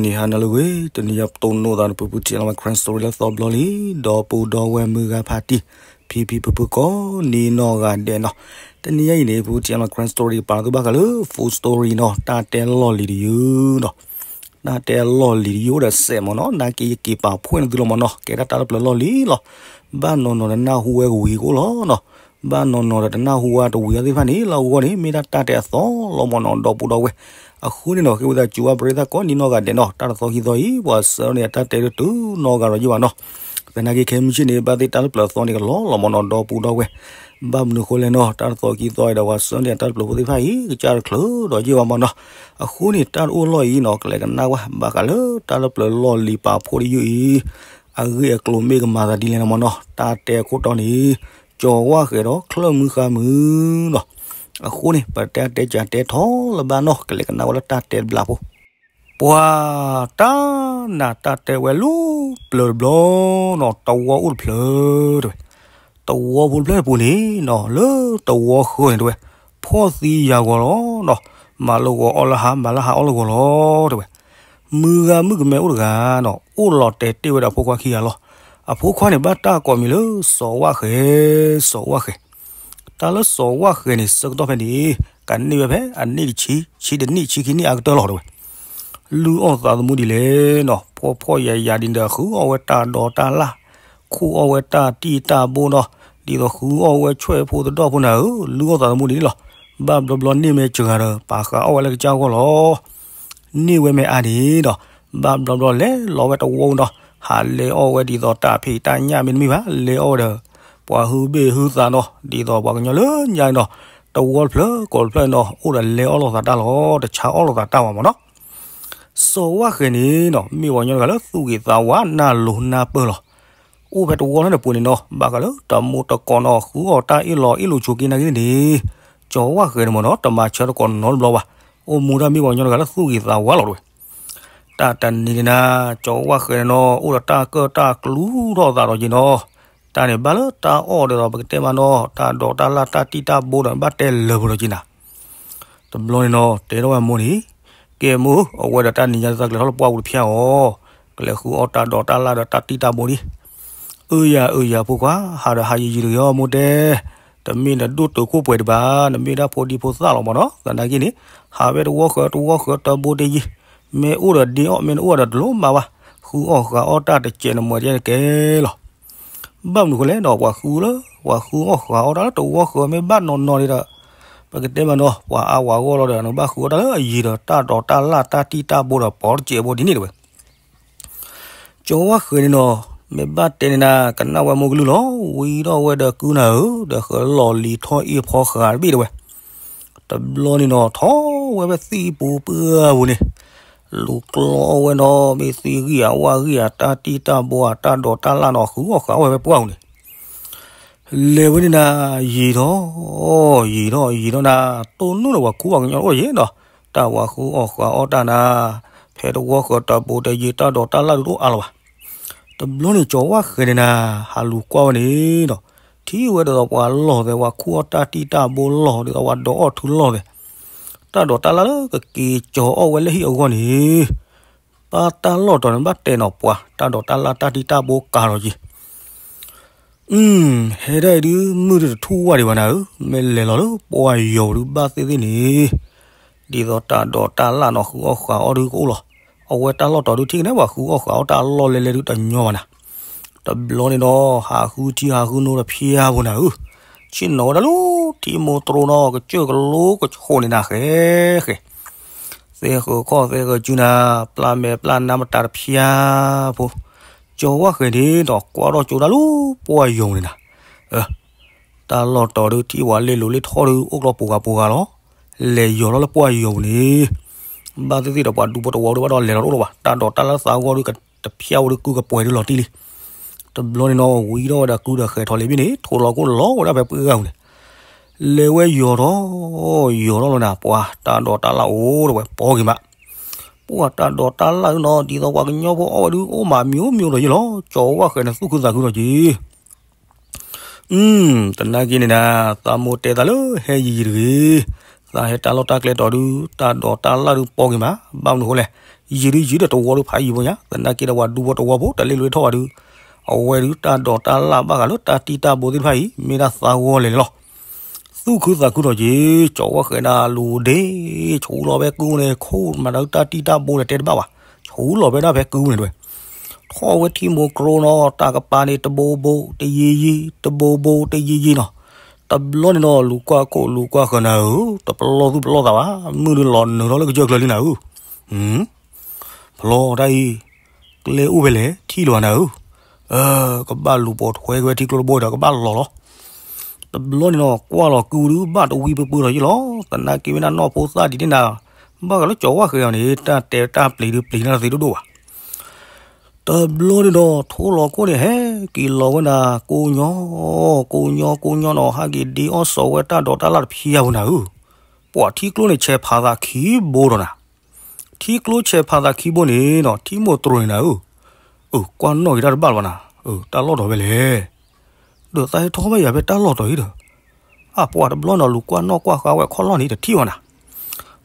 ဂီၤနံၤဟါနၤလၢအဂ့ၤ, တနံၤအံၤပတိၢ်နီၣ်သးဒီး ပပုၢ်ထံၣ်အလီၤ Karen Story လၢသီဘျီလံ, ဒီပုၢ်ဒီဝဲၢ်မုၢ်ဂၤဖးတံၢ်, ဖံဖံဖုဖုကိးနံၤနီၢ်ဂၤဒဲးနီၤ. တနံၤအံၤန့ၣ် ပပုၢ်ထံၣ်အလီၤ Karen Story ပာ်သုဘၣ်ဃးလၢ full story နီၤ, တၢ်တဲလီၢ်လံၤတယုၢ်နီၤ. တၢ်တဲလီၢ်လံၤတယုၢ်အိၣ်ဒီးစဲးမ့ၢ်နီၤ, နာ်က့ယက့ၤပာ်ဖှိၣ်န့ၢ်သုလီၤမ့ၢ်နီၤ, ကဲဒၣ်တၢ်လၢပျၢၤလီၢ်လံၤလီၤ. ဘၣ်နီၢ်နီၢ်ဒီးနၢ်ဟူဝဲကဝံၤကအိၣ်လီၤနီၤ. ဘၣ်နီၢ်နီၢ်ဒီးတနၢ်ဟူဝဲတဝံၤအီၤသ့ၣ်တဖၣ်န့ၣ် လၢအဂီၢ်န့ၣ် မ့ၢ်ဒၣ်တၢ်တဲအသီလီၤမ့ၢ်နီၤ ဒီပုၢ်ဒီဝဲၢ်. အဃိန့ၣ်နီၤ ဃ့ဝံသးစူၤဘၣ်ပရ့သၣ်ကိးနံၤနီၢ်ဂၤဒဲးနီၤ, တၢ်တသီခံသီအံၤ ပှၤဆှၢန့ၢ်အတၢ်တဲတတုၤနီတဂၤဒီးယ့ၢ်ဘၣ်နီၤ. သနာ်က့ခဲမုၢ်ဆ့ၣ်န့ၣ် ဘၣ်သ့ၣ်တၢ်လၢပျၢၤအသီန့ၣ်ကလီၤလီၤမ့ၢ်နီၤ ဒီပုၢ်ဒီဝဲၢ်. ဘၣ်မနုၤဃိလဲၣ်နီၤ, တၢ်တသီခံသီအံၤဒီး ပှၤဆှၢန့ၢ်အတၢ်လၢပျၢၤဖိသ့ၣ်တဖၣ်အံၤ ကစၢ်တချုးဒီးယ့ၢ်ဘၣ်မ့ၢ်နီၤ. အဃိန့ၣ် တၢ်တအိၣ်လီၢ်အံၤနီၤ ကလဲၤကနၣ်ဝဲဘၣ်ဃးလၢတၢ်လၢပျၢၤလီၢ်လံၤပာ်ဖှိၣ်တယုၢ်အံၤ အဂ့ၢ်အကျိၤမ့ၢ်ကမၤသးဒ်လဲၣ်န့ၣ်မ့ၢ်နီၤ, တၢ်တဲအခိၣ်တီန့ၣ် ကၠီၤဝၣ်ဃဲၤဒီးချၢၣ်မုၢ်ဃါမုၢ်နီၤ. အဃိန့ၣ် ပတဲတဲကၢတဲထီလၢၤဘၣ်နီၤ, ကလဲၤကနၣ်ဝဲလၢတၢ်တဲတဘျီဖိ. ပှၤတၢ်နးတၢ်တဲဝဲလၢပျၢၤတဘျီနီၤ, တဝီအိၣ်တဖျၢၣ်တဲဝဲ. တဝီဖိတဖျၢၣ်တပူၤန့ၣ်နီၤ, လၢတဝီဃၢၤန့ၣ်တဲဝဲ, ဖှီၣ်သံယၤဂီၤလီၤနီၤ, မၤလၢဂီၤအီၣ်လၢဟါ, မၤလၢဟါအီၣ်လၢဂီၤလီၤတဲဝဲ. မုၢ်ဂၤမုၣ်ကမဲအိၣ်တဂၤနီၤ, အိၣ်လီၤတဲာ်တ့ၢ်ဝဲဒီးအဖိခွါခံဂၤလီၤ. အဖိခွါန့ၣ် ဘၣ်တၢ်ကိးမံၤလၢ စီၤဝၣ်ဃဲၤ, စီၤဝၣ်ဃဲၤ. တၢ်လၢစီၤဝၣ်ဃဲၤန့ၣ် ဆၢကတီၢ်ဖဲန့ၣ် ကန့ၢ်ဝဲဖဲအနံၣ်တဆံ, ဆံတနံၣ်, ဆံခံနံၣ်အကတၢၢ်လီၤတဲဝဲ. လုၢ်အီၣ်သးသမူဒ်လဲၣ်နီၤ, ဖှီၣ်ဖှီၣ်ယာ်ယာ်ဒ်န့ၣ်ဒီး ဃုအီၣ်ဝဲတၢ်ဒိးတၢ်လၣ်, ခူၣ်အီၣ်ဝဲတၢ်တံၢ်တၢ်ဘိနီၤ, ဒ်သိးဃုအီၣ်ဝဲဆွဲၣ်ဖိသဒီၣ်ဖိနၤဧၢ, လုၢ်အီၣ်သးသမူဒ်န့ၣ်လီၤ. ဘၣ်ဘျီဘျီန့ၢ်မ့ၢ်စှၤဒီး ပာ်ဃာ်အီၣ်ဝဲလၢကစၢ်ဂီၢ်လီၤ. န့ၢ်ဝဲမ့ၢ်အါန့ၣ်ဒီး ဘၣ်ဘျီဘျီလဲၤလီၤဝဲတဝီနီၤ, ဟးလဲၤအီၣ်ဝဲဒ်သိးတၢ်ဖံးတၢ်ညၣ်မ့တမ့ၢ်ဘၣ်, လဲၤအီၣ်ဝဲဒီး ပှၤဟုဘ့ၣ်ဟုသးနီၤ, ဒ်သိးပှၤကညီလၢညါနီၤ, တဝီတဖျၢၣ်ကိးတဖျၢၣ်နီၤ, အိၣ်ဒီးလဲၤအီၣ်လိာ်သးတၢ်လီၤ, တဆါအီၣ်လိာ်သးတၢ်ဘၣ်မ့ၢ်နီၤ. စီၤဝၣ်ဃဲၤန့ၣ်နီၤ, မ့ၢ်ပှၤကညီတဂၤလၢသူၣ်ဂ့ၤသးဝါနၢ်လိၤနၢ်ပၢၢ်လီၤ. အိၣ်ဖဲတဝီလၢန့ၣ်ပူၤန့ၣ်နီၤ, ဘၣ်ဃးလၢတမူတကိးနီၤ, ဃုအီၣ်တၢ်အ့ၣ်လိာ်အ့ၣ်လိာ်ဆိးက့နာ်က့န့ၣ်, စီၤဝၣ်ဃဲၤန့ၣ်မ့ၢ်နီၤ, တမၤဆၢတကိးနီတဘျီဘၣ်. အိၣ်မူတၢ်မ့ၢ်ပှၤကညီတဂၤလၢသူၣ်ဂ့ၤသးဝါလီၤတဲဝဲ. တၢ်တနံၤန့ၣ်နၤ, စီၤဝၣ်ဃဲၤန့ၣ်နီၤ, အိၣ်ဒီးတၢ်ကၢၣ်တၢ်ကျူထီၣ်သးဒီးက့ၤနီၤ, တၢ်န့ၣ်ဘၣ်လၢတၢ်အီၣ်ဒ်သိးပကတဲမးနီၤ, တၢ်ဒိးတၢ်လၣ်တၢ်တံၢ်တၢ်ဘိဒီးဘၣ်တဲလၢာ်ပူၤဒီးက့ၤနၤ. တဘျီန့ၣ်နီၤ, တဲထီၣ်ဝဲအမိၢ်န့ၣ်, ကဲမိၢ်, အဝဲဒီးတၢ်နံၤညါသးကျဲၤထီၣ်လၢပှၢ်ပူၤတဖျါအီၤ, ကလဲၤဃုအီၣ်တၢ်ဒိးတၢ်လၣ်ဒီးတၢ်တံၢ်တၢ်ဘိဒံး. အၢယၤအၢယၤဖိခွါ, ဟးဒီးဟးယံာ်ယံာ်တဂ့ၤအီၤမိၢ်တဲ, တမ့ၢ်နဒိၣ်တုာ်ခိၣ်ပှဲၤဒံးဘၣ်, နမ့ၢ်ဒၣ်ဖိဒံဖိသၣ်လီၤမ့ၢ်နီၤ, သနာ်က့န့ၣ်, ဟးဝဲတဝီဃၢၤတဝီဃၢၤတၢ်ဘိတယံၤ, မ့ၢ်အိၣ်ဒီးဒ့အီၣ်, မ့ၢ်နအိၣ်ဒီးတလိၣ်မၤဘၣ်, ဃုအီၣ်ဃုအီတၢ်တစဲးနမဲာ်တကဲလီၤ. ဘၣ်မနုၤဃိလဲၣ်ဒီး ပှၤဃုလၢ, ပှၤဃုအီၣ်ဃုအီတၢ်လၢတဝီဃၢၤမ့ၢ်ဘၣ်နီၢ်နီၢ်ဒံးဒီး, ပကတဲမးနီၤ, ပှၤအါဝၤဂီၢ်လီၤဒီး နဘၣ်ဃုအီၣ်တၢ်လၢအယံၤဒီး တၢ်ဒိးတၢ်လၣ်တၢ်တံၢ်တၢ်ဘိဒီးပိာ်တစဲးဘိဒ်န့ၣ်တဲဝဲ. ကၠီဝၣ်ဃဲၤန့ၣ်နီၤ, မ့ၢ်ဘၣ်တဲန့ၣ်နၤ, ကနၣ်ဝဲမိၢ်ကလုၢ်လီၤ, ဝံထီၣ်ဝဲဒီးကုနၤဧၢ, ဒီးဃၢၤလီၢ်လံၤထီၣ်အ့ၣ်ဖီဃာ်တဘ့ၣ်တဲဝဲ. တဘျီန့ၣ်နီၤ, ထီၣ်ဝဲဖဲသံၣ်ပူၤပှၢ်ပူၤန့ၣ်, လူၤကျီအီၣ်ဝဲနီၤ, မ့ၢ်သံဂံၢ်ဧါဝၣ်ဂံၢ်ဧါ, တၢ်တံၢ်တၢ်ဘိဧါ, တၢ်ဒိးတၢ်လၣ်နီၤ, ဃုအီၣ်ဃုအီဝဲဖဲပှၢ်ပူၤန့ၣ် လဲၤဝဲန့ၣ်နၤ, ယံာ်ထီၣ်, ယံာ်ထီၣ်ယံာ်ထီၣ်နၤ, တိၢ်နီၣ်ဒီးပှၤခူပှၤကညီတအိၣ်ယဲဒီး, တၢ်ပှၤဃုအီၣ်ဃုအီတၢ်နၤ, ဖဲတဝီဃၢၤတၢ်ဘိတယံၤ, တၢ်ဒိးတၢ်လၣ်ဒုးတအိၣ်အါလၢၤဘၣ်. တဘျီန့ၣ် ကၠီဝၣ်ဃဲၤန့ၣ်နၤ, ဟးလူၤကွၢ်ဝဲန့ၣ်ဒီး, ထံၣ်ဝဲဒ်သိးပှၤလီၢ်သဲး, ပှၤခူအီၣ်တၢ်တံၢ်တၢ်ဘိလီၢ်, ဒ်သိးပှၤဒိးအီၣ်ထူလီၢ်သဲး, တၢ်ဒိးတၢ်လၣ်လၢကက့ၤကၠီၤအီၣ်ဝဲလၢဟံၣ်အဂီၢ်န့ၣ် ပၢ်တၢ်လီၢ်တီၤန့ၣ် ဘၣ်တဲနီၤပှၤ, တၢ်ဒိးတၢ်လၣ်တၢ်တံၢ်တၢ်ဘိကၤထီၣ်က့ၤ. အု ဟဲဒၣ်အံၤဒုး မုၢ်တထူၣ်ဝါဒံးဘၣ်နၤဧၢ, မ့ၢ်လဲၤလီၤလၢပှၢ်ယီၤပူၤဒုး ဘၣ်သ့ၣ်သ့ၣ်န့ၣ်, ဒ်သိးတၢ်ဒိးတၢ်လၣ်နီၤ ဃုအီၣ်ဃုအီဒုးကအိၣ်လီၤ. အဝဲတၢ်လီၢ်တီၤဒုး ထံၣ်ကနဲပှၤဃုအီၣ်ဃုအီတၢ်အလီၢ်လဲလဲဒုးတညီဘၣ်နၤ. တဘျီန့ၣ်ဒီး ဟးဃုထံဟးဃုနိတဖျါဖိနၤဧၢ, ဆ့ၣ်နီၤဝဲဒၣ်လၢထံမိၢ်တြိၤနီၤ, ကစၢၢ်ကလိကဆိးန့ၣ်နၤဃဲဃဲ သဲဃုာ်ခီၣ်သဲဃုာ်စုနၤ, ပျၢ်မဲာ်ပျၢ်နါမတၤတဖျါဖိ, ကၠီဝၣ်ဃဲၤန့ၣ်ဒီး ကွၢ်ထီၣ်ကၠိဒၣ်လၢပှၢ်ယီၤပူၤန့ၣ်နၤ. တၢ်လီၢ်တီၤဒုး ထံၣ်ဝဲလ့လိၤလ့ထီၣ်ဒုး အိၣ်ကျီပူၤဂၤပူၤဂၤလီၤ. လဲၤယီၤထီၣ်လၢပှၢ်ယီၤပူၤန့ၣ်, ဘၣ်သ့ၣ်သ့ၣ်ဒီးပှၤဒူဖိတဝီဒုး ဘၣ်ဒီးလဲၤလီၤတအိၣ်လၢၤဘၣ်. တၢ်ဒိးတၢ်လၢသးဂီၢ်ဒုး တဖျါဝဲဒုး ကုကပှဲၤဒုးလီၤတံၢ်လံ. တဘျီန့ၣ်နီၤ ဝံထီၣ်ဝဲဒီးကုဒီးဃဲၤထီၣ်လံဘ့ၣ်န့ၣ် ထိးလီၤကိၣ်လီၤဝဲဒၣ်ဖဲပှၢ်ဂၤပူၤန့ၣ် လဲၤဝဲယီၤထီၣ်, ယီၤထီၣ်လီၤနၤ ပှၤတၢ်ဒိးတၢ်လၣ်အိၣ်ဒီးဝဲပိာ်က့ၤမး. ပှၤတၢ်ဒိးတၢ်လၣ်ဒုးနီၤ ဒ်သိးပှၤကညီဖိအီၣ်ဝဲဒုး အိၣ်မးမံၤအိၣ်မံၤအိၣ်ဒီးယဲလီၤ. ကၠီဝၣ်ဃဲၤန့ၣ်သူၣ်ခုသးခုဒီးက့ၤ. အု သနာ်က့န့ၣ်နၤ သးမိၢ်တဲသးလၢဟဲယံာ်ယံာ်တဂ့ၤ. သးဟဲတၢ်လီၢ်တၢ်ကျဲတီၤဒုး တၢ်ဒိးတၢ်လၣ်ဒုးပိာ်က့ၤမး. ဘၣ်မနုၤအဃိလဲၣ်, ယံာ်ဒုးယံာ်ဒီးတဝီဒုးဖးယံာ်ဖိညါ, သနာ်က့ဒီးပှၤဒူဖိတဝီဖိ တၢ်လ့လိာ်လ့ထီၣ်ဘၣ်ဒုး, အဝဲဒုးတၢ်ဒိးတၢ်လၣ်ဘၣ်ဃးလၢတၢ်တံၢ်တၢ်ဘိသ့ၣ်တဖၣ်အံၤ မ့ၢ်ဒၣ်သးဂီၢ်လဲၣ်န့ၣ်လီၤ. သူၣ်ခုသးခုထီၣ်က့ၤ, ကၠီၤဝၣ်ဃဲၤဒၣ်လူၤဒ့, ဆူလီၤဖဲကုန့ၣ် ခိၣ်မၤတၢ်တၢ်တံၢ်တၢ်ဘိန့ၣ်တဲတဘၣ်ဘၣ်, ဆူလီၤဖဲဒၣ်ဖဲကုန့ၣ်တဝဲ, ထီၣ်ဝဲထံမိၢ်ကျိနီၤ, တၢ်ကပၤန့ၣ်တဘိဘိတယံာ်ယံာ်, တဘိဘိတယံာ်ယံာ်နီၤ. တဘျီန့ၣ်နီၤ လူၤကွၢ်ခိၣ်လူၤကွၢ်ဃၢၤနၤဧၢ, တပလီၢ်သူၣ်ပလီၢ်သးဘၣ်, မုၢ်ဒုးလီၤနုာ်ထီၣ်လၢကစၢၢ်ကျၢၤလံနၤဧၢ. ဖျီတၢ်အံၤ, ကျဲအိၣ်ဖဲလဲၣ် ထံၣ်လၢၤဘၣ်နၤဧၢ. ကဘၣ်လူၤပိာ်ထွဲက့ၤဝဲထံကျိတဘိဒီး ကဘၣ်လီၤလီၤ. တဘျီန့ၣ်နီၤ ကွၢ်လီၤကုဒုးဘၣ်တဝံပၢပၢထီၣ်ယံာ်လီၤ. သနာ်က့မ့ၢ်ဒၣ်နီၢ်ဖိသၣ်ဒ်န့ၣ်နၤ, ဘၣ်ဃးလၢကၠီၤဝၣ်ဃဲၤအီၤန့ၣ် တၢ်တဲတၢ်ပျံၤဒုးပျံၤန့ၢ်သ့ဒိၣ်ဒိၣ်ဘၣ်. တဘျီန့ၣ်ဒီး ထိၣ်လီၤခိၣ်န့ၣ် ဟဲက့ၤလီၤဝဲနၤ, ကိးညီ, ကိးညီကိးညီနီၤ ဟဲက့ၤဒ့အီၣ်စီၤဝဲတၢ်ဒိးတၢ်လၣ်တဖျၢၣ်ဖိနၤဧၢ. ပှၤထံကျိန့ၣ်ဆဲးဖးသးခံဘိဒီးနၤ, ထံကျိဆဲးဖးသးခံဘိန့ၣ်နီၤ ထံမိၢ်တြိၤန့ၣ်နၤဧၢ. အၢ ကွၢ်နီၣ်က့ၤတၢ်တဘၣ်လၢၤဘၣ်နၤ, တၢ်လီၢ်တီၤဖဲလဲၣ်. ဒီးသးဟဲထီၣ်ဘၣ်ယၤဖဲတၢ်လီၢ်တီၤအံၤဒီး, အပှၤတဘျီနီၤ လူၤကွၢ်နီၣ်ကွၢ်ဃါဝဲခီၣ်လီၢ်န့ၣ် တထံၣ်ဘၣ်နၤ.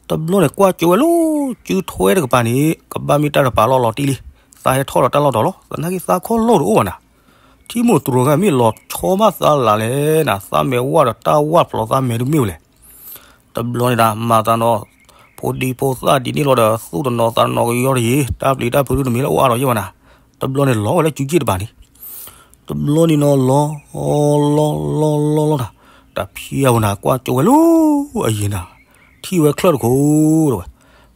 တဘျီန့ၣ် ကွၢ်ကၠိဝဲလၢ စုထွဲတကပၤန့ၣ် ကဘၣ်မ့ၢ်တၢ်တပၤလီၢ်လီၤတံၢ်လံ, သးဟဲထီၣ်ဒီးတၢ်လီၢ်တီၤလီၤ. သနာ်က့သးခီၣ်လီၢ်တအိၣ်ဘၣ်နၤ. ထံမိၢ်တြိၤဂၤမ့ၢ်လီၤဆီဘၣ်သးလၢ်လဲၣ်နၤ, သးမဲာ်ဝၣ်ဒီးတၢ်ဝၣ်ဖျိးသးမဲာ်ဒုးမ့ၢ်ဝဲလဲၣ်. တဘျီန့ၣ်ဒၣ် မၤသးနီၤ, ဖိဒံဖိသၣ်ဒ်န့ၣ်လီၤဒီး သူၣ်တနီၤသးတနီၤကယီတယံၤ, တၢ်ပျံၤတၢ်ဖုးဒုးတမ့ၢ်လၢအိၣ်အါထီၣ်ယံာ်ဘၣ်နၤ. တဘျီန့ၣ်လီၤဝဲလၢစုစ့ၣ်တပၤန့ၣ်, တဘျီန့ၣ်နီၤ လီၤ, လီၤ လီၤ လီၤ လီၤနၤ, တဖျၢၣ်ဖိနၤ ကွၢ်ကၠိဝဲလၢအယံၤနၤ, ထံၣ်ဝဲချၢၣ်တခိၣ်တဝဲ,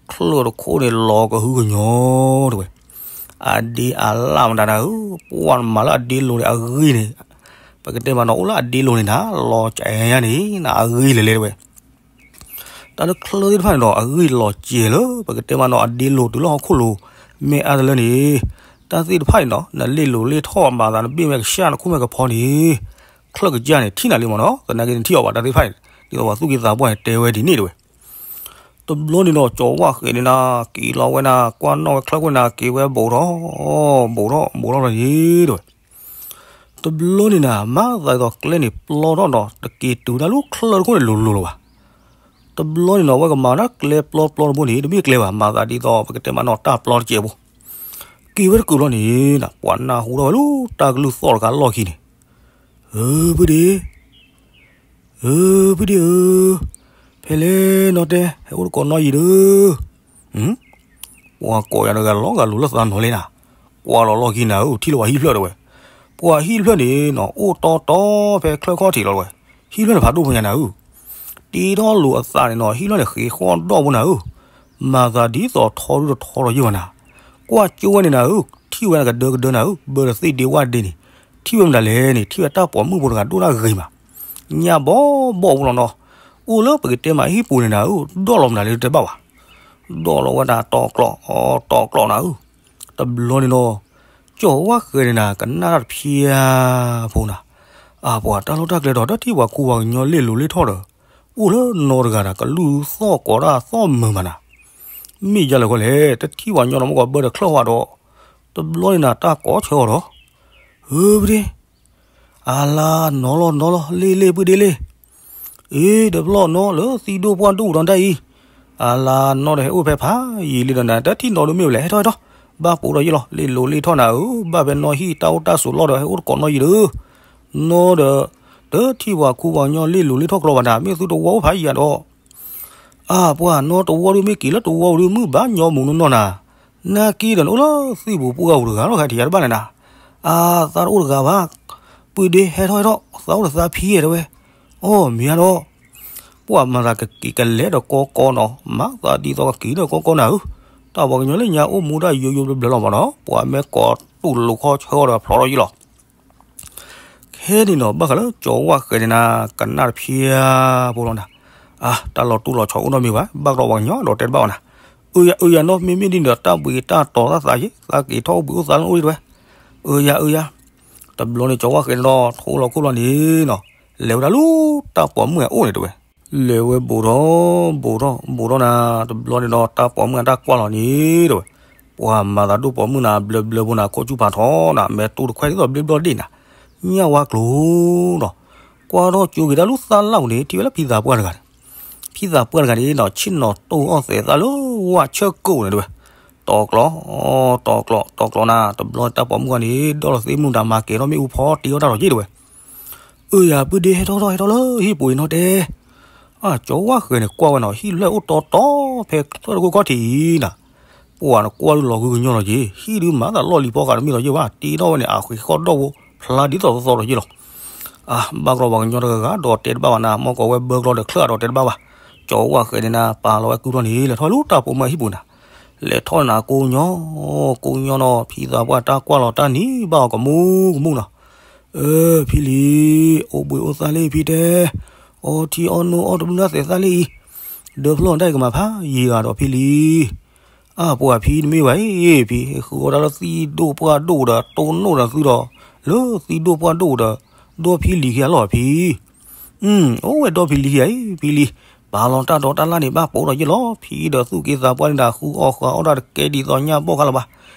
ချၢၣ်တခိၣ်န့ၣ်လီၤကဟုကညီတဝဲ, အဒ့အလၣ်မတၤနၤဧၢ, ပှၢ်နမၤလၢအဒ့လိၤန့ၣ် အဂံၢ်န့ၣ်, ပကတဲမးနီၤ အိၣ်လၢအဒ့လိၤန့ၣ်နၤ, လီၤကဲယါန့ၣ် အဂံၢ်လဲၤလဲၤတဝဲ တၢ်လၢချၢၣ်သ့ၣ်တဖၣ်န့ၣ်ဒီး အဂံၢ်လီၤစဲၤလၢ ပကတဲမးနီၤ အဒ့လိၤတုၤလၢဟီၣ်ခိၣ်လိၤ, မ့ၢ်အါတလၢန့ၣ်, တၢ်သ့ၣ်တဖၣ်န့ၣ်နီၤ နလ့လိၤလ့ထီၣ်မၤသး နဘ့ၣ်မဲာ်ကဆှၣ် နခိၣ်မဲာ်ကဖီန့ၣ်, ချၢၣ်ကစၢ်န့ၣ် ထံၣ်နၤလံမ့ၢ်နီၤ, သနာ်က့နထံၣ်အီၤဘၣ်တၢ်သ့ၣ်တဖၣ်န့ၣ်, ဒ်သိးပှၤသူၣ်က့သးပှၢ်န့ၣ် တဲဝဲဒ်န့ၣ်တဝဲ. တဘျီန့ၣ်ဒီး ကၠီၤဝၣ်ဃဲၤန့ၣ်နၤ က့ၤလီၤဝဲနၤ ကွၢ်နီၣ်ဝဲချၢၣ်ခိၣ်နၤ က့ၤဝဲဘူးထီၣ်, ဘူးထီၣ် ဘူးထီၣ်လီၤန့ၣ်တဝဲ. တဘျီန့ၣ်နၤ မၤသးဒ်သိးကျဲန့ၣ်ပျီထီၣ်ဒီး တက့ၤတုၤဒၣ်လၢချၢၣ်တခိၣ်န့ၣ်လိၤလိၤလီၤဘၣ်. တဘျီန့ၣ်နီၤ အဝဲကမၤဝဲဒၣ်ကျဲပျီပျီတဘိန့ၣ် တမ့ၢ်ကျဲဘၣ် မၤသးဒ်သိး ပကတဲမးနီၤ တၢ်ပျီတစဲးဖိ, က့ၤဝဲတကုာ်ဘျီန့ၣ်နၤ ပှၤနၢ်ဟူထီၣ်ဝဲလၢတၢ်ကလုၢ်သီၣ်တဂၤလီၢ်ခံန့ၣ်, အၢ ဖုဒ့ အၢ ဖုဒ့ဧၢ, ဖဲလဲၣ်နီၢ်တဲ ဟဲအိၣ်တကိးနီၢ်ယံာ်ဒုး. ပှၤကိးယၤတဂၤလီၤဂာ်လိၤလၢသးနီၤလံနၤ, ကွၢ်လီၤလီၢ်ခံနၤဧၢ ထံၣ်လၢပှၤဟံၣ်ဖျၢၣ်တဝဲ, ပှၤဟံၣ်ဖျၢၣ်န့ၣ်နီၤ အိၣ်တီတီဖဲချၢၣ်ခီၣ်ထံးလီၤတဝဲ, ဟံၣ်ဖျၢၣ်န့ၣ်ဖးဒိၣ်ဖိညါနၤဧၢ, တ့ထီၣ်လိာ်အသးန့ၣ်နီၤ ဟံၣ်ဖျၢၣ်န့ၣ်ဃ့ဃီၣ်ဒီၣ်ဖိနၤဧၢ, မၤသးဒ်သိးထီဒုတထီဒီးယုၢ်ဘၣ်နၤ, ကွၢ်ကၠိဝဲန့ၣ်နၤဧၢ, ထံၣ်ဝဲနၤကဒၢကဒၢနၤဧၢ ဘၢတသ့ၣ်ဒ့ဝၣ်ဒ့န့ၣ်, ထံၣ်ဝဲမတၤလဲၣ်န့ၣ် ထံၣ်ဝဲတၢ်ပိာ်မုၣ်ဖိတဂၤဒိၣ်ဒၣ်ဂ့ၤမး, ညၣ်ဘီဘီဖိလီၤနီၤ, အိၣ်လၢပကတဲမးဟံၣ်ပူၤန့ၣ်နၤဧၢ, ဒီၣ်လီၤမနုၤလဲၣ်တတဲဘၣ်ဘၣ်, ဒီၣ်လီၤဝဲဒၣ်တီကျိး တီကျိးနၤဧၢ, တဘျီန့ၣ်နီၤ, ကၠီၤဝၣ်ဃဲၤန့ၣ်နၤ ကနၣ်တၢ်တဖျၢၣ်ဖိနၤ, အပှၤတၢ်လီၢ်တၢ်ကျဲဒီး တထံၣ်ပှၤခူပှၤကညီလ့လိၤလ့ထီၣ်ဒီး, အိၣ်လၢနီတဂၤဒီး ကလုၢ်သီၣ်ကိးတၢ်သီၣ်မုာ်မးနၤ, မ့ၢ်ယါလဲၣ်ဃီလဲၣ် တထံၣ်ပှၤကညီနီၤ မ့ၢ်ကီးဘၢဒီးချၢၣ်ဝါဒီး, တဘျီန့ၣ်နၤ တၢ်ကိးဆၢအီၤဒီး, ဧၢ ဖုဒ့ အလါ နီၤလီၤနီၤလီၤ လ့လ့ ဖုဒ့လ့, အ့ တဘျီနီၤလၢသံဒိၣ်ပှၢ်ဒိၣ်ပူၤဒီးတၢ်အံၤ, အလါနီၤဒီးဟဲအိၣ်ဖဲဖးယံာ်လံဒီးနၤ တထံၣ်နီၤဒုးမ့ၢ်ဝဲလဲၣ် ဟဲထီၣ်ဟဲထီၣ်, ဘၣ်ပိာ်ဒီးယံာ်လီၤ လ့လိၤလ့ထီၣ်နၤဧၢ, ဘၣ်ဖဲနီၢ်ဟံၣ်တၢ်အိၣ်တၢ်ဆိးလီၢ်ဒီး ဟဲအိၣ်တကိးနီၢ်ယံာ်ဒီး, နီၤဒီး, တထံၣ်ပှၤခူပှၤကညီလ့လိၤလ့ထီၣ်ကျိၤဘၣ်နၤ မ့ၢ်သုတဝီအိၣ်ဖးယံာ်ဒီး အပှၤနီတဝီဒုးမ့ၢ်က့ၤလၢတဝီဒုး မုၢ်ဘၣ်ညီမူးနီၢ်နီၢ်နၤ, နာ်က့ဒီးနအိၣ်လၢသံၣ်ပူၤပှၢ်ပူၤတဂၤလီၤ ဟဲထံၣ်ယၤတဘၣ်လဲၣ်နၤ, အသးတအိၣ်တဂၤဘၣ်, ပုၢ်ဒ့ဟဲထီၣ်ဟဲထီၣ် သးအိၣ်ဒီးသးဖံအဲၣ်တဲဝဲ, အီၣ်မ့ၢ်ဧါဒီး, ပှၤမၤသးကက့ၤကလဲၤဒီးကီကီနီၤ မၤသးဒ်သိးကက့ၤဒီးကီကီနၤဧၢ, တၢ်ပှၤကညီလၢညါအိၣ်မူဒၣ်ယိယိဘျၢဘျၢလီၤမးနီၤ ပှၤမ့ၢ်ကိးတူၢ်လိာ်ခီဆၢအီၤဒီးဖျိးထီၣ်ယံာ်လီၤ ခဲန့ၣ်နီၤ ဘၣ်ဃးလၢကၠီၤဝၣ်ဃဲၤန့ၣ်နၤ ကနၣ်တဖျၢၣ်ဖိလီၤနၤ, အါ တၢ်လီၤတူၢ်လီၤဆီအိၣ်နီတမံၤဘၣ် ဘၣ်ကဒီးပှၤကညီဒီးတဲတဘၣ်ဘၣ်နၤ, အၢယၤအၢယၤနီၤ မ့မ့ၢ်ဒ်န့ၣ်ဒီး တၢ်ဘှံးတၢ်တီၤတၢ်သးယ့ၣ် သးက့ၤထီၣ်အိၣ်ဘှံးအိၣ်သါလၢအိၣ်ဒံးတဝဲ, အၢယၤအၢယၤ, တဘျီန့ၣ်ကၠီၤဝၣ်ဃဲၤန့ၣ်ဒီး ထိလီၤခိၣ်လီၤန့ၣ်နီၤ, လဲၤဝဲဒၣ်လၢတၢ်ပိာ်မုၣ်အအိၣ်န့ၣ်တဝဲ လဲၤဝဲဘူးထီၣ် ဘူးထီၣ် ဘူးထီၣ်နၤ တဘျီန့ၣ်ဒီး တၢ်ပိာ်မုၣ်အတၢ်ကွၢ်လီၤန့ၣ်တဝဲ, ပှၤမၤသးဒိၣ်ပိာ်မုၣ်နၤ ဘျၢဘျၢဖိနၤ ခိၣ်ဆူၣ်ဖးထီနၤ မဲာ်တူၢ်တခွဲးဒ်သိးဘျ့ဘျီဒ့ၣ်နၤ, ညၣ်ဝါကျိၤဒီး, ကွၢ်ထီၣ်ကၠိက့ၤတၢ်လၢသၣ်လၣ်ပူၤန့ၣ် ထံၣ်ဝဲလၢဖံသးပှၢ်တဂၤန့ၣ်, ဖံသးပှၢ်တဂၤန့ၣ်ဒီး ဆ့ၣ်နီၤတိၢ်အီၣ်သဲးသၣ်လၢဝၣ်ဆၢကိၣ်န့ၣ်တဝဲ, တီၤကျိး, တီၤကျိး, တီၤကျိးနၤ, တဘျီတၢ်ပိာ်မုၣ်ဂီၢ်န့ၣ် ဒီၣ်လီၤသ့ၣ်မုၢ်တၢ်မၤကဲၤထီၣ်မ့ၣ်အူဖီတ့အီၣ်တၢ်လီၤက့ၤတဲဝဲ, အၢယၤ ပုၢ်ဒ့ဟဲထီၣ်ထီၣ်ဟဲထီၣ်လၢဟံၣ်ပူၤအံၤနီၢ်တဲ, အၢ ကၠီဝၣ်ဃဲၤန့ၣ်ကွၢ်ဝဲနီၤ ဟံၣ်လွဲၢ်အိၣ်တီတီ ဖဲချၢၣ်တကိၢ်ခီၣ်ထံးအံၤနၤ, ပှၤနကွၢ်ဒုးလီၤဂုကညီလီၤက့ၤ ဟံၣ်ဒုးမၤသးလီၢ်လံၤဖီဃာ်တမ့ၢ်လီၤက့ၤဘၣ် တ့ထီၣ်ဝဲန့ၣ် အဃံးဃီၣ်ဒီၣ်ဝဲ ဖျါဒ်သိးသိးသိးလီၤက့ၤလီၤ. အၢ ဘၣ်ကျီၤပှၤကညီတဂၤဂၤဒီးတဲတဘၣ်ဘၣ်နၤ မ့ၢ်ကီးဝဲဘၢကျီၤဒီးချၢၣ်အဒီးတဲတဘၣ်ဘၣ်, ကၠီဝၣ်ဃဲၤန့ၣ်နၤ ပာ်လီၤဝဲကုၢ်ထီၣ်န့ၣ် လဲၤထီၣ်လၢတၢ်ပိာ်မုၣ်အဟံၣ်ပူၤနၤ, လဲၤထီၣ်နၤကိးညီ, ကိးညီနီၤ ဖံသးပှၢ်တၢ်ကွၢ်လီၤတၢ်နံၤဘၣ်အီၤကမူကမူနီၤ, အၢ ဖံလံၤ, အိၣ်ဘှံးအိၣ်သါလံဖံတဲ, အီထံအီနိအီၣ်တဘျုးနၢ်သဲးသါလံအံၤ, ဒီးဖျီၣ်ဒၣ်ကမၤဖးယံာ်ဂၤဒီးဖံလံၤ, အၢ ပှၤဖံတမ့ၢ်ဘၣ်အံၤ ဖံဃုအီၣ်တၢ်လၢသံၣ်ဒိၣ်ပှၢ်ဒိၣ်ဒီး တိၢ်နိၣ်ဒီးသုဒီး, လၢသံၣ်ဒိၣ်ပှၢ်ဒိၣ်ဒီး, ဒီဖံလံၤခံဂၤလီၤဖံ အိၣ်ဝဲဒီဖံလံၤခံဂၤအံၤ ဖံလံၤ, ပာ်လီၤတၢ်ဒိးတၢ်လၣ်န့ၣ် ဘၣ်ပိာ်ဒီးယ့ၢ်လီၤ ဖံဒီးသူၣ်က့သးပှၢ်န့ၣ်ဒၣ် ဃုအီၣ်ဃုအီၣ်တၢ်တကဲဒ်သိးညၣ်ဘီၣ်ခါလၢၤဘၣ်,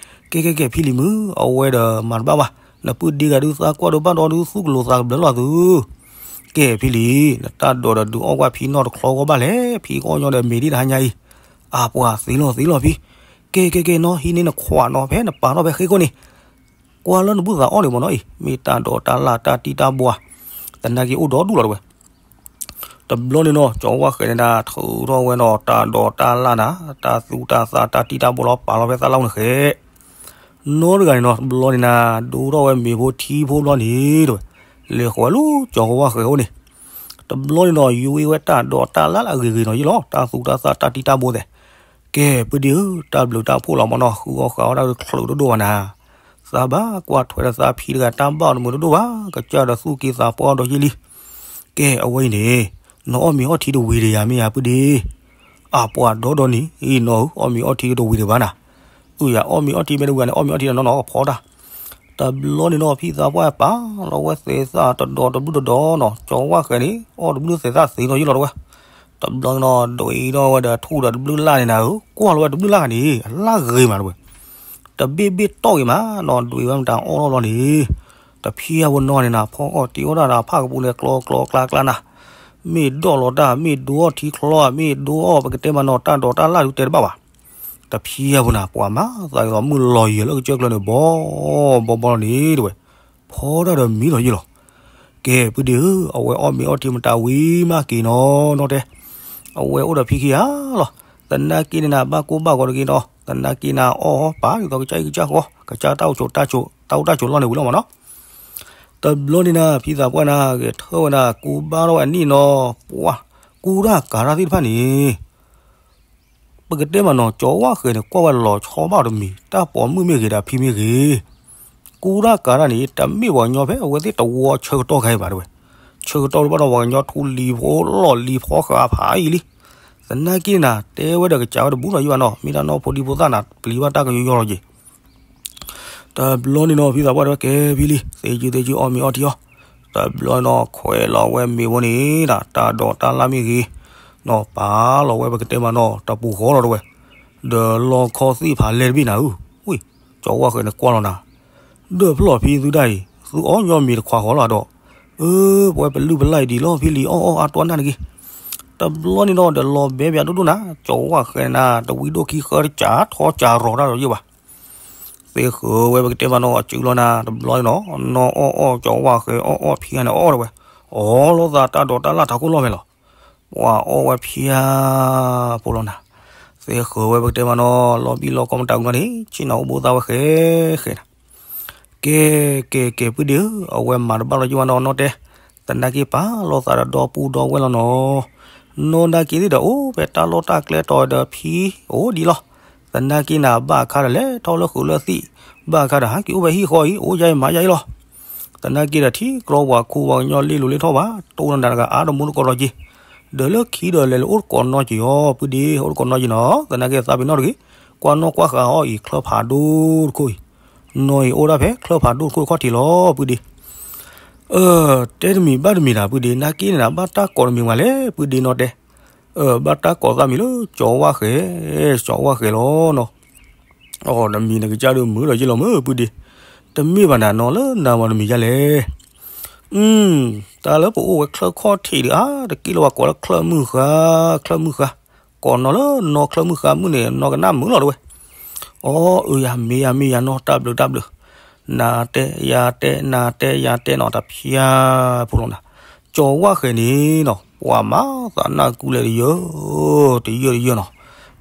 ကဲကဲကဲ ဖံလံၤမုၣ် အဝဲဒီးမၤတဘၣ်ဘၣ်, နပုၢ်ဒ့ဂၤဒုးသးကွၢ်ဒိးဘၣ်ဒီးဒုးသူၣ်ကလိာ်သးကဘျၢလီၤသု, ကဲဖံလံၤ နတၢ်ဒိးဒီးဒုးအီၣ်ကွၢ်ဖံနီၢ်တချီဂီၢ်ဘၣ်လဲၣ် ဖံကအီၣ်ညီဒီးမ့ၤဒ်တဟါညါအံၤ, အပှၤသ့လီၤသ့လီၤဖံ, ကဲကဲကဲနီၤ ဟံးန့ၢ်နခွးနီၤ ဖဲနပာ်ထီၣ်ဖဲဃ့ခိၣ်န့ၣ် ကွၢ်လၢနဘူၣ်သးအီၣ်န့ၣ်မ့ၢ်နီၤအံၤ မ့ၢ်တၢ်ဒိးတၢ်လၣ်တၢ်တံၢ်တၢ်ဘှါ, သနာ်က့အိၣ်ဒီဒူၣ်လီၤတဝဲ, တဘျီန့ၣ်နီၤ ကၠီဝၣ်ဃဲၤန့ၣ်ဒၣ် ထုးထီၣ်ဝဲနီၤ တၢ်ဒိးတၢ်လၣ်နၤ တၢ်သူတၢ်သၣ်တၢ်တံၢ်တၢ်ဘှါလီၤ ပာ်လီၤဖဲသၣ်လီၢ်န့ၣ်ဃဲ နီတဂၤန့ၣ်နီၤ တဘျီန့ၣ်နၤ ဒိထီၣ်ဝဲမ့ၤဖိထံဖိဘျီန့ၣ်တဝဲ, လဲၤဃီၤဝဲလၢကၠီကဝၣ်ဃဲၤအိၣ်န့ၣ်, တဘျီန့ၣ်နီၤ ယူဝဲတၢ်ဒိးတၢ်လၣ်လၢအဂ့ၤဂ့ၤနီၤယ့ၢ်လီၤ တၢ်သူတၢ်သၣ်တၢ်တံၢ်တၢ်ဘှါသဲး, ကဲ ပုၢ်ဒ့ဧၢ တၢ်ဘျုးတၢ်ဖှိၣ်လီၤမ့ၢ်နီၤ ဃုအီၣ်ဃုအီၣ်တၢ်တချုးတဒိၣ်ဘၣ်နၤ, သးဘၣ်ကွၢ်ထွဲဒီးသးဖံတဂၤတၢ်ဘၣ်အီၤတမုာ်တဒိၣ်ဘၣ် ကစၢ်ဒီးသူၣ်က့သးပှၢ်အီၤဒီးယ့ၢ်လံ, ကဲ အဝဲအံၤန့ၣ်, နအီၣ်မ့ၤအီထံတဝံၤတယၤမ့ၢ်ဧါ ပုၢ်ဒ့, အပှၤဒီဒီန့ၣ် အံၤနီၤဧၢ အီၣ်မ့ၤအီထံကတဝံၤဒံးဘၣ်နၤ, အုယၤအီၣ်မ့ၤအီထံမ့ၢ်တဝံၤန့ၣ် အီၣ်မ့ၤအီထံနီၢ်နီၢ်ကဖီတၢ်, တဘျီန့ၣ်နီၤ ဖံသးပှၢ်ပာ်လီၤဝဲသဲးသၣ်တဒီးတဘျုးတဒီးနီၤ ကၠီဝၣ်ဃဲၤန့ၣ် အီၣ်တဘျုးသဲးသၣ်သ့နီၤယ့ၢ်လီၤတဝဲ, တဘျီန့ၣ်နီၤ ဒွံးထီၣ်ဝဲဒီးထူၣ်ဒီးတဘျုးလၢ်န့ၣ်နၤဧၢ ကွၢ်လီၤဝဲတဘျုးလၢ်ဂၤန့ၣ် အလၢ်ဂ့ၤမးတဝဲ တဘ့ၣ်ဘ့ၣ်တီၢ်ဂ့ၤမးနီၤ ဒွံးဝဲမတၤအီၣ်ထီၣ်ဘျီန့ၣ်, တဖျံအပူၤနီၢ်န့ၣ်နၤ ဖီအီၣ်တ့အီၣ်တၢ်ဒီးဖၣ်ကပူၤန့ၣ် ကျီကျီကျါကျါနၤ, မ့ၢ်ဒိးလီၤတၢ် မ့ၢ်ဒိအီၣ်ထံချီဧါ မ့ၢ်ဒိအီၣ်ပကတဲမးနီၤ တၢ်ဒိးတၢ်လၣ်ဒုးတဲတဘၣ်ဘၣ်, တဖျံအပူၤနၤ ပှၤမၤသးဒ်သိးမုၢ်လီၤယံၤလၢကစၢၢ်ကျၢၤန့ၣ် ဘီဘီဘီလီၤန့ၣ်တဝဲ, ဖီတၢ်ဒီးမံလီၤယ့ၢ်လီၤ ကဲ ပုၢ်ဒ့ဧၢ အဝဲအီၣ်မ့ၤအီထံမတၤဝံၤမးက့ၤနီၤနီၢ်တဲ, အဝဲအိၣ်ဒီးဖံခံဂၤလီၤ, သနာ်က့န့ၣ်နၤ ဘၣ်ကိၢ်ဘၣ်ဂီၤတဂ့ၤနီၤ သနာ်က့နၤအီၣ်ဟီၣ်ပာ်ဒ်သိးကစၢ်အံၤကစၢ်ဃီ ကစၢ်တၢ်အိၣ်ဆိးတၢ်ဆိး တၢ်အိၣ်တၢ်ဆိးလီၢ်န့ၣ်ဝံၤလီၤမးနီၤ, တဘျီန့ၣ်နၤ ဖံသးပှၢ်နၤ ဂဲၤထၢၣ်ဝဲနၤ ကူဘါထီၣ်ဝဲအနံၣ်နီၤ, ပှၤ ကူတၢ်ကၤတၢ်သ့ၣ်တဖၣ်န့ၣ် ပကတဲမးနီၤ ကၠီဝၣ်ဃဲၤန့ၣ် ကွၢ်ဝဲလီၤဆီဘၣ်အီၤတမံၤ တၢ်ပိာ်မုၣ်မ့ၢ်ဂ့ၤဒီးဖံမ့ၢ်ဂ့ၤ, ကူတၢ်ကၤတၢ်န့ၣ် တမ့ၢ်ပှၤကညီဖဲအဝဲသ့ၣ်တဝီဆၢကတီၢ်ခါအံၤဘၣ်တဝဲ, ဆၢကတီၢ်တဘၣ်ဒီး ပှၤကညီထူလံၤဖိလီၢ်လံၤဖီဃာ်ဖးအံၤလံ, သနာ်က့နၤ တဲဝဲဒီးကစၢ်ဝဲတဘူးနီၤယံၤဘၣ်နီၤ မ့ၢ်တၢ်နီၢ်ဖိဒံဖိသၣ်နၤ ပျံၤဘၣ်တၢ်ကယီယီလီၤက့ၤ တဘျီန့ၣ်နီၤ ဖံသးပှၢ်တဲဝဲ ကဲဖံလံ သ့ကုသ့ကု အီၣ်မ့ၤအီထံအီၤ, တဘျီန့ၣ်နီၤ ခွဲးလီၤဝဲမ့ၤဖိန့ၣ်ဒီး တၢ်ဒိးတၢ်လၣ်မ့ၢ်ဂ့ၤ, နီၤပာ်လီၤဝဲပကတဲမးနီၤ တပူၤဃီလီၤတဝဲ, ဒီးလီခီသ့ၣ်ဖးလဲတဘ့ၣ်နၤဧၢ, ဝံၢ် ကၠီဝၣ်ဃဲၤန့ၣ်ကွၢ်လီၤနၤ, ဒီးဖျီၣ်ဖံသုဒၣ်အံၤ သုအီၣ်ညီမ့ၤတခွးဃီလီၤဒီး, အၢ ပဝဲပလုၢ်ပလၢ်အံၤဒံးလီၤ ဖံလံၤအီၣ်အီၣ်အါတွၢ်နၢ်တဂ့ၤ, တဘျီန့ၣ်နီၤ ဒီးလီၤဘဲပၠးဒိၣ်ဒိၣ်နၤ ကၠီဝၣ်ဃဲၤနၤ တဝံဒိၣ်ခံဃၢတစးထီစးရီၤတၢ်ဒီးယ့ၢ်ဘၣ် သ့ဃၢၤဝဲပကတဲမးနီၤ အစုလီၤနၤ တဘျီန့ၣ်နီၤ နီၢ်အီၣ်အီၣ်ကၠီဝၣ်ဃဲၤအီၣ်အီၣ်ဖံဂၤန့ၣ်အီၣ်တဝဲ, အီလီၤသးတၢ်ဒိးတၢ်လၣ်ထးခိၣ်လီၢ်ဖဲလီၤ, ပှၤအီၣ်ဝဲဖံဧါ ဖိလီၤနၤ, သ့ဃၢၤဝဲပကတဲမးနီၤ လီၤဘံၣ်လီၤကီမတၤဝံၤလီၤန့ၣ် ဆ့ၣ်နီၤအိၣ်ဘိသၣ်ဝဲဃဲဃဲနၤ ကဲ ကဲ ကဲ ပုၢ်ဒ့ဧၢ အဝဲမၤတဘၣ်လီၤယံၤဝဲနီၤ နီၢ်တဲ, သနာ်က့ပာ်လီၤသးဒီးဒီပုၢ်ဒီဝဲၢ်လီၤနီၤ, နီၢ်နာ်က့သ့ၣ်ဒီးအိၣ်ဖဲတၢ်လီၢ်တၢ်ကျဲတီၤဒီးဖံအိၣ်ဒံးလီၤ, သနာ်က့နၤဘၣ်အခါဒီးလဲၤထီၣ်လၢဃုာ်လၢသံၣ်, ဘၣ်အခါဒီးဟးက့ၤအိၣ်ဖဲဟံၣ်ဃီအံၤ အိၣ်ယါအံၤမၤယါအံၤလီၤ, သနာ်က့ဒီးထံကြီပှၤခူပှၤကညီလ့လိၤလ့ထီၣ်ဘၣ် တိၢ်နၤတဂၤအါတမူတကိးဒီးက့ၤ, ဒီးလၢခံဒီးလဲၤလၢအိၣ်တကိးနီၢ်က့ၤအီၤ ပုၢ်ဒ့ အိၣ်တကိးနီၢ်က့ၤနီၤ, သနာ်က့သးပ့ၤနီၣ်တဂ့ၤ, ကွၢ်နီၢ်ကွၢ်ဃာ်အီၤအံၤ ချၢၣ်ဖးဒိၣ်တခိၣ်အံၤ, နီၢ်အံၤအိၣ်ဒၣ်ဖဲချၢၣ်ဖးဒိၣ်တခိၣ်ခီၣ်ထံးလီၤ ပုၢ်ဒ့, အၢ တဲတမံၤဘၣ်တမံၤနၤ ပုၢ်ဒ့ နာ်က့န့ၣ်နၤ ဘၣ်တၢ်ကိးတမံၤမးလဲၣ် ပုၢ်ဒ့နီၢ်တဲ, အၢ ဘၣ်တၢ်ကိးသးမံၤလၢ ကၠီဝၣ်ဃဲၤ, ကၠီဝၣ်ဃဲၤလီၤနီၤ, အီ တမံၤနကစၢ်ဒုးမုာ်ဒီးယ့ၢ်လီၤမုာ် ပုၢ်ဒ့, တမ့ၢ်ဘၣ်နၤနီၤလၢနၤမၤတမံၤယါလဲၣ် အု တၢ်လၢပအိၣ်ဝဲချၢၣ်ခီၣ်ထံးဒီး အါ တက့ၢ်လၢပှၤကိးလၢချၢၣ်မုၢ်ဃါ, ချၢၣ်မုၢ်ဃါ, ကိးနီၤလၢနီၢ်ချၢၣ်မုၢ်ဃါမုၢ်န့ၣ် နီၢ်ကနၣ်မုာ်လီၤတဝဲ, အ အီ အၢယၤ မ့ၢ်ယၤ မ့ၢ်ယၤနီၤ တၢ်ဘျုး တၢ်ဘျုး, နၤတဲယၤတဲ နၤတဲယၤတဲနီၤ တဖၠါဖိလီၤနၤ, ကၠီၤဝၣ်ဃဲၤန့ၣ်နီၤ ပှၤမၤသးနၢ်ကူလဲၣ်တယၢၢ် တယၢၢ်တယၢၢ်နီၤ,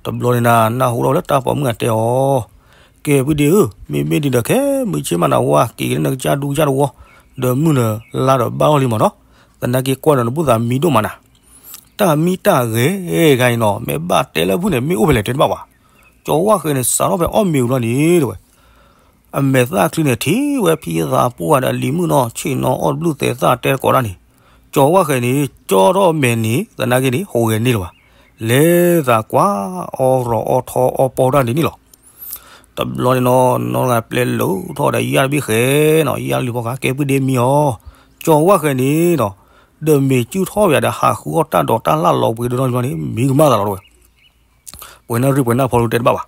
တဘျီန့ၣ်နၤ နၢ်ဟူထီၣ်လၢတၢ်ပိာ်မုၣ်အတဲအီၤ, ကဲ ဖုဒ့ဧၢ, မ့မ့ၢ်ဒ်ဒီးခဲ မုၢ်ဆ့ၣ်မးနၤဝါ က့ၤက့ၤလၢနကစၢ်ဒူကစၢ်တဝီ, ဒီးမုၢ်နၤလါဒီးဘၣ်အီၤလံမးနီၤ, သနာ်က့ကွၢ်ဒီးနဘူၣ်သးမံဒိၣ်မးနၤ တၢ်မံတၢ်ဂဲၤဂၤအံၤနီၤ မ့ၢ်ဘၣ်တဲလၢဖုၣ်န့ၣ် မ့ၢ်အိၣ်ဖဲလဲၣ်တဲတဘၣ်ဘၣ်. ကၠီၤဝၣ်ဃဲၤန့ၣ် စးထီၣ်ဖဲအီၣ်မ့ၤအူလီၤန့ၣ်တဝဲ, အမဲာ်သၣ်ချံန့ၣ် ထံၣ်ဝဲဖံသးပှၢ်ဒီးလံၤမုၣ်နီၤ ဆ့ၣ်နီၤအီၣ်တဘျုးသဲးသၣ်တဲတကိးတၢ်န့ၣ်, ကၠီၤဝၣ်ဃဲၤန့ၣ် ကၠီထီၣ်မဲာ်န့ၣ် သနာ်က့န့ၣ် ဟိးဂဲၤန့ၢ်လၢၤဘၣ်, လဲၤသးကွၢ်အီၣ်ရီးအီထီအီပီတၢ်ဒ်န့ၣ်လီၤ. တဘျီန့ၣ်နီၤ နီၢ်တဂၤပျဲလိာ်ထီၣ်ဒီးယၣ်တဘ့ၣ်ဃဲနီၤ ယၣ်လံၤဖီဃါ ကဲဖုဒ့မံအီၤ, ကၠီၤဝၣ်ဃဲၤန့ၣ်နီၤ ဒီးမ့ၢ်စုၣ်ထီၣ်ဝဲဒၣ်ဟးဃုအီၣ်တၢ်ဒိးတၢ်လၢ်လီၤပှ့ၤဒီးနီတဘျီန့ၣ် မံကမၣ်သးလီၤတဝဲ, ပှဲၤနၢ်ရံၣ်ပှဲၤနၢ်ဖီလိတဲတဘၣ်ဘၣ်.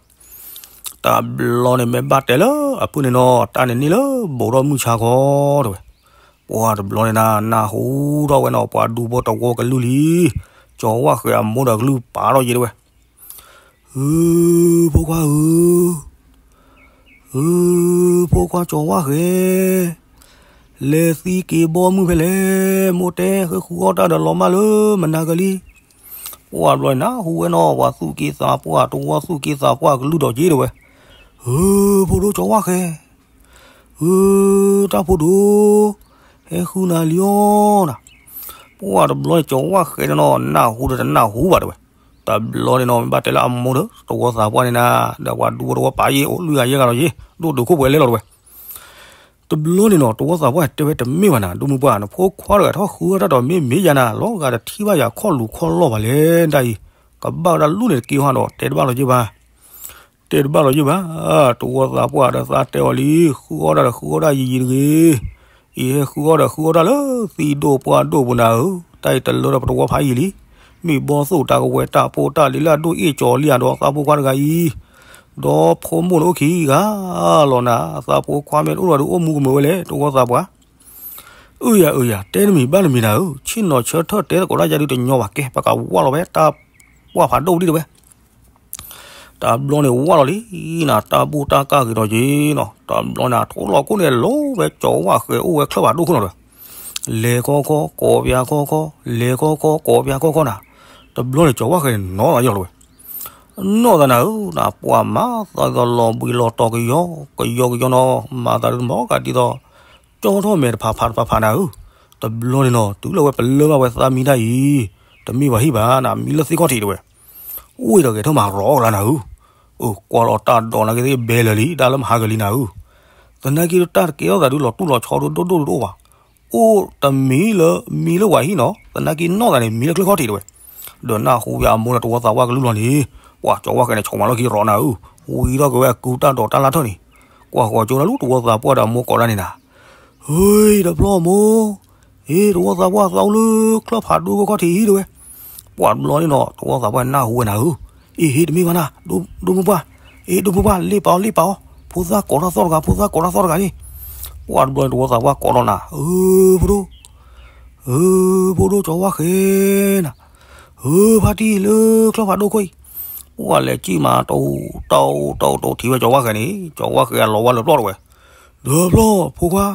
တဘျီန့ၣ်မ့ၢ်ဘၣ်တဲလၢအဖုၣ်န့ၣ်နီၤ တၢ်န့ၣ်န့ၢ်လၢဘူးထီၣ်မုၢ်ဆါခီတဝဲ, ပှၤတဘျီန့ၣ်နၤ နၢ်ဟူထီၣ်ဝဲနီၤ ပှၤဒူဖိတဝီကလုၢ်လံ, ကၠီၤဝၣ်ဃဲၤအမိၢ်ဒီးကလုၢ်ပာ်ထီၣ်ယံၤတဝဲ, ဧၢ ဖိခွါဧၢ, ဧၢ ဖိခွါကၠီၤဝၣ်ဃဲၤ, လဲၤသံက့ၤဘီမုၢ်ဖဲလဲၣ်, မိၢ်တဲဃုအီၣ်တၢ်ဒီးလီၤမၢ်လၢမနၤကလံ, ပှၤတဘျီန့ၣ်နၢ်ဟူဝဲနီၤ ပှၤသူၣ်က့သးပှၢ် တဝီသူၣ်က့သးပှၢ်ကလုၢ်ဒီးက့တဝဲ, ဧၢ ဖိဒိၣ်ကၠီၤဝၣ်ဃဲၤ, ဧၢ တၢ်ဖိဒိၣ်, ဟဲဃုနၤလံအီၤနၤ, ပှၤတဘျီန့ၣ် ကၠီၤဝၣ်ဃဲၤန့ၣ်နီၤ နၢ်ဟူဒီးတနၢ်ဟူဘၣ်တဝဲ, တဘျီန့ၣ်နီၤ မ့ၢ်ဘၣ်တဲလၢအမိၢ်ဒီး တဝီသးပှၢ်န့ၣ်နၤ ဒီးပှၤဒူဖိတဝီပာ်ယံၤအိၣ်လွံၢ်ဂၤယဲၢ်ဂၤလီၤယံၤ ဒိၣ်တုာ်ခိၣ်ပှဲၤလဲလီၤတဝဲ တဘျီန့ၣ်နီၤ တဝီသးပှၢ်တဲဝဲတမ့ၢ်ဘၣ်နၤ ဒိၣ်မုၢ်ပှၢ် နဖိခွါတဂၤထီၣ်ဃုအီၣ်တၢ်ဒီးမ့ၢ်မ့ၢ်ယၤနၤ လီၤဂာ်တထံၣ်ဘၣ်ယၤခီၣ်လူၤခီၣ်လီၢ်ဘၣ်လဲၣ် တၢ်အံၤ, ကဘၣ်ဝဲဒၣ်လူၢ်န့ၣ်တက့ၢ်ဟီဒီး တဲတဘၣ်လီၤယံၤဘၣ်, တဲတဘၣ်လီၤယံၤဘၣ်, တဝီသးပှၢ်ဒီးသးတဲအီၤလံ, ဃုအီၣ်တၢ်ဒီးဃုအီၣ်တၢ်ယံၤယံၤတဂ့ၤ, အံၤဟဲဃုအီၣ်ဒီးဃုအီၣ်တၢ်လၢသံဒိၣ်ပှၢ်ဒိၣ်ပူၤနၤဧၢ, တၢ်အံၤတလၢဒီးပတဝီဖးယံၤလံ, မ့ၢ်ဘီသိၣ်တၢ်ကဝဲၤတၢ်ဖိတၢ်လံၤလၢအဒိၣ်အ့ၣ်ကၠီၤလံဧါဒီးသးဖိခွါတဂၤအံၤ, ဒီးဖိမိၢ်န့ၣ်အိၣ်ခံဂၤလီၤနၤ, သးဖိခွါမ့ၢ်တအိၣ်ဒီးအိၣ်မူကမုာ်ဝဲလဲၣ် တဝီသးပှၢ် အၢယၤအၢယၤ တဲတမံၤဘၣ်တမံၤနၤဧၢ, ဆ့ၣ်နီၤဆၢထၢၣ်တဲသကိးတၢ်ယၤဒုးတညီဘၣ်ကဲ ပကဝၢ်လီၤဝဲတၢ်ပှၢ်ဖးဒိၣ်ဒံးတဝဲ, တဘျီန့ၣ်ဝၢ်လီၤလံနၤ, တၢ်ဘူၣ်တၢ်ကၢ်ဂ့ၤဒီးက့ၤနီၤ, တဘျီန့ၣ် ထိၣ်လီၤခိၣ်န့ၣ် လီၤဝဲကၠီၤဝၣ်ဃဲၤအိၣ်ဝဲချၢၣ်ဖးဒိၣ်ခိၣ်နီၤဒီး, လဲၤခီခီ ကိးပၠးခီခီ, လဲၤခီခီ ကိးပၠးခီခီနၤ, တဘျီန့ၣ် ကၠီၤဝၣ်ဃဲၤန့ၣ် နီၢ်သးယီၤလီၤဝဲ နီၢ်သးနၤဧၢ, နပှၤမၤသးဒ်သိးလီၤဘှံးလီၤတီၤကယီကယီကယီနီၤ, မၤသးဒ်သိးမ့ၢ်ကးဒ်သိး ကၠီထီၣ်မဲာ်တဖးဖးတဖးဖးနၤဧၢ, တဘျီန့ၣ်နီၤ တုၤလၢဝဲပလၢၢ်ဘၣ်ဝဲသးမံတၢ်အံၤ, တမ့ၢ်ဘၣ်ဟံၣ်ဘၣ်နၤ မံလၢသ့ၣ်ခီၣ်ထံးတဝဲ, အိၣ်ဒီးဂဲၤထၢၣ်မၤရီၤကလါနၤဧၢ, ကွၢ်လီၤတၢ်ဒိးနၤက့သ့ၣ်ဘဲလၢာ်လံ တၢ်လၢမဟါကလံနၤဧၢ, သနာ်က့တၢ်တကဲထီၣ်သးဒုးလီၤတူၢ်လီၤဆီဒိၣ်ဒိၣ်ဒိၣ်တအိၣ်ဘၣ် အိၣ်တမံၤလၢမံလၢဝဲဟံၣ်နီၤ, သနာ်က့နီၢ်သးန့ၣ် မံလၢချၢၣ်ခီၣ်ထံးတဝဲ, ဒီးနၢ်ဟူဝဲအမိၢ်ဒီးတဝီသးပှၢ်ကလုၢ်လီၤန့ၣ်, ပှၤကၠီၤဝၣ်ဃဲၤန့ၣ် ဆိးမးလီၢ်ခံရီၤနၤဧၢ, ဝံၤထီၣ်က့ၤဝဲအကူတၢ်ဒိးတၢ်လၢ်ထၢၣ်န့ၣ်, ကွၢ်ဃီၤကၠိလၢလူတဝီသးပှၢ်ဒီးအမိၢ်ကိးဒၣ်န့ၣ်နၤ, ဟ့ၣ် တဖျီၣ်မိၢ်, ဟ့ၣ် တဝီသးပှၢ်သးအိၣ်လၢချၢၣ်ဖးဒိၣ်ခိၣ်ခီၣ်ထံးအံၤတဝဲ, ပှၤတဘျီန့ၣ်နီၤ တဝီသးပှၢ်နၢ်ဟူဝဲနၤဧၢ, အ့ၣ် ဟ့ၣ် တမ့ၢ်ဘၣ်နၤ, ဒိၣ်မုၢ်ပှၢ်, အ့ၣ် ဒိၣ်မုၢ်ပှၢ် လ့ၣ်ပာ်အီၤ လ့ၣ်ပာ်အီၤ, ဖိသၣ်ကိးထီၣ်သီၣ်တဂၤ ဖိသၣ်ကိးထီၣ်သီၣ်တဂၤန့ၣ်, ပှၤတဘျီန့ၣ် တဝီသးပှၢ်ကိးထီၣ်နၤ, ဧၢ ဖိဒိၣ် ဧၢ ဖိဒိၣ်ကၠီၤဝၣ်ဃဲၤနၤ, ဧၢ ဖါတံၢ်လၢချၢၣ်ဖးဒိၣ်ခိၣ်အံၤ, ပှၤလဲၤကံၣ်မးတအိၣ်တအိၣ်တအိၣ်ထံၣ်ဝဲကၠီၤဝၣ်ဃဲၤန့ၣ် ကၠီၤဝၣ်ဃဲၤအလီၤဝါလၢပျီၢ်တဝဲ, ဒီးပျီၢ် ဖိခွါ,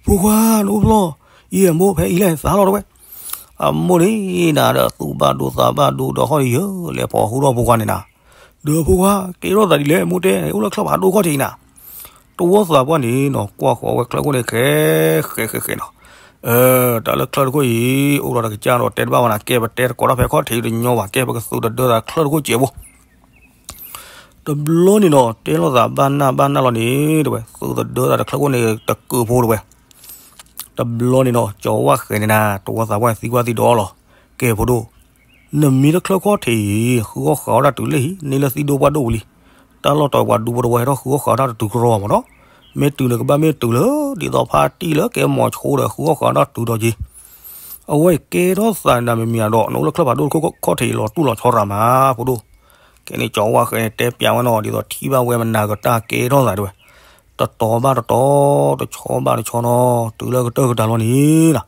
ဖိခွါ နအိၣ်ပျီၢ်, အံၤအမိၢ်ဖဲအံၤလဲၣ်သးလီၤတဝဲ, အမိၢ်န့ၣ်နၤဒီးသူၣ်ဘၣ်ဒိသးဘၣ်ဒိဒီးဟီၣ်ယၢၤလဲၤဖီၣ်ဟူထီၣ်ဖိခွါန့ၣ်နၤ, ဒီးဖိခွါ ကဲထီၣ်သးဒ်လဲၣ် မိၢ်တဲန့ၣ် အိၣ်လၢချၢၣ်ဖးဒိၣ်ခီၣ်ထံးနၤ, တဝီသးပှၢ်န့ၣ်နီၤ ကွၢ်ဃီၤဝဲချၢၣ်ခိၣ်န့ၣ် ဃဲဃဲဃဲဃဲနီၤ, တၢ်လၢချၢၣ်တခိၣ်အံၤ အိၣ်ဒီးတကစၢ်ဒီးတဲတဘၣ်ဘၣ်နၤ ကဲပတဲသကိးတၢ်ဖဲခီၣ်ထံးတညီဘၣ် ကဲပကသုးတဒၢသးချၢၣ်တခိၣ်စဲးဖိ တဘျီန့ၣ်နီၤ တဲလိာ်သးဘၣ်နၢ်ဘၣ်နၢ်လီၤန့ၣ်တဝဲ သုးသဒၢသးတချၢၣ်ခိၣ်န့ၣ်တကုးဖိတဝဲ, တဘျီန့ၣ်နီၤ ကၠီၤဝၣ်ဃဲၤန့ၣ်နၤ တဝီသးပှၢ်သံကွၢ်သံဒီးအီၤလီၤ, ကဲဖိဒိၣ်, နမံလၢချၢၣ်ခီၣ်ထံးအံၤ ဃုအီၣ်ဃုအီတၢ်တုၤလၢဟံၣ် န့ၢ်လၢသံဒိၣ်ပှၢ်ဒိၣ်ပူၤလံ, တၢ်လီၢ်တီၤပှၤဒူဖိတဝီဟဲထီၣ်ဃုအီၣ်ဃုအီတၢ်တတုၤကရီမးနီၤ, မ့ၢ်တုၤန့ၣ်ကဘၣ်မ့ၢ်တုၤလၢ ဒ်သိးဖါတံၢ်လၢကဲမီၤဆိဒီးဃုအီၣ်ဃုအီတၢ်တုၤဒီးက့ၤ အဝဲကဲထီၣ်သးနၤမ့မ့ၢ်ဒီး နအိၣ်လၢချၢၣ်ဖးဒိၣ်တခိၣ်ခီၣ်ထံးအံၤလီၤတူၢ်လီၤဆီရၤမး ဖိဒိၣ်, ခဲန့ၣ်ကၠီၤဝၣ်ဃဲၤန့ၣ်တဲပျးဝဲနီၤ ဒ်သိးထံၣ်ဘၣ်ဝဲမနၤကတၢ်ကဲထီၣ်သးတဝဲ, တတီၤဘၣ်တတီၤ တဆီဘၣ်တဆီနီၤ တုၤလၢကတၢၢ်ကတၢၢ်လီၤန့ၣ်လီၤ,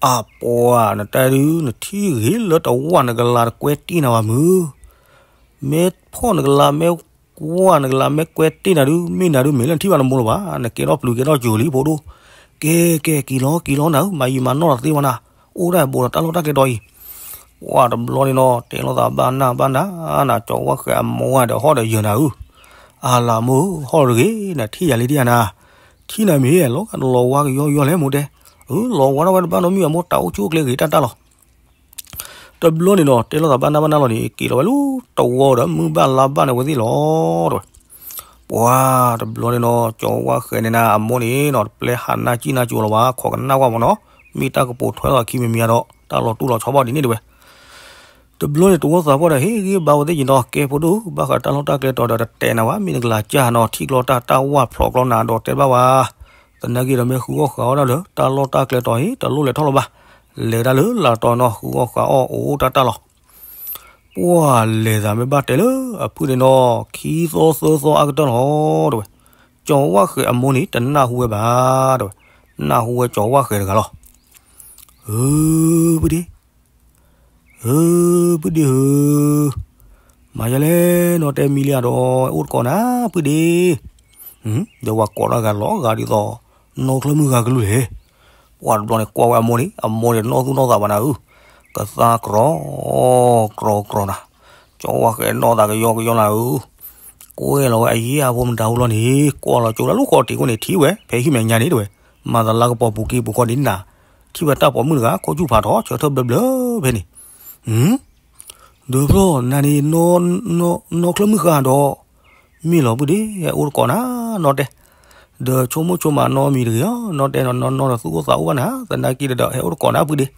အပှၤနတဲဒုး နထံၣ်ဂ့ၤလၢတဝၢ်နကလၤတကွဲတံၢ်နၤဘၣ်မုၢ်, မ့ၢ်ဖီၣ်နကလၤမ့ၢ် ကွၢ်နကလးမ့ၢ်ကွဲတ့ၢ်နၤဒုး မ့ၢ်နၤဒုး မ့ၢ်လၢနထံၣ်ဘၣ်နမိၢ်လၢၤဘၣ်, နကဲထီၣ်ပျုၤကဲထီၣ်စၢၤလံဖိဒိၣ်, ကဲ ကဲ က့ၤလီၤ က့ၤလီၤနၤဧၢ, မၤယံာ်မၤနီၢ်တသ့ဝဲနၤ, အိၣ်ဒၣ်ဘူးဒီးတၢ်လီၢ်တၢ်ကျဲတီၤအံၤ, ပှၢ်တဘျီန့ၣ်နီၤ တဲလိာ်သးဘၣ်နၢ်ဘၣ်နၢ်နၤ, ကၠီၤဝၣ်ဃဲးအမိၢ်ဝဲဒီးဟီၣ်ဒီးယၢၤနၤဧၢ, အလၤမိၢ်ဧၢ ဟီၣ်တဂ့ၤ နထံၣ်ယၤလံဒံဧါနၤ, ထံၣ်နၤမ့ၢ်ဟဲလီၤလီၤဝါကယီကယီလဲၣ်မိၢ်တဲ, အၢ လီၤဝါထီၣ်ဝဲတဘၣ်နီတမံၤအမိၢ် တၢ်အိၣ်ဆူၣ်အိၣ်ချ့ဂ့ၤတၢ်တၢ်လီၤ တဘျီန့ၣ်ဒီး တဲလိာ်သးဘၣ်နၢ်ဘၣ်နၢ်လီၤန့ၣ် က့ၤလီၤဝဲလၢတဝီဒီးမုၢ်ဘၣ်လါဘၣ်န့ၣ်ဝဲသ့ၣ်လီၤ တဲဝဲ. ပှၤတဘျီန့ၣ်နီၤ ကၠီၤဝၣ်ဃဲးန့ၣ်နၤ အမိၢ်န့ၣ်နီၤ တပျဲဟးနၢ်ကံၣ်နၢ်ကၠိလီၤဘၣ် ခိးကနၣ်ကွၢ်မးနီၤ, မ့ၢ်တၢ်ကပိာ်ထွဲလီၤခံမံၤမံၤဒီး တၢ်လီၤတူၢ်လီၤဆီဘၣ်ဒ်န့ၣ်တဲဝဲ တဘျီန့ၣ် တဝီသးပှၢ်ဒီး ဟ့ၣ်ဂံၢ်ဘါဝဲသ့ၣ်က့ၤနီၤ ကဲဖိဒိၣ် ဘၣ်ဃးတၢ်လီၢ်တၢ်ကျဲတီၤဒီး တတဲနၤဘၣ် မ့ၢ်နကလၤကၢ်နီၤ ထံၣ်ကျီတၢ်တၢ်ဝၢ်ဖျိးကျီနၤဒီးတဲဘၣ်ဝဲ သနာ်က့ဒီးမ့ၢ်ဃုအီၣ်ဃးအီၣ်ဒၣ်လၢ တၢ်လီၢ်တၢ်ကျဲတီၤအံၤ တလိၣ်လဲၤထီၣ်လၢၤဘၣ်, လဲၤဒၣ်လၢလၢ်တီၤနီၤ ဃုအီၣ်ဃးအီၣ်အိၣ်တၢ်တၢ်လီၤ. ပှၢ်လဲၤသးမ့ၢ်ဘၣ်တဲလၢအဖုန့ၣ်နီၤ ခံသီသၢသီအကတၢၢ်လီၤ တဲဝဲ. ကၠီၤဝၣ်ဃဲးအမိၢ်န့ၣ် တနၢ်ဟူဝဲဘၣ် တဲဝဲ, နၢ်ဟူဝဲကၠီၤဝၣ်ဃဲးတဂၤလီၤ. ဧၢ ပုၢ်ဒ့ ဧၢ ပုၢ်ဒ့ဧၢ, မၤယလဲၣ်နီၤ တဲမံလံဧါဒီး အိၣ်တကိးနၤ ပုၢ်ဒ့, ဒီးဝဲကိးတၢ်ဂၤလီၤဂာ်ဒ်သိး နီၢ်ချၢမုၢ်ဂၤကလုၢ်လဲၣ်. ပှၢ်တဘျီန့ၣ် ကွၢ်ဝဲအမိၢ်န့ၣ် အမိၢ်န့ၣ်နီၢ်သူၣ်နီၢ်သးဘၣ်နၤဧၢ, ကသါကြီ ကြီကြီနၤ, ကၠီၤဝၣ်ဃဲးနီၢ်သးကယီကယီနၤဧၢ, ကွဲလီၤဝဲအယံၤအဖိမတၤဟူလီၤန့ၣ် ကွၢ်လီၤကၠိလၢလူၢ်ဃီတံၢ်ခိၣ်န့ၣ် ထံၣ်ဝဲ ဖဲဟံၣ်မဲာ်ညါန့ၣ်တဲဝဲ, မၤသလါကပီၤပူၤက့ၤပူၤဃီန့ၣ်နၤ ထံၣ်ဝဲတၢ်ပိာ်မုၣ်တဂၤ ခိၣ်ဆူၣ်ဖးထီ ဆၢထၢၣ်ဘျၢဘျၢဖဲန့ၣ်, ဒီးဖျီနၤန့ၣ် နီၢ်ချၢမုၢ်ဃါဒီး, မ့ၢ်လီၤပုၢ်ဒ့ ဟဲအိၣ်တကိးနၤ နီၢ်တဲ, ဒီးဆိကမိၣ်ဆိကမးနီတမံၤတဂ့ၤဧါ နီၢ်တဲနီၢ်နီၢ်ဒီးသူၣ်အိၣ်သးအိၣ်ဘၣ်နၤ သနာ်က့ဒီးဟဲအိၣ်တကိးနၤပုၢ်ဒ့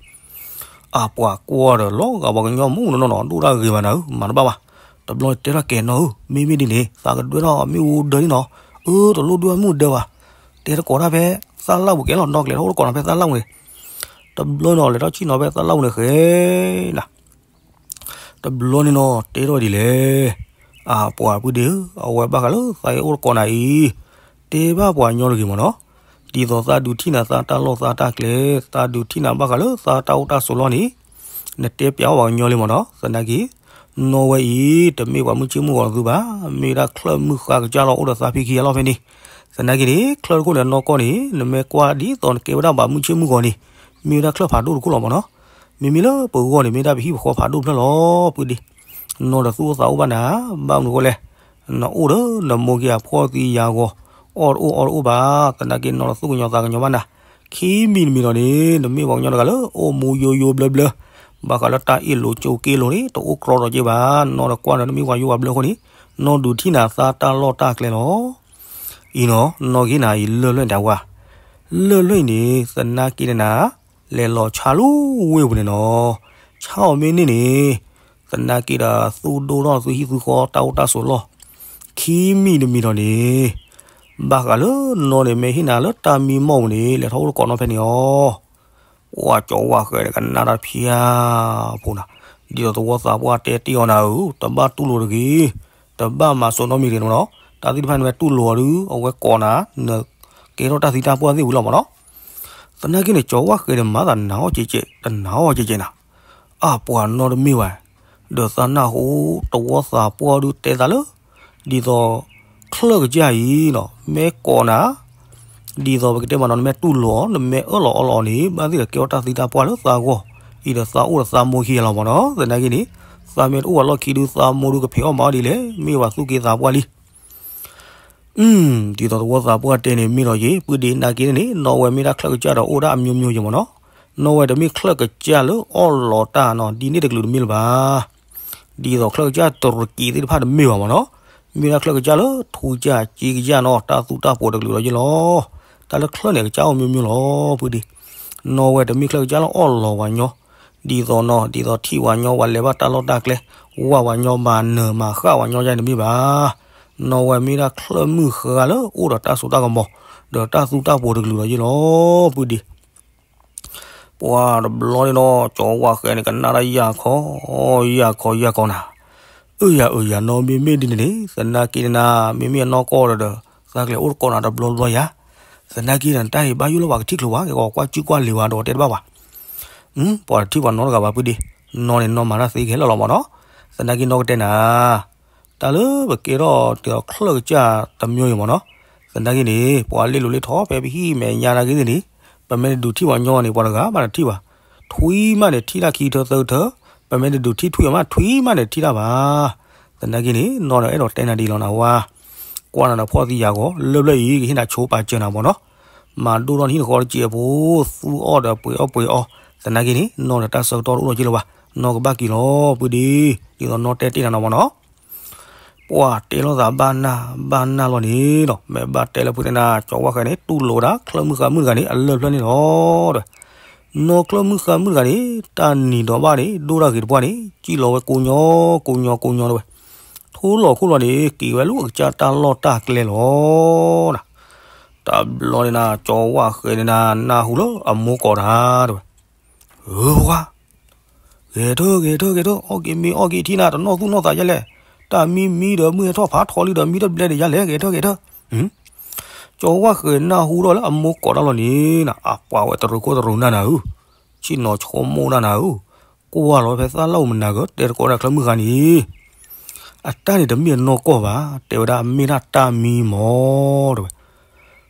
အပှၤကွၢ်ဒီးလီၤဂာ်ပှၤကညီမုၣ်နီၢ်နီၢ်နီၤ ဒိၣ်တၢ်ဂ့ၤဘၣ်နၤဧၢ မၤတဘၣ်ဘၣ်, တဘျီတဲထီၣ်ကဲနီၢ်ဧၢ မ့မ့ၢ်ဒ်န့ၣ် သးကဒွဲထီၣ်မ့ၣ်အူဒၢန့ၣ်နီၤ, အၢ တလိၣ်ဒွဲမ့ၣ်အူဒၢဘၣ်, တဲတကိးတၢ်ဖဲ သၣ်လၣ်ပူၤကဲလီၤ နီၢ်ကျဲထီၣ်အိၣ်တကိးနၤဖဲသၣ်လၣ်ပူၤန့ၣ်, တဘျီနီၤ လဲၤထီၣ်ဆ့ၣ်နီၤဖဲသၣ်လၣ်ပူၤန့ၣ်ဃဲနၤ တဘျီန့ၣ်နီၤ တဲထီၣ်ဒ်လဲၣ်, အပှၤပုၢ်ဒ့ဧၢ အဝဲဘၣ်ဃးလၢသးဟဲအိၣ်တကိးနၤအံၤ, တဲဘၣ်ပှၤကညီတဂ့ၤမးနီၤ, ဒ်သိးသးဒုးထံၣ်နၤသးတၢ်လီၢ်သးတၢ်ကျဲ, သးဒုးထံၣ်နၤဘၣ်ဃးလၢသးတၢ်အိၣ်တၢ်ဆိးလီၢ်န့ၣ်, နတဲပျးအီၣ်ပှၤကညီလံမးနီၤ, သနာ်က့ နီၢ်ဝဲအံၤ တမ့ၢ်ပှၤမုၢ်ဆ့ၣ်မုၢ်ဂီၤသုဘၣ်, မ့ၢ်ဝဲဒၣ်ချၢၣ်မုၢ်ဃါကစၢ်လီၤအိၣ်ဒီးသးဖံခံဂၤလီၤဖဲန့ၣ်, သနာ်က့န့ၣ် ချၢၣ်တခိၣ်န့ၣ် နီၢ်ကီၢ်န့ၣ် နမ့ၢ်ကွၢ်ဒ်သိးနကဲဝဲဒၣ်ပှၤမုၢ်ဆ့ၣ်မုၢ်ဂီၤန့ၣ်, မ့ၢ်ဝဲဒၣ်ချၢၣ်ဖးဒိၣ်တခိၣ်လီၤမးနီၤ, မ့မ့ၢ်လၢပဂီၢ်န့ၣ် မ့ၢ်ဒၣ်ပဟံၣ်ပဃီဖးဒိၣ်ဖျၢၣ်လီၤ ပုၢ်ဒ့, နီၢ်ဒီးသူၣ်အိၣ်သးအိၣ်ဘၣ်နၤ, ဘၣ်မနုၤဃိလဲၣ်, နအိၣ်ဒီးနမိၢ်က့ၤအဖှီၣ်သံယၤဂီၤ, အီၣ်တအိၣ်အီတအိၣ်ဘၣ်, သနာ်က့နီၢ်ဒီးသူၣ်ကညီၤသးကညီၤဘၣ်နၤ, ခံမံၤတမံၤဒီးန့ၣ် နမ့ၢ်ပှၤကညီတဂၤလၢအိၣ်မူယိယိဘျၢဘျၢ, ဘၣ်ဃးလၢတၢ်အ့ၣ်လိာ်ကၠိက့လိာ်န့ၣ် တအိၣ်ကြီဒီးက့ဘၣ်, နီၢ်ဒီးကွၢ်ဒီးနမ့ၢ်ပှၤယိပှၤဘျၢအဃိန့ၣ်, နီၢ်ဒုးထံၣ်နၤသးတၢ်လီၢ်တၢ်ကျဲလီၤ. အံၤနီၤ နီၢ်ဂ့ၤနၤအံၤလၢၢ်လွဲၢ်န့ၣ်ဝဲ, လၢၢ်လွဲၢ်အံၤန့ၣ် သနာ်က့န့ၣ်နၤ, လဲၤလီၤဆါလူဝ့ၢ်ပူၤန့ၣ်နီၤ, ဆါအီၤမ့ၢ်န့ၢ်န့ၣ်, သနာ်က့ဒီးသူၣ်ဒိၣ်ထီၣ်သုဟံၣ်သုဃီတၢ်အိၣ်တၢ်ဆိးလီၢ်, ခံမံၤတမံၤဒီးန့ၣ်, ဘၣ်ဃးလၢနီၢ်န့ၣ်မ့ၢ်ဟ့ၣ်နၤလၢတၢ်မံမီၢ်ပူၤန့ၣ် လဲၤထီၣ်အိၣ်တကိးနီၢ်ဖဲန့ၣ်အီၤ ပှၤကၠီၤဝၣ်ဃဲးဒီးကနၣ်တၢ်ဖၠၣ်ဖိနၤ, ဒ်သိးသဝီသးပှၢ်တဲတ့ၢ်အီၤနၤဧၢ, တဘၣ်တူၢ်လိာ်တဂ့ၤ, တဘၣ်မၤစိာ်နီတမံၤတဂ့ၤမးနီၤ, တၢ်သ့ၣ်တဖၣ်န့ၣ်ဝဲတူၢ်လိာ်အီၤဒုး အဝဲကိးနၤ, နကဲထီၣ်တၢ်သံတၢ်ပှၢ်သ့ၣ်ဝံၤလီၤမးနီၤ. သနာ်က့န့ၣ် ကၠီၤဝၣ်ဃဲးန့ၣ် မၤသးနၤအီၣ်ကဲကဲ, တနၤအီၣ်ကဲကဲနၤ, အပှၤနီတမ့ၢ်ဘၣ်, ဒီးသးနၢ်ဟူ တဝီသးပှၢ်ဒုးတဲသးလၢ ဒ်သိး ချၢၣ်ကစၢ်အံၤနီၤ မ့ၢ်ကိးနၤ ဒ်သိးပကတဲမးနီၤ နမ့ၢ်တူၢ်လိာ်အီၤ နမ့ၢ်အၢၣ်လီၤအီလီၤအီၤန့ၣ် ဘၣ်သ့ၣ်ဒီးကဲထီၣ်တၢ်သံတၢ်ပှၢ်လၢသးဂီၢ်, အံၤဒီးသးအိၣ်ဒီးသးမိၢ်ခံဂၤလီၤမးနီၤ. သနာ်က့န့ၣ် သးမ့ၢ်တအိၣ်ဘၣ်လီၢ်ခံဒုး သးမိၢ်ဒုးကဖံးအီၣ်မၤအီၣ်ဒ်လဲၣ်, မ့ၢ်ဘၣ်သူၣ်က့သးပှၢ်လံ. ဒ်သိးသဝီသးပှၢ်တဲန့ၣ် မ့ၢ်ဒီးယ့ၢ် ပုၢ်ဒ့ နာ်က့န့ၣ် နီၢ်ဝဲမ့ၢ်ဒၣ်ချၢၣ်ကစၢ်ဒီးအိၣ်ဒၣ်အမျိုးမျိုးယ့ၢ်မးနီၤ. နီၢ်ဝဲတမ့ၢ်ချၢၣ်ကစၢ်လၢအီၣ်လီၤတၢ်နီၤ ဒ်န့ၣ်တကလုာ်တမ့ၢ်လၢၤဘၣ်. ဒ်သိးချၢၣ်ကစၢ်တရကံးသ့ၣ်တဖၣ်တမ့ၢ်ဘၣ်မးနီၤ. မ့ၢ်ဒၣ်ချၢၣ်ကစၢ်လၢထူကစၢ်က့ကစၢ်နီၤ တၢ်သူတၢ်ပိာ်တကလုာ်လီၤယ့ၢ်လီၤ. တၢ်လၢချၢၣ်န့ၣ် အကစၢ်အိၣ်မျိုးမျိုးလီၤ ပုၢ်ဒ့. နီၢ်ဝဲတမ့ၢ်ချၢၣ်ကစၢ်လၢအီၣ်လီၤပှၤညီ ဒ်သိးနီၤ ဒ်သိးထံၣ်ပှၤညီ ပှၤလဲၤဘၣ်တၢ်လီၢ်တၢ်ကျဲ ဝၢ်ပှၤညီမၤနၢၤမၤဃၣ်ပှၤညီယါန့ၣ်တမ့ၢ်ဘၣ်. နီၢ်ဝဲမ့ၢ်ဒၣ်ချၢၣ်မုၣ်ဃါလၢအိၣ်ဒီးတၢ်စိတၢ်ကမီၤ ဒီးတၢ်သူတၢ်ပိာ်တကလုာ်လီၤယ့ၢ်လီၤ ပုၢ်ဒ့. ပှၤတဘျီန့ၣ်နီၤ ကၠီဝၣ်ဃဲးန့ၣ် ကနၣ်တၢ်ယၢ်ခီ ယၢ်ခီယၢ်ခီနၤ. အၢယၤအၢယၤ နီၢ်မ့မ့ၢ်ဒ်န့ၣ်န့ၣ် သနာ်က့န့ၣ်နၤ မ့မ့ၢ်အနီၢ်ကီၢ်ဒီး သးကလဲၤအိၣ်တကိးနၤတဘျီတဘျီယၤ. သနာ်က့န့ၣ် တၢ်အံၤဘၣ်ယိၣ်လၢပှၤကထံၣ်ကျိၤဝဲ ကကွၢ်စုကွၢ်လံၤဝဲဒီးတဲတဘၣ်ဘၣ်. ပှၤတထံၣ်ပှၤနီတဂၤဘၣ် ပုၢ်ဒ့. နီၢ်န့ၣ်နီၢ်မၤတၢ်သ့ကဟဲလီၤလီၤမးနီၤ. သနာ်က့နီၢ်ကတဲနၤ တၢ်လၢပကဲထီၣ်ဒ်သိးချၢၣ်ကစၢ်တမံၤအံၤမ့ၢ်နီၤ, သနာ်က့န့ၣ် ပှၤလ့လိာ်လ့ထီၣ်ဖဲပဟံၣ်မဲာ်ညါနာ်က့သ့ၣ်န့ၣ်, ပမ့ၢ်တဒုးထံၣ်ပှၤညီန့ၣ် ပှၤတဂၤမးတထံၣ်ဘၣ်, ထွံၣ်မးန့ၣ်ထံၣ်တၢ်ခံထၢသၢထၢ, ပမ့ၢ်တဒုးထံၣ်ထွံၣ်အမး ထွံၣ်မးန့ၣ်ထံၣ်တၢ်ဘၣ်. သနာ်က့န့ၣ် နီၢ်ဒီးအဲၣ်ဒိးတဲနၤဒ်လီၤနၤဝါ, ကွၢ်နၤဒီးဖှီၣ်သံယာ်ဂီၤ လၢၢ်ဖျၢၣ်အံၤ ကဟ့ၣ်နၤဆိပာ်စၢၤနၤမ့ၢ်နီၤ, မၤဒိၣ်ထီၣ်နဟံၣ်နဃီတစဲးဖိ, သူအီၣ်ဒီးပှ့ၤအီၣ်ပှ့ၤအီ, သနာ်က့န့ၣ် နီၢ်ဒီးတၢ်ဆၢကတီၢ်တအိၣ်ဒီးက့လၢၤဘၣ်, နီၢ်ကဘၣ်က့ၤလီၤပှ့ၤဒ့, ဒ်သိးနီၢ်တဲတ့ၢ်နၤနီၤမ့ၢ်နီၤ. ပှၤတဲလိာ်သးဘၣ်နၢ်ဘၣ်နၢ်လီၤန့ၣ်ဒီး မ့ၢ်ဘၣ်တဲလၢဖုန့ၣ်နၤ ကၠီၤဝၣ်ဃဲန့ၣ် တူၢ်လိာ်ဝဲဒၣ်ချၢၣ်မုၣ်ဃါမုၣ်တဂၤန့ၣ် အလၢၢ်ဖျၢၣ်န့ၣ်လီၤ. နီၢ်ချၢၣ်မုၣ်ဃါမုၣ်တဂၤန့ၣ် တၢ်နံၤဒီးဘၣ်န့ၣ် ဒိၣ်တၢ်ဂ့ၤတပှၢ်န့ၣ် စံၣ်လီၤဝဲကိညီ ကိညီ ကိညီတဝဲ, ထိၣ်လီၤခိၣ်လီၤန့ၣ် က့ၤဝဲလၢအကစၢ်တၢ်လီၢ်တၢ်ကျဲလီၤ. တဘျီန့ၣ်နၤ ကၠီၤဝၣ်ဃဲန့ၣ်နၤ နၢ်ဟူလၢအမိၢ်ကိးတၢ်တဝဲ, ဧၢ ဖိခွါ, ဂဲၤထၢၣ် ဂဲၤထၢၣ် ဂဲၤထၢၣ်, အီၣ်က့ၤမ့ၤအီၣ်က့ၤထံနၤ တနီၣ်သူၣ်နီၣ်သးယဲလဲၣ်, တၢ်မံမံဒီးမုၢ်ဟဲထီၣ်ဖးထီလံဒီး မံတဘျဲဒံးယဲလဲၣ်, ဂဲၤထၢၣ် ဂဲၤထၢၣ်. ကၠီၤဝၣ်ဃဲနၢ်ဟူထီၣ်လၢအမိၢ်ကိးတၢ်လီၤန့ၣ်နၤ အပှၤဝဲတရူးခိၣ်တရူးနၢ်နၤဧၢ, ဆ့ၣ်နီၤဆိကမိၣ်တၢ်နၤဧၢ, ကွၢ်လီၤဖဲသၣ်လီၢ်မနၤက တဲတကိးဒၣ်ချၢၣ်မုၣ်ဃါန့ၣ် အတၢ်န့ၣ်တမ့ၢ်အနီၢ်ကီၢ်ဘၣ်, တဲဝဲဒၣ်မ့ၢ်ဒၣ်တၢ်မံမီၢ်တဝဲ.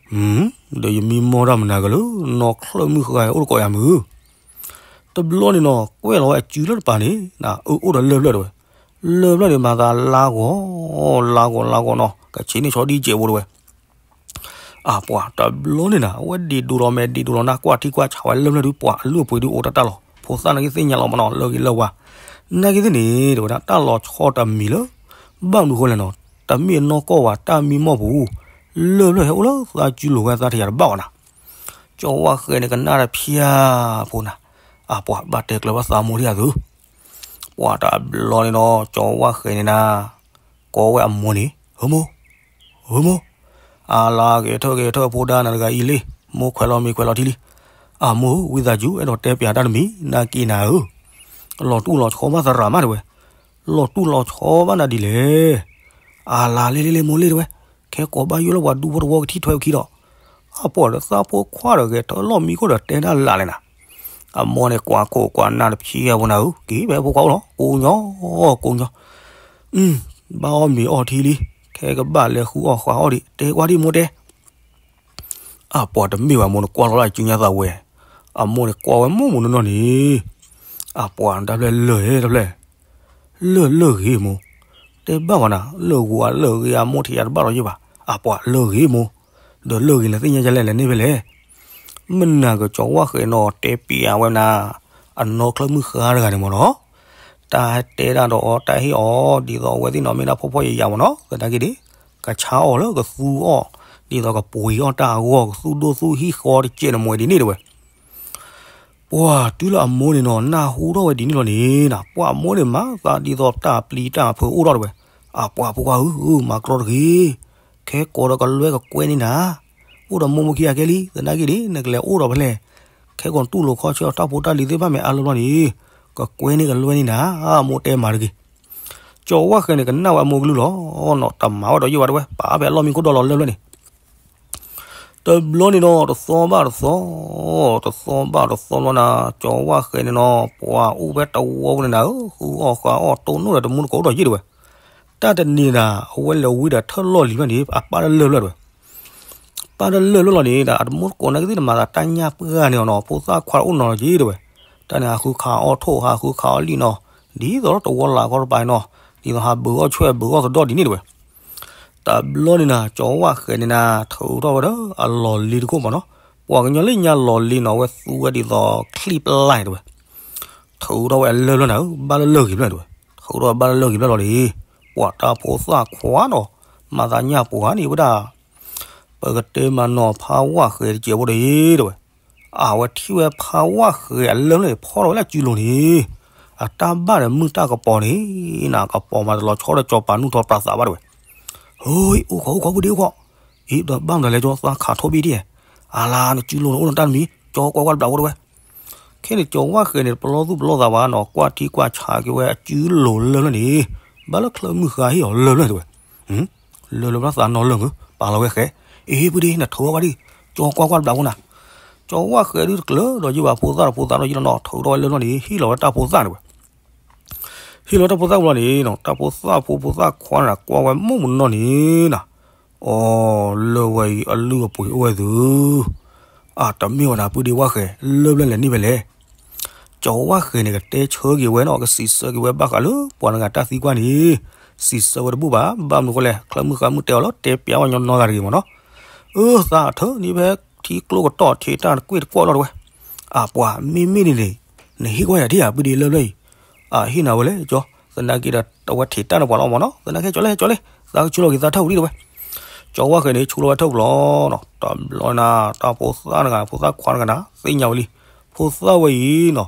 ဒီးယမံမီၢ်တၢ်မနၤကလၢ နီၢ်ချၢၣ်မုၣ်ဃါအိၣ်တကိးယၤမုၢ်. တဘျီန့ၣ်နီၤ ကွဲးလီၤဝဲအစုလၢတပၤန့ၣ် အအိၣ်ဒီးလၢၢ်ဖျၢၣ်တဝဲ, လၢၢ်ဖျၢၣ်န့ၣ်မၤသးလါဂီၤ လါဂီၤ လါဂီၤနီၤ ကဆံးန့ၢ်ဆီဒံကဲးဖိတဝဲ. အပှၤတဘျီန့ၣ်နၤ အဝဲဒ့ဒိးလီၤမဲာ်ဒ့ဒိးလီၤနၢ် ကွၢ်ထံကွၢ်ဆးဝဲလၢၢ်ဖျၢၣ်ဒုး ပှၤအလုၢ်အပှ့ၤဒုးအိၣ်တၢ်တၢ်လီၤ ဖိသၣ်နာ်က့သ့ၣ်ညါလီၤမနီၤ လၢၢ်ဂ့ၤလၢၢ်ဝါ. နာ်က့သ့ၣ်န့ၣ် တဲဝဲဒၣ်တၢ်လီၤဆီတမံၤလၢ ဘၣ်မနုၤဃိလဲၣ်နီၤ တမ့ၢ်အနီၢ်ကီၢ်ဘၣ် တၢ်မံမီၢ်ပူၤ လၢၢ်ဖျၢၣ်ဟဲအိၣ်လၢသးစုလိၤဝဲသးထံးယၤတဘၣ်ဘၣ်နၤ. ကၠီၤဝၣ်ဃဲန့ၣ်ကနၣ်တဖၠၣ်ဖိနၤ အပှၤဘၣ်တဲကျၢၤဘၣ်သးမိၢ်ဒံးအသု ပှၤတဘျီန့ၣ်နီၤ ကၠီၤဝၣ်ဃဲန့ၣ်နၤ ကိးဝဲအမိၢ်န့ၣ် ဧၢမိၢ်, ဧၢမိၢ်, အါလါဂဲၤထၢၣ်ဂဲၤထၢၣ်ဖိဒါနၤတဂၤအံၤလံ, မိၢ်ခွဲးလီၤမ့ၤခွဲးလီၤထံလံ. အမိၢ်ဧၢ ဝံသးစူၤ အဲၣ်ဒိးတဲပၠးတၢ်တမံၤ နာ်က့နၤဧၢ, လီၤတူၢ်လီၤဆီဘၣ်သရၣ်မးတဝဲ, လီၤတူၢ်လီၤဆီဘၣ်နၤဒ်လဲၣ်. အါလါလ့လ့လ့မိၢ်လ့တဝဲ, ခဲကိးဘၣ်ယိၣ်လၢပှၤဒူဖိတဝီကထံၣ်ထွဲအခံဒီး အပှၤဒီးသးဖိခွါဒီးဂဲၤထၢၣ်လီၢ်မံခိၣ်ဒီးတဲတၢ်လၢ်လဲၣ်နၤ. အမိၢ်န့ၣ်ကွၢ်ခိၣ်ကွၢ်နၢ်တဖၠၣ်ဖိနၤဧၢ, က့ၤဖဲဖိခွါအိၣ်လီၤ ကိးညီ, ကိးညီ, ဘၣ်အီၣ်မ့ၤအီထံလံ, ခဲကဘၣ်လဲၤဃုအီၣ်ဃုအီၣ်ဒံး တဲကွၢ်ဒံးမိၢ်တဲ အပှၤတမ့ၢ်ဘၣ်မိၢ်န့ၣ်ကွၢ်လီၤလၢအစုညါသးဝဲ, အမိၢ်န့ၣ်ကွၢ်ဝဲမိၢ်မိၢ်နီၢ်နီၢ်န့ၣ်, အပှၤတၢ်ဖျဲၣ်လၢၢ်တဖျဲၣ် လၢၢ်လၢၢ်ဂ့ၤမိၢ်, တဲဘၣ်ဝဲနၤ လၢၢ်ဂူၤအလၢၢ်ဂ့ၤအမိၢ်ထံၣ်ယၤတဘၣ်လီၤယ့ၢ်ဘၣ်, အပှၤလၢၢ်ဂ့ၤမိၢ်, ဒီးလၢၢ်ဂ့ၤနသ့ၣ်ညါယလဲၣ်လဲၣ်န့ၣ်ဖဲလဲၣ်. မနၤကၠီၤဝၣ်ဃဲနီၤတဲပၠးဝဲနၤ, အနီၢ်ချၢၣ်မုၣ်ဃါတဂၤန့ၣ်မ့ၢ်နီၤ, တၢ်ဟဲတဲဒၣ်ဒီးအီၤ တၢ်ဟ့ၣ်အီၤ ဒ်သိးအဝဲသ့ၣ်နီၤမ့ၢ်ဒၣ်ဖှီၣ်ဖှီၣ်ယာ်ယာ်မ့ၢ်နီၤ သနာ်က့ဒ် ကဆါအီၤလၢကသူအီၣ်, ဒ်သိးကပှ့ၤအီၣ်တၢ်အဂီၢ် ကသူၣ်ဒိၣ်သူၣ်ဟံၣ်ဃီတကဲးန့ၣ်မ့ၢ်ဒ်န့ၣ်တဝဲ ပှၤတုၤလၢအမိၢ်န့ၣ်နီၤ နၢ်ဟူထီၣ်ဝဲဒ်န့ၣ်လီၤန့ၣ်နၤ ပှၤအမိၢ်န့ၣ်မၤသးဒ်သိးတၢ်ပျံၤတၢ်ဖုးအိၣ်ထီၣ်တဝဲ, အပှၤဖိခွါဧၢ မၤကြီတဂ့ၤ, ခဲကိးဒီးကလွဲကကွဲန့ၢ်နၤ, အိၣ်ဒီးမိၢ်မိၢ်ခံဂၤကဲလံ သနာ်က့ဒ် နကလဲၤအိၣ်ဒီးဖဲလဲၣ်, ခဲကိးတူၢ်လိာ်ခီဆၢတၢ်ဖိတၢ်လံၤသ့ၣ်တဖၣ်မ့ၢ်အါလၢဘျီန့ၣ်, ကကွဲန့ၢ်ကလွဲန့ၢ်နၤ, အမိၢ်တဲမၤတဂ့ၤ ကၠီၤဝၣ်ဃဲန့ၣ် ကနၣ်ဝဲအမိၢ်ကလုၢ်လီၤနီၤ တမၤဝဲဒီးယိၣ်ဘၣ်တဝဲ ပာ်ဖဲအလီၢ်မံခိၣ်ဒီလီၤလၢၢ်ဖျၢၣ်န့ၣ်, တဘျီန့ၣ်နီၤ တသီဘၣ်တသီ, တသီဘၣ်တသီလီၤနၤ ကၠီၤဝၣ်ဃဲန့ၣ်နီၤ ပှၤအိၣ်ဖဲတဝီပူၤန့ၣ်နၤဧၢ, ဃုအီၣ်ဃုအီၣ် တိၢ်နီၣ်ဒီးတမူတကိးအိၣ်ဒီးယ့ၢ်တဝဲ, တၢ်တနံၤနၤ အဝဲလဲၤဝံဒီးထၢၣ်လီၢ်လံၤဖျၢၣ်န့ၣ် အပၢ်တလၢၢ်ဖျၢၣ်တဝဲ ပၢ်တလၢၢ်ဖျၢၣ်လီၤန့ၣ် ဒီးအတမူတကိးနာ်က့သ့ၣ်တမၤသးတၢ်ညၣ်ပှၢ်န့ၣ်အီၤနီၤ ဖိသၣ်ခွါတအိၣ်နီၤလီၤက့ၤတဝဲ, တၢ်န့ၣ်ဟးဃုခးအီၣ်ထိၣ် ဟးဃုခးအီၣ်လံၣ်နီၤ, ဒ်သိးတဝီလၢ်ခီတပၤနီၤ, ဒ်သိးဟးဘုးအီၣ်ဆွဲၣ်ဘုးအီၣ်သဒီၣ်ဒ်န့ၣ်တဝဲ, တဘျီန့ၣ်နၤ ကၠီၤဝၣ်ဃဲန့ၣ်နၤ ထုးထီၣ်ဝဲဒီးအလီၢ်လံၤတခိၣ်မးနီၤ, ပှၤကညီလၢညါလီၢ်လံၤနီၤ အဝဲသူဝဲဒ်သိးချံပျၢ်တဝဲ ထုးထီၣ်ဝဲအလၢၢ်ဖျၢၣ်နၤဧၢ, ဘၣ်လၢလၢၢ်ဂ့ၤဖျၢၣ်တဝဲ, ထုးထီၣ်ဝဲဘၣ်လၢလၢၢ်ဂ့ၤဖျၢၣ်လီၤလံ, ပှၤတၢ်ဖိသၣ်ခွါနီၤ, မၤသးညၣ်ပှၤန့ၣ်ဝဲဒၣ်, ပကတဲမးနီၤဖးဝၣ်ဃဲတစဲးဖိတဂ့ၤတဝဲ, အဝဲထံၣ်ဝဲဖးဝၣ်ဃဲအလၢၢ်ဖျၢၣ်န့ၣ် ဖီၣ်ထီၣ်ဝဲလၢအစုလိၤန့ၣ်, အတၢ်ဘၣ်ဒီးမုၢ်တၢ်ကပီၤန့ၣ်, နကပီၤမးတလီၤဆီဒီးကၠီၤပာ်နုၢ်ထီၣ်ပာ်သးဘၣ်တဝဲ, ဟိ အိၣ်ခိးအိၣ်ခိး ပူၤဒ့အိၣ်ခိး, အံၤဒီးဘၣ်မတၤလဲၣ်ကၠီၤသးခးထိၣ်ဘံၣ်ဒံး, အလါနစုလိၤန့ၣ်အိၣ်ဒီးတၢ်တမံၤ ကၠီၤကွၢ်ကွၢ်တဘျးဖိတဝဲ ခဲန့ၣ် ကၠီၤဝၣ်ဃဲန့ၣ် တပလီၢ်သူၣ်ပလီၢ်သးဘၣ်နီၤ ကွၢ်ထံကွၢ်ဆးက့ၤဝဲအစုလိၤလၢၢ်ဖျၢၣ်န့ၣ်, ဘၣ်လၢချၢၣ်မုၢ်ဃါဟ့ၣ်အီၤလၢၢ်ဖျၢၣ်တဝဲ, လၢၢ်ဖျၢၣ်ဘၣ်သးနီၢ်လၢၢ်မုၢ် ပာ်လီၤဝဲဃဲ, အ့ ပူၤဒ့ နထုးဝဲဒံး, ကၠီၤကွၢ်ကွၢ်တဘျးဖိနၤ, ကၠီၤဝၣ်ဃဲဒုးတကျၢၤဒီးယ့ၢ်ဘၣ်ဖိသၣ်ဒီးဖိသၣ်ဒီးယ့ၢ်လီၤနီၤ ထုးထီၣ်ဝဲလၢၢ်ဖျၢၣ်န့ၣ် ဟ့ၣ်လီၤဝဲတၢ်ဖိသၣ်န့ၣ်ဝဲ ဟ့ၣ် ဟ့ၣ်လီၤတၢ်ဖိသၣ်ကဘျီန့ၣ်နီၤ, တၢ်ဖိသၣ်ဖိ ဖိသၣ်ခွါန့ၣ် ကွၢ်ဝဲမုၢ်မနီၤန့ၣ်နီၤ, အိ လၢၢ်ဝဲအံၤအလုၢ်အပှ့ၤအိၣ်ဝဲသု, အတမ့ၢ်ဝဲဒၣ် ပုၢ်ဒ့ဝၣ်ဃဲၤ လၢၢ်ဘျၢၣ်လဲၤန့ၢ်ဖဲလဲၣ်. ကၠီၤဝၣ်ဃဲၤန့ၣ် ကတဲဆၢက့ၤဝဲနီၤ, ကစံးဆၢက့ၤဝဲဘၣ်ဃးလၢပှၤတဂၤတၢ်သံကွၢ်န့ၣ်, စံးဆၢဝဲတဘူၣ်ဘၣ်. ဘၣ်မနုၤဃိလဲၣ်, ချၢမုၢ်ဃါမုၢ်တဲအီၤလၢတဲပျးဝဲညီနီၢ်ဂၤတဂ့ၤမ့ၢ်နီၤ. အၢ သးထၢၣ်န့ၣ်ဖဲထံကျိကတီၢ်ထံးတၢ်တကွ့ၢ်တကွီၢ်လီၤတဲဝဲ. အပှၤမ့မ့ၢ်န့ၣ်န့ၣ်, နဟ့ၣ်ကွၢ်ယၤဒ်ဧါ ပုၢ်ဒ့လၢၢ်ဘျၢၣ်အံၤ, အဟ့ၣ်နၤဝဲလဲၣ်ကၠီ, သနာ်က့ဒီးအဝဲထံးတၢ်န့ၣ်ပှၤလီၤမ့ၢ်နီၤ, သနာ်က့ကၠီလဲၣ် ကၠီလဲၣ်, သးကဆူလီၤက့ၤသးထၢၣ်ဝံၤဒံးတဲဝဲ. ကၠီၤဝၣ်ဃဲၤန့ၣ် ဆူလီၤဝဲထၢၣ်ပူၤလီၤနီၤ, တဘျီနၤ တၢ်ဖိသၣ်တဂၤဖိသၣ်ခွါတဂၤန့ၣ် သ့ၣ်ညါဝဲလံ, ဖိသၣ်ဝဲအံၤနီၤ,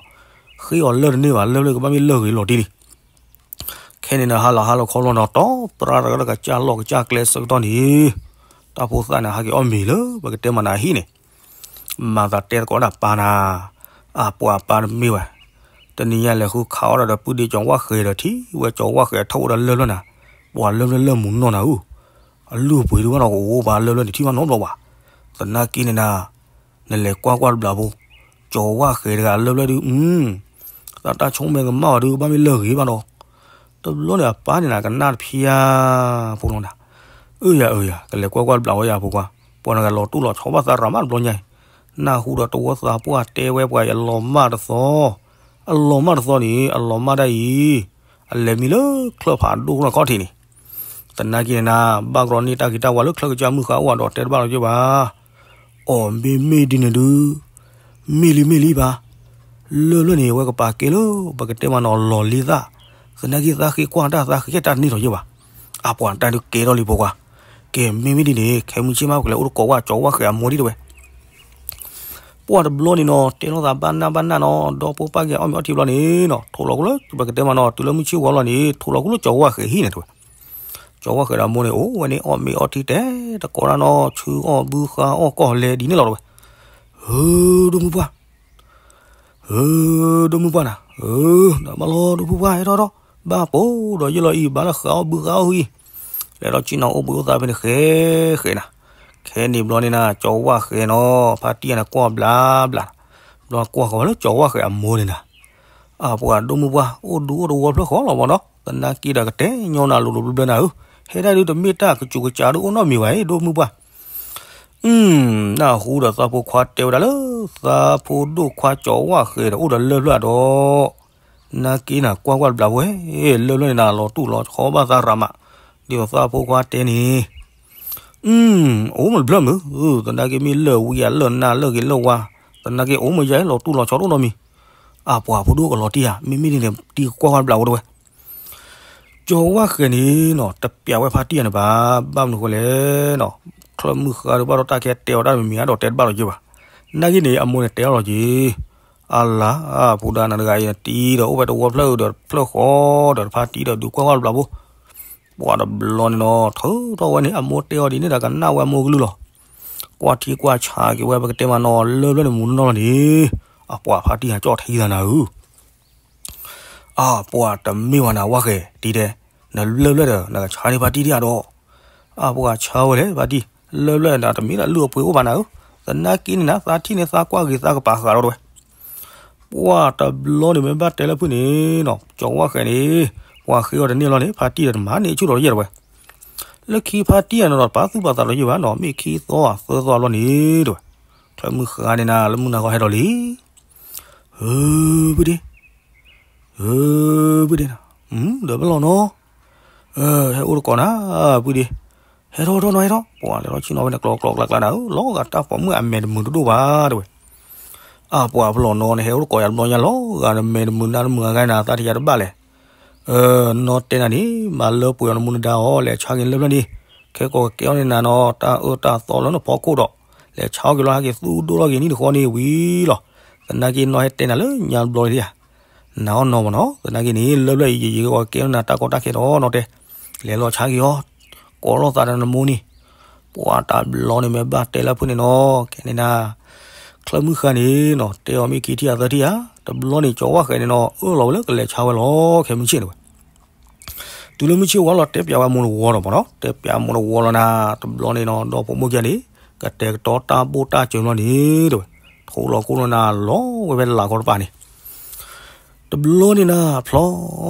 ဃ့အီၤလၢၢ်တန့ၢ်ဘၣ်, လၢၢ်ဘျၢၣ်ကဘၣ်မ့ၢ်လၢၢ်ဂ့ၤလီၤတံၢ်လံ. ခဲန့ၣ်ဒီး ဟါလီၤဟါလီၤခီလီၤနီၤ, တီပရၢတကစၢ်လီၢ်ကစၢ်ကျဲဆၢကတီၢ်န့ၣ်, တၢ်ဖိသၣ်န့ၣ် ဟးက့ၤအီၣ်မ့ၤလၢပကတဲမးနၤဟံၣ်န့ၣ်, မၤသးတဲသကိးဒၣ်ပၢ်နၤ, အပှၤပၢ်တမ့ၢ်ဝဲ, တနံၤညါလဲၤဃုခးအီၣ်ဒီး ဒီးပုၢ်ဒ့ကၠီၤဝၣ်ဃဲၤဒီး ထံၣ်ဝဲကၠီၤဝၣ်ဃဲၤထီၣ်အိၣ်ဒီးလၢၢ်ဘျၢၣ်နၤ, ပှၤလၢၢ်ဘျၢၣ်လၢၢ်မူနီၢ်နၤဧၢ, အလုၢ်အပှ့ၤဒုးဘၣ်နီၤ ကအိၣ်ပှၤလၢၢ်ဘျၢၣ်န့ၣ် ထံၣ်ဘၣ်နီတဘျီဘၣ်, သနာ်က့န့ၣ်နၤ နလဲၤကွၢ်ကွၢ်တဘျီဖိ, ကၠီၤဝၣ်ဃဲၤတဂၤလၢၢ်ဘျၢၣ်ဒုး, သးတၢ်ဆိကမိၣ်ကမၣ်ဝဲဒုး ကဘၣ်မ့ၢ်လၢၢ်ဂ့ၤဘၣ်နီၤ. တဘျီန့ၣ်အပၢ်န့ၣ်နၤ ကနၣ်တဖျါဖိလီၤနၤ, အၢယၤအၢယၤ ကလဲၤကွၢ်ကွၢ်တဘျီဝဲယၤဖိခွါ, ပှၤနဂၤလီၤတူၢ်လီၤဆီဘၣ်သးရၤမးတဘျီညါအံၤ, နၢ်ဟူဒီးတဝီသးပှၢ်တဲဝဲပှၤအလီၤမၢ်တသီ, အလီၤမၢ်တသီန့ၣ် အလီၤမၢ်ဒၣ်အံၤ, အလဲၤမံလၢချၢၣ်ဖးဒိၣ်နီၢ်ခီၣ်ထံးန့ၣ် သနာ်က့န့ၣ်နၤ ဘၣ်ကရီန့ၢ်တၢ်ဂ့ၤတၢ်ဝါလၢချၢၣ်ကစၢ်မုၢ်ဃါအိၣ်ဒီးတဲတဘၣ်လီၤက့ၤဘၣ်. အိ မ့မ့ၢ်ဒ်န့ၣ်ဒုး, မ့ၢ်လံမ့ၢ်လံဘၣ်. လၢၢ်လၢၢ်န့ၣ် အဝဲကပာ်ကဲလၢ ပကတဲမးနီၤလီၢ်လံသၣ်, သနာ်က့သးဃ့ကွၢ်တၢ်သးဃ့တၢ်တန့ၢ်လီၤက့ၤဘၣ်. အပှၤတၢ်ဒုးကဲထီၣ်လံဖိခွါ, ကဲမ့မ့ၢ်ဒ်န့ၣ် ခဲမုၢ်ဆ့ၣ်မး ပကလဲၤအိၣ်တကိးဝဲကၠီၤဝၣ်ဃဲၤအမိၢ်ဒံးတဲဝဲ ပှၢ်တဘျီန့ၣ်နီၤ တဲလိာ်သးဘၣ်နၢ်ဘၣ်နၢ်နီၤ ဒီဖိပၢ်က့ၤအီၣ်မ့ၤအီထံဘျီန့ၣ်နီၤ ထိးလီၤကလိာ် ပကတဲမးနီၤ တုၤလၢမုၢ်ဆ့ၣ်ဝီလီၤန့ၣ် ထိးလီၤကလိာ်ကၠီၤဝၣ်ဃဲၤဟံၣ်န့ၣ်တဲဝဲ. ကၠီၤဝၣ်ဃဲၤဒီးအမိၢ်န့ၣ် အိၣ်ဝဲန့ၣ်အီၣ်မ့ၤအီထံတဲတကိးတၢ်နီၤ ဆူအီၣ်ဘုဃါအီၣ်ကီၢ်လဲၤဒ်န့ၣ်လီၤတဲဝဲ. ဧၢ ဒိၣ်မုၢ်ပှၢ် ဧၢ ဒိၣ်မုၢ်ပှၢ်နၤ ဧၢ ဒီးဘၣ်လီၤဒိၣ်မုၢ်ပှၢ်ဟဲထီၣ်ထီၣ် ဘၣ်ပိာ်ဒီးယဲၢ်လီၤအံၤ ဘၣ်လၢဃးအီၣ်ဘုဃါအီၣ်ဟံၣ် လဲၤထီၣ်ဆ့ၣ်နီၤအိၣ်ဘှံးအိၣ်သါဖဲန့ၣ်ဃဲဃဲနၤ. ခဲန့ၣ်ဘျီန့ၣ်နၤ ကၠီၤဝၣ်ဃဲၤနီၤ ဖါတံၢ်ယၤန့ၣ်ကွၢ်ဘျးဘျး ဘျီကွၢ်ဃီၤဝဲလၢကၠီၤဝၣ်ဃဲၤအမိၢ်န့ၣ်နၤ အပှၤဒိၣ်မုၢ်ပှၢ် အိၣ်ဒူအိၣ်တဝီဖျၢၣ်ဃီလီၤမ့ၢ်နီၤ သနာ်က့ဒီးကတဲညီနၤလိၤလိၤဘျၢဘျၢနၤဧၢ ဟဲဒၣ်ဒုးတမ့ၢ်တၢ်ကစူးကစးဒုးအိၣ်နီတမံၤဘၣ်အံၤ ဒိၣ်မုၢ်ပှၢ် နၢ်ဟူဒီးသးဖိခွါတဲဝဲဒၣ်လၢ သးဖိဒိၣ်ခွါကၠီၤဝၣ်ဃဲၤဒီးအိၣ်ဒီးလၢၢ်ဖျၢၣ်ဒီး နာ်က့နၤကွၢ်ကွၢ်တဘျီဝဲ လၢၢ်ဖျၢၣ်န့ၣ်နၤလီၤတူၢ်လီၤဆီဘၣ်သးရၤမး ဒ်သိးသးဖိခွါတဲန့ၣ် အိၣ်မ့ၢ်တဘျၢမုၢ် သနာ်က့မ့ၢ်လၢၢ်ဝံယၤလၢၢ်နၢ်လၢၢ်ဂ့ၤလၢၢ်ဝါ သနာ်က့အိၣ်မ့ၢ်ယၤလီၤတူၢ်လီၤဆီတအိၣ်နီတမံၤ အပှၤဖိဒိၣ်ကလီၤတံၢ်ဧါ မ့မ့ၢ်ဒ်န့ၣ် တံၤကွၢ်ကွၢ်တဘျီဝဲတဲဝဲ ကၠီၤဝၣ်ဃဲၤန့ၣ်နီၤ တပျးဝဲဖါတံၢ်ယၤန့ၣ်ဘၣ် ဘၣ်မနုၤဃိလဲၣ်နီၤ ချၢၣ်မုၢ်ဃါဒုးဘၣ်ဒီးတၢ်ခဲတဲအီၤတၢ်တမံၤမံၤအါဒီးတဲတဘၣ်လီၤက့ၤဘၣ် နာ်က့န့ၣ် အမိၢ်န့ၣ်တဲအီၤလီၤက့ၤ အလၤ ဖိဒါနၤတဂၤအံၤ နတံၤဒီးအိၣ်ဝဲတဝီဖျၢၣ်ဒီးဖျၢၣ်ဃီဒီးတဖါတံၢ်ဒီးဒုးကွၢ်ကွၢ်တဘျီဖိ ပှၤတဘျီန့ၣ်နီၤ ထုးထီၣ်ဝဲန့ၣ် အမိၢ်တဲအီၤဒ်န့ၣ်ဒီးကနၣ်ဝဲအမိၢ်ကလုၢ်လီၤ ကွၢ်ထံကွၢ်ဆးက့ၤဝဲပကတဲမးနီၤ လၢၢ်ဖျၢၣ်န့ၣ်မူနီၢ်လီၤန့ၣ် အပှၤဖါတံၢ်ဟးကၠီၣ်ထံသးနၤဧၢ အပှၤတမ့ၢ်ဝဲနၤဝၣ်ဃဲၤ တံၤတဲ နလၢၢ်ဖျၢၣ်ဒီး နကဆါန့ၢ်ဖါတံၢ်ဒံးဧါဒီး အပှၤဆါဝဲလဲၣ်ဖါတံၢ် လၢၢ်ဖျၢၣ်နၤတမ့ၢ်လၢအလုၢ်အပှ့ၤအိၣ်ဘၣ်နၤဧၢ သနာ်က့န့ၣ်နၤ သးထံၣ်န့ၢ်သးကွၢ်ဂ့ၤသးကပာ်ဃာ်လီၤတဲဝဲ ပှၤတဘျီန့ၣ်မ့ၢ်ဘၣ်တဲလၢဖုၣ်န့ၣ်နီၤ ကၠီၤဝၣ်ဃဲၤန့ၣ် ပှၤဃ့အီၤတန့ၢ်လီၤန့ၣ် ဖါတံၢ်ဒီးတမၤန့ၢ်ဆူၣ်ထီၣ်တယဲၢ်တဲဝဲ လၢခံဖါတံၢ်ယၤန့ၣ်ဒီး တပာ်သူၣ်ပာ်သးလီၤယဲၢ်ဘၣ်နီၤ မ့ၢ်ခံသီသၢသီဘျီန့ၣ်တဲဝဲ ချၢၣ်မုၢ်ဃါန့ၣ်နၤ လၢမုၢ်နၤခီဟဲထီၣ်လံ ဧၢ ပုၢ်ဒ့ ဧၢ ပုၢ်ဒ့နၤ ဒီးဘၣ်လီၤနီၤ ဟဲအိၣ်တကိးနၤ ပုၢ်ဒ့ ဟဲထီၣ်ထီၣ်နီၤဟဲထီၣ် ပှၤလဲၤထီၣ်ဆ့ၣ်နီၤဝဲန့ၣ် ကျီကျီကျါကျါနၤဧၢ လီၤဂာ်တၢ်ပိာ်မုၣ်အမဲာ်တမုာ်တဒိၣ်ဘၣ်တဲဝဲ အပှၤဖလီၢ်နီၤန့ၣ် ဟဲအိၣ်တကိးယၤတဘျီညါလီၤဂာ်နမဲာ်တမုာ်နါတမုာ်အဂၤနၤ သးထံၣ်ယၤတဘၣ်လဲၣ် နီၢ်တဲနၤန့ၣ် မၤလၢပှဲၤအီၤနမူနဒါအီၤ လဲၤဆါက့ၤလၢၢ်ဖျၢၣ်န့ၣ် ခဲကိးကဲအီၤန့ၣ်နၤနီၤ တၢ်အၢတၢ်သီလၢနဖီခိၣ်ဒီး လဲၤဆါအီၤက့ၤလီၤ ဟဲက့ၤသူၣ်ဒိၣ်ထီၣ်က့ၤနံၣ်တဃီန့ၣ်ဝံၤလီၤ သနာ်က့နီၢ်ဟဲတဲနၤလၢညါတဘျီလံဧါ နၤအီၣ်နီၤမ့ၢ်နီၤ သနာ်က့န့ၣ် လၢၢ်ဖျၢၣ်အံၤ ယယကဲအီၤကဲနၤတၢ်ကီတၢ်ခဲဒီးနီၢ်တဲ လဲၤလီၤဆါက့ၤအီၤ ကိးလိာ်သးဒီးနမိၢ်န့ၣ် ပှၤတဘျီန့ၣ်မ့ၢ်ဘၣ်တဲလၢဖုၣ်န့ၣ်နီၤ ခဲန့ၣ်နၤ ချၢၣ်မုၢ်ဃါန့ၣ်နီၤ တဲအီၤမ့ၢ်ခံထံၣ်အသၢထံၣ်ဧါ တဘျီန့ၣ် ကၠီၤဝၣ်ဃဲၤန့ၣ်နီၤ အၢၣ်လီၤဝဲလၢကလဲၤဆါဝဲလီၤ ခဲမုၢ်ဆ့ၣ်န့ၣ်ဝဲ တုၤလၢမုၢ်ဆ့ၣ်ဝါလီၤ တဲပျးဝဲမိၢ်တဝီလီၤမ့ၢ်နီၤ တဲပျးမိၢ်တဝီလီၤနၤ တဘျီန့ၣ်နီၤ ဒီဖိမိၢ်ခံဂၤန့ၣ် ကတဲာ်ကတီၤတၢ်ဘိၣ်တၢ်စၢၤဘျီန့ၣ် တဲဝဲ ထိးလီၤကိၢ်လီၤနၤ လီၤဝဲဖဲလၢ်ခီတပၤန့ၣ် တဘျီန့ၣ်နၤ ဖျီ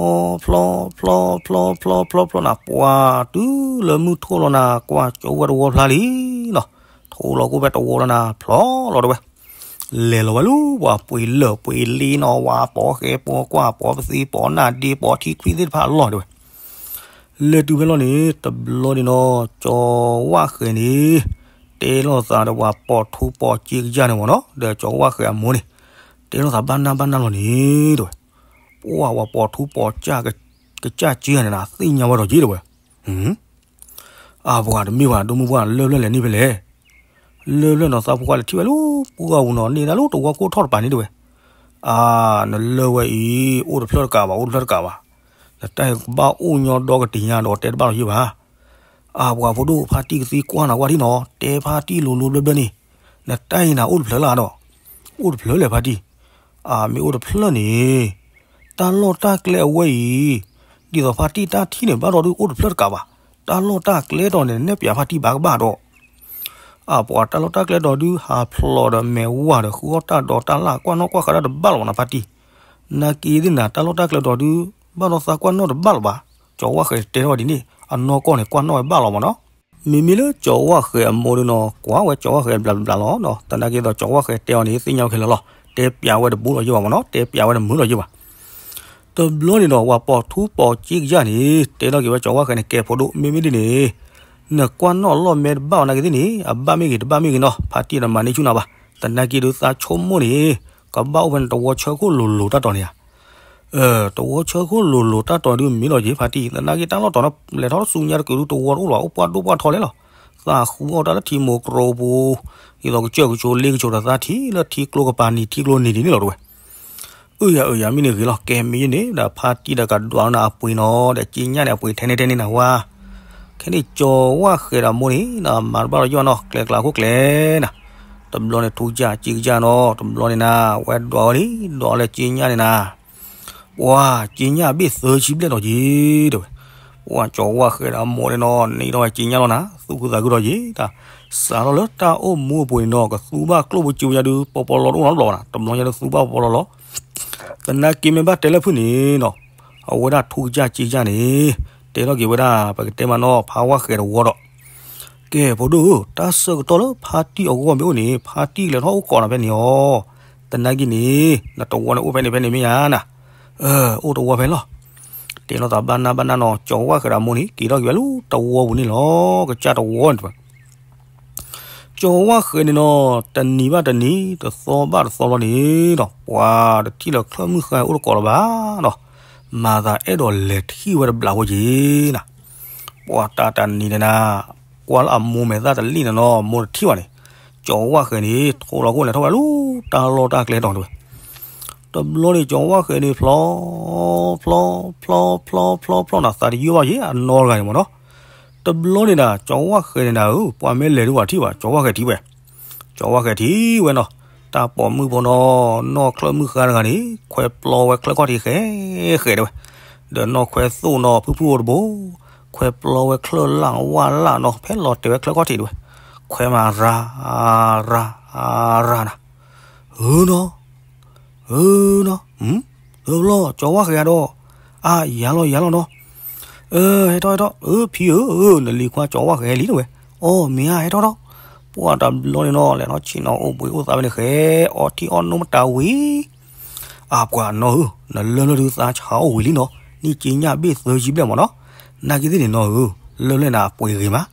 ဖျီ ဖျီ ဖျီ ဖျီ ဖျီ ဖျီနၤ ပှၤတုၤလၢမုၢ်ထီၣ်လီၤနၤ ကွၢ်ကၠီဝဲတဝီဖျါလံနီၤ, ထိလီၤကိၣ်ဖဲတဝီလီၤနၤ ဖျီလီၤတဲဝဲ, လဲၤလီၤဝဲလၢပှၤပှ့ၤလၢၢ်ပှ့ၤလ့နီၤ ဝၤပိာ်ဃဲပိာ်ကွၢ်ပိာ်ပသ့ပိာ်နၢ်ဒ့ပိာ်ထံခွံသ့ၣ်တဖၣ်အလီၢ်တဲဝဲ, လဲၤတုၤဖဲလီၤန့ၣ် တဘျီန့ၣ်နီၤ ကၠီဝၣ်ဃဲၤန့ၣ် တဲလိာ်သးဒီးပှၤပိာ်ထူပိာ်ကၠ့ကယၢ်န့ၣ်မ့ၢ်နီၤ ဒီးကၠီဝၣ်ဃဲၤအမိၢ်န့ၣ် တဲလိာ်သးဘၣ်နၢ်ဘၣ်နၢ်လီၤန့ၣ်တဲဝဲ, ပှၤ ပှၤပိာ်ထူပိာ်ကၠ့ ကစၢ်ကၠ့န့ၣ်နၤ သ့ၣ်ညါဝဲဒီးက့ၤတဲဝဲ, အပှၤတမ့ၢ်ဘၣ် ဒိၣ်မုၢ်ပှၢ် လၢၢ်ဖျၢၣ်လဲၤန့ၢ်ဖဲလဲၣ်, လၢၢ်ဖျၢၣ်နီၤ သးဖိခွါလဲၤထံၣ်ဝဲလၢပှၢ်ပူၤနီၤ န့ၢ်ဒၣ်လၢတဝီကိၢ်ထီၣ်တပၤန့ၣ်တဲဝဲ, အါ နလၢၢ်ဝဲအံၤ အိၣ်တဖျၢၣ်တကးဘၣ် အိၣ်တဖျၢၣ်တကးဘၣ်, နတၢ်အံၤကဘၣ်အိၣ်ညီဒီကတ့ၢ်ညါဒီးတဲတဘၣ်လီၤယံၤဘၣ် အပှၤဖိဒိၣ်ဖါတံၢ်ကသံကွၢ်နၤကွၢ်ထံနီၤ တဲဖါတံၢ်လိၤလိၤဘျၢဘျၢန့ၣ်, နတၢ်အံၤနၤအိၣ်တဖျၢၣ်လၢဒီး, အိၣ်တဖျၢၣ်လဲၣ်ဖါတံၢ်, အမ့ၢ်အိၣ်တဖျၢၣ်န့ၣ်, တၢ်လီၢ်တၢ်ကျဲအဝဲအံၤ, ဒ်သိးဖါတံၢ်တၢ်ထံၣ်န့ၣ် ဘၣ်ဒီးဒုးအိၣ်တဖျၢၣ်တကးဘၣ်, တၢ်လီၢ်တၢ်ကျဲဒီးန့ၣ် နဲၣ်ပၠးဖါတံၢ်ဘၣ်ကဘၣ်ဒီး အပှၤတၢ်လီၢ်တၢ်ကျဲဒီးဒုး ဟးဖျိးဒီးမဲာ်ဝါဒီးဃုအီၣ်တၢ်ဒီးတၢ်လၢ်ကွၢ်နီၣ်ကွၢ်ဃါတၢ်တဘၣ်လီၤဘၣ်နၤဖါတံၢ်, နာ်က့သ့ၣ်နၤ တၢ်လီၢ်တၢ်ကျဲဒီးဒုး ဘၣ်ဒီးသးကွၢ်နီၣ်တဘၣ်လီၤဘၣ်, ကၠီဝၣ်ဃဲၤတဲထီၣ်ဝဲဒ်န့ၣ် အနီၢ်ကီၢ်န့ၣ် ကွၢ်နီၣ်ဝဲဘၣ်လီၤမ့ၢ်နီၤ, မ့မ့ၢ်လၢကၠီဝၣ်ဃဲၤအမိၢ်ဒုးနီၤ ကွၢ်ဝဲကၠီဝၣ်ဃဲၤဘျးဘျးလီၤနီၤ သနာ်က့ဒီးကၠီဝၣ်ဃဲၤတဲအီၤန့ၣ် သ့ၣ်ညါဝဲခဲလၢာ်လီၤ တဲပၠးဝဲတဘူးလီၤယံၤဘၣ်မ့ၢ်နီၤ တဲပၠးဝဲတမုာ်လီၤယံၤဘၣ် တဘျီန့ၣ်ဒီး ပှၤပိာ်ထူပိာ်ကၠ့ကယၢ်န့ၣ် တဲထီၣ်က့ၤဝဲကၠီဝၣ်ဃဲၤန့ၣ် ကဲဖိဒိၣ် မ့မ့ၢ်ဒ်န့ၣ် နကွၢ်နီၣ်လီၢ်မဲတဘၣ်အီၤနာ်က့သ့ၣ်န့ၣ် အဘၣ်မ့ၢ်ဂ့ၤတဘၣ်မ့ၢ်ဂ့ၤနီၤ ဖါတံၢ်ဒီးမၤန့ၢ်ဆူၣ်နၤဘၣ်, သနာ်က့ဒုးသးဆိကမိၣ်န့ၣ် ကဘၣ်အိၣ်ဖဲန့ၣ်တဝီဆၢခိၣ်လိၤလိၤတၢ်တီၤန့ၣ်ဧါ တဝီဆၢခိၣ်လိၤလိၤတၢ်တီၤဒုးမ့ၢ်လီၤယံၤဖါတံၢ် သနာ်က့တၢ်လီၢ်တီၤနီၤ လဲၤထီၣ်ဆူညါတကုးဒုးတဝီတအိၣ်လၢၤဘၣ် အိၣ်ပှၢ်ဒိၣ်ပှၢ်ထီလဲၣ်လီၤ, သးဃုအီၣ်တၢ်လၢထံမိၢ်ကရိပူၤ, ဒ်သိးကစၢၢ်ကဆိးလ့ကဆိးဒီးသးထံၣ်လၢထံကျိကပၤနံၤထံကျိနံၤဒ်န့ၣ်လီၤတဲဝဲ အၢယၤအၢယၤမ့ၢ်န့ၣ်ဂ့ၤလီၤ ကဲမ့ၢ်ယန့ၣ် ဒီးဖါတံၢ်ဒီးကဒွးနၤအပှ့ၤနီၤ ဒီးကၠ့ညၣ်န့ၣ် အပှ့ၤထဲန့ၣ်ထဲန့ၣ်နၤဝါ, ခဲန့ၣ်ကၠီဝၣ်ဃဲၤဒီးမိၢ်န့ၣ် နမၤတဘၣ်လီၤယံၤနီၤ ကျဲကျါခိၣ်ကျဲနၤ, တဘျီန့ၣ်ထူကစၢ်ကၠ့ကစၢ်နီၤ တဘျီန့ၣ်နၤ ဝဲဒွးဝဲန့ၣ် ဒွးလၢကၠ့ညၣ်န့ၣ်နၤ ပှၤကၠ့ညၣ်ဘ့ၣ်သၢဆံဘျဲၣ်ဒီးက့ၤ တဲဝဲ, ပှၤကၠီဝၣ်ဃဲၤဒီးမိၢ်န့ၣ်နီၤ န့ၢ်ထီၣ်ဝဲကၠ့ညၣ်လီၤနၤ သူၣ်ခုသးခုဒီးက့ၤတၢ်, စးထီၣ်လၢတၢ်အိၣ်မူအပူၤန့ၣ်နီၤ ကသူဘၣ်ကျိၣ်ပူၤစ့ပူၤညါဒုး ပီပီလီလီတအိၣ်နီတဘျီဘၣ်နၤ တဘျီညါဒုးသူဘၣ်ပီပီလီလီ သနာ်က့မ့ၢ်ဘၣ်တဲလၢဖုၣ်န့ၣ်နီၤ, အဝဲဒၣ်ထူကစၢ်ကၠ့ကစၢ်န့ၣ် တဲထီၣ်က့ၤဝဲဒၣ် ပကတဲမးနီၤ ဖါဝၣ်ဃဲၤတဝီဒီး, ကဲဖိဒိၣ်ဧၢ, တၢ်ဆၢကတီၢ်လၢဖါတံၢ်အဂီၢ်မ့ၢ်အိၣ်န့ၣ် ဖါတံၢ်ကလဲၤထီၣ်အိၣ်ကိးနၤဖဲန့ၣ်အီၤ, သနာ်က့န့ၣ် နတဝီန့ၣ်အိၣ်ဖဲန့ၣ်ဖဲန့ၣ်မ့ၢ်ဧါနၤ, အိၣ်တဝီဖဲလီၤ. တဲလိာ်သးဘၣ်နၢ်ဘၣ်နၢ်နီၤ ကၠီဝၣ်ဃဲၤဒီးအမိၢ်န့ၣ် က့ၤထီၣ်က့ၤဝဲလၢတဝီပူၤန့ၣ်လီၤ. ကစၢ်တဝီန့ၣ် ကၠီဝၣ်ဃဲၤန့ၣ်နီၤ တနံၤဘၣ်တနံၤ တသီဘၣ်တသီလီၤန့ၣ်ဒီး ပှၤတထံၣ်လၢချၢၣ်မုၢ်ဃါအိၣ်တကိးလၢၤဘၣ်နီၤ, မၤသးအဲၣ်ဒိးလဲၤထံၣ်ဝဲတဘျီဖိက့ၤနၤ, ပှၤတၢ်တနံၤန့ၣ်နၤ ကွၢ်လၢအမိၢ်မဲာ်သၣ်တလံၣ်န့ၣ်နီၤ မိၢ်တထံၣ်ဘၣ်န့ၣ်, ကၠီဝၣ်ဃဲၤန့ၣ် ထိလီၤခိၣ်လဲၤထီၣ်ဝဲလၢတၢ်လီၢ်တၢ်ကျဲတီၤန့ၣ်ဝဲ တဘျီန့ၣ် ကၠီဝၣ်ဃဲၤန့ၣ် ဖျီ ဖျီ ဖျီ ဖျီ ဖျီ ဖျီနၤ သးတယိဘၣ်ယ့ အနီတဂၤန့ၣ်မ့ၢ်နီၤ, တဘျီန့ၣ်နၤ ကၠီဝၣ်ဃဲၤန့ၣ်နၤဧၢ ပှၤမ့ၢ်လဲၤဒုးဝဲထံၣ်ဘၣ် ကၠီဝၣ်ဃဲၤထံၣ်ဝဲ, ကၠီဝၣ်ဃဲၤထံၣ်ဝဲနီၤ, တၢ်ပိာ်မုၣ်ဖိနီၤ နီၢ်ချၢၣ်မုၢ်ဃါတဂၤန့ၣ် ခွဲးပျီဝဲချၢၣ်ခီၣ်ထံးဃဲးဃဲးတဲဝဲ, ဒီးနီၢ်ခွဲးသိၣ်နီၤ ဖုၣ်ဖုၣ်အိၣ်တဘိ, ခွဲးပျီဝဲချၢၣ်လၢ်ဝၣ်လၢ်နီၤ ဖဲလီၤတဲာ်ဝဲချၢၣ်ခီၣ်ထံးတဲဝဲ, ခွဲးမၤရၤ ရၤ ရၤနၤ, ဧၢနီၤ ဧၢနီၤ, ဧၢဘျီ ကၠီဝၣ်ဃဲၤဒီး, အါ ယၤလီၤယၤလီၤနီၤ, ဟဲထီၣ်ဟဲထီၣ် အၢဖံဧၢ, နလံၤခွါကၠီဝၣ်ဃဲၤလံတဲဝဲ, အီ မ့ၢ်ဧါ ဟဲထီၣ်ထီၣ်, ပှၤတဘျီန့ၣ်နီၤ လဲၤထီၣ်ဆ့ၣ်နီၤအိၣ်ဘှံးအိၣ်သါဝဲန့ၣ်ဃဲၤ အီထံၣ်အီနိမတၤဝံၤ အပှၤနီၢ်ဧၢ, နလၢၢ်လၢဒုးသးဆါအိၣ်ဝံၤလံနီၤ, န့ၢ်ကၠ့ညၣ်ဘ့ၣ်သၢဆံဘျဲၣ်မ့ၢ်နီၤ, နာ်က့သ့ၣ်န့ၣ်နီၢ်ဧၢ, လၢၢ်လၢနၤအပှ့ၤဂ့ၤမး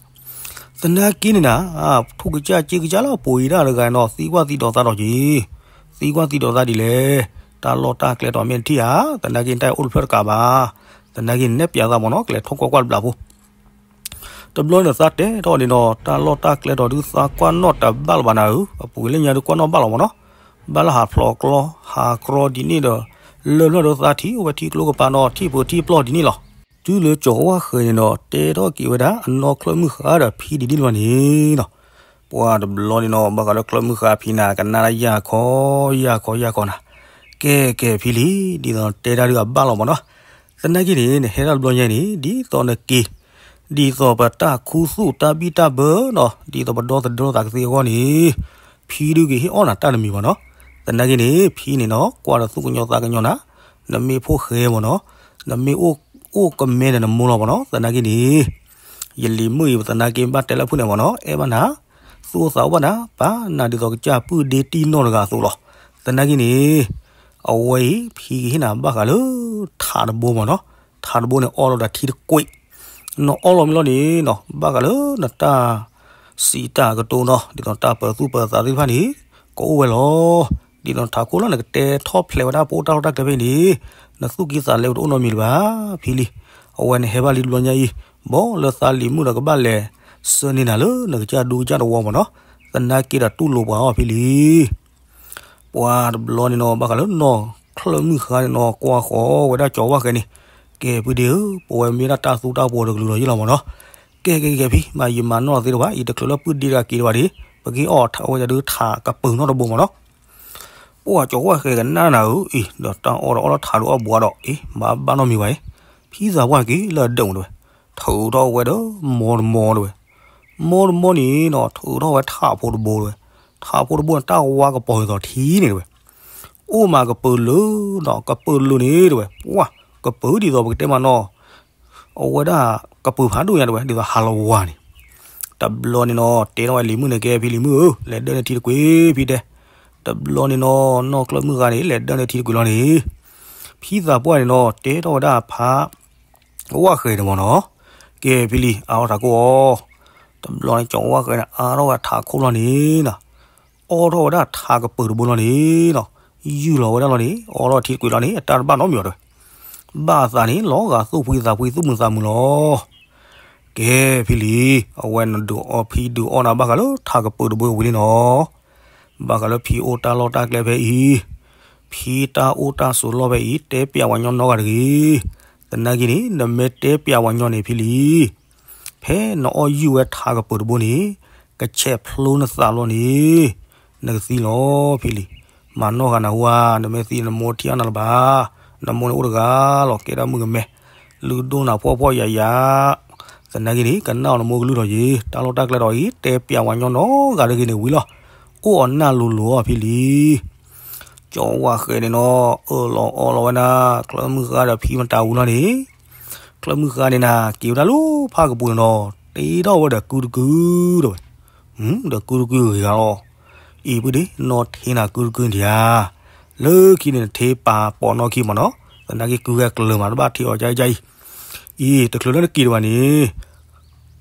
သနာ်က့န့ၣ်နၤ, ထူကစၢ်ကၠ့ကစၢ်လၢအပှ့ၤဒၣ်တဂၤနီၤ သံကွၢ်သံဒိးသးဒီးက့ၤ, သံကွၢ်သံဒိးသးဒ်လဲၣ်, တၢ်လီၢ်တၢ်ကျဲတီၤမ့ၢ်တထံၣ်ဧါ, သနာ်က့နတၢ်အိၣ်တဖျၢၣ်တကးဘၣ်, သနာ်က့နဲၣ်ပၠးသးမ့ၢ်နီၤ ကလဲၤထီၣ်ကွၢ်ကွၢ်တဘျးဖိ တဘျီန့ၣ်သးတဲထီၣ်န့ၣ်နီၤ တၢ်လီၢ်တၢ်ကျဲတီၤဒုးသးကွၢ်နီၣ်တဘၣ်လၢၤဘၣ်နၤဧၢ, အပူၤလၢညါဒုးကွၢ်နီၣ်ဘၣ်လီၤမ့ၢ်နီၤ, ဘၣ်လၢဟးဖျိးကျီ ဟးကြီဒ်န့ၣ်ဒီး လၢၢ်ဖျၢၣ်ဒုးသးထံၣ်အိၣ်ဝဲထံကျိကပၤနီၤ ထံၣ်ပၢၤထံၣ်ပျီၢ်ဒ်န့ၣ်လီၤ. တုၤလၢကၠီဝၣ်ဃဲၤန့ၣ်ဒီး တဲထီၣ်က့ၤဝဲဒၣ်အနီၢ်ချၢၣ်မုၣ်ဃါဒီးဖံဒ်န့ၣ်လီၤန့ၣ်နီၤ, ပှၤတဘျီန့ၣ်နီၤ ဘၣ်ဃးလၢချၢၣ်မုၣ်ဃါဖံနၤ ကနၣ်ဒၣ်ယၢ်ခီ ယၢ်ခီ ယၢ်ခီနၤ, ကဲကဲဖံလံ, ဒ်သိးတဲတၢ်ဒုးအဘၣ်လီၤမ့ၢ်နီၤ, သနာ်က့န့ၣ် နဟဲထီၣ်တဘျီညါန့ၣ် ဒ်သိးနက့ၤ ဒ်သိးပတၢ်ခူသူၣ်တၢ်ဘံၣ်တၢ်ဘၢနီၤ ဒ်သိးပဒီသဒၢသးကသ့အဂီၢ်န့ၣ် ဖံဒုးက့ၤဟ့ၣ်အီၣ်နၤတၢ်တမံၤဘၣ်နီၤ, သနာ်က့န့ၣ် ဖံန့ၣ်နီၤ ကွၢ်ဒီးသူၣ်ကညီၤသးကညီၤနၤ, နမ့ၢ်ဖိၣ်ဃဲမ့ၢ်နီၤ, နမ့ၢ်အိၣ်ကမဲန့ၣ်နမိၢ်လီၤမ့ၢ်နီၤ, သနာ်က့န့ၣ် ယလံၤမုၣ်အံၤ သနာ်က့ဘၣ်တဲလၢဖုၣ်န့ၣ်မ့ၢ်နီၤ, အဲၣ်ဘၣ်နၤ, သူၣ်အိၣ်သးအိၣ်ဘၣ်နၤ, ပာ်နၤဒ်သိးကစၢ်ပုၢ်ဒ့တံၢ်နီၢ်တဂၤအသိးလီၤ. သနာ်က့န့ၣ် အဝဲအံၤ ဖံကဟ့ၣ်နၤဘၣ်ဃးလၢ ထးတဘိမ့ၢ်နီၤ, ထးတဘိန့ၣ် အီၣ်လီၤဒီးထံတကွံာ်, နအီၣ်လီၤမ့ၢ်လီၤန့ၣ်နီၤ, ဘၣ်ဃးလၢနတၢ်စံးတၢ်ကတိၤနီၤ, ဒ်သိးတၢ်ပၢၤသူၣ်ပၢၤသးသ့ၣ်တဖၣ်န့ၣ် ကအိၣ်ဝဲလီၤ. ဒ်သိးထးခိၣ်လၢနကတဲထီၣ်ဖျဲးဝဲဒၣ်ပအိၣ်တၢ်လီၢ်တၢ်ကျဲဖဲအံၤန့ၣ်, နသူၣ်ကံၢ်သးလဲပတအိၣ်နီတမံၤလၢၤဘၣ်, ဖံလံၤ, အဝဲနဟဲဘၣ်လံတဘျီညါအံၤ, ဘီလၢသးလံၤမုၣ်ဒီးကဘၣ်လဲၤဆှၢန့ၢ်နၤလၢနကစၢ်ဒူကစၢ်တဝီမ့ၢ်နီၤ, သနာ်က့ဒီးတူၢ်လိာ်ပှၤအီၤဖံလံၤ ပှၤတဘျီန့ၣ်နီၤ, ဘၣ်ဃးလၢနီၢ်ချၢၣ်မုၣ်ဃါန့ၣ်နီၤ, ကွၢ်ဃီၤဝဲဒၣ်ကၠီၤဝၣ်ဃဲန့ၣ်, ကဲဖုဒ့ဧၢ, ပဝဲမ့ၢ်ဒၣ်တၢ်သူတၢ်ပှီၤတကလုာ်လီၤယ့ၢ်လီၤမ့ၢ်နီၤ, ကဲကဲကဲဖံ, မ့ၢ်ယမၤနီၢ်သ့တဘၣ်, ယတချုးလၢပုၢ်ဒ့တဂၤက့ၤတဘၣ်ဒံး, ပက့ၤအီၣ်ဝဲဒၣ်ဒုးထးကပၢၤနီတဘိမ့ၢ်နီၤ, ပှၤကၠီၤဝၣ်ဃဲကနၣ်နၤဧၢ, အံၤ ဒီးတၢ်အီၣ်ဒီးအီၣ်လၢထးဒုးအီၣ်ဘှးဒီး, အံၤ ဘၣ်ဘၣ်နီတမံၤဘၣ်အံၤ, ဖံသးပှၢ်က့ၤလၢအဒၢးမ့ၢ်တဝဲ, ထုးထီၣ်ဝဲဒီး မီတမီတဝဲ မီတမီန့ၣ်နီၤ, ထုးထီၣ်ဝဲထးဖိတဘိတဝဲ, ထးဖိတဘိန့ၣ် တၢ်ဝါကပီၤဒ်သိးထံန့ၣ်တဝဲ, အိၣ်မးကပၢၤလၢာ်နီၤ, ကပၢၤလၢာ်န့ၣ်တဝဲ, ပှၤ ကပၢၤဒ်သိးပကတဲမးနီၤ, အဝဲဒၣ်ကပၢၤဖးဒိၣ်ညါတဝဲ ဒ်သိးဟးလီၤဝါန့ၣ်, တဘျီန့ၣ်နီၤ တဲထီၣ်ဝဲလံၤမုၣ်န့ၣ် ကဲဖံလံၤမုၣ်ဧၢ, လဲၤဒၢန့ၢ်ထံတကွံာ်ဖံတဲ, တဘျီန့ၣ်နီၤ နီၢ်ကျၢၢ်မုၣ်ဃါန့ၣ် လဲၤဒၢန့ၢ်ထံတကွံာ်လီၤန့ၣ်, ဖံသးပှၢ်န့ၣ်နီၤ တဲထီၣ်ဝဲဒၣ်ဖး ဝၣ်ဃဲန့ၣ်မ့ၢ်နီၤ, ကဲဖံလံၤ အါထီၣ်ထးခိၣ်အီၤ, တဘျီန့ၣ် ကၠီၤဝၣ်ဃဲန့ၣ် အါထီၣ်ဝဲထးခိၣ်လီၤန့ၣ်နီၤ, အီၣ်ထီၣ်ဝဲဒၣ်ထးကပၢၤတဘိလီၤန့ၣ်နီၤ, ယုၢ်လီၤဝဲဒၣ်လီၤန့ၣ် အီၣ်ထီၣ်ထံတကွံာ်လီၤန့ၣ် အတၢ်တဘၣ်နီတမံၤဘၣ်တဝဲ, ဘၣ်အသးန့ၣ် လီၤဂာ်သူၣ်ဖှံသးဖှံသူၣ်မုာ်သးမုာ်လီၤ. ကဲဖံလံၤ အဝဲနဒုးအီၣ်ဖံဒုးအီၣ်နၤဘၣ်ဃးလၢထးကပၢၤတဘိဝံၤလံနီၤ, ဘၣ်ဃးလၢဖံအိၣ်တၢ်လီၢ်တၢ်ကျဲဖဲအံၤ, ဖံတၢ်အိၣ်တၢ်ဆိးလီၢ်ဖဲအံၤ တဲပျးဝဲညီနီတဂၤတဂ့ၤ, သနာ်က့န့ၣ် နမ့ၢ်တဲပျးဝဲညီန့ၣ်ဖံလံၤ, ဖဲနအီၣ်ယုၢ်ဝဲထးကပၢၤတဘိန့ၣ် ကဆဲးဖျိနသးလီၤန့ၣ် နကသံလီၤဖံလံၤ, မၤနီၢ်ဂၤနဟူဧါ, နမ့ၢ်သံနမိၢ်ထံၣ်အါနၤလၢၤဘၣ်, နမိၢ်န့ၣ်အိၣ်တဂၤလီၤ ကဲဒၣ်မုၣ်ကမဲ, လုၢ်ဒိၣ်နၤဖှီၣ်ဖှီၣ်ယာ်ယာ်, သနာ်က့န့ၣ် ကနၣ်အီၤနမိၢ်ကလုၢ်ထီၣ်ယ့ၤ, တၢ်လီၢ်တၢ်ကျဲဒီးအံၤ တဲပျးဝဲညီနီတဂၤတဂ့ၤန့ၣ်ဝံၤလီၤ, အိၣ်အီၤနၢ်လိၤလိၤအီၤဖံလံၤ ကၠီၤဝၣ်ဃဲန့ၣ်နီၤ အၢၣ်လီၤအီလီၤဝဲဒၣ် ကျၢၢ်မုၢ်ဃါဒီးဖံမတၤဝံၤလီၤန့ၣ်, ကျၢၢ်မုၢ်ဃါန့ၣ်နၤ က့ၤဝဲဒၣ်လၢဖးကပူၤန့ၣ်နီၤ တ့ထီၣ်ဝဲဒီးကုတကုတဝဲ, ဒီးကုတကုဂ့ၤဂၤလီၤ, အံၤပုၢ်ဒ့ နီၢ်ထ့နၤကုတကုဒံးဧါ, လၢခံန့ၣ်နထ့ပာ်ပိာ်နီၢ်ခံမ့ၢ်နီၤ, သနာ်က့ကုဂဲၤကျၢၤမး တဘၣ်ထ့အီၤကအံၤ, အံၤ တချုးလၢနက့ၤတဘၣ်န့ၣ်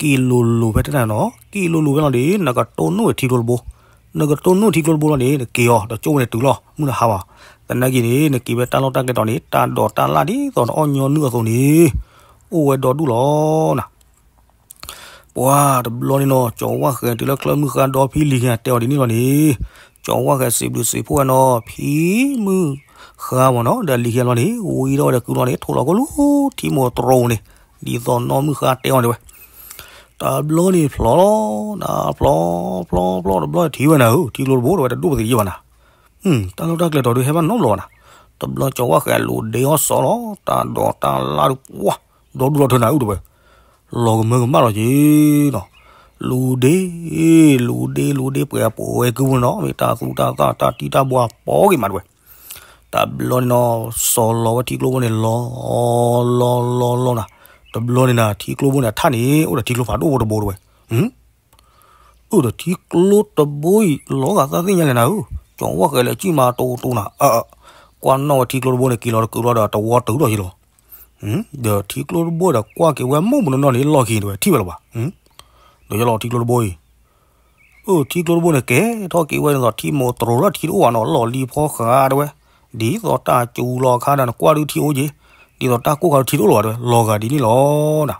က့ၤလိၤလိၤဖဲတၢ်နီၤ, က့ၤလိၤလိၤဖဲလီၤန့ၣ် နကတိၢ်နီၣ်ထံကျိတဘိ, နကတိၢ်နီၣ်ထံကျိတဘိလီၤန့ၣ် နက့ၤအီၤ တကၠိဝဲန့ၣ်တုၤလီၤ မုၢ်နဟါဘၣ်, သနာ်က့န့ၣ် နက့ၤဝဲတၢ်လီၢ်တၢ်ကျဲတီၤန့ၣ် တၢ်ဒိးတၢ်လၣ်ဒ်သိးနအီၣ်ညီနုၢ်အသိးန့ၣ် အိၣ်ဝဲဒီဒူၣ်လီၤနၤ ပှၤတဘျီန့ၣ်နီၤ ကၠီၤဝၣ်ဃဲတုၤလၢကျၢၢ်မုၢ်ဃါဒီဖံလံၤ တဲအီၤဒ်န့ၣ်လီၤန့ၣ်, ကၠီၤဝၣ်ဃဲစံးဘျုးစံးဖှိၣ်ဝဲနီၤ ဖံမုၢ်ဃါမ့ၢ်နီၤ ဒီးလံၤဃဲလီၤန့ၣ် ဝံၤဒီးဝဲဒီးကုလီၤန့ၣ် ထိၣ်လီၤကိၣ်လူၤ ထံမိၢ်တရိၤန့ၣ် ဒ်သိးနီၢ်မုၢ်ဃါတဲအီၤန့ၣ်ဝဲ, တဘျီန့ၣ်ဖျီလီၤ နဖျီ ဖျီ ဖျီ တဘျီထံၣ်ဝဲနၤဧၢ ထံကျိတဘိဒီးဝဲတဒိၣ်ပသံးယံာ်ဘၣ်နၤ တၢ်လီၢ်တၢ်ကျဲတီၤဒုးဟဲဘၣ်နီတဘျီဘၣ်နၤ, တဘျီကၠီၤဝၣ်ဃဲလူၤဒ့အီၣ်စီၤလီၤ တၢ်ဒိးတၢ်လၣ်ဒုးပှၢ် ဒီဒူၣ်လီၤထၢနၤအုၣ်တဝဲ, လီၤကမၢကမၣ်လီၤက့ၤနီၤ, လူၤဒ့ လူၤဒ့ လူၤဒ့ ပှဲၤပှဲၤဝဲကုမုၢ်နီၤ မ့ၢ်တၢ်သူတၢ်သၣ်တၢ်တံၢ်တၢ်ဘှါပီၤဂ့ၤမးတဝဲ, တဘျီန့ၣ်နီၤ စီၤလီၤဝဲထံကျိဘိန့ၣ် လီၤ လီၤ လီၤ လီၤနၤ, တဘျီန့ၣ်နၤ ထံကျိဘိန့ၣ် အထၣ်န့ၣ် အိၣ်ဒီးထံကျိဖးဒိၣ်ဖိတဘိတဝဲ အိၣ်ဒီးထံကျိတဘိအံၤ လီၤဂာ်သးသ့ၣ်ညါလဲၣ်နၤဧၢ, ကၠီၤဝၣ်ဃဲလၢကံၢ်မးတိတိနၤ, ကွၢ်နီၣ်ဝဲထံကျိတဘိန့ၣ် က့ၤလီၤတကုာ်လီၤဒီးတဝီတုၤလီၤယံၤလီၤ, ဒီးထံကျိတဘိဒီးကွၢ်က့ၤဝဲမုၢ်မနုၤနီၢ်န့ၣ် လီၢ်ခံတဝဲ ထံၣ်ဝဲလၢၤဘၣ်, ဒီးယလီၤထံကျိတဘိအံၤ အိၣ်ထံကျိတဘိန့ၣ် ကဲထီၣ်က့ၤဝဲဒ်သိးထံမိၢ်တရိၤလၢထံတအိၣ်ဘၣ်နီၤ လီၢ်လံၤဖီဃးတဝဲ, ဒ်သိးတၢ်စူၤလီၤအခါဒီးနကွၢ်ဒုးထံအိၣ်က့ၤ, ဒ်သိးတၢ်ကိၢ်ခါဒုးထံတအိၣ်လၢၤဘၣ်တဝဲ လီၤဂာ်ဒ်န့ၣ်လီၤနၤ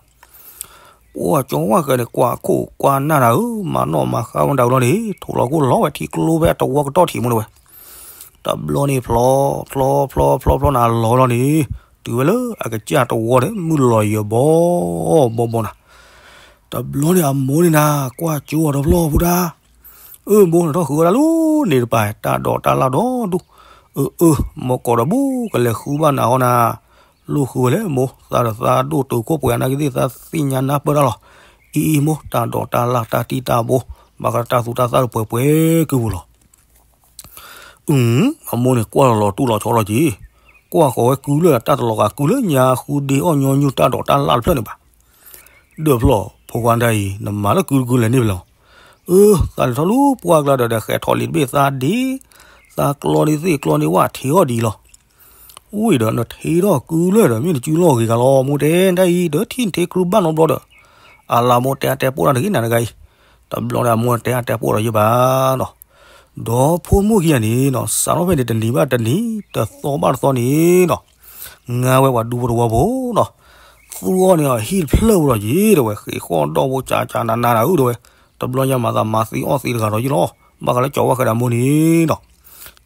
ပှၤကၠီၤဝၣ်ဃဲန့ၣ် ကွၢ်ခိၣ်ကွၢ်နၢ်နၤဧၢ, မၤနီၣ်မၤဃါဝဲဒၣ်ဝံၤလီၤန့ၣ် ထိၣ်လီၤကိၣ်လီၤဝဲထံကျိဖဲတဝီကတီၢ်ထံးမူတဝဲ, တဘျီန့ၣ်ဖျီ ဖျီ ဖျီ ဖျီနၤလီၤလီၤန့ၣ်, တုၤဝဲလၢအကစၢ်တဝီန့ၣ် မုၢ်လီၤယံၤဘီဘီဘီနၤ တဘျီန့ၣ်အမိၢ်န့ၣ်နၤ ကွၢ်ကၠိအီၤတဖျီၣ်ဖုဒၣ်, အၢ မိၢ် နထီၣ်ဃုဝဲဒၣ်လၢန့ၣ်တပၤ တၢ်ဒိးတၢ်လၣ်ဒီဒူၣ်, အၢ အၢ မိၢ်ကီးဒီးဘူးကလဲၤဃုဘၣ်နၤဟီနၤ, လိၣ်ဃုဝဲလဲၣ်မိၢ် သးဒီးသးဒိၣ်တုာ်ခိၣ်ပှဲၤအနၢ်ကသ့ၣ် သးသ့ၣ်ညါနၢ်ပၢၢ်တၢ်လီၤ, အံၤအံၤမိၢ် တၢ်ဒိးတၢ်လၣ်တၢ်တံၢ်တၢ်ဘိ, ဘၣ်ဃးတၢ်သူတၢ်သၣ်ပှဲၤပှဲၤကုပူၤလီၤ အု အမိၢ်န့ၣ်ကွၢ်လီၤလီၤတူၢ်လီၤဆီလီၤက့ၤ, ကွၢ်ဃီၤဝဲကုလၢတၢ်တလီၤဂာ် ကုလၢညါဃုဒ့အီၣ်ညီနုၢ်တၢ်ဒိးတၢ်လၢ်တဖျၢၣ်န့ၣ်ဘၣ်. ဒၢးဖျီၣ် ဖိခွါတၢ်အံၤ နမၤလၢကုတကုလဲၣ်န့ၣ်ဖဲလဲၣ်. အၢ သးလဲၤထီၣ်လူၤပှၢ်ကျါဒီး ဒီးဃဲထီၣ်လံာ်တဘ့ၣ်သးဒ့, သးကျီန့ၢ်သ့ၣ်ကျီန့ၢ်ဝၣ်ထံအီၣ်ဒ်အံၤလီၤ. ဝံၤဒီးနထံထီၣ်ကုလၢာ်ဒီး မ့ၢ်နစုလီၢ်ဂ့ၤဂၤလီၤ မိၢ်တဲတၢ်အံၤ ဒီးထံၣ်နထံကြုဘၣ်နီတဘျီဒီး, အလၤမိၢ်တဲအါတဲပိၢ်တၢ်တဂ့ၤနၤတဂၤအံၤ, တဘျီဒီးအမိၢ်တဲအါတဲပိၢ်ဒီးယဘၣ်နီၤ. ဒီးဖိမုၣ်ခံဂၤန့ၣ်နီၤ စးထီၣ်ဖဲန့ၣ်တနံၤဘၣ်တနံၤ တသီဘၣ်တသီန့ၣ်နီၤ ငါဝဲပှၤဒူဖိတဝီဖိနီၤ, သူအီၤန့ၣ်အဟံၣ်တဖျၢၣ်ဖိဒီးယံၤ တဲဝဲ ဃ့ၢ်ဃီၣ်ဒီၣ်ဖိကၠးကၠးနးနးနၤဧၢ တဲဝဲ, တဘျီညါမၤသးမၤသံအီၣ်သံတဂၤဒီးယံၤလီၤ, ဘၣ်ဃးလၢကၠီၤဝၣ်ဃဲဒီးအမိၢ်န့ၣ်နီၤ,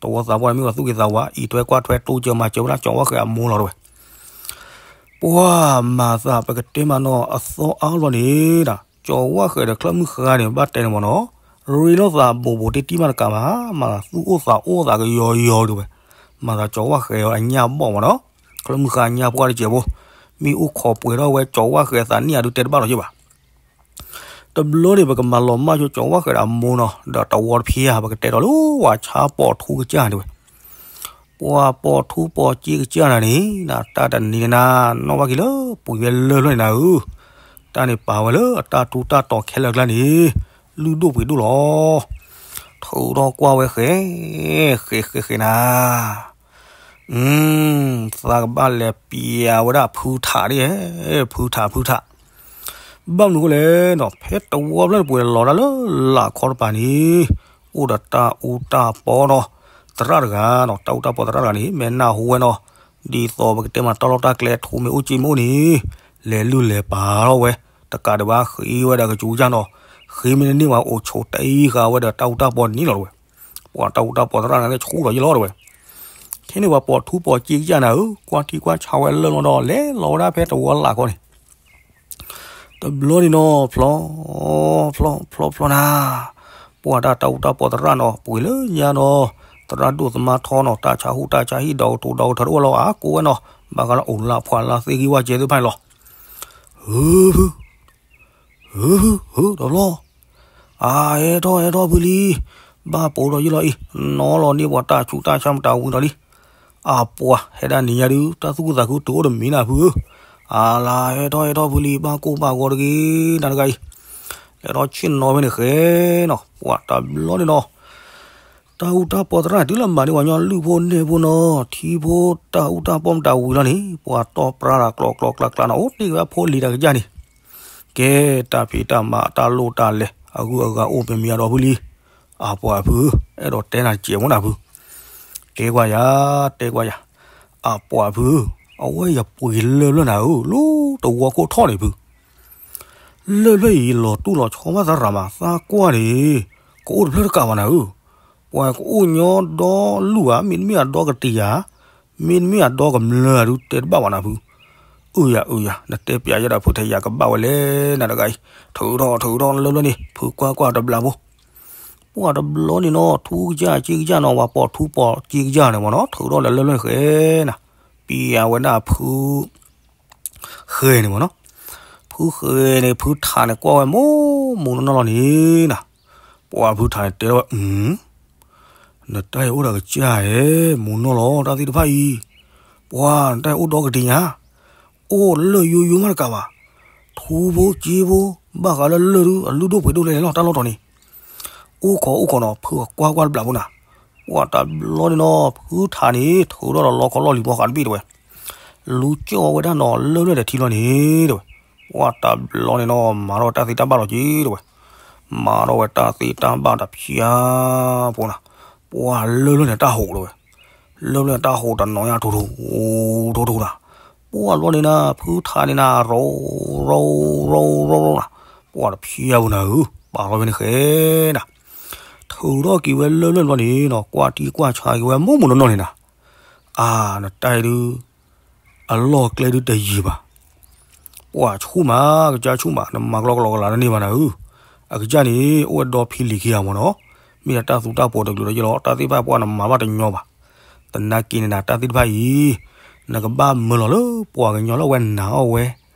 တဝီသးပှၢ်န့ၣ်မ့ၢ်ပှၤသူၣ်က့သးဝါ အံးထွဲကွၢ်ထွဲတိစၢၤမၤစၢၤဝဲဒၣ်ကၠီၤဝၣ်ဃဲအမိၢ်လီၤ တဲဝဲ. ပှၤမၤသးပကတဲမးနီၤအသီအါဘျီန့ၣ်ဒီး ကၠီၤဝၣ်ဃဲဒီးချၢၣ်မုၣ်ဃါန့ၣ် ဘၣ်တဲန့ၣ်မ့ၢ်နီၤ, ရ့လိာ်သးဘိးဘိးတံၢ်တံၢ်မးတကးဘၣ်, မၤသးသူၣ်အိၣ်သးအိၣ်သးကယီယီတဲဝဲ, မၤသးကၠီၤဝၣ်ဃဲအီၤအညၣ်ဘီၣ်မ့ၢ်နီၤ, ချၢၣ်မုၣ်ဃါအညၣ်ပှၢ်တစဲးဖိ, မ့ၢ်အိၣ်ခိးပှဲၤထီၣ်ဝဲကၠီၤဝၣ်ဃဲသးနံၣ်အဒုးတဲတဘၣ်လီၤက့ဘၣ်. တဘျီန့ၣ် ပကမၤလီၤမၢ်ဆိကၠီၤဝၣ်ဃဲဒီးအမိၢ်နီၤ ဒီးတဝီတဖျၢၣ် ပကတဲဒီးလၢဝၤဆါပိာ်ထူကစၢ်န့ၣ်တဲဝဲ ပှၤပိာ်ထူပိာ်စ့ကစၢ်နၤန့ၣ် တၢ်တနံၤန့ၣ်နၤ နီၣ်ဘၣ်က့ၤလၢပှ့ၤဝဲလၢၢ်ဖျၢၣ်န့ၣ်နၤဧၢ, တၢ်န့ၣ်ပာ်ဝဲလၢအတၢ်ထူးတၢ်တီၤခဲလၢာ်အကျါန့ၣ် လုၢ်ဒိၣ်ပှ့ၤဒိၣ်လီၤ. ထုးထီၣ်ကွၢ်ဝဲဃဲ, ဃဲဃဲဃဲနၤ သးကဘၣ်လဲၤပျးဝဲဒၣ်ဖုထးဒ်, ဖုထးဖုထး, ဘၣ်မနုၤအဃိလဲၣ်နီၤ ဖဲတဝီဖျၢၣ်န့ၣ်ပှဲၤလီၤဒၣ်လၢလာ်ခီတပၤန့ၣ်, အိၣ်ဒီးတၢ်အူတၢ်ပီနီၤ, သရၣ်တဂၤနီၤ, တၢ်အူတၢ်ပီသရၣ်တဂၤန့ၣ် မ့ၢ်နၢ်ဟူဝဲနီၤ, ဒ်သိးပကတဲမးတၢ်လီၢ်တၢ်ကျဲထူမ့ၢ်အိၣ်စ့မ့ၢ်အိၣ်န့ၣ်, လဲၤလုၢ်လဲၤပာ်ထီၣ်ဝဲ, တကးဒံးဘၣ်ဃ့ဝဲဒီးကစူၤကစၢ်နီၤ, ဃ့မ့ၢ်တန့ၢ်ဝဲအိၣ်ဆိးတအံၤဃာ်ဝဲဒီးတၢ်အူတၢ်ပီန့ၣ်လီၤတဲဝဲ ပှၤတၢ်အူတၢ်ပီသရၣ်န့ၣ်ဆူၣ်ထီၣ်ယလီၤတဲဝဲ, ခဲန့ၣ်ပှၤပိာ်ထူပိာ်စ့ကစၢ်နၤဧၢ, ကွၢ်ထံကွၢ်ဆးဝဲလၢၢ်လီၤဒီး လဲၤလီၤဝဲဒၣ်ဖဲတဝီလာ်ခီန့ၣ်, တဘျီန့ၣ်နီၤ ဖျီ, ဖျီဖျီဖျီနၤ, ပှၤတၢ်အူတၢ်ပီသရၣ်နီၤ ပှ့ၤလၢညါနီၤ, သရၣ်ဒိၣ်သမါထီနီၤ, တၢ်ဆါဟူးတၢ်ဆါဟံၣ် ဒီကထူဒီကထၢတအိၣ်လီၤ အါကိးဝဲနီၤ, ဘၣ်ဃးလၢအိၣ်လၢဖှၢ်လၢသ့ၣ်ဂံၢ်ဝၣ်စဲသ့ၣ်တဖၣ်န့ၣ်လီၤ. ဟုဖု ဟုဖု ဟုတဘျီ, အဟဲထီၣ်ဟဲထီၣ်ဖုလံ, ဘၣ်ပိာ်ဒီးယလီၤအံၤ, နီၤလီၤန့ၢ်ပှၤတၢ်ဆူးတၢ်ဆါမတၤဝံၤဒီးလံ, အပှၤဟဲဒၣ်နံၤညါဒုး တၢ်သူၣ်ခုသးခုတုၤအိၣ်တမံၤနၤဖုဧၢ, အလါဟဲထီၣ်ဟဲထီၣ်ဖုလံ ဘၣ်ကိၢ်ဘၣ်ဂီၤတဂ့ၤ နၤတဂၤအံၤ, လဲၤထီၣ်ဆ့ၣ်နီၤဖဲန့ၣ်ဃဲနီၤ ပှၤတဘျီန့ၣ်နီၤ တၢ်အူတၢ်ပီသရၣ်န့ၣ် တုၤလၢမၤန့ၢ်ပှၤကညီလုၢ်ဖိနဲၣ်ဖိနီၤ, ထံဖိတၢ်အူတၢ်ပီမတၤဝံၤလီၤန့ၣ်, ပှၤတီၢ်ပြါတၢ်ကျီကျီကျါကျါနီၤ, အိၣ်တ့ၢ်ဝဲအဖိလံၤတၢ်ကစၢ်န့ၣ်, ကဲတၢ်ဖံးတၢ်မၤတၢ်လိၣ်တၢ်လဲၤ အဂုၤအဂၤအိၣ်မ့မ့ၢ်အဒီဖုလံ, အပှၤဖု, အဲၣ်ဒိးတဲနၤစဲးမ့ၢ်နၤဖု, တဲကွၢ်ယၤ, တဲကွၢ်ယၤ, အပှၤဖု, အဝဲယပှ့ၤလၢၢ်ဖျၢၣ်နၤဧၢ, လၢတဝီခိၣ်ထီၣ်န့ၣ်ဖု လၢၢ်ဖျၢၣ်အံၤလီၤတူၢ်လီၤဆီဘၣ်သရၣ်မး သးကွၢ်န့ၣ်, ကအိၣ်တဖျၢၣ်တကးဘၣ်နၤဧၢ, ပှၤကအိၣ်ညီဒီလူၢ်ဧါ, မ့တမ့ၢ်အဒီကတံာ်ဧါ, မ့တမ့ၢ်အဒီကမျၢၢ်ဧါဒုးတဲတဘၣ်ဘၣ်နၤဖု, အၢယၤအၢယၤ နတဲပျးယဲဒၣ်ဖုထဲယၤကဘၣ်ဝဲလဲၣ် နၤတဂၤအံၤ, ထုးထီၣ်ထုးထီၣ်လၢၢ်ဖျၢၣ်န့ၣ် ဖုကွၢ်ကွၢ်တဘျီဖိ ပှၤတဘျီန့ၣ်နီၤ ထူကစၢ်စ့ကစၢ်နီၤ ပှၤပိာ်ထူပိာ်စ့ကစၢ်န့ၣ်မ့ၢ်နီၤ ထုးထီၣ်လၢလၢၢ်ဖျၢၣ်ဃဲနၤ, ပျးဝဲဒၣ်ဖု ဃဲန့ၣ်မ့ၢ်နီၤ, ဖုဃဲန့ၣ် ဖုထးန့ၣ်ကွၢ်ဝဲမိၢ်မိၢ်နီၢ်နီၢ်လီၤန့ၣ်နၤ, ပှၤဖုထးန့ၣ်တဲထီၣ်ဝဲ နတၢ်အံၤအိၣ်ဒီးကစၢ်ဧဲ, မိၢ်နီၢ်လီၤ တၢ်သ့ၣ်တဖၣ်အံၤ, ပှၤနတၢ်အံၤအိၣ်ဒီကတံာ်ညါ, အိၣ်လၢယိယိမးတကးဘၣ်, ထူဖိစ့ဖိ, ဘၣ်ဃးလၢလၢၢ်ဒုး အလုၢ်ဒိၣ်ပှ့ၤဒိၣ်လဲၣ်န့ၣ်လီၤ တၢ်လီၢ်တီၤန့ၣ်, အိၣ်ခိးအိၣ်ခိးနီၤ ဖုကွၢ်ကွၢ်တဘျီဖိနၤ, ပှၤတဘျီန့ၣ်နီၤ ဖုထးန့ၣ် ထုးထီၣ်ဒီးလီခီလီၢ်လံၤဘီဃးတဘ့ၣ်တဲဝဲ လူၤကၠီၣ်ဝဲဒၣ်နီၤ လၢၢ်ဖျၢၣ်ဒီးထံလီၤန့ၣ် တဲဝဲ, ပှၤတဘျီန့ၣ်နီၤ မၤထီၣ်တၢ်သ့တၢ်ဘၣ်လီၤက့ၤတဲဝဲ, မၤထီၣ်ဝဲတၢ်သ့တၢ်ဘၣ်တဖၠါဖိနၤ, ပှၤလၢၢ်ဖျၢၣ်န့ၣ်တၢ်ဟိးတဲဝဲ, လၢၢ်ဖျၢၣ်န့ၣ်တၢ်ဟိးတနီၤညါထူထူ, ထူထူနၤ, ပှၤဘျီန့ၣ်နၤ ဖုထးန့ၣ်နၤ ရီ ရီ ရီ ရီ ရီနၤ, ပှၤတဖၠါဖိနၤဧၢ, ပာ်ထီၣ်ဖဲန့ၣ်ဃဲနၤ ထုးထီၣ်က့ၤဝဲလၢၢ်ဖျၢၣ်ဘျီန့ၣ်နီၤ ကွၢ်ထံကွၢ်ဆးက့ၤဝဲမိၢ်မိၢ်နီၢ်နီၢ်န့ၣ်နၤ, အါ နတၢ်အံၤဒုး အလီၢ်ကျဲဒုးတယံာ်ဘၣ်, ပှၤဆူၣ်မး ကစၢ်ဆူၣ်မး နမၤကလီကလီကလးတန့ၢ်ဘၣ်နၤဧၢ, အကစၢ်န့ၣ် အိၣ်ဝဲဒီဖံလံၤခံဂၤမ့ၢ်နီၤ, မ့ၢ်ဒၣ်တၢ်သူတၢ်ပိာ်တကလုာ်ဒီးယလီၤ တၢ်သ့ၣ်တဖၣ်ပှၤနမၤဘၣ်တညီဘၣ်, သနာ်က့န့ၣ်နၤ တၢ်သ့ၣ်တဖၣ်အံၤ နကဘၣ်မၢလီၤလၢပှၤကညီလၢအဝဲနာ်အီၤဝဲ,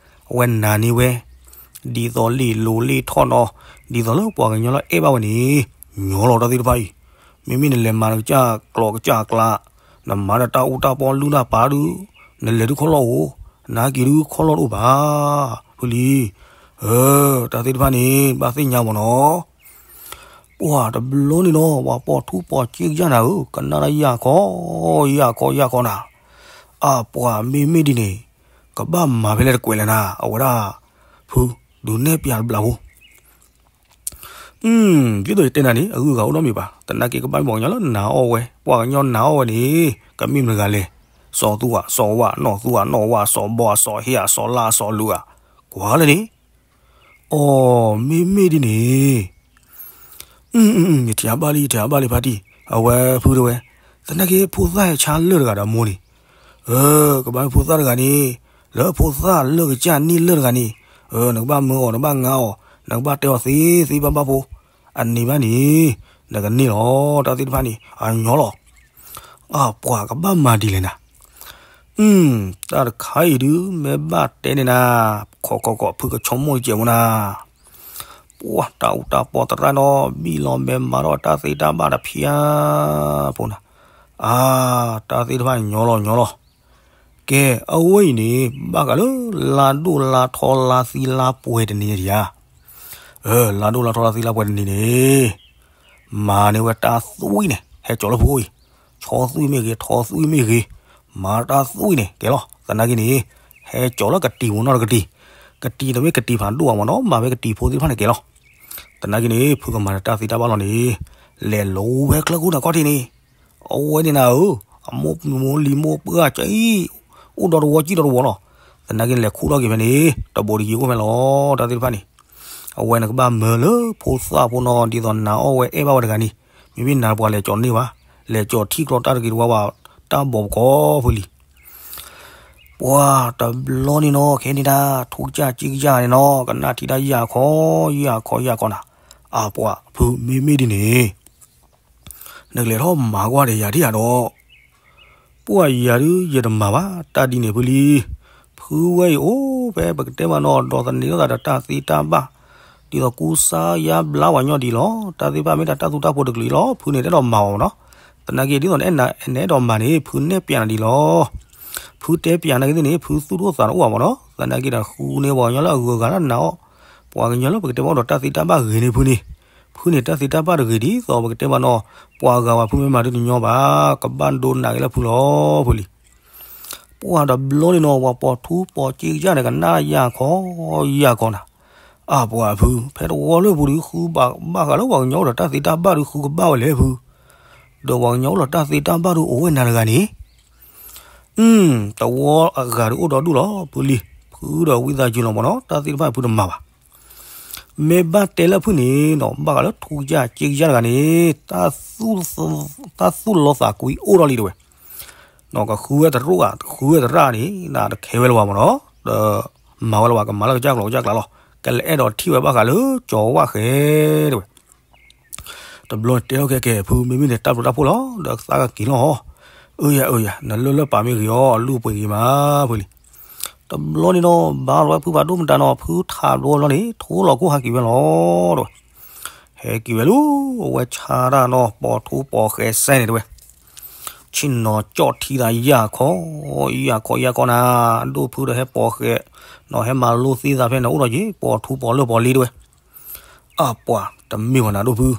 အဝဲနာ်န့ၢ်ဝဲ, ဒ်သိးလ့ၣ်လိၤလ့ၣ်ထီၣ်နီၤ, ဒ်သိးလၢပှၤကညီလၢအဲၣ်ဘၣ်ဝဲန့ၣ်, ညီလီၤတၢ်သ့ၣ်တဖၣ်အံၤ, မ့မ့ၢ်နလဲၤမၤနကစၢ်ကျိာ်ကစၢ်ကျါ, နမၤဒီးတၢ်အူတၢ်ပီလူၢ်တၢ်ပၤဒုး, နလဲၤဒုးခီၣ်လီၢ်အိၣ်, နာ်က့ၤဒုးခီၣ်လီၢ်တအိၣ်ဘၣ်, ဖုလံ, တၢ်သ့ၣ်တဖၣ်န့ၣ် ဘၣ်သ့ၣ်ညါမ့ၢ်နီၤ. ပှၤတဘျီန့ၣ်နီၤ ပှၤပိာ်ထူပိာ်ကၠ့ကယၢ်နၤဧၢ, ကနၣ်တၢ်ယၢ်ခီ, ယၢ်ခီယၢ်ခီနၤ, အပှၤမ့မ့ၢ်ဒ်န့ၣ်, ကဘၣ်မၤဖဲလဲၣ်တကွဲးလဲၣ်နၤ, အဝဲဒၣ်, ဖု, ဒုးနဲၣ်ပျးတဘျီဖိ ဒ်သိးယတဲနၤန့ၣ် အဂုၤအဂၤအိၣ်နီတမံၤဘၣ်, သနာ်က့ကဘၣ်မ့ၢ်ပှၤကညီလၢနၤအီၣ်ဝဲ, ပှၤကညီနၤအီၣ်ဝဲန့ၣ်, ကမ့ၢ်မတၤတဂၤလဲၣ်, စီၤသူဧါ, စီၤဝါ, နီၢ်သူဧါ, နီၢ်ဝါ, စီၤဘီဧါ, စီၤဟ့ဧါ, စီၤလါ, စီၤလူဧါ, ကွၢ်လၢန့ၣ်, အိ, မ့မ့ၢ်ဒ်န့ၣ် ယထံၣ်အဘၣ်လံ ယထံၣ်အဘၣ်လံဖါတံၢ်, အဝဲဖုတဲဝဲ, သနာ်က့ဖိသၣ်ဟဲဆါလၢာ်တဂၤဒီးမိၢ်န့ၣ်, ကဘၣ်မ့ၢ်ဖိသၣ်တဂၤန့ၣ်, လၢဖိသၣ်လၢာ်ကစၢ်န့ၢ်လၢာ်တဂၤန့ၣ်, နကဘၣ်မၢအီၤ နကဘၣ်ငါအီၤ, နကဘၣ်တဲအီၤသ့သ့ဘၣ်ဘၣ်ဖိ, အန့ၣ်ဘၣ်န့ၣ်, နကန့ၢ်လီၤ တၢ်သ့ၣ်တဖၣ်န့ၣ် အညီလီၤ. အပှၤကဘၣ်မၤဒ်လဲၣ်နၤ, တၢ်တခါအံၤဒုး မ့ၢ်ဘၣ်တဲန့ၣ်နၤ, ခိးခိးခိး ဖုကဆိကမိၣ်တကဲးဖိနၤ, ပှၤတၢ်အူတၢ်ပီသရၣ်ဒီး ဘံၣ်လီၤမဲာ်မၤထီၣ်တၢ်သ့တၢ်ဘၣ်တဖၣ်အါဖိနၤ, အါ, တၢ်သ့ၣ်တဖၣ်ညီလီၤညီလီၤ. ကဲ, အဝဲအံၤန့ၣ် ဘၣ်ဃးလၢ လါဒိၣ်လါထီလါသံလါပှဲၤတနံၤန့ၣ်ဧါ, လါဒိၣ်လါထီလါသံလါပှဲၤတနံၤန့ၣ်, မၤန့ၢ်ဝဲတၢ်သွံၣ်န့ၣ် ဟဲကၠီၤလၢဖုအိၣ်အံၤ, ဆီသွံၣ်မ့ၢ်ဂ့ၤ ထီသွံၣ်မ့ၢ်ဂ့ၤ, မၤတၢ်သွံၣ်န့ၣ်ကဲလီၤ. သနာ်က့န့ၣ်, ဟဲကၠီၤလၢကတံၤပူၤနီတကတံၤ, ကတံၤတမ့ၢ်ကတံၤဖးဒိၣ်ဘၣ်မ့ၢ်နီၤ, မၤဝဲကတံၤဖိသ့ၣ်တဖၣ်န့ၣ်ကဲလီၤ. သနာ်က့န့ၣ် ဖုကမၤန့ၢ်တၢ်သ့တၢ်ဘၣ်လီၤန့ၣ်, လဲၤလိၤဝဲချၢဃိန့ၣ်ခီၣ်ထံးန့ၣ်, အဝဲန့ၣ်နၤဧၢ, အမိၢ်မိၢ်လံၤမိၢ်ပှၢ်ကၠီ, အိၣ်ဒီးတဝီကံၣ်ဒီးတဝီလီၤ. သနာ်က့န့ၣ်လဲၤခူၣ်ထီၣ်က့ၤဖဲန့ၣ်, တဘိးတယံၤအိၣ်ဖဲလီၤ တၢ်သ့ၣ်တဖၣ်န့ၣ်, အဝဲန့ၣ်ကဘၣ်မၢလၢဖိသၣ်ဖိနီၤ ဒ်သိးနၤအီၣ်ဝဲအဲၣ်ဘၣ်ဝဲတဂၤန့ၣ်, မ့မ့ၢ်နၤပှၤလဲၤကၠီၤန့ၢ်ဘၣ်, လဲၤကၠီၤထံၣ်ကျီတၢ်တဂ့ၤတဝါဘၣ်, တၢ်ဘီၣ်ပကီၢ်ဖုလံ ပှၤတဘျီန့ၣ်နီၤ ခဲန့ၣ်ဒၣ် ထူကစၢ်က့ကစၢ်န့ၣ်နီၤ ကနၣ်ထံၣ်တၢ်ယၢ်ခီ, ယၢ်ခီယၢ်ခီနၤ, အပှၤဖုမ့မ့ၢ်ဒ်န့ၣ်, နကလဲၤထီၣ်မၤကွၢ်ဒီးယၤဒ်ယၤဒီး, ပှၤယၤဒုးယတမၤဘၣ် တၢ်ဒ်န့ၣ်ဖုလံ. ဖုဝဲအံၤအိၣ်ဖဲပကတဲမးနီၤ ဒီးသန့ၤထီၣ်သးဒီးတၢ်သ့တၢ်ဘၣ်, ဒ်သိးကူစါယါဘျါပှၤညီဒံးလီၤ. တၢ်သ့ၣ်တဖၣ်မ့ၢ်တၢ်သူတၢ်ဖိတကလုာ်လီၤ. ဖုန့ၣ်တအဲၣ်ဒိးမၤအီၤနီၤ. သနာ်က့ ဒ်သိးနအဲၣ်ဒိးမၤန့ၣ် ဖုနဲၣ်ပျးနၤဒ်လီၤ. ဖုတဲပျးနၤက့ၤသ့ၣ်န့ၣ် ဖုသူၣ်ဒိၣ်သးဒိၣ်အိၣ်ဘၣ်မးနီၤ. သနာ်က့ဒီးဃုန့ၢ်ပှၤကညီလၢအဂုၤအဂၤလၢနၤအီၣ်, ပှၤကညီလၢပကတဲမးဒီးတၢ်သ့တၢ်ဘၣ်ဂ့ၤန့ၢ်ဖုန့ၣ်, ဖုန့ၣ်တၢ်သ့တၢ်ဘၣ်တဂ့ၤဒ်သိးပကတဲမးနီၤ, ပှၤဂၤဝဲဖုမ့ၢ်မၤဒုးတညီဘၣ်, ကဘၣ်ဒိနးက့ၤလၢဖုလီၤဖုလံ. ပှၤတဘျီန့ၣ်နီၤ ပှၤပိာ်ထူပိာ်က့ကစၢ်န့ၣ် ကနၣ်ယၢ်ခီယၢ်ခီနၤ. အပှၤဖု ဖဲတဝီလၢပူၤဒုး ဃုဘၣ်ဃးလၢပှၤကညီအိၣ်ဒီးတၢ်သ့တၢ်ဘၣ်ဒုး ဃုကဘၣ်ဝဲလဲၣ်ဖု, ဒီးပှၤကညီအိၣ်ဒီးတၢ်သ့တၢ်ဘၣ်ဒုးအိၣ်ဝဲနၤတဂၤန့ၣ် တဝီအဂၤဒုးအိၣ်ဒီဒူၣ်လီၤ ဖုလံ. ဖုဒီးဝံသးစူၤလီၤမးနီၤ, တၢ်သ့ၣ်တဖၣ်ဖုတမၤဘၣ်. မ့ၢ်ဘၣ်တဲလၢဖုန့ၣ်နီၤ ဘၣ်ဃးလၢထူကစၢ်က့ကစၢ်တဂၤန့ၣ် တၢ်သူၣ်လီသးကွံအိၣ်ထီၣ်လံတဲဝဲ. ကဃုဝဲတရူၣ်ဧါ ကဃုဝဲတရၣ်န့ၣ် တခဲဝဲလၢၤဘၣ်မးနီၤ, ဒီးမၤဝဲလၢၤဘၣ် ကမၤလၢကစၢ်ကျိၤကစၢ်ကျါလီၤ. ကလဲၤအဲၣ်ဒိးထံၣ်ဝဲဘၣ်ဃးလၢကၠီၤဝၣ်ဃဲတဲဝဲ တဘျီတဲထီၣ်ခဲကဲ ဖုမ့မ့ၢ်န့ၣ် တၢ်ဘျုးတၢ်ဖှိၣ်လီၤ ဒီးသးကက့ၤလီၤ. အၢယၤအၢယၤ နလၢၢ်လၢပာ်မ့ၢ်ဂ့ၤအီၤ အလုၢ်အပှ့ၤဂ့ၤမးဖုလံ. တဘျီန့ၣ်နီၤ ဘၣ်လီၤဝဲဖုဖးဒိၣ်မတၤနီၤ ဖုထးဘျီဘျီန့ၣ် ထိလီၤခိၣ်ဟးက့ၤဝဲလီၤတဲဝဲ. ဟဲက့ၤဝဲလီၤ အဝဲဆါတၢ်နီၤ ပိာ်ထူပိာ်ဃဲစဲန့ၣ်တဲဝဲ ဆ့ၣ်နီၤကၠီၣ်ထံသးယၢ်ခီ, ယၢ်ခီယၢ်ခီနၤ, ဒိၣ်ဖုဒီးဟဲပိာ်ဃဲ, နီၤဟဲမၤလိသ့သးဖဲန့ၣ်အိၣ်ဒီးယ့ၣ် ပိာ်ထူပိာ်လၢပိာ်လံတဲဝဲ. အပှၤတမ့ၢ်ဘၣ်နၤဒိၣ်ဖု, ဒီး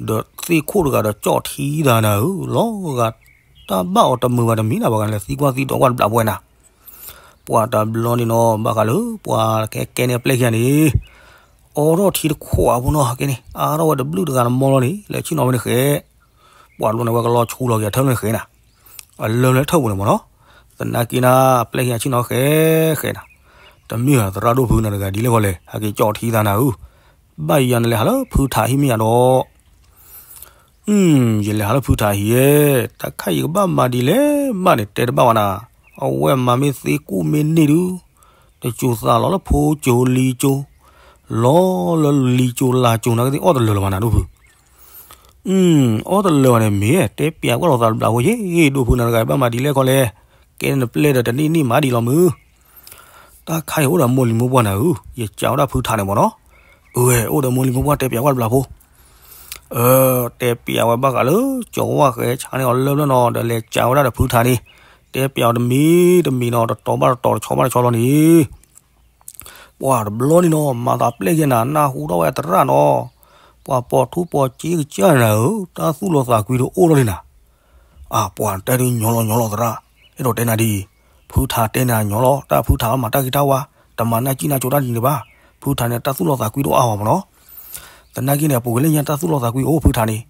သ့ၣ်ခိၣ်တဂၤဒီးကၠီၣ်ထံသးနၤဧၢ, လီၤဂာ်တၢ်ဘၣ်အီၤတမုာ်ဘၣ်တမံၤနၤ ပှၤကလဲၤသံကွၢ်သံဒိးကွၢ်တဘျီပဝဲနၤ. ပှၤတဘျီန့ၣ်နီၤ ဘၣ်ဃးလၢ ပှၤကဲကဲန့ၣ်အပျဲၢ်ခံဂၤန့ၣ် အိးထီၣ်ထံတခိၣ်အဖိနီၤ ကဲန့ၣ် အါထီၣ်ဝဲတဘျုးတဂၤတမီလီၤန့ၣ် လဲၤဆ့ၣ်နီၤဝဲန့ၣ်ဃဲ, ပှၤတဘျီန့ၣ် ဝဲကလီၤဆူလီၤက့ၤအထၢၣ်လၢန့ၣ်ဃဲနၤ, အလၢလၢထၢၣ်ပူၤန့ၣ်မ့ၢ်နီၤ, သနာ်က့နၤ ပျဲၢ်ခံဂၤဆ့ၣ်နီၤဃဲဃဲနၤ, တမ့ၢ်ဘၣ်သရၣ်ဒိၣ်ဖုနၤတဂၤဒ်လဲၣ်ဃီလဲၣ် ဟဲက့ၤကၠီၣ်ထံသးနၤဧၢ, ဘၣ်ယၤနလဲၤဟးလၢဖုထးဟံၣ်မ့ၢ်ယၤဒီး ယလဲၤဟးလၢဖုထးဟံၣ်ဧၢ, တၢ်ခါအံၤကဘၣ်မၤဒ်လဲၣ်မးန့ၣ် တဲတဘၣ်ဘၣ်နၤ, အဝဲမၤမ့ၢ်သ့ကူၣ်မ့ၢ်န့ၢ်ဒုး, တစိၤသးလီၤလၢဖိစိၤလံၤစိၤ, လီၤလၢလံၤစိၤလါစိၤ နကသ့ၣ်အီၣ်တလၢာ်လၢၤဘၣ်နၤဒိၣ်ဖု, အီၣ်တလၢာ်ဘၣ်န့ၣ်မ့ၢ် တဲပျးကွၢ်လီၤသးတဘျီဖိယ့ၣ်, ဒိၣ်ဖုနၤတဂၤဘၣ်မၤဒ်လဲၣ်ခီလဲၣ်, ကဲနပျဲၢ်ဒီးတနံၣ်နံၣ်မးဒံးလီၤမုၢ် တၢ်ခါအံၤအိၣ်ဒီးမိၢ်လံၤမိၢ်ပှၢ်နၤဧၢ, ယကးဝဲဒၣ်ဖုထးန့ၣ်မ့ၢ်နီၤ, အဝဲအိၣ်ဒီးမိၢ်လံၤမိၢ်ပှၢ်တဲပျးကွၢ်တဘျီဖိ, အၢ တဲပျးဝဲဘၣ်ဃးလၢ ကၠီၤဝၣ်ဃဲဆါန့ၢ်အီၤလၢၢ်ဖျၢၣ်နီၤ ဒီးလဲၤကးဝဲဒၣ်ဒီးဖုထးန့ၣ်, တဲပျးအီၤတမံၤတမံၤနီၤ တတီၤဘၣ်တတီၤတဆီဘၣ်တဆီလီၤန့ၣ် ပှၤတဘျီန့ၣ်နီၤ မၤသးပျဲၢ်က့ၤနၤ နၢ်ဟူထီၣ်ဝဲသရၣ်နီၤ, ပှၤပိာ်ထူပိာ်ကၠ့ကစၢ်နၤဧၢ, တၢ်သူၣ်လီၤသးကွံတအိၣ်လီၤန့ၣ်နၤ, အၢ ပှၤတဲဒုးညီလီၤညီလီၤသရၣ်, အဲၣ်ဒိးတဲနၤဒ်အံၤ, ဖုထးတဲနၤညီလီၤ တၢ်ဖုထးမၤတၢ်ဂ့ၤတၢ်ဝါ, တမၤနၢ်စံၣ်နၢ်ကၠိတၢ်ဒ်န့ၣ်ဘၣ်, ဖုထးန့ၣ် တၢ်သူၣ်လီၤသးကွံတအိၣ်အါဘၣ်မ့ၢ်နီၤ, သနာ်က့န့ၣ် ပှၤကလဲၣ်ညါတၢ်သူၣ်လီၤသးကွံအိၣ်ဖုထးန့ၣ်,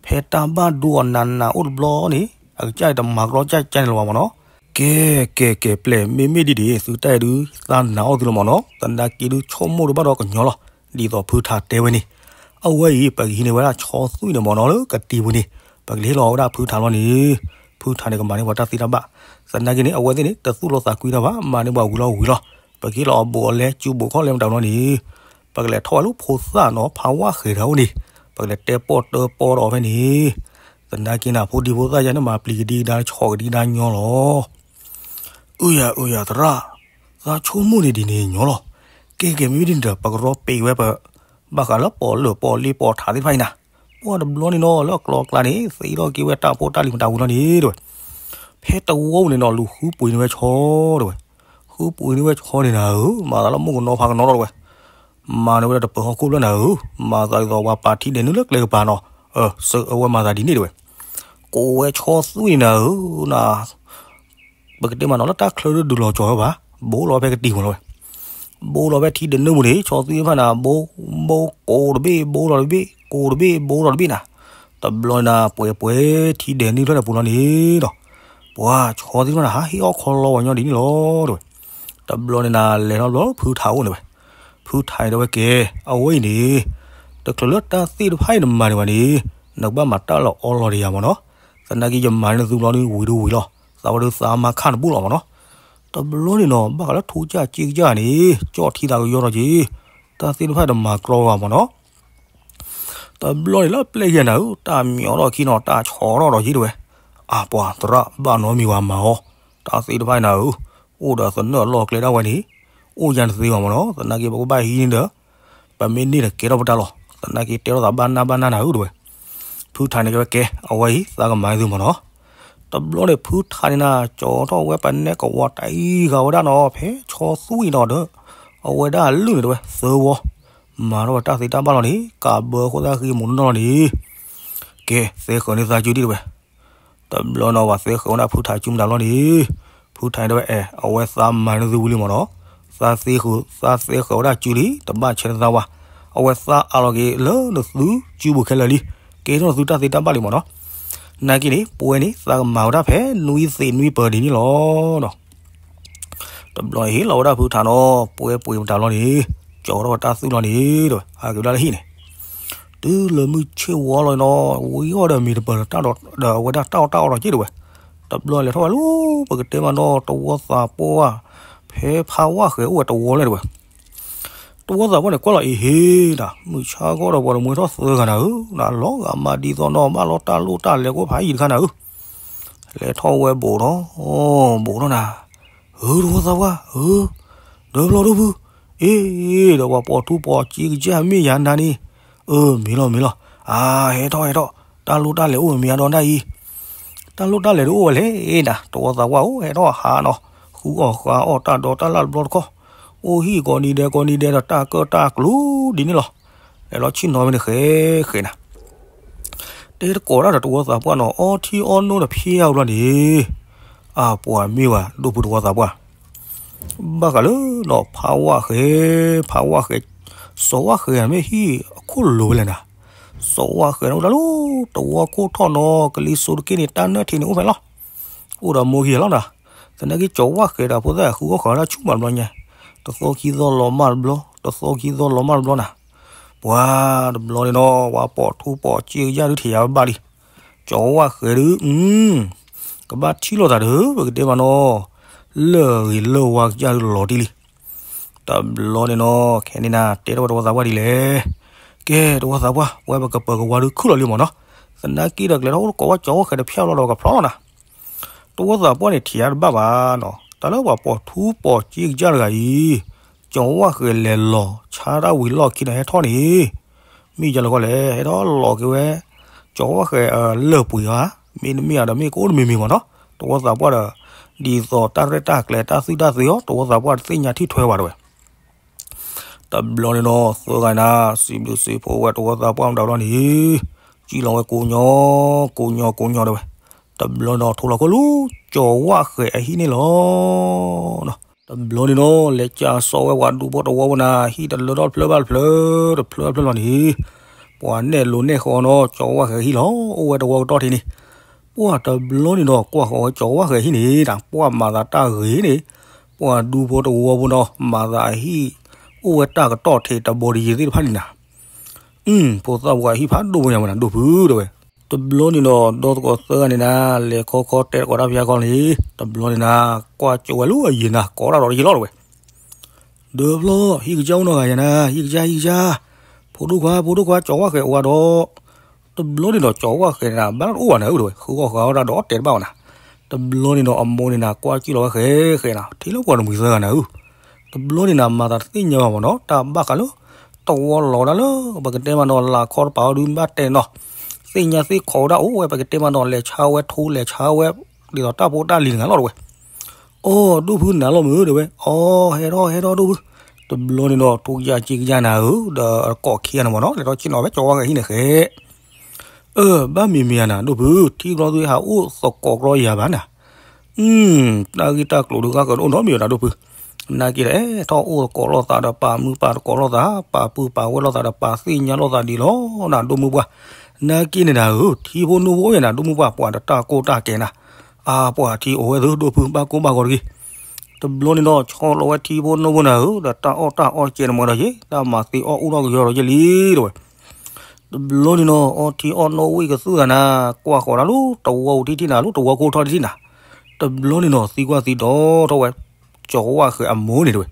ဖဲတၢ်ဘၣ်ဒိအီၤနးနးအိၣ်တဘျီန့ၣ် အကစၢ်တမၤကရီကၢ်ကၢ်န့ၣ်လၢၤဘၣ်မ့ၢ်နီၤ, ကဲ ကဲ ကဲ ပျဲၢ် မ့မ့ၢ်ဒ်န့ၣ် သုတၢ်အံၤဒုး သးနာ်အီၤသုလီၤမ့ၢ်နီၤ, သနာ်က့ဒုးဆိကမိၣ်တဘၣ်ဒီးကညီလီၤ, ဒ်သိးဖုထးတဲဝဲန့ၣ်, အဝဲအံၤ ပကဟံးန့ၢ်ဝဲဒၣ်ဆီသွံၣ်န့ၣ်မ့ၢ်နီၤ လၢကတံၤပူၤန့ၣ်, ပကဟ့ၣ်လီၤဝဲဒၣ်ဖုထးလီၤန့ၣ်, ဖုထးန့ၣ်ကမၤန့ၢ်ပှၤတၢ်သ့တၢ်ဘၣ်, သနာ်က့န့ၣ် အဝဲသ့ၣ်န့ၣ် တသူၣ်လီၤသးကွံတၢ်ဘၣ် မၤန့ၢ်ပှၤဝံၤလီၤဝံၤလီၤ, ပကဟ့ၣ်လီၤအီၤဘိးအီၤလဲ စုဘိးခီၣ်လဲမတၤလီၤန့ၣ်, ပကလဲၤထီၣ်ဝဲလၢဖိသၣ်နီၤ ဖးဝၣ်ဃဲၤတဂၤအိၣ်န့ၣ်, ပကလဲၤတဲပီၣ်တၢပီဒီးအီၤဖဲန့ၣ်, သနာ်က့န့ၣ် ဖိဒံဖိသၣ်ယါန့ၣ် မၤပျံၤကဒံကဒါ ဆီၣ်ကဒံကဒါညီလီၤ အုယၤ အုယၤ သရၣ်, သးဆိကမိၣ်န့ၣ်ဒ်န့ၣ်ညီလီၤ, ကဲ ကဲ မ့မ့ၢ်ဒ်န့ၣ်ဒီး ပကရီပံးဝဲပ ဘၣ်ဃးလၢပီၣ်လၢၢ်ပီၣ်လ့ပီၣ်ထးသ့ၣ်တဖၣ်အံၤနၤ, ပှၤတဘျီန့ၣ်နီၤ လၢအကျီကျါန့ၣ် သ့ထီၣ်က့ၤဝဲတၢ်ဖိတၢ်လံၤမတၤဝံၤလီၤန့ၣ် တဲဝဲ, ဖဲတဝီပူၤန့ၣ်နီၤ လူၤဃုပှ့ၤန့ၢ်ဝဲဆီ တဲဝဲ, ဃုပှ့ၤန့ၢ်ဝဲဆီန့ၣ်နၤဧၢ, မၤသးလၢမိၢ်ကနီၤဖးကနီၤဒီးတဲဝဲ မၤန့ၢ်ဝဲဒၣ်တပၢၤဟီၣ်ခိၣ်ဖျၢၣ်နၤဧၢ, မၤသးဒ်သိးပှၤပာ်ထံဒဲးနုာ်လၢကျဲကပၤနီၤ, စၢၤအဝဲမၤသးဒ်န့ၣ်တဲဝဲ, ကိးဝဲဆီသွံၣ်န့ၣ်နၤဧၢ, နၤ, ပကတဲမးနီၤ လၢတၢ်ချၢဒုးဒုးလီၤကၠီၤဝဲဘၣ်, ဘိလီၤဖဲကတံၤမ့ၢ်လီၤဝဲ, ဘိလီၤဖဲထံဒဲးနုာ်ပူၤန့ၣ် ဆီသွံၣ်တဖၣ်နၤ ဘိ, ဘိကိးတဘ့ၣ် ဘိလီၤတဘ့ၣ် ကိးတဘ့ၣ် ဘိလီၤတဘ့ၣ်နၤ, တဘျီန့ၣ်နၤ ပှဲၤပှဲၤထံဒဲးနုာ်ဖျၢၣ်န့ၣ်ပူၤလီၤန့ၣ်ဒီး, ပှၤဆီသ့ၣ်တဖၣ်န့ၣ် ဟးဟ့ၣ်အီၣ်ခီလီဝဲညီဒ်န့ၣ်လီၤ တဲဝဲ, တဘျီန့ၣ်နၤ လဲၤထီၣ်ဘျီဖုထးအိၣ်န့ၣ်ဝဲ, ဖုထးန့ၣ်တဲဝဲကဲ, အဝဲအံၤန့ၣ်, တချုးလၢတၢ်သ့ၣ်တဖၣ်အံၤနမၤန့ၢ်ဘၣ်န့ၣ်, နကဘၣ်မၤတၢ်လီၤအီလီၤဒီးယၤမ့ၢ်နီၤ, သနာ်က့ယမၤန့ၢ်နသုဘျီဒုးဝံၤဒုးဝံၤလီၤ, သးဝဲဒုးသးမါခၣ်နဘူၣ်လီၤမ့ၢ်နီၤ, တဘျီန့ၣ်နီၤ ဘၣ်ဃးလၢထူကၢ်က့ကၢ်န့ၣ်, ကၠီၣ်ထံသးကယီထီၣ်က့, တၢ်သ့ၣ်တဖၣ်တမၤကြီဘၣ်မ့ၢ်နီၤ တဘျီန့ၣ်လၢပျဲၢ်ယဲၢ်နၤဧၢ, တၢ်မံၤထီၣ်ခံနီၤ တၢ်ဆီထီၣ်ဒီးက့တဲဝဲ, အါပှၤသရၣ် ဘၣ်နီတမံၤဝဲမၤအီၤ, တၢ်သ့ၣ်တဖၣ်နၤဧၢ, အိၣ်ဒီးသနၢၣ်အလီၢ်အကျဲဒၣ်ဝဲန့ၣ်, အိၣ်ယါတသ့ဘၣ်မ့ၢ်နီၤ, သနာ်က့ပကဘၣ်ဟံးန့ၢ်ဒီး, ပမ့ၢ်န့ၢ်ဒီးကဲထီၣ်ပတၢ်လီၤ, သနာ်က့တဲထီၣ်သးဘၣ်နၢ်ဘၣ်နၢ်နၤဧၢတဲဝဲ, ဖုထးန့ၣ်ကဲဝဲကဲ, အဝဲအံၤ သးကမၤသုမ့ၢ်နီၤ တဘျီန့ၣ်ဖုထးန့ၣ်နၤ ကၠီထီၣ်ဝဲပနဲကဝီၤတအံၤဂၤဝဲဒၣ်နီၤ ဖဲဆီသွံၣ်နီၤဒီး, အဝဲဒၣ်အလုၢ်န့ၣ်တဲဝဲ သၢဝီ, မၤထီၣ်ဝဲတၢ်သ့တၢ်ဘၣ်လီၤန့ၣ် ကးဘၢဃိသၣ်ဃ့မိၢ်နီၢ်လီၤန့ၣ်, ကဲ သဲဃၢၤန့ၢ်သးစုဒံးတဲဝဲ, တဘျီနီၤ ပှၤသဲဃၢၤဝဲဒၣ်ဖုထးစုမတၤလီၤန့ၣ်, ဖုထးန့ၣ်တဲဝဲအဲ အဝဲသးမၤန့ၢ်သုဝံၤလံမ့ၢ်နီၤ, သးသ့ဃၢၤ သးသဲဃၢၤဝဲဒၣ်စုလံ တဘၣ်ဆဲးန့ၢ်သးဝဲ, အဝဲသးအးလီၤက့ၤလၢနသုစုပူၤခဲလၢာ်လံ, ကဲထီၣ်နသုတၢ်သ့တၢ်ဘၣ်လံမ့ၢ်နီၤ, နာ်က့န့ၣ် ပဝဲန့ၣ် သးကမၤဝဲဒၣ်ဖဲနွံသ့ၣ်နွံပၢၤဒ်န့ၣ်လီၤနီၤ တဘျီန့ၣ်ဟ့ၣ်လီၤဝဲဒၣ်ဖုထးနီၤ ပှဲၤပှဲၤမတၤလီၤန့ၣ်, ကၠီထီၣ်ဝဲတၢ်သူၣ်လီၤန့ၣ်တဲဝဲ ဟးက့ၤဝဲဒၣ်လၢဟံၣ်န့ၣ်, တုၤလၢမုၢ်ဆ့ၣ်ဝါလီၤနီၤ ဝံၤအီၣ်ဒီးမ့ၤတပၢၤဒီးတၢ်ဒီးအဝဲဒၣ်တၢ်အီၣ်တၢ်အီဒီးက့တဲဝဲ, တဘျီလဲၤထီၣ်ဝဲလၢ ပကတဲမးနီၤ တဝီသးပှၢ်, ဖဲဖးဝၣ်ဃဲၤအိၣ်ဝဲတဝီလဲၣ်တဲဝဲ တဝီသးပှၢ်န့ၣ် ကွၢ်လီၤအံၤဟ့ၣ်ဒၣ် မုၢ်ဆါခီဒီးပှၤတမှဲထီၣ်သၢဂၤနၤဧၢ, နလီၤဂာ်မးဒ်သိးနီၢ်ဘၣ်လီၤတၢ်လိၣ်တၢ်လဲၤကိးဖးယံၤတခါနၤဧၢ, လဲၤထီၣ်ဝဲဘူးဒီး, ဘူးဒီးနၤ, ဧၢ တဝီသးပှၢ်ဧၢ, ဒီးဘျီဒိဖု, အ့ ဒီးပှၤပိာ်ထူပိာ်က့ကစၢ်မ့ၢ်ယၤနၤန့ၣ်, အၢ မ့ၢ်လီၤမ့ၢ်လီၤ, အါ ဟဲထီၣ်ဟဲထီၣ်, တၢ်လိၣ်တၢ်လဲၤအိၣ်မ့ၢ်ယၤဒီးနၤအံၤ တၢ်လိၣ်တၢ်လဲၤတအိၣ်ဝဲလဲၣ်နၤ, တဝီသးပှၢ်အိၣ်ဟဲထီၣ်ဟးနီၤ, ဃုအီၣ်ဃါအီၣ်တၢ်ဒီးတၢ်လၢ်တဘျီတခီၣ်, အိၣ်ဟံၣ်ကိးနံၤဒဲးကိးနံၤဒဲးဒီးတၢ်ကၢၣ်တၢ်ကျူဒ်န့ၣ်လီၤ, လဲၤလီၤဆ့ၣ်နီၤဝဲန့ၣ်ဃဲဃဲနၤ, တဲတကိးဒၣ်ဒီးတဝီသးပှၢ်နီၤ အီထံအီနိဒီးဖျဲအါဘျီန့ၣ်, အါပှၤမ့ၢ်ဝဲဒိၣ်ဖုတဝီသးပှၢ် ဘၣ်ဃးလၢနီၤ ဖးဝၣ်ဃဲၤ, ဖးဝၣ်ဃဲၤ, စီၤဝၣ်ဃဲၤမ့ၢ်ဟံၣ်အခိၣ်လိၤဝဲလဲၣ်နၤ, စီၤဝၣ်ဃဲၤန့ၣ်အိၣ်တၢ်လၢ တဝီခိၣ်ထီၣ်နီၤ ကလံၤစိးတက့ၢ်န့ၣ် တၢ်နၢၣ်ထံးန့ၣ်အိၣ်ဖဲလီၤ, အိၣ်ဒီးမိၢ်ဂံၢ်လီၤနၤ, သနာ်က့စီၤဝၣ်ဃဲၤဒီးဖိသၣ်ဃုအီၣ်ဃီၤဒၣ်ဆူၣ်မးတဘျီညါ, တသီခံသီလီၤမၢ်တဘျီ, တသီခံသီလီၤမၢ်တဘျီနၤ, ပှၤတဘျီန့ၣ်နီၤ ပှၤပိာ်ထူပိာ်က့ကစၢ်ဒုးထံၣ်ယၤဝဲဘၣ်လံ ကၠီဝၣ်ဃဲၤဒုး, ကဘၣ်ထံၣ်လိာ်သးဒီး ပကတဲမးနီၤ, လၢၢ်ဂ့ၤလၢၢ်ဝါကစၢ်ဒုးလီၤတံၢ်လံ. တဘျီန့ၣ်နီၤ ခဲန့ၣ်နၤ တဲထီၣ်ဝဲတဝီသးပှၢ်ဒ်လဲၣ်. ကဲ တဝီသးပှၢ် ပဝဲပကပၢၤကဝါဒုးခုၣ်လီၤလံမးနီၤ. သနာ်က့ဒီးကျဲထီၣ်အိၣ်တကိးဝဲကၠီဝၣ်ဃဲၤတဖျၢၣ်လီၤဒီးကဖျီလီၤနၤ. တဝီသးပှၢ်န့ၣ်ထံၣ်အါတဘၣ်ဘၣ်နီၤ, တၢ်လၢပှၤပိာ်ထူပိာ်က့ကစၢ်တဂၤအံၤ, ကၠီဝၣ်ဃဲၤလဲၤလီၤဆါတၢ်ဝံၤလီၢ်ခံဒီးဟဲထီၣ်န့ၣ် မ့ၢ်ယလီၤခီလဲၣ် ဟဲထီၣ်လီၤက့ၤဝဲ ကၠီၤဝၣ်ဃဲၤအလၢၢ်ပှ့ၤဧါ, မ့တမ့ၢ်ဧါဒီး မ့ၢ်ကအိၣ်တမံၤမံၤမ့ၢ်နီၤ, တဝီသးပှၢ်ဒီး ဒ်သိးတၢ်ရဲၣ်တၢ်ကျဲၤတၢ်သုတၢ်သ့အီၤ တဝီသးပှၢ်တသ့ၣ်ညါထံၣ်ထွဲဘၣ်တဲဝဲ. တဘျီန့ၣ်ဒီး သၢဂၤန့ၣ် စံးဘျုးစံးဖှိၣ်ဝဲတဝီသးပှၢ်မတၤဘျီန့ၣ် စံၣ်လီၤဝဲကိးညီ ကိးညီကိးညီတဲဝဲ. တဘျီန့ၣ်ဒီး ထိးလီၤခိၣ်လၢ ကၠီၤဝၣ်ဃဲၤအဟံၣ်န့ၣ်လီၤ. တဘျီန့ၣ်ဒီး လဲၤကၠါစီဝဲပှၤဒူဖိတဝီဖိန့ၣ် ဟံၣ်တလၢထီၣ်တဖျၢၣ်ဘၣ်တဖျၢၣ် တဖျၢၣ်ဖျၢၣ်လီၤန့ၣ် ပှၤနဲၣ်လိၤနဲၣ်ဃီနီၤ ကၠီၤဝၣ်ဃဲၤဟံၣ်လီၤ အိၣ်ဝဲတဝီကတီၢ်ထံးန့ၣ်. ပှၢ်တဘျီန့ၣ်ဒီး ကွၢ်ဃီၤဝဲကၠီၤဝၣ်ဃဲၤဟံၣ်န့ၣ် တၢ်ပှၢ်မၤသးတၢ်ဂ့ၤန့ၣ် ပှၤဒူဖိတဝီဖိနီၤ မၤသးအဟံၣ် အိၣ်ဝဲတၢ်ကတီၢ်ထံးတဘိတယံၤသ့ၣ်တဖၣ်န့ၣ်နၤ ဖိသၣ်ပှၢ်အဟံၣ်ဖးဒိၣ်ဝဲညါဝဲနၤ ဒိၣ်ဖုတဲဝဲ. တဘျီန့ၣ်ဒီး ဒီသကိးသၢဂၤန့ၣ်နၤ လဲၤခီခီတဲသကိးတၢ်ဖျါခီန့ၣ် တဘျီန့ၣ်နၤ ကွၢ်ကၠိဝဲလၢအယံၤနၤ ကိးတၢ်ဒီးတယံၤလီၤတဲဝဲ. ဒီဖျီ ဟံၣ်ကစၢ်အိၣ်နီတဂၤယၤနၤ ဟံၣ်ကစၢ် ဟံၣ်ကစၢ် ဖိဒိၣ်ခွါ ဖိဒိၣ်ခွါ ကၠီၤဝၣ်ဃဲၤအိၣ်ဝဲဒီး တဘျီန့ၣ်ဒီး ကၠီၤဝၣ်ဃဲၤန့ၣ်နၤ ဘၣ်တအိၣ်ဘၣ်နၤဧၢတဲဝဲ ဃုအီၣ်ဃုအီတၢ်ဒီးတဲတဘၣ်ဘၣ်နၤ. တဘျီန့ၣ်ဒီး အမိၢ်န့ၣ်နၤ ကွၢ်ကၠိလီၤဝဲဃဲၤဃဲၤနၤ ထံၣ်လၢပှၤတမှံၤသၢဂၤနၤဧၢ တဘျီန့ၣ်နၤ မၤသးတသ့ၣ်ညါဘၣ်မ့ၢ်နီၤ တၢ်ဘၣ်ဃးလၢ တဝီလီၤဒၣ်လၢ ပကတဲမးနီၤ လၢခီတပၤအီၤဒုးဘၣ်တဲနီၤ သ့ၣ်ညါသ့ၣ်ခိးဝဲဒၣ်အိၣ်ဝဲ ပကတဲမးနီၤ လဲၤဆါဝဲထိ လဲၤဆါဝဲ ဒ်သိးတၢ်ဖိတၢ်လံၤတဂၤလီၤတဲဝဲ. အိ ဒိၣ်ဖုနၤလီၤမုာ်တဲဝဲ အိ ဟဲထီၣ်ဟဲထီၣ်ဒိၣ်ဖု တဘျီန့ၣ်ဒီး ထိကစၢ်က့ကစၢ်နၤဧၢ ဒီးကိးခံဂၤန့ၣ်မ့ၢ်နီၤ လဲၤထီၣ်ဆ့ၣ်နီၤဝဲကၠီၤဝၣ်ဃဲၤဟံၣ်န့ၣ်ဃဲၤ အၢ ဘၣ်မံၤမံၤဧါနၤ ဒိၣ်ဖု ထံဘျီသုဟးအိၣ်သကိးကြီယၤဘၣ်နၤ တၢ်ဂ့ၢ်တၢ်ကျိၤဒုးဂၢ်ကဒီးအိၣ်နီတမံၤဝဲနၤ ဒိၣ်ဖု နာ်က့ဒီး အဲၣ်ထီၣ်အိၣ်သကိးလိာ်သးဒီး ပာ်မုာ်ပာ်သကိးလိာ်သး ပာ်ပုၢ်ပာ်ဝဲၢ်လိာ်သးဒီး ပာ်သ့ၣ်ညါလိာ်သးဒ်လီၤနၤ ဒိၣ်မုၢ်ပှၢ် နာ်က့န့ၣ်နၤဧၢ ထံဖိနိဖိအိၣ်ယၤနၤ ဒိၣ်မုၢ်ပှၢ် ပှၤဒီးတၢ်ကိၢ်တၢ်ကဲနၤ အါပှၤထံအိၣ်ဝဲသု ဒိၣ်ဖု ဘၣ်ကိၢ်ဘၣ်ဂီၤတဂ့ၤ တဘျီန့ၣ်ဒီး ဆီလီၤဝဲထံဖိနိဖိနၤဧၢ ဒီးတၢ်အီၣ်တၢ်အီကဲန့ၣ်မ့ၢ်ဒီးယ့ တၢ်မၤသ့အီၣ်အူထီၣ်ကယီၤဒီးယ့လံ တဲဝဲ တဘျီန့ၣ်နီၤ အီထံအီနိဝံၣ်ကသူၣ်သးနၤ ကွၢ်ဃီၤတၢ်လၢတဝီပူၤထံၣ်ထံၣ်နၤ လၢတဝီခိၣ်ထီၣ်ထံၣ်ထံၣ်နၤ, တဘျီန့ၣ်နီၤ သံကွၢ်သံဒိးထီၣ်ဝဲ ကၠီၤဝၣ်ဃဲၤအမိၢ်န့ၣ်တဲဝဲ,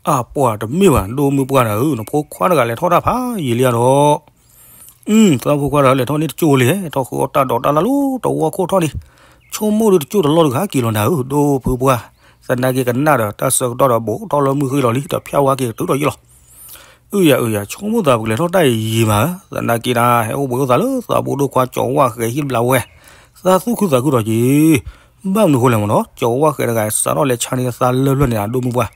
အပှၤတမ့ၢ်ဘၣ် ဒိၣ်မုၢ်ပှၢ်နၤဧၢ, နဖိခွါတဂၤလဲၤထီၣ်တၢ်ဖးယံာ်လံဧါဒီး, သးဖိခွါတဂၤလဲၤထီၣ်န့ၣ်တကၠိၢ်လံ ထီၣ်ဃုအီၣ်တၢ်ဒိးတၢ်လၢ်လၢတဝီခိၣ်ထီၣ်န့ၣ်, ဆိကမိၣ်ဒုးတကၠိၢ်တလီၢ်တဂၤက့ၤလီၤနၤဧၢ, ဒိၣ်ဖုပှၢ်, သနာ်က့ကနၣ်ဒီး တၢ်ဆၢကတီၢ်ဒီးဘူးထီၣ်လၢမုၢ်ဃ့လီၤလံ ဒီးဖၠၣ်ဝါက့ၤကတုၤထီၣ်ယံာ်လီၤ. အုယၤအုယၤ ဆိကမိၣ်သးပကလဲၤထီၣ်တၢ်ယံာ်မး, သနာ်က့နၤ ဟဲအိၣ်ဘှံးအိၣ်သါလၢသးဘိဒိၣ်ခွါကၠီၤဝၣ်ဃဲၤဟံၣ်တဘျီဝဲ, သးသူၣ်ခုသးခုဒီးက့ၤ, ဘၣ်မနုၤဃိလဲၣ်မ့ၢ်နီၤ, ကၠီၤဝၣ်ဃဲၤတဂၤစးထီၣ်လဲၤဆါန့ၢ်သးလၢၢ်ဖျၢၣ်န့ၣ် ဒိၣ်မုၢ်ပှၢ်,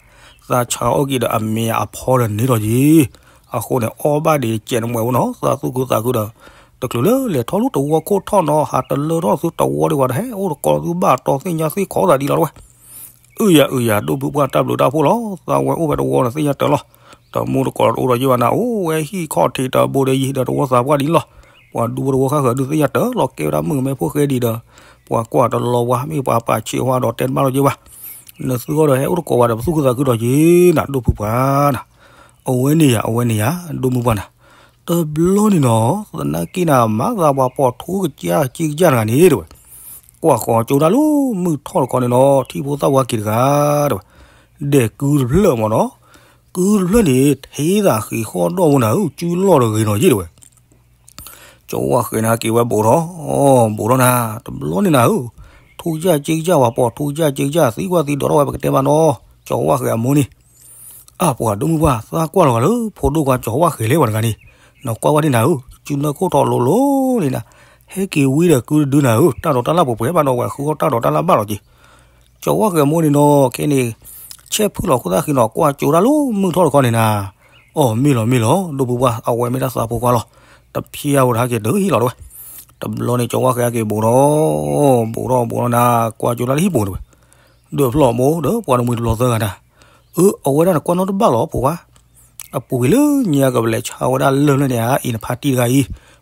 သးဆါအီၣ်က့ၤဒီးအမ့ၢ်အဖီဒီးန့ၣ်ဒီးက့ၤ, အဃိန့ၣ် အီၣ်ဘၣ်ဒံးကဲးနမှဲးဝဲနီၤ သးသူၣ်ခုသးခုဒီး, တချုးလၢလဲၤထီၣ်လၢတဝီခိၣ်ထီၣ်နီၤ ဟးတလၢထီၣ်သုတဝီဒံးဝဲဒီး ဟဲအိၣ်တကိးသုဘၣ်တီသ့ၣ်ညါသ့ၣ်ခိးသးဒ်လီၤဝဲ အုယၤအုယၤ ဒိၣ်ဖုပှၢ်တၢ်ဘျုးတၢ်ဖှိၣ်လီၤ, သးဝဲအိၣ်ဖဲတဝီန့ၣ်သ့ၣ်ညါတၢ်လီၤ, တမူတကိးတအိၣ်ဒီးယ့ၢ်ဘၣ်နၤ အိၣ်ဝဲဟံၣ်ခီၣ်ထံးတဘိဒီးယံၤဒီးတဝီသးပှၢ်ဒ်လီၤ, ပှၤဒူဖိတဝီဃၣ်ဃၢၤဒုးသ့ၣ်ညါတၢ်လီၤ ကဲဝဲဒၣ်မုၣ်ကမဲဖိဃဲဒံးဒီး, ပှၤကွၢ်တလီၤဝါ မ့ၢ်ပှၤပာ်ဆံးဝါဒီးတဲတဘၣ်လီၤယ့ၢ်ဘၣ်, နသုဂီၢ်ဒီးဟဲအိၣ်တကိးဝဲဒီးပသူၣ်ခုသးခုဒီးက့ၤနၤ ဒိၣ်ဖုပှၢ်နၤ, အဝဲန့ၣ်ယၤ အဝဲန့ၣ်ယၤ ဒိၣ်မုၢ်ပှၢ်နၤ, တဘျီန့ၣ်နီၤ သနာ်က့နၤ မၤသးပှၤပိာ်ထူကစၢ်က့ကစၢ်တဂၤန့ၣ်တဲဝဲ ကွၢ်ဃီၤကၠိတၢ်လၢမုၢ်ထီၣ်တခီန့ၣ်နီၤ ထံဖိသၣ်ဝါက့ၤတဂၤ, တဲဝဲ, ဒဲးကုတဖျၢၣ်မ့ၢ်နီၤ, ကုတဖျၢၣ်န့ၣ် ထံသးဃံးဃီၣ်ဒီၣ်ဖိနၤဧၢ ကုလီၢ်တဂ့ၤနီၤယ့ၢ်တဲဝဲ, ကၠီဝၣ်ဃဲၤန့ၣ်က့ၤဝဲဘူးထီၣ်, ဘူးထီၣ်နၤ, တဘျီန့ၣ်နၤဧၢ, ထူကစၢ်က့ကစၢ်ဝဲပိာ်ထူကစၢ်က့ကစၢ် သံကွၢ်သံဒိးထီၣ်ဝဲပကတဲမးနီၤ, ကၠီဝၣ်ဃဲၤအမိၢ်န့ၣ် အပှၤဒိၣ်မုၢ်ပှၢ် သးကွၢ်လီၤဂာ်လၢဖိဒိၣ်ခွါကၠီဝၣ်ဃဲၤလဲၣ်ပှၤတဂၤန့ၣ်, နကွၢ်ဝဲဒၣ်နၤဧၢ, စုနၢခိၣ်ထီၣ်လိၤလိၤန့ၣ်နၤ, ဟဲက့ၤဝံဒီးကုတဒုနၤဧၢ, တၢ်ဒိးတၢ်လၢ်ပှဲၤပှဲၤဘၣ်နီၤ ဝဲဃုအီၣ်တၢ်ဒိးတၢ်လၢ်ဘၣ်လီၤက့ၤ, ကၠီဝၣ်ဃဲၤအမိၢ်န့ၣ်နီၤ ခဲန့ၣ်, ဆဲးဖုၣ်လီၤခိၣ်သၣ်ဃံနီၤ ကွၢ်ကၠိတၢ်လၢမုၢ်ထီၣ်တခီန့ၣ်နၤ, အိ မ့ၢ်လီၤမ့ၢ်လီၤ ဒိၣ်ဖုပှၢ် အဝဲမ့ၢ်တၢ်သးဖိခွါလီၤ, တဖျါဝဲတဟဲက့ၤတဟံၣ်လီၤတဲဝဲ, တဘျီန့ၣ်ကၠီဝၣ်ဃဲၤက့ၤဘူးထီၣ်, ဘူးထီၣ်ဘူးထီၣ်နၤ ကွၢ်ကၠိတၢ်လၢဟံၣ်ပူၤတဲဝဲ ဒီးဖျီၣ်မိၢ်ဒီးပှၤတမှံၤတဘျီသၢဂၤနၤ, အၢ အဝဲဒၣ်နကွၢ်နီတဘၣ်လီၤဖိခွါ, အပှ့ၤလၢညါကပလဲၤဆါဝဲဒၣ်လၢၢ်ဖျၢၣ်န့ၣ်ဧါ အံၤနဖါတံၢ်တဂၤအံၤ,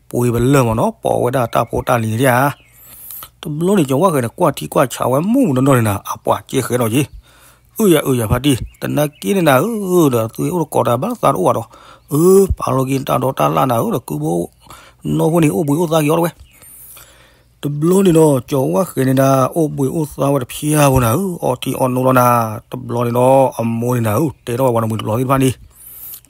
ပှ့ၤပလၢၢ်မ့ၢ်နီၤ ပိာ်ဝဲဒၣ်တၢ်ဖိတၢ်လံၤန့ၣ်ဧါ, တဘျီန့ၣ်ကၠီဝၣ်ဃဲၤန့ၣ် ကွၢ်ထံကွၢ်ဆးဝဲမုၢ်မုၢ်နီၢ်နီၢ်န့ၣ်နၤ အပှၤကဲဃဲၤဒီးက့ၤ, အုယၤအုယၤဖါတံၢ် သနာ်က့န့ၣ်နၤဧၢ, ဒီးသုအိၣ်တကိးတၢ်ဘၣ်သးတအိၣ်ဘၣ်ဒီး, အၢ ပာ်လီၤက့ၤတၢ်ဒိးတၢ်လၢ်နၤဧၢ ဒီးကုဖိ, နီၢ်ဖိန့ၣ်အိၣ်ဘှံးအိၣ်သါက့ၤအီၤတဲဝဲ တဘျီန့ၣ်ဒီး ကၠီဝၣ်ဃဲၤန့ၣ်နၤ အိၣ်ဘှံးအိၣ်သါဝဲတဖျါဖိနၤဧၢ, အီထံအီနိလီၤနၤ, တဘျီန့ၣ်ဒီး အမိၢ်န့ၣ်နၤဧၢ တဲထီၣ်ဝဲပှၤတမှံၤတဘျီသ့ၣ်တဖၣ်န့ၣ်,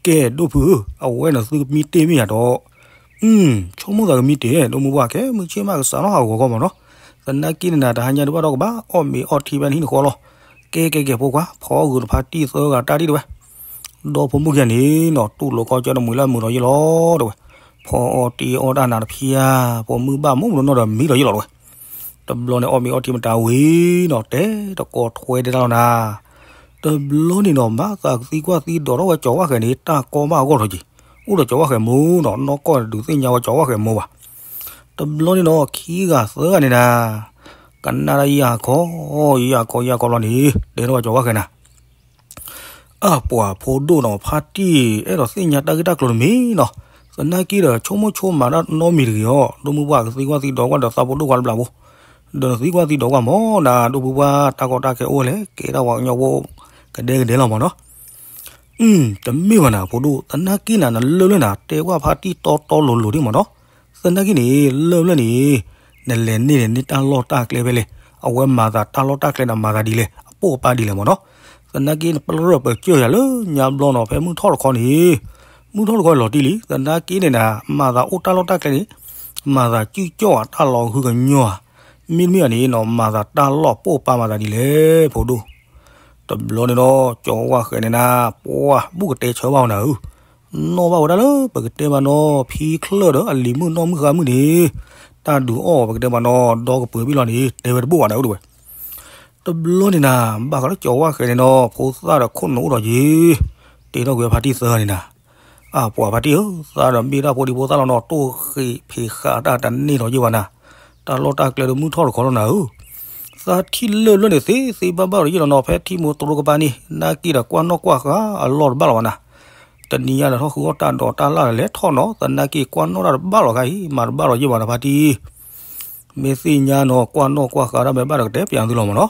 ကဲဒိၣ်ဖုဧၢ, အဝဲန့ၣ်သုကမံတ့ၢ်မ့ၢ်ယၤဒီး, ဆိကမိၣ်သးကမံတ့ၢ် ဒိၣ်မုၢ်ပှၢ် ခဲမုၢ်ဆ့ၣ်မးကစးထီၣ်ဟးဂီၤခီမ့ၢ်နီၤ, သနာ်က့န့ၣ်နၤ တဟါညါဒုးဘၣ်ဒီးကဘၣ်အီၣ်မ့ၤအီထံဖဲနဟံၣ်နဃီလီၤ, ကဲကဲကဲဖိခွါ ဖီအဂုၤနဖါတံၢ်သၢဂၤတၢ်ဒံးတဲဝဲ ဒီဖိမုၣ်ခံဂၤန့ၣ်နီၤ တူၢ်လိာ်ခီကၢတမှံၤလၢအမုာ်ဒီးယ့ၣ်လီၤတဲဝဲ, ဖီအီၣ်တ့အီၣ်တၢ်နၤတဖျါ, ဖိမုၣ်ဘၣ်မူးမူးနီၢ်နီၢ်ဒီးမံဒီးယ့ၣ်လီၤတဲဝဲ. တဘျီန့ၣ်အီၣ်မ့ၤအီထံမတၤဝံၤနီၤ တဲတကိးထွဲဒဲးတၢ်လီၤနၤ. တဘျီန့ၣ်နီၤ မၤသးကသံကွၢ်သံဒိးထီၣ်ဝဲကၠီၤဝၣ်ဃဲၤန့ၣ် တၢ်ကီဘၣ်အဂီၢ်ထီၣ်က့ၤ, အိၣ်ဒီးကၠီၤဝၣ်ဃဲၤမိၢ်နီၤ နီၢ်ကီၢ်ဒုးသ့ၣ်ညါဝဲကၠီၤဝၣ်ဃဲၤမိၢ်ဘၣ်. တဘျီန့ၣ်နီၤ ခံဂၤသၢဂၤန့ၣ်နၤ ကနၣ်တၢ်ယၢ်ခီ, ယၢ်ခီယၢ်ခီလီၤန့ၣ် တဲထီၣ်ဝဲကၠီၤဝၣ်ဃဲၤနၤ အပှၤဖိဒိၣ်နီၤ ဖါတံၢ်အဲၣ်ဒိးသ့ၣ်ညါတၢ်ဂ့ၢ်တၢ်ကျိၤတမံၤနီၤ, သနာ်က့ဒီး ဆိကမိၣ်ဆိကမးတၢ်နီတမံၤတဂ့ၤအီၤ, ဒိၣ်မုၢ်ပှၢ်ကသံကွၢ်သံဒိးကွၢ်ဒီးသးဖိဒိၣ်ခွါတဘျီဖိ, ဒီးနသံကွၢ်သံဒိးကွၢ်မၢ်နၤ ဒိၣ်မုၢ်ပှၢ်တၢ်ကီတၢ်ခဲအိၣ်ဝဲလဲၣ် ကဲဒၣ်ပှၤကညီဖိ ကဒဲကဒဲလီၤမၢ်နီၤ. တမ့ၢ်ဘၣ်နၤ ဖိဒိၣ် သနာ်က့နၤ နလၢၢ်လၢနၤ တဲကွၢ်ဖါတံၢ်တီတီလိၤလိၤဒံးမၢ်နီၤ. သနာ်က့န့ၣ် လၢၢ်လၢန့ၣ် နလဲၤန့ၢ်န့ၣ် န့ၢ်တၢ်လီၢ်တၢ်ကျဲဖဲလဲၣ်, အဝဲမၤသးတၢ်လီၢ်တၢ်ကျဲနၤမၤသးဒ်လဲၣ်, အပိၢ်အပၢ်ဒ်လဲၣ်မၢ်နီၤ. သနာ်က့နပရၢၢ်ပကၢၢ်ယၤလၢညါဘျီနီၤ ဖဲမုၢ်ထီၣ်တခီန့ၣ်, မုၢ်ထီၣ်တခီလီၤတံၢ်လံ, သနာ်က့န့ၣ်နၤ မၤသးအိၣ်တၢ်လီၢ်တၢ်ကျဲန့ၣ် မၤသးစုကၠီၣ်ဧါ တၢ်လီၤဃုကညီဧါ, မ့တမ့ၢ်ဘၣ်န့ၣ်နီၤ မၤသးတၢ်လီၢ်ပိၢ်ပၢ်မၤသးဒ်လဲၣ် ဖိဒိၣ်. တဘျီန့ၣ်ဒီး ကၠီၤဝၣ်ဃဲၤန့ၣ်နၤ ပှၢ်ဘူၣ်ကတဲဆၢဘၣ်ဝဲနၤဧၢ, နီၣ်ဘၣ်ဝဲဒၣ်လၢပကတဲမၢ်နီၤ ဖံချၢၣ်ဒီးအလံၤမုၣ်နီၢ်မုၣ်ဃါမုၣ်န့ၣ်, တၢ်ဒုးအီၣ်ပကတဲမၢ်နီၤ ဒီကပၢၤဘံၣ်လီၤန့ၣ် တဲဝဲတဘိၣ်ဘၣ်နၤဧၢတဲဝဲ. တဘျီန့ၣ်နၤ ဘၣ်ဃးလၢကၠီၤဝၣ်ဃဲၤန့ၣ်နီၤ ဖိသၣ်ဒီးခိၣ်နူာ်အိၣ်ဒီးယ့ၤ, တဲထီၣ်ကွံာ်ဖါတံၢ်သၢဂၤန့ၣ်နၤ, အပှၤဖါတံၢ်ဧၢ, သးဒီးမ့ၢ်ဒၣ်ဖိဒံဖိသၣ်လီၤနီၤ တိၢ်ဃ့ၢ်ဖံးဃာ်တၢ်တန့ၢ်ထီၣ်ယ့ၢ်ဘၣ်နၤ, တၢ်လီၢ်တၢ်ကျဲဒီးမုၢ်ထီၣ်တခီလီၤနၤဧၢ, သးထံၣ်လၢၢ်လၢန့ၣ်သ့သ့ဘၣ်ဘၣ်ဒီးယ့ၢ်လီၤနီၤ ဖဲထံမိၢ်တြိကပၤန့ၣ် နာ်က့ဒီးကွၢ်နီၣ်ကွၢ်ဃာ်အလီၢ်တဘၣ်လီၤဘၣ်နၤ, တနံၤညါဒီးထီၣ်ဃုအီၣ်တၢ်ဒီးတၢ်လၢ်ဒီးလဲၤထီၣ်နီၤ သနာ်က့ကွၢ်နီၣ်တၢ်တဘၣ်လီၤခါအံၤ မၤတဘၣ်လီၤယ့ၢ်ဘၣ်နၤဖါတံၢ် မ့ၢ်သ့ၣ်ညါနီၤ ကွၢ်နီၣ်ကွၢ်ဃာ်တၢ်မ့ၢ်ဘၣ်ဒီးကတဲပၠးသုလီၤမၢ်နီၤ.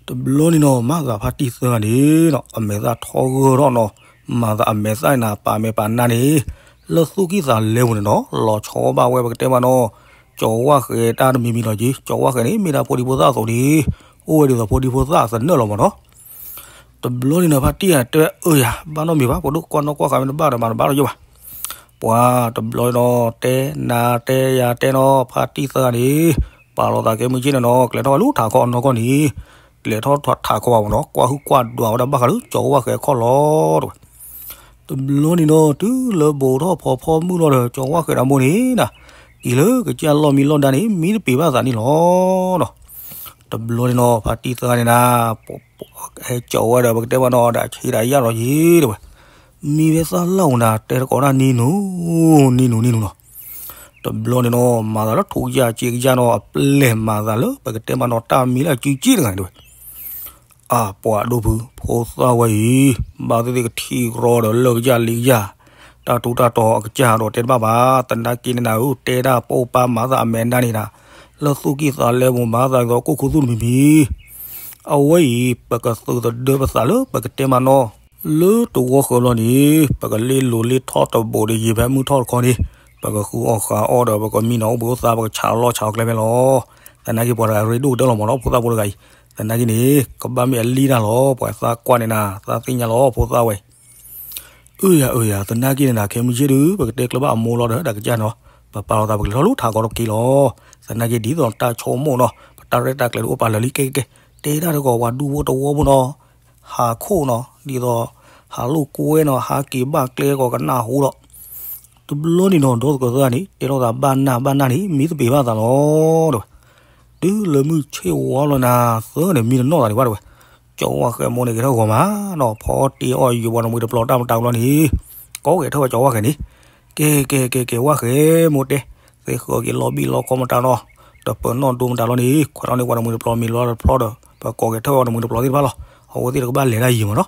တဘျီန့ၣ်နီၤ မၤသးဖါတံၢ်သၢဂၤန့ၣ်နီၤ အမဲာ်သၣ်ထီဂၢၢ်ထီၣ်နီၤ, မၤသးအမဲာ်သၣ်န့ၣ်နၤ ပာ်မဲာ်ပာ်နါန့ၣ် လၢသူၣ်ကံၢ်သးလဲပူၤန့ၣ်နီၤ လီၤဆီဘၣ်ဝဲပကတဲမၢ်နီၤ, ကၠီၤဝၣ်ဃဲၤတၢ်တမံၤမံၤလီၤက့ၤ ကၠီၤဝၣ်ဃဲၤန့ၣ် မ့ၢ်ဒၣ်ဖိဒံဖိသၣ်အသိးန့ၣ် အိၣ်ဝဲဒ်သိးဖိဒံဖိသၣ်အသနၢၣ်လီၤမၢ်နီၤ. တဘျီန့ၣ်နီၤ ဖါတံၢ်တဲအၢယၤ ဘၣ်နီတမံၤဘၣ် ပဒိၣ်ကွၢ်နီၣ်ကွၢ်ဃာ်မ့ၢ်တဘၣ်ဒီးမၤတဘၣ်လီၤယ့ၢ်ဘၣ်. ပှၤတဘျီနီၤ တဲနၤတဲယၤတဲနီၤ ဖါတံၢ်သၢဂၤန့ၣ် ပာ်လီၤသးကဲမုၢ်က့ၢ်န့ၣ်နီၤ ကျဲထီၣ်ဝဲလူၤထးခီအနီၢ်ကီၢ်န့ၣ် ကျဲထီၣ်ထးခီဘၣ်မၢ်နီၤ ကွၢ်ဟုၣ်ကွၢ်ဒွးဝဲဒၣ်ဘၣ်ဃးလၢကၠီၤဝၣ်ဃဲၤခီၣ်လီၤတဲဝဲ. တဘျီန့ၣ်နီၤ တုၤလၢဘူးထီၣ်ဖီဖီမုၢ်လီၤဒီး ကၠီၤဝၣ်ဃဲၤဒီးမိၢ်န့ၣ်နၤ က့ၤလၢကစၢ်လီၢ်မံလီၢ်ဒါန့ၣ် မံတပ့ၤဘၣ်သးန့ၣ်လီၤနီၤ. တဘျီန့ၣ်နီၤ ဖါတံၢ်သၢဂၤန့ၣ်နၤ ဟဲကၠီၤဝဲဒီး ပကတဲမၢ်နီၤ ဒီးဆံးဒၣ်ယၢ်လီၤယ့ၢ်တဲဝဲ. မံဝဲသၣ်လၢ်အိၣ်နၤ တဲတကိးဒၣ်နံၤနူၤ နံၤနူၤနံၤနူၤနီၤ. တဘျီန့ၣ်နီၤ မၤသးလၢထိးကယၢ်စ့ကယၢ်နီၤ အပျဲၢ်မၤသးလၢ ပကတဲမၢ်နီၤ တၢ်မံလၢအစုစ့တဂၤန့ၣ်တဲဝဲ. အပှၤဒိၣ်ဖု ဖိသၣ်ဝဲအံၤ ဘၣ်သ့ၣ်သ့ၣ်ကထံၣ်ရီဒီးလၢကယၢ်လံကယၢ် တၢ်ထူးတၢ်တီၤအကစၢ်ဒီးတဲတဘၣ်ဘၣ် သနာ်က့န့ၣ်နၤဧၢ တဲဒၣ်ပိာ်ပာ်မၤသးအမဲာ်နါန့ၣ်နၤ လၢသူၣ်ကံၢ်သးလဲပူၤမၤသးကသိးကိၢ်ခူသူၣ်တမံၤမံၤ အဝဲအံၤ ပကသုးသဒၢပသးလၢပကတဲမၢ်နီၤ လၢတဝီဃၢၤလီၤန့ၣ် ပကလ့လိၤလ့ထီၣ်တဘိးဒီးယံၤဖဲမုၢ်ထီၣ်တခီန့ၣ် ပကဃုအီၣ်ဃုအီဒီး ပကမံနီၤအိၣ်ဘှံးအိၣ်သါ ပကဆးလီၢ်ဆးအီၣ်ကျဲဖဲလီၤ. သနာ်က့ပှၤတဂၤရ့ဒိၣ်ကတၢၢ်လီၤမၢ်နီၤ ဖိသၣ်ဖိတဂၤအံၤ သနာ်က့န့ၣ် ကဘၣ်မ့ၢ်အလံၣ်တၢ်လီၤ ပှၤသးကွၢ်န့ၣ်နၤ သးသ့ၣ်ညါလီၤ ဖိသၣ်ဝဲ အၢယၤအၢယၤ သနာ်က့န့ၣ်နၤ ခဲမုၢ်ဆ့ၣ်ဒုး ပကတဲကျၢၤဘၣ်အမိၢ်လီၤဒီး တၢ်ကစၢ်နီၤ ပပာ်လီၤသးပကလဲၤထီၣ်လူၤထးခီတက့ၢ်လီၤ. သနာ်က့ဒ်သိးတၢ်ဆိကမိၣ်နီၤ ပတၢ်ရဲၣ်တၢ်ကျဲၤဒုးအိၣ်ပာ်လၢာ်လံ ကဲကဲကဲ တဲဒၣ်တဂီၤပှၤဒူဖိတဝီဖိနီၤ ဟးခိၣ်နီၤ ဒ်သိး ဟးလိာ်ကွဲနီၤ ဟးက့ၤဘၣ်ကျဲကီးကနၣ်ဟူဒီး တဘျီန့ၣ်နီၤ ဒီသကိးသၢဂၤန့ၣ် တဲလိာ်သးဘၣ်နၢ်ဘၣ်နၢ်န့ၣ် မံသပ့ၤဘၣ်သးလီၤ တဲဝဲ. တုၤလၢမုၢ်ဆ့ၣ်ဝါလီၤနၤ သၢဂၤန့ၣ် မံတနီၣ်သးဒံးဘၣ် တဲဝဲ. ကၠီဝၣ်ဃဲၤမိၢ်န့ၣ် ကဲထီၣ်ဂီၤမးနီၤ ဖီတ့အီၣ်ယိၤပှၤနမှံၤတပျီၤတၢ်မတၤကလီန့ၣ် ကိးဂဲၤထၢၣ်ဝဲကၠီဝၣ်ဃဲၤန့ၣ် ကဲကဲကဲကဲ ဝၣ်ဃဲၤမိၢ်တဲ သ့ဃၢၤက့ၤလီၤဘံၣ်လီခီမတၤနီၤ တပၢၤနီၣ်ဒိမတၤလီၤန့ၣ် ခွဲးလီၤန့ၢ်ပှၤနမှံၤတပျီၤမ့ၤလီၤတဖျီဒီး ပကိးဂဲၤထၢၣ်ဝဲနမှံၤတပျီၤသ့ၣ်တဖၣ်လီၤ အဝဲသ့ၣ်တကဘၣ်လဲၤတၢ်ယံၤမးနီၤ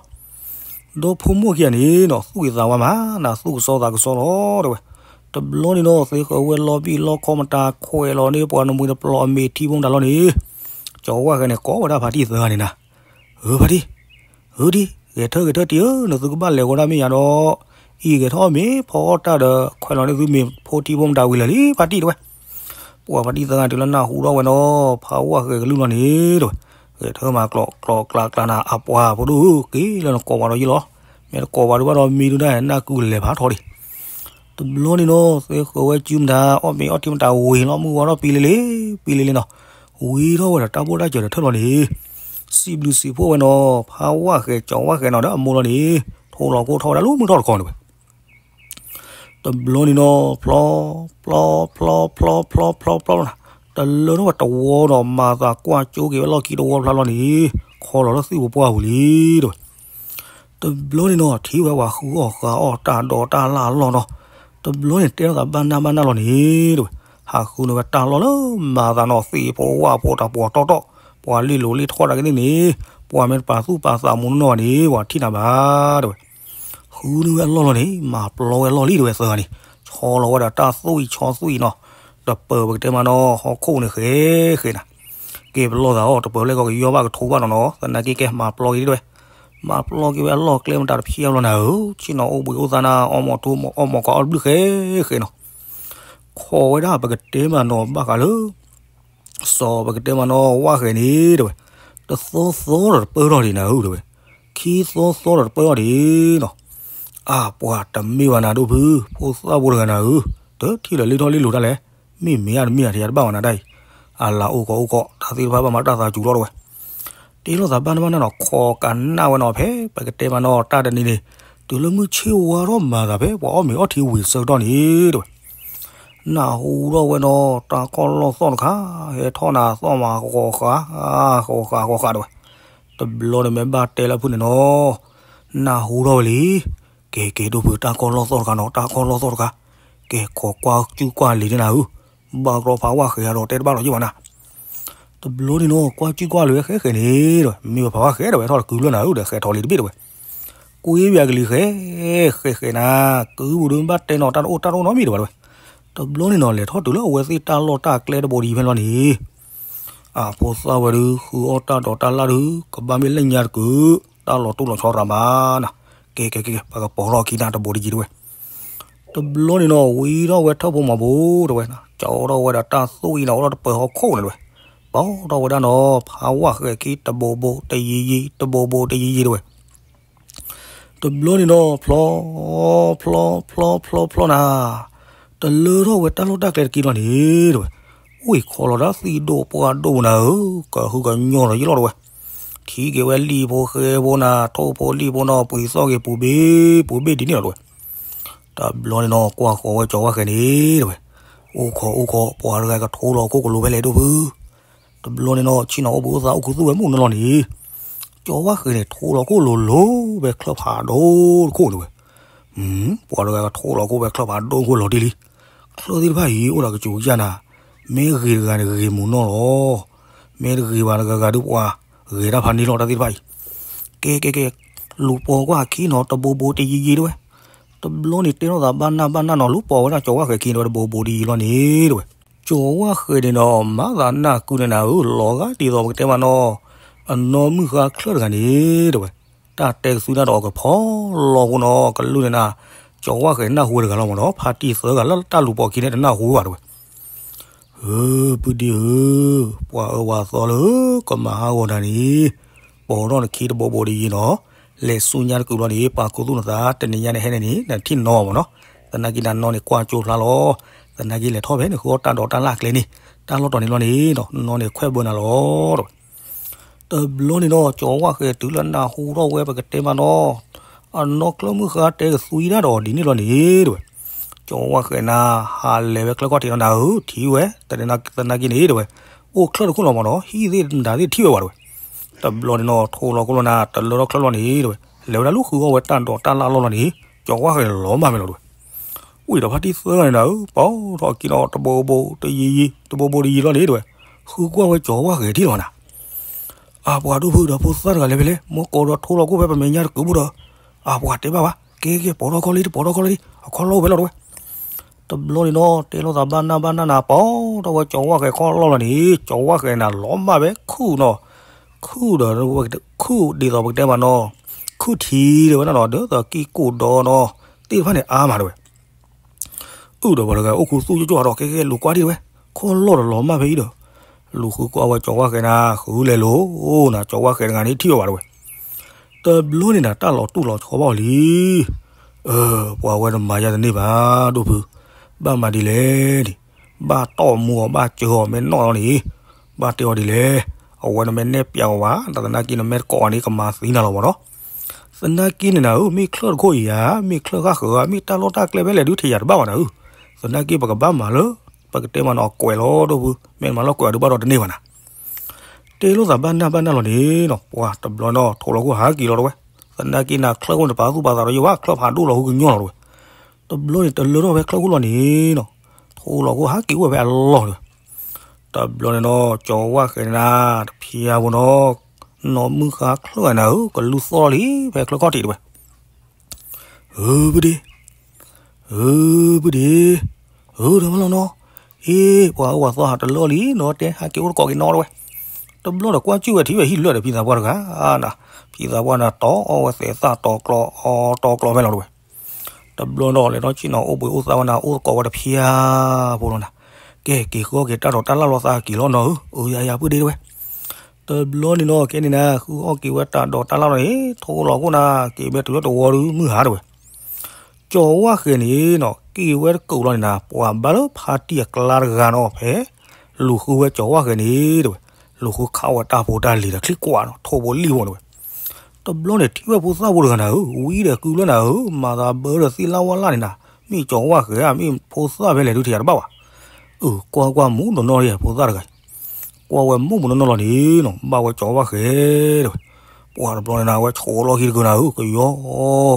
ဒီဖိမိၢ်ခံဂၤန့ၣ်နီၤ သူၣ်ဂ့ၤသးဝါမး နသူၣ်ကစီသးကစီလီၤ တဲဝဲ. တဘျီန့ၣ်နီၤ သ့ဃၢၤဝဲလီၤဘံၣ်လီခီမတၤ ခွဲးလီၤန့ၢ်ပှၤနမှံၤတပျီၤအမ့ၤထံဖိမတၤလီၤန့ၣ် ကၠီဝၣ်ဃဲၤန့ၣ် ကိးဝဲဒၣ်ဖါတံၢ်သၢဂၤန့ၣ်နၤ ဧၢ ဖါတံၢ် ဧၢတံၢ် ဂဲၤထၢၣ်ဂဲၤထၢၣ်တံၢ်ဧၢ နသုကဘၣ်လဲၤဂီၤဒၣ်မ့ၢ်ယၤဒီး အံၤဂဲၤထီၣ်မ့ၤဖီအီၣ်တၢ်ဒီး ခွဲးလီၤန့ၢ်သုမ့ၤဖိထံဖိမတၤဝံၤလၢာ်လံ ဖါတံၢ်တဲဝဲ. ပှၤဖါတံၢ်သၢဂၤတုၤလၢနၢ်ဟူထီၣ်ဝဲနီၤ ဖါဝၣ်ဃဲၤကလုၢ်လီၤန့ၣ်တဲဝဲ. ဂဲၤထၢၣ်မၤကျိးကျိးကျါကျါနၤ အပှၤဖိဒိၣ်ဧၢ က့ၤလၢနကိးပှၤဒီးယ့ၢ်လီၤ မ့ၢ်တကိးပှၤဒုးဘၣ်ဒီးမံဒုးဒၣ် နၢ်ကုလဲၤဖးထီဒံး တဘျီန့ၣ်နီၤ သ့ဃၢၤဝဲစုမတၤ အီၣ်မ့ၤအီထံမတၤဝံၤလီၤ မုၢ်ဝါထီၣ်ပံလ့လ့ ပံလ့လ့နီၤ ဝံၤထီၣ်ဝဲဒီးတၢ်ဘိၣ်တၢ်စၢၤဒီးထၢၣ်လီၤန့ၣ် စံးဘျုးစံးဖှိၣ်ဝဲနီၤ ဖးဝၣ်ဃဲၤကၠီၤဝၣ်ဃဲၤနီၤဒီးအမိၢ်လီၤန့ၣ်, ထိလီၤခိၣ်ထီၣ်ဝဲဒၣ်လၢမုၢ်ထီၣ်တခီန့ၣ်ဝဲ တဘျီန့ၣ်နီၤ ဖျီ, ဖျီ, ဖျီ, ဖျီ, ဖျီ, ဖျီ, ဖျီနၤ, တလၢထီၣ်ဝဲတဝီဒီး မၤသးကွၢ်ကၠိက့ၤဝဲလီၢ်ခံတဝီဖျါလီၤန့ၣ်, ခီလီၤလၢသွံၣ်ပူၤပှၢ်ပူၤလံ တဲဝဲ. တဘျီန့ၣ်နီၤ ထံၣ်ဝဲပှၤဃုအီၣ်ဃုအီတၢ်ဒိးတၢ်လၢ်အလီၢ်နီၤ, တဘျီန့ၣ်တဲထီၣ်သးဘၣ်နၢ်ဘၣ်နၢ်လီၤန့ၣ် တဲဝဲ. ဟးဃုန့ၢ်ဝဲတၢ်လီၢ်လၢမၤသးနီၤ သ့ၣ်ဖိဝၣ်ဖိတၢ်ပှီၤတီၢ်တီၢ်, ပှၤလ့ၣ်လိၤလ့ၣ်ထီၣ်တၢ်ကသ့ၣ်န့ၣ်, ပှၤမ့ၢ်တပာ်သူၣ်ပာ်သးမူနီၢ်နီၢ်ဘၣ်န့ၣ် ပှၤထံၣ်နၤဘၣ် တဲဝဲ. ဃုန့ၢ်ဝဲအလီၢ်လီၤန့ၣ် မၤပျီဝဲအလီၢ်လံ တဲဝဲ သၢဂၤန့ၣ်, ဆီလီၤဝဲဒီးတၢ်သွံၣ်ဆီသွံၣ်နီၤ, တပၢၤပကတဲမးနီၤ ဟီၣ်ခိၣ်န့ၣ်ဃဲဃဲနၤ, ကဲပလီၢ်သးအီၤ တပၢၤလဲၣ်ကီကယီဘၣ်ကထိဘၣ်နီၤနီၤ သနာ်က့ကဲမၤပျီက့ၤတဲဝဲ. မၤပျီက့ၤဝဲအလီၢ်ကျဲမတၤတဖျၢၣ်လီၤနၤဧၢ, ဆ့ၣ်နီၤအိၣ်ဘှံးအိၣ်သါနၤ အီၣ်မီၤထူ အီၣ်မီၤကီးအီၣ်တဘျုးဃဲဃဲနီၤ, ခိးဝဲဒၣ်ပကတဲမးနီၤ ဘၣ်ဃးလၢ စီၤပကတဲမးနီၤ ဝၣ်ဃဲၤန့ၣ် တဲဝဲ, တသီသီဒီးတပၢၢ်ထီၣ်ဒံးနၤဧၢ တဲဝဲ, ခံသီသီဒီးတပၢၢ်ထီၣ်ဒံးနီၤ, အါ ပှၤတမ့ၢ်ဘၣ်နၤဒိၣ်ဖု ဖိသၣ်ဖိတဂၤနၤဧၢ, တထံၣ်လၢၤလ့ၣ်ထီၣ်လ့ၣ်လိၤတၢ်လဲၣ်, မ့ၢ်မ့ၢ်ဧါတမ့ၢ်ဧါ ထံၣ်တဘၣ်ဘၣ်နၤတၢ်အံၤ, အလၤအိၣ်ကီးအိၣ်ကီး တၢ်သ့ၣ်တဖၣ်ဘၣ်မၤတၢ်သးစူၤလီၤ တဲဝဲ. တ့လိာ်သးဘၣ်နၢ်ဘၣ်နၢ်နီၤ ခိးကနၣ်ဝဲနီၤ ဖဲပကတဲမးနီၤ တၢ်တနံၤန့ၣ် တုၤလၢမုၢ်ဆ့ၣ်ဝါထီၣ်မၤသးဖဲ ပှၤအီၣ်မ့ၤအီထံဝံၤဆၢကတီၢ်န့ၣ် တဲဝဲ, နၢ်ဟူထီၣ်ဝဲနီၤ တၢ်ခီၣ်လီၢ်သီၣ်တခါ ဟဲထီၣ်နၤသီၣ်မး ဃီဃာ ဃီဃာ ဃီဃာ တဲဝဲ. တဘျီန့ၣ်မ့ၢ်ဘၣ်တဲလၢဖုၣ်န့ၣ်နီၤ နၢ်ဟူထီၣ်ဝဲလံ, ကဲကဲဒိၣ်ဖု တၢ်ခီၣ်လီၢ်သီၣ်တခါနီၤ တၢ်ခီၣ်လီၢ်သီၣ်တခါ, ကဲခိးကွၢ်စုကွၢ်လံၤန့ၣ်နၤဧၢ, ဘၣ်ကရီဖးဝၣ်ဃဲၤဒီးတဲတဘၣ်လီၤယံၣ်ဘၣ်နၤ တဘျီန့ၣ်နီၤ ကွၢ်စုကွၢ်လံၤဝဲဃဲဃဲန့ၣ် တဲဝဲ, မ့ၢ်ဝဲဖးဝၣ်ဃဲဒီးဝဲထီၣ်တကုၤလၢနၤဧၢ ဒီးဃဲၤထီၣ်လံတဘ့ၣ်တဲဝဲ, ကွ့ဝဲကလံၤဃဲ ဃဲဃဲနၤ, ကုၤပူၤဒုးဘၣ်တဲနီၤ တၢ်တအိၣ်တၢ်တအိၣ်နီတမံၤတဲဝဲ, တဘျီန့ၣ်နီၤ လဲၤထီၣ်တုၤလၢအဝဲသ့ၣ်တၢ်လီၢ်တၢ်ကျဲတဘိဒံးဖဲလီၤန့ၣ်, အဖိသၣ်ဝဲဒုး ဃုအီၣ်တၢ်ဒိးတၢ်လၢ်ဒုး ကဘၣ်မ့ၢ်လၢညါတကုၤ, တၢ်လီၤတူၢ်လီၤဆီရၤမးနၤ, ကဲကဲကဲ ပကပိာ်ထီၣ်ခံနၤတဘိတယံၤတဲဝဲ တဘျီန့ၣ်နီၤ ဝံထီၣ်ဝဲထၢၣ်ဖိမီၤဘိတဲဝဲ, ကၠီထီၣ်ဝဲဒီးတၢ်သူၣ်အံၤနီၤ အိၣ်ဒီးတပၢၤဟီၣ်ခိၣ်န့ၣ်တဲဝဲ, ပိာ်ထီၣ်ဝဲဒၣ်နီၤ ဖးဝၣ်ဃဲၤခံတဘိဘိတယံၤယံၤ တဘိဘိတယံၤယံၤတဲဝဲ, တဘျီန့ၣ်နီၤ ဖျီ, ဖျီ, ဖျီ, ဖျီ, ဖျီနၤ, တလၢထီၣ်ဝဲတၢ်လီၢ်တၢ်ကျဲတက့ၢ်လီၤန့ၣ်တဲဝဲ, အိၣ်အံၤခီလီၤဒၣ်သံၣ်ဒိၣ်ပှၢ်ဒိၣ်နၤဧၢ, ကဟုကညီၢ်ဒီးယံာ်လီၤတဲဝဲ, ထံၣ်က့ၤဝဲလံာ်ဖိဃဲဖိနၤ ထိၣ်ဖိလံာ်ဖိနီၤ ပှ့ၤသီၣ်က့ၤပူၤဘ့ၣ်ပူၤဘ့ၣ်ဒ်န့ၣ်လီၤတဲဝဲ, တဘျီန့ၣ်နီၤ ကွၢ်ဃီၤဝဲကၠီဝၣ်ဃဲၤန့ၣ်တဲဝဲ, အိၣ်ခိးအိၣ်ခိး ပှၤတဂၤကထိလီၤခိၣ်ကလိၤဖဲလဲၣ်ဒိၣ်ဖု တဘျီန့ၣ်နီၤ ဆ့ၣ်နီၤအိၣ်ဘှံးအိၣ်သါအိၣ်ခူသူၣ်ဝဲမုၢ်နလီၤန့ၣ်, ကၠီဝၣ်ဃဲၤန့ၣ် ထိလီၤခိၣ်လိၤလိၤဖဲချၢၣ်ဖးဒိၣ်တခိၣ်န့ၣ်ဝဲ, ပှၤတဂၤကထိလီၤခိၣ်ဖဲချၢၣ်ဖးဒိၣ်ခိၣ်လီၤတံၢ်လံ, ချၢၣ်သ့ၣ်တဖၣ်အံၤ အိၣ်ဒီးကစူၤကစၢ်နၤ, မ့ၢ်ဂ့ၤတဂၤန့ၣ်ဂ့ၤမုၢ်နီၢ်လီၤ, မ့ၢ်တဂ့ၤဘၣ်တဂၤဂၤဒုးပှၤ ဂဲၤတၢ်ဖးန့ၢ်လီၤတၢ်သ့ၣ်တဖၣ်အံၤ, ကဲကဲကဲ, လူၤပိာ်ကွၢ်ခံနီၤ တဘိဘိတယံၤယံၤတဲဝဲ, တဘျီန့ၣ်တဲထီၣ်သးဘၣ်နၢ်ဘၣ်နၢ်နီၤ လူၤပိာ်ဝဲဒၣ်ကၠီဝၣ်ဃဲၤခံန့ၣ်ဝဲ တဘိဘိတယံၤလီၤန့ၣ်တဲဝဲ ကၠီဝၣ်ဃဲၤန့ၣ်ဒီး မၤသးနၢ်ကုန့ၣ်နၤဧၢ လီၤဂာ်ဒ်သိးပကတဲမးနီၤ, အနီၢ်မုၣ်ဃါချၢၣ်တဂၤန့ၣ်တဲဝဲ, တၢ်တဲကသွံတၢ်ဒီးအီၤကဖီလီၤဖိနီၤ ကလုၢ်န့ၣ်နၤ, ကၠီဝၣ်ဃဲၤနၢ်ဟူဝဲတဂၤလီၤမးနီၤ ဖါတံၢ်သၢဂၤလၢတၢ်လူၤပိာ်ခံန့ၣ်တနၢ်ဟူဝဲဘၣ်တဲဝဲ ဧၢ, ပုၢ်ဒ့ဧၢ, ပှၤအၢပှၤသီလၢ ကမၤဟးဂီၤတၢ်န့ၣ်, ပိာ်ထီၣ်နခံတဘိဘိတယံၤနီၤ, လဲၤဆူညါတကုၤလီၤန့ၣ် ပာ်ခူသူၣ်နသး တနံၤညါန့ၣ်ဟဲန့ၣ်န့ၣ် နထံၣ်နီၢ်မးနီၤ, သနာ်က့နနီၢ်န့ၣ်ကွၢ်ကၠိဖျါလီၤ, သနာ်က့လဲၤထီၣ်ဖဲန့ၣ် ဃုအီၣ်တၢ်ဒိးတၢ်လၢ်ကျဲန့ၣ်, တၢ်လီၢ်တီၤန့ၣ်လီၤန့ၣ်, နီၢ်န့ၣ်ခွဲးဘၢနၤလီၤတဲဝဲ တဘျီန့ၣ်နီၤ ကၠီဝၣ်ဃဲၤတုၤလၢနၢ်ဟူထီၣ်ဝဲပကတဲမးနီၤ, အနီၢ်ချၢၣ်မုၣ်ဃါတဲကသွံဒၣ်ဒီးဒ်န့ၣ်လီၤန့ၣ်တဲဝဲ, ကၠီဝၣ်ဃဲၤနၤ ဟးလဲၤဝဲချၢၣ်ခီၣ်ထံးလီၤနၤဧၢ, ထံၣ်ဝဲ, သနာ်က့န့ၣ်တဲဝဲ, အိၣ်ချၢၣ်တခိၣ်လီၤမးနီၤ ဟံၣ်သ့ၣ်မတၤသ့ၣ်တထံၣ်ဝဲဘၣ်တဲဝဲ, တဘျီန့ၣ်နီၤ ထိလီၤခိၣ်လီၤနၤ တလၢထီၣ်ချၢၣ်လီၤန့ၣ်တဲဝဲ, လဲၤဝဲဒၣ်လၢဃုအီၣ်ဝဲတၢ်ဒိးတၢ်လၢ်လီၢ်လီၤန့ၣ်, ကၠီဝၣ်ဃဲၤလီၤမၢ်ဖဲလီၤတဲဝဲ ဝံၤဒီးဖါတံၢ်သၢဂၤန့ၣ်နၤဧၢ, ပိာ်ထီၣ်က့ၤနီၤတဘိဘိတယံၤယံၤ တဘိဘိတယံၤလီၤန့ၣ်တဲဝဲ, ဃုကွၢ်ဝဲကၠီဝၣ်ဃဲၤထံၣ်လီၤနၤ, အပှၤဒိၣ်ဖုဒီးဖိသၣ်တဂၤလဲၤဖဲလဲၣ်, မ့ၢ်ကိးဒီးထိလီၤခိၣ်ဖဲပမဲာ်ညါတကုၤပူၤဒီး, အပှၤတဲဘၣ်ဘၣ်, ကဲကဲ ပိာ်ထီၣ်ခီၣ်လံ တပိာ်ထီၣ်ခီၣ်လံ, အခီၣ်လီၢ်အိၣ်ဖဲလီၤတဲဝဲ တဘျီန့ၣ်နီၤ တဲလိာ်သးဘၣ်နၢ်ဘၣ်နၢ်နၤ ပိာ်ထီၣ်ဝဲကၠီဝၣ်ဃဲၤခီၣ်လီၢ်လီၤန့ၣ် ကၠီဝၣ်ဃဲၤနၤလီၤမၢ်ဖဲခူၣ်နီၤ, ခူၣ်ဒီး ခူၣ်ဒ်သိးပကတဲမးနီၤ, ခူၣ်ထံတဲဝဲဒၣ်နီၤ ဒီးသးကံၢ်ကိၣ်ဒီနီၤ, သ့ၣ်တဖၣ်န့ၣ်အါမးတဲဝဲ အုၣ်ဒီးပှၤတဂၤအိၣ်ခူသူၣ်ကၠိကၠိဒီး ကဲကဲလူၤကွၢ်ဒံးတဲဝဲ, ခီၣ်လီၢ်ဒီးလီၤမၢ်ဖဲအံၤဒီး, လူၤဃုကွၢ်ဝဲကၠီဝၣ်ဃဲၤနၤ ဃုလဲၤလိၤနၤ ကၠီဝၣ်ဃဲၤတဂၤန့ၣ်ထံၣ်ဝဲဘၣ်တဲဝဲ တဘျီန့ၣ်နၤ တၢ်လီၤတူၢ်လီၤဆီဘၣ်အီၤလံ. အၢ ပှၤဝဲတမၤယၤတန့ၢ်ဘၣ် ဒိၣ်ဖု, ဘၣ်မၤဒ်လဲၣ်န့ၣ်, ဘၣ်တီၢ်မူအီၤ ဘၣ်စၢၤအီၤ မ့ၢ်နီၢ်လီၤန့ၣ်, ဘၣ်တဲအီၤဒ်လဲၣ်, အဝဲနမ့ၢ်နဲၣ်ပျးအီၤဘၣ် တၢ်သနာ်က့နမ့ၢ်တကိးအီၤန့ၣ် ကမၤသံနၤလီၤမးနီၤ. သနာ်က့န့ၣ်နၤဧၢ မ့ၢ်ချၢၣ်တခိၣ်အံၤဧါ မ့ၢ်ချၢၣ်ဃၣ်ဃၢၤဧါ မ့ၢ်တၢ်လီၢ်တၢ်ကျဲဖဲလဲၣ်ဒုးထံၣ်ယၤတဘၣ်ဘၣ်နၤဧၢ. သနာ်က့ပကဘၣ်မၤလၢ ပကတဲမၤနီၤကွဲးလီၤဒိၣ်ဖု မ့ၢ်မၤလီၤကွဲးအီၤဒုးဘၣ်ဒီးတန့ၢ်ဘၣ်နၤ. တဲလိာ်သးဘၣ်နၢ်ဘၣ်နၢ်လီၤန့ၣ်နီၤ ပှၤတဘျီနီၤ ထိးလီၤခိၣ်ဟးက့ၤလီၤတဝဲ. သနာ်က့နၤချၢၣ်ခိၣ်န့ၣ် ပာ်သူၣ်ပာ်သးဒီးယဝဲ ချၢၣ်ဖးဒိၣ်လီၤဟူကညီလီၤတဝဲ. တဘျီန့ၣ်တလၢထီၣ်ဖဲချၢၣ်ခိၣ်လီၤန့ၣ်နီၤ ထိးလီၤခိၣ်ဟးက့ၤအိၣ်ဝဲဖဲအလီၢ်တဝဲ. တဘျီန့ၣ်နီၤ ကၠီၤဝၣ်ဃဲၤန့ၣ်နၤ တဖျါဖိနီၤ နီၢ်မုၣ်ဃါချၢၣ်နၤဧၢ ကလူၤသီၣ်လံ ဖဲချၢၣ်ခီၣ်ထံးတဝဲ. ဧၢ ပုၢ်ဒ့, ဧၢ ပုၢ်ဒ့, ဧၢ တမၤလီၤနီၤ, အ့ ပှၤအၢပှၤသီဟးတလၢလံနီၤ တဲဟးက့ၤအိၣ်တကိးက့ၤနီၤတဝဲ. တဘျီဒီးကွၢ်စူၣ်ဝဲထံၣ်ဝဲဟံၣ်လၢာ်ဒီးဖံသးပှၢ်တဂၤနၤ, ဖံသးပှၢ်နၤတီၢ်အီၣ်ဝဲသဲးသၣ် တီၤကျီအီၤတီၤကျီဖဲလီၤတဝဲ. တဘျီဒီးလဲၤထီၣ်ဆ့ၣ်နီၤအိၣ်ဘှံးအိၣ်သါဝဲနၤ အိၣ်သကိးဝဲတဖျါဖိလီၤနၤ. ကဲ က့ၤဃုအီၣ်က့ၤတၢ်ဒိးတၢ်လၣ်လိာ်သးက့ၤလီၤနီၤဧၢ, အၢ ယၤယၤ ပုၢ်ဒ့တဝဲ. တဘျီန့ၣ်နီၤ ကဲန့ၣ်နၤ ဃုအီၣ်က့ၤဝဲတၢ်ဒိးတၢ်လၣ်လိာ်န့ၣ် ထိးလီၤခိၣ်နၤ က့ၤမဲာ်တုၤလၢတဝီဒုးမုၢ်ဟါတဝဲ. ကၠီၤဝၣ်ဃဲၤန့ၣ်နီၤ က့ၤဝဲတကူာ်လီၤန့ၣ်နၤ ပှၤဘၣ်လၢဖါတံၢ်အကျါတဂၤနီၤ ဖဲလူၤဃုဝဲကၠီၤဝၣ်ဃဲၤန့ၣ်တဝဲ. လူၤဃုခးဝဲတၢ်ဖိတၢ်လံၤဒီးချံကွၢ်နီၤ ထိးဖိလံၣ်ဖိတဝဲ. တဘျီန့ၣ် ထံၣ်ဝဲဖိသၣ်ဖိတဂၤနၤဧၢ, ဝံၤဒီးကုလၢနၤဧၢ, မၤသးဘၢဒီးသ့ၣ်လၣ်ဝၣ်လၣ်န့ၣ်နၤ, မ့ၢ်ကၠီၤဝၣ်ဃဲၤဧါ မ့ၢ်ဖိသၣ်ဖဲလဲၣ်ဒုးထံၣ်ယၤတဘၣ်ဘၣ်. အၢ ကွၢ်ကွၢ်မူးနီၢ်နီၢ်လံ ဖိသၣ်တဂၤအံၤ, ကွၢ်ဝဲမူးမူးနီၢ်နီၢ်လီၤန့ၣ်နီၤ, ဘၣ်ဝဲကၠီၤဝၣ်ဃဲၤတဝဲ. ပှၤတဘျီန့ၣ်နၤ အဝဲဆိးလီၢ်ခံတကုာ်နၤဧၢ, ကယီ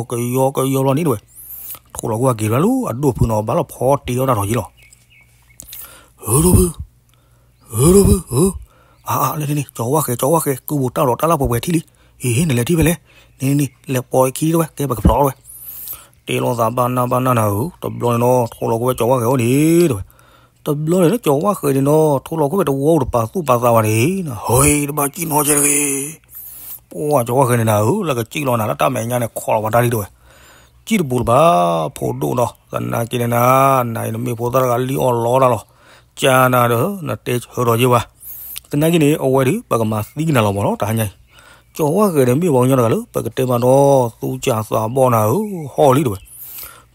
ကယီ ကယီလီၤန့ၣ်တဝဲ. ထိးလီၤကွၢ်က့ၤတဝဲလၢအဒိၣ်ဖုနီၤ ဘၣ်လီၤဖီတ့အီၣ်တၢ်ထီၣ်ယံလီၤ. ဧၢ ဒိၣ်ဖု ဧၢ ဒိၣ်ဖု ဧၢ, အါ အါ လၢန့ၣ်န့ၣ် ကၠီၤဝၣ်ဃဲၤ ကၠီၤဝၣ်ဃဲၤ ကုၢ်ဘူးတၢ်ဒိးတၢ်လၣ်ပှဲၤပှဲၤထံၣ်လံ. အ့ နလဲၤထံၣ်ဖဲလဲၣ်, န့ၣ်န့ၣ် လဲၤပိာ်ခံတဝဲ ကဲပကဖျိးထီၣ်ဝဲ. တဲလိာ်သးဘၣ်နၢ်ဘၣ်နၢ်နၤဧၢ, တဘျီန့ၣ်နီၤ ထိးလီၤကွၢ်ဝဲကၠီၤဝၣ်ဃဲၤအိၣ်န့ၣ်တဝဲ. တဘျီန့ၣ်လၢကၠီၤဝၣ်ဃဲၤန့ၣ်နီၤ ထိးလီၤကွၢ်ဝဲတဝီအိၣ်တပာ်သူၣ်ပာ်သးဘၣ်န့ၣ်, ဟဲတဘၣ်ကံၣ်နီၤကဲတဂ့ၤ. ပှၤကၠီၤဝၣ်ဃဲၤန့ၣ်နၤဧၢ, လၢကစံၣ်လီၤနၤလၢတၢ်မဲာ်ညါန့ၣ် ခိးလီၤပှၤတၢ်လံတဝဲ. စံၣ်တဘူးလၢၤဘၣ် ဖိဒိၣ်နီၤ, သနာ်က့န့ၣ်နၤ, နၤအံၤနမ့ၢ်ဖိသၣ်တဂၤလံအီၣ်လီတၢ်လီၤ, ကၢနၤဒီး နတဲဆၢထီၣ်ယ့ၢ်ဘၣ်. သနာ်က့န့ၣ် အဝဲဒီး ပကမၤသံကနၤလီၤမးနီၤ တဟါညါအံၤ. ကၠီၤဝၣ်ဃဲၤန့ၣ် မ့ၢ်ပှၤကညီတဂၤလၢ ပကတဲမးဒီးသူၣ်စၢ်သးဘီၣ်နၤဧၢ, ဟီၣ်လံတဝဲ.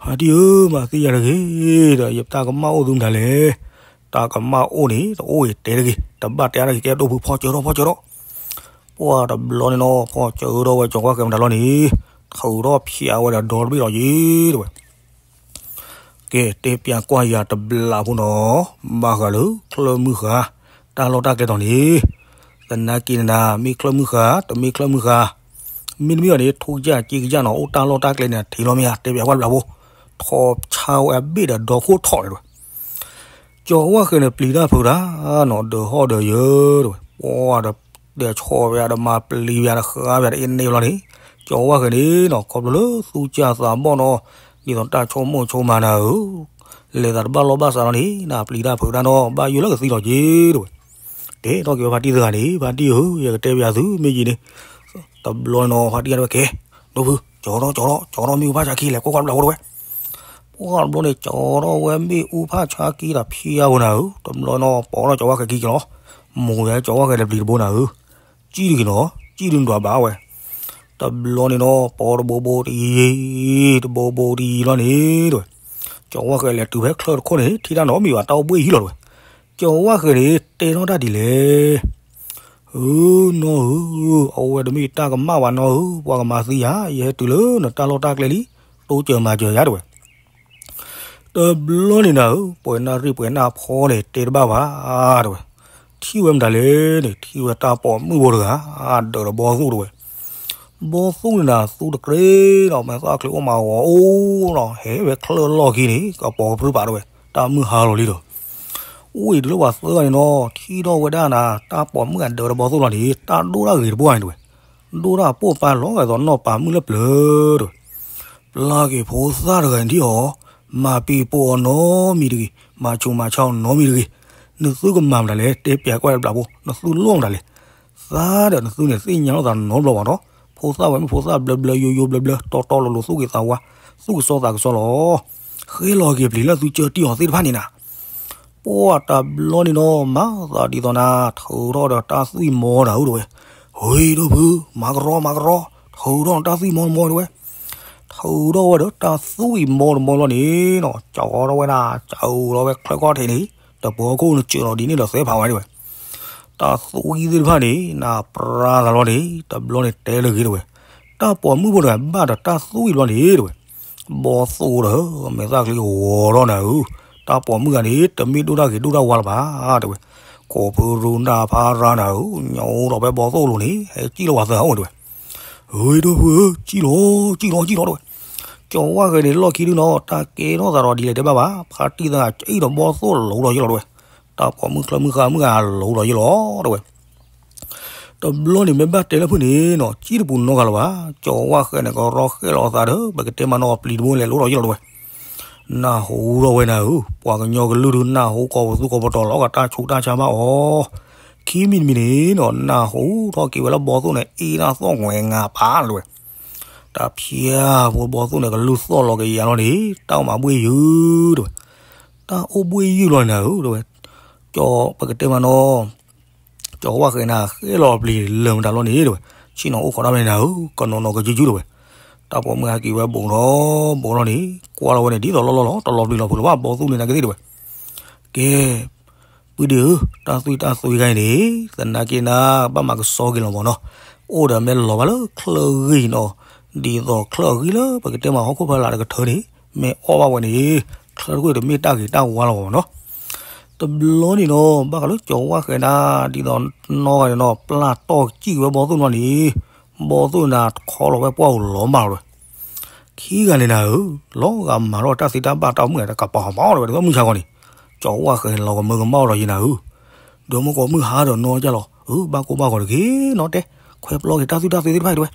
ဖါတံၢ်ဧၢ, မၤသံယၤတဂ့ၤဒီး ယတၢ်ကမၣ်အိၣ်သုမတၤလဲၣ်. တၢ်ကမၣ်အိၣ်န့ၣ် တအိၣ်အံၤတဲတဂ့ၤ, တဘၣ်တဲအါတဂ့ၤ ကဲဒိၣ်ဖု ဖီၣ်စၢၤထီၣ် ဖီၣ်စၢၤထီၣ်. ပှၤတဘျီန့ၣ်နီၤ ဖီၣ်စၢၤထီၣ်ဝဲကၠီၤဝၣ်ဃဲၤမတၤလီၤန့ၣ်, ထုးထီၣ်ဖျးဝဲဒီးဒီတဘ့ၣ်လီၤယ့ၢ်တဝဲ. ကဲ တဲပျးကွၢ်ယၤတဘျီဖိနီၤ, ဘၣ်ဃးလၢချၢၣ်မုၢ်ဃါ တၢ်လီၢ်တၢ်ကျဲတီၤန့ၣ်, သနာ်က့န့ၣ်နၤ မ့ၢ်ချၢၣ်မုၢ်ဃါ တမ့ၢ်ချၢၣ်မုၢ်ဃါ, မ့တမ့ၢ်ဘၣ်န့ၣ် ထူၣ်ကၢ်က့ကၢ်နီၤ အိၣ်တၢ်လီၢ်တၢ်ကျဲန့ၣ် ထံၣ်လီၤမ့ၢ်ဧါ, တဲပျးကွၢ်တဘျီဖိ, ထိးဆါဝဲအဘ့ၣ်ဒီးဒီခိၣ်ထီၣ်န့ၣ်တဝဲ. ကၠီၤဝၣ်ဃဲၤန့ၣ် ပျံၤတၢ်ဖုးတၢ်နီၤ ဒၢးဟီၣ်ဒၢးယၢၤတဝဲ, ပှၤဒီး ဒီးဆီၣ်ဝဲဒီးမၤပျံၤဝဲဒီးဃါဝဲဒီးအ့ၣ်န့ၢ်လီၤန့ၣ်, ကၠီၤဝၣ်ဃဲၤန့ၣ်နီၤ ခီဖျိလၢသူၣ်စၢ်သးဘီၣ်နီၤ, ဒ်သိးတၢ်ဆိကမိၣ်ဆိကမးနၤဧၢ, လဲၤသးတဘၣ်လီၢ်ဘၣ်စးလီၤန့ၣ် နပျံၤတၢ်ဖုးတၢ်နီၤ ဘၣ်ယိၣ်လၢကသံလီၤက့ၤတဝဲ. တဲထီၣ်က့ၤဝဲဖါတံၢ်တဂၤန့ၣ်, ဖါတံၢ်ဧၢ, ယကတဲပျးသုမ့ၢ်ယံၤန့ၣ်, တဘျီနီၤ ဖါတံၢ်တဂၤဝဲကဲ, ဒိၣ်ဖု, ကၠီၤထီၣ် ကၠီၤထီၣ် ကၠီၤထီၣ်မ့ၣ်အူဖးဆါခံ လဲၤကွၢ်ကွၢ်တဘျီဖိတဝဲ. ပှၤတဘျီန့ၣ် ကၠီၤထီၣ်ဝဲမ့ၣ်အူဖးဆါခံဒီးဖျါဖိနၤဧၢ, တဘျီနီၤ ပိာ်ထီၣ်ကၠီၤဝၣ်ဃဲၤခံက့ၤလီၤ, မိၢ်ဝဲကၠီၤဝၣ်ဃဲၤလဲၤပျံၤတဘိနၤဧၢ, စံၣ်တဂ့ၤနီၤ, စံၣ်ဒုးဒွးဘၣ်ဝဲ. တဘျီန့ၣ်နီၤ ပိာ်တဘိဘိတယံၤ, တဘိဘိတယံၤလီၤန့ၣ်တဝဲ. ကၠီၤဝၣ်ဃဲၤလဲၤတုၤဖဲချၢၣ်တခိၣ်န့ၣ် ထံၣ်တၢ်နီတမံၤဘၣ် တၢ်အိၣ်ဘှံးဟံၣ်လီၤတဝဲ. ကၠီၤဝၣ်ဃဲၤန့ၣ် တဲထီၣ်တၢ်ဒ်လဲၣ် ဧၢ, နီၢ်ဧၢ, အဝဲတမ့ၢ်တၢ်ကမၣ်ဘၣ်နီၢ်ဧၢ, ပှၤကမၤသံယၤ, ယဟဲတုၤလၢနတၢ်လီၢ်တၢ်ကျဲလံ, တိစၢၤမၤစၢၤယၤတဝဲ. တဘျီန့ၣ်နၤဧၢ, ပှဲၤနၢ်ရံၣ်ပှဲၤနၢ်ဖီန့ၣ် တဲတဘၣ်ဘၣ်တဝဲ. ထံၣ်ဝဲမတၤလဲၣ်န့ၣ် ထံၣ်ဝဲတၢ်ပိာ်မုၣ်ဖိတဂၤ, ဒၢးဒီးဘီသူၣ်တဝဲ. ဘီသူၣ်န့ၣ်နၤ သူတကြ့ဒီး မဲာ်သၣ်ချံအိၣ်မးဂီၤအိၣ်နီၤ, ဟဲဝဲချၢၣ်လီၢ်ခံန့ၣ် ကပီၤကပြုၢ်ပာ်တဝဲ, တၢ်မုၢ်ဟါလီၤလံဒီး အိၣ်အံၤတလၢပှၤသၢဂၤန့ၣ်နီၤ, ထံၣ်ထီၣ်ဝဲဒၣ်နၤ တၢ်ပိာ်မုၣ်အဒၢးဒီးဘီသူၣ်လီၤန့ၣ် တၢ်ဒိၣ်တၢ်ဂ့ၤတပှၢ်န့ၣ်တဝဲ, ဒိၣ်တၢ်ပိာ်ပာ်လီၤဂာ်သိးနီၢ်ပၤမုၣ်လၢပျၢၤတဝဲ. ပျၢ်က့ၤဖိသၣ်တဂၤန့ၣ်ဒံးအီၤ, မၤပံၤပိာ်အီၤနီတမံၤတဂ့ၤ, မၤဆူးမၤဆါအီၤနီတမံၤတဂ့ၤ, နသုကမၤမတၤလဲၣ်, တဲပျးကွၢ်တဘျီဖိ, နသုလိၣ်မတၤလဲၣ်. သးဒီးနသုန့ၣ် သ့ၣ်ညါလိာ်သးနီတဘျီဘၣ်ဒီး, ဖိသၣ်ဝဲမ့ၢ်ဖိသၣ်ဘျၢဘျၢယိယိဘျၢဘျၢ တီတီလိၤလိၤ သူၣ်ဂ့ၤသးဝါ, သူၣ်ကစီသးကစီလီၤ. ဃဲလီၤက့ၤပျံၤလၢသုကၢတံၢ်အီၤသ့ၣ်တဖၣ်န့ၣ်နၤ ပှၤတဘျီန့ၣ်နီၤ မၤသးဒ်သိးနၤ ထုးထီၣ်ဒီးတၢ်သွံၣ်မီတၢ်ဧိၤတဝဲ. ဟ့ၣ်ဒိၣ်ဖု, မၤကရီမၤကရီ, ထုးထီၣ်နတၢ်သွံၣ်မီတမီတဝဲ. ထုးထီၣ်ဝဲဒီးတၢ်သွံၣ်မီတမီလီၤန့ၣ်နီၤ, ကၠီထီၣ်ဝဲဒၣ် ကၠီထီၣ်ဝဲချၢၣ်ခီၣ်ထံးန့ၣ်, တပှီၤခိၣ်နစၢၤလီၤဒ်န့ၣ်ဒီးသဲဖးဝဲတဝဲ. တၢ်သွံၣ်သ့ၣ်တဖၣ်န့ၣ် နပြါသးလီၤန့ၣ် တဘျီန့ၣ်တဲလၢဂ့ၤတဝဲ, တၢ်ပိာ်မုၣ်ဖိန့ၣ် ဘၣ်ဒီးတၢ်သွံၣ်ဘျီန့ၣ်တဝဲ, ဘီသိၣ်ဒီး မဲာ်သၣ်ချံဂီၤထီၣ်နၤဧၢ, တၢ်ပိာ်မုၣ်ဂၤန့ၣ် တမ့ၢ်ဒိၣ်တၢ်ဂ့ၤဒိၣ်တၢ်ဝါလၢၤဘၣ်တဝဲ, ခိၣ်ဖုရူနၢ်ဖါရါနၤဧၢ, ညိးအိၣ်ထီၣ်ဖဲဘီသိၣ်လိၤန့ၣ် ဟဲစံၣ်လီၤဝဲသးအိၣ်တဝဲ, ဟ့ၣ်ဒိၣ်ဖုဧၢ, စံၣ်လီၤ စံၣ်လီၤ စံၣ်လီၤတဝဲ, ကၠီၤဝၣ်ဃဲၤန့ၣ် လီၢ်ခံဒုနီၤ တၢ်ကဲထီၣ်သးဒီးဒ်လဲၣ်တဲဘၣ်ဘၣ်, ဖါတံၢ်သၢဂၤစံၣ်ဒီးဘီသိၣ်လိၤဒီးယ့ၢ်လီၤတဝဲ, တၢ်ပိာ်မုၣ်ချၢမုၣ်ဃါမုၣ်ဂၤလိၤဒီးယ့ၢ်လီၤတဝဲ တဘျီန့ၣ်မ့ၢ်ဘၣ်တဲလၢဖုန့ၣ်နီၤ စံၣ်တပူၤနီတဂၤလၢၤဘၣ်, ကၠီၤဝၣ်ဃဲၤန့ၣ် ကရီဃဲၤလီၤအသးဒီး ပကတဲမးနီၤ ပျံၤတဘိလဲၤလိၤဒီးယ့ၢ်လီၤတဝဲ, နၢ်ဟူထီၣ်ဝဲနၤဧၢ, ပှၤကညီကလုၢ်ဒုးနၢ်ဟူကိးပသူကိးပတီၤလီၤ ကတၢ်ဆူးတၢ်ဆါဘၣ်အီၤ, ခံမံၤတမံၤန့ၣ်နီၤ နၢ်ဟူထီၣ်က့ၤဝဲလၢဘီသိၣ်န့ၣ် အ့ၣ်တၢ်သီၣ်ငွဲၤငါပာ်လၢၤဝဲ တၢ်ဖၠၣ်ဖိဘီသိၣ်န့ၣ် ကလုၢ်သီၣ်လီၤကယၤလီၤန့ၣ် တၢ်အိၣ်မးဘှ့ၣ်ယုၢ်တဝဲ, တၢ်အိၣ်ဘှ့ၣ်ယုၢ်လီၤနၤဧၢတဝဲ, ကၠီၤပကတဲမးနီၤ ကၠီၤဝၣ်ဃဲၤနၤ ဃဲလီၤပျံၤလၢာ်မတၤလီၤန့ၣ်တဝဲ, ဆ့ၣ်နီၤအိၣ်ခိးတၢ်ဖဲန့ၣ်နၤဧၢ, ကနီၤနီၤကယုၢ်ယုၢ်တဝဲ, တၢ်ပိာ်မုၣ်ဟဲက့ၤဝဲဘူးဒီးဘူးလီၤန့ၣ် ကွၢ်လီၤဝဲန့ၣ် ဒ်သိးလီၢ်လီၢ်လီၤ တလီၤပျံၤလီၤဖုးလၢၤဘၣ် ဘီသိၣ်န့ၣ်နာ်က့သ့ၣ်တဝဲ, ကဲ ပုၢ်ဒ့ဧၢ, တၢ်သွံၣ်တၢ်သွံၣ်ဂၤအံၤန့ၣ် သနာ်က့နၤ ဘၣ်မၤကဆှီက့ၤလီၤမးနီၤ, အိၣ်ဒီးမ့ၢ်လီၤဘၣ်လၢချၢဂ့ၤနီၤ, ဒ်သိးချၢအဂံၢ်လၢပကတဲမးဟီၣ်ခိၣ်ဖီလာ်တကထၢန့ၣ် မ့ၢ်အီၣ်ဘၣ်ဝဲန့ၣ် ချၢတကွ့ၢ်တမ့ၢ်တၢ်ဂ့ၤတၢ်ဝါလီၤမးနီၤ, တဘျီန့ၣ်နီၤ ဘၣ်ဃးလၢကၠီၤဝၣ်ဃဲၤနၤ ဒ်သိးနီၢ်ဂၤန့ၣ်နီၤ ပျၢ်တီၢ်စံၣ်ဝဲဘီသိၣ်နီၤန့ၣ် ဘီသိၣ်နၤတခီလီၤဝဲပှၢ်ဧိၤလီၤမၢ်လီၤဝဲ ခံဂၤန့ၣ်နၤဧၢ, လီၤဂာ်မၤထီၣ်တၢ်သ့တၢ်ဘၣ်တၢ်အိၣ်မုာ်ဂၤတကပၤမးလီၤဝဲ တမုၢ်ဆါခီန့ၣ်, ကၠီၤဝၣ်ဃဲၤလီၤကမၢကမၣ်အီၤဒီးယ့ၢ်နၤဧၢ, ဒီးမ့ၢ်ကိးမုၢ်ဟါဒီးနီၢ်ကၢ်လီၤ, အၢ ဘၣ်ကိၢ်ဘၣ်ဂီၤတဂ့ၤနီၤတဲ, ခွဲးပျီက့ၤတၢ်သွံၣ်တၢ်သွံၣ်သ့ၣ်တဖၣ်အံၤတဝဲ,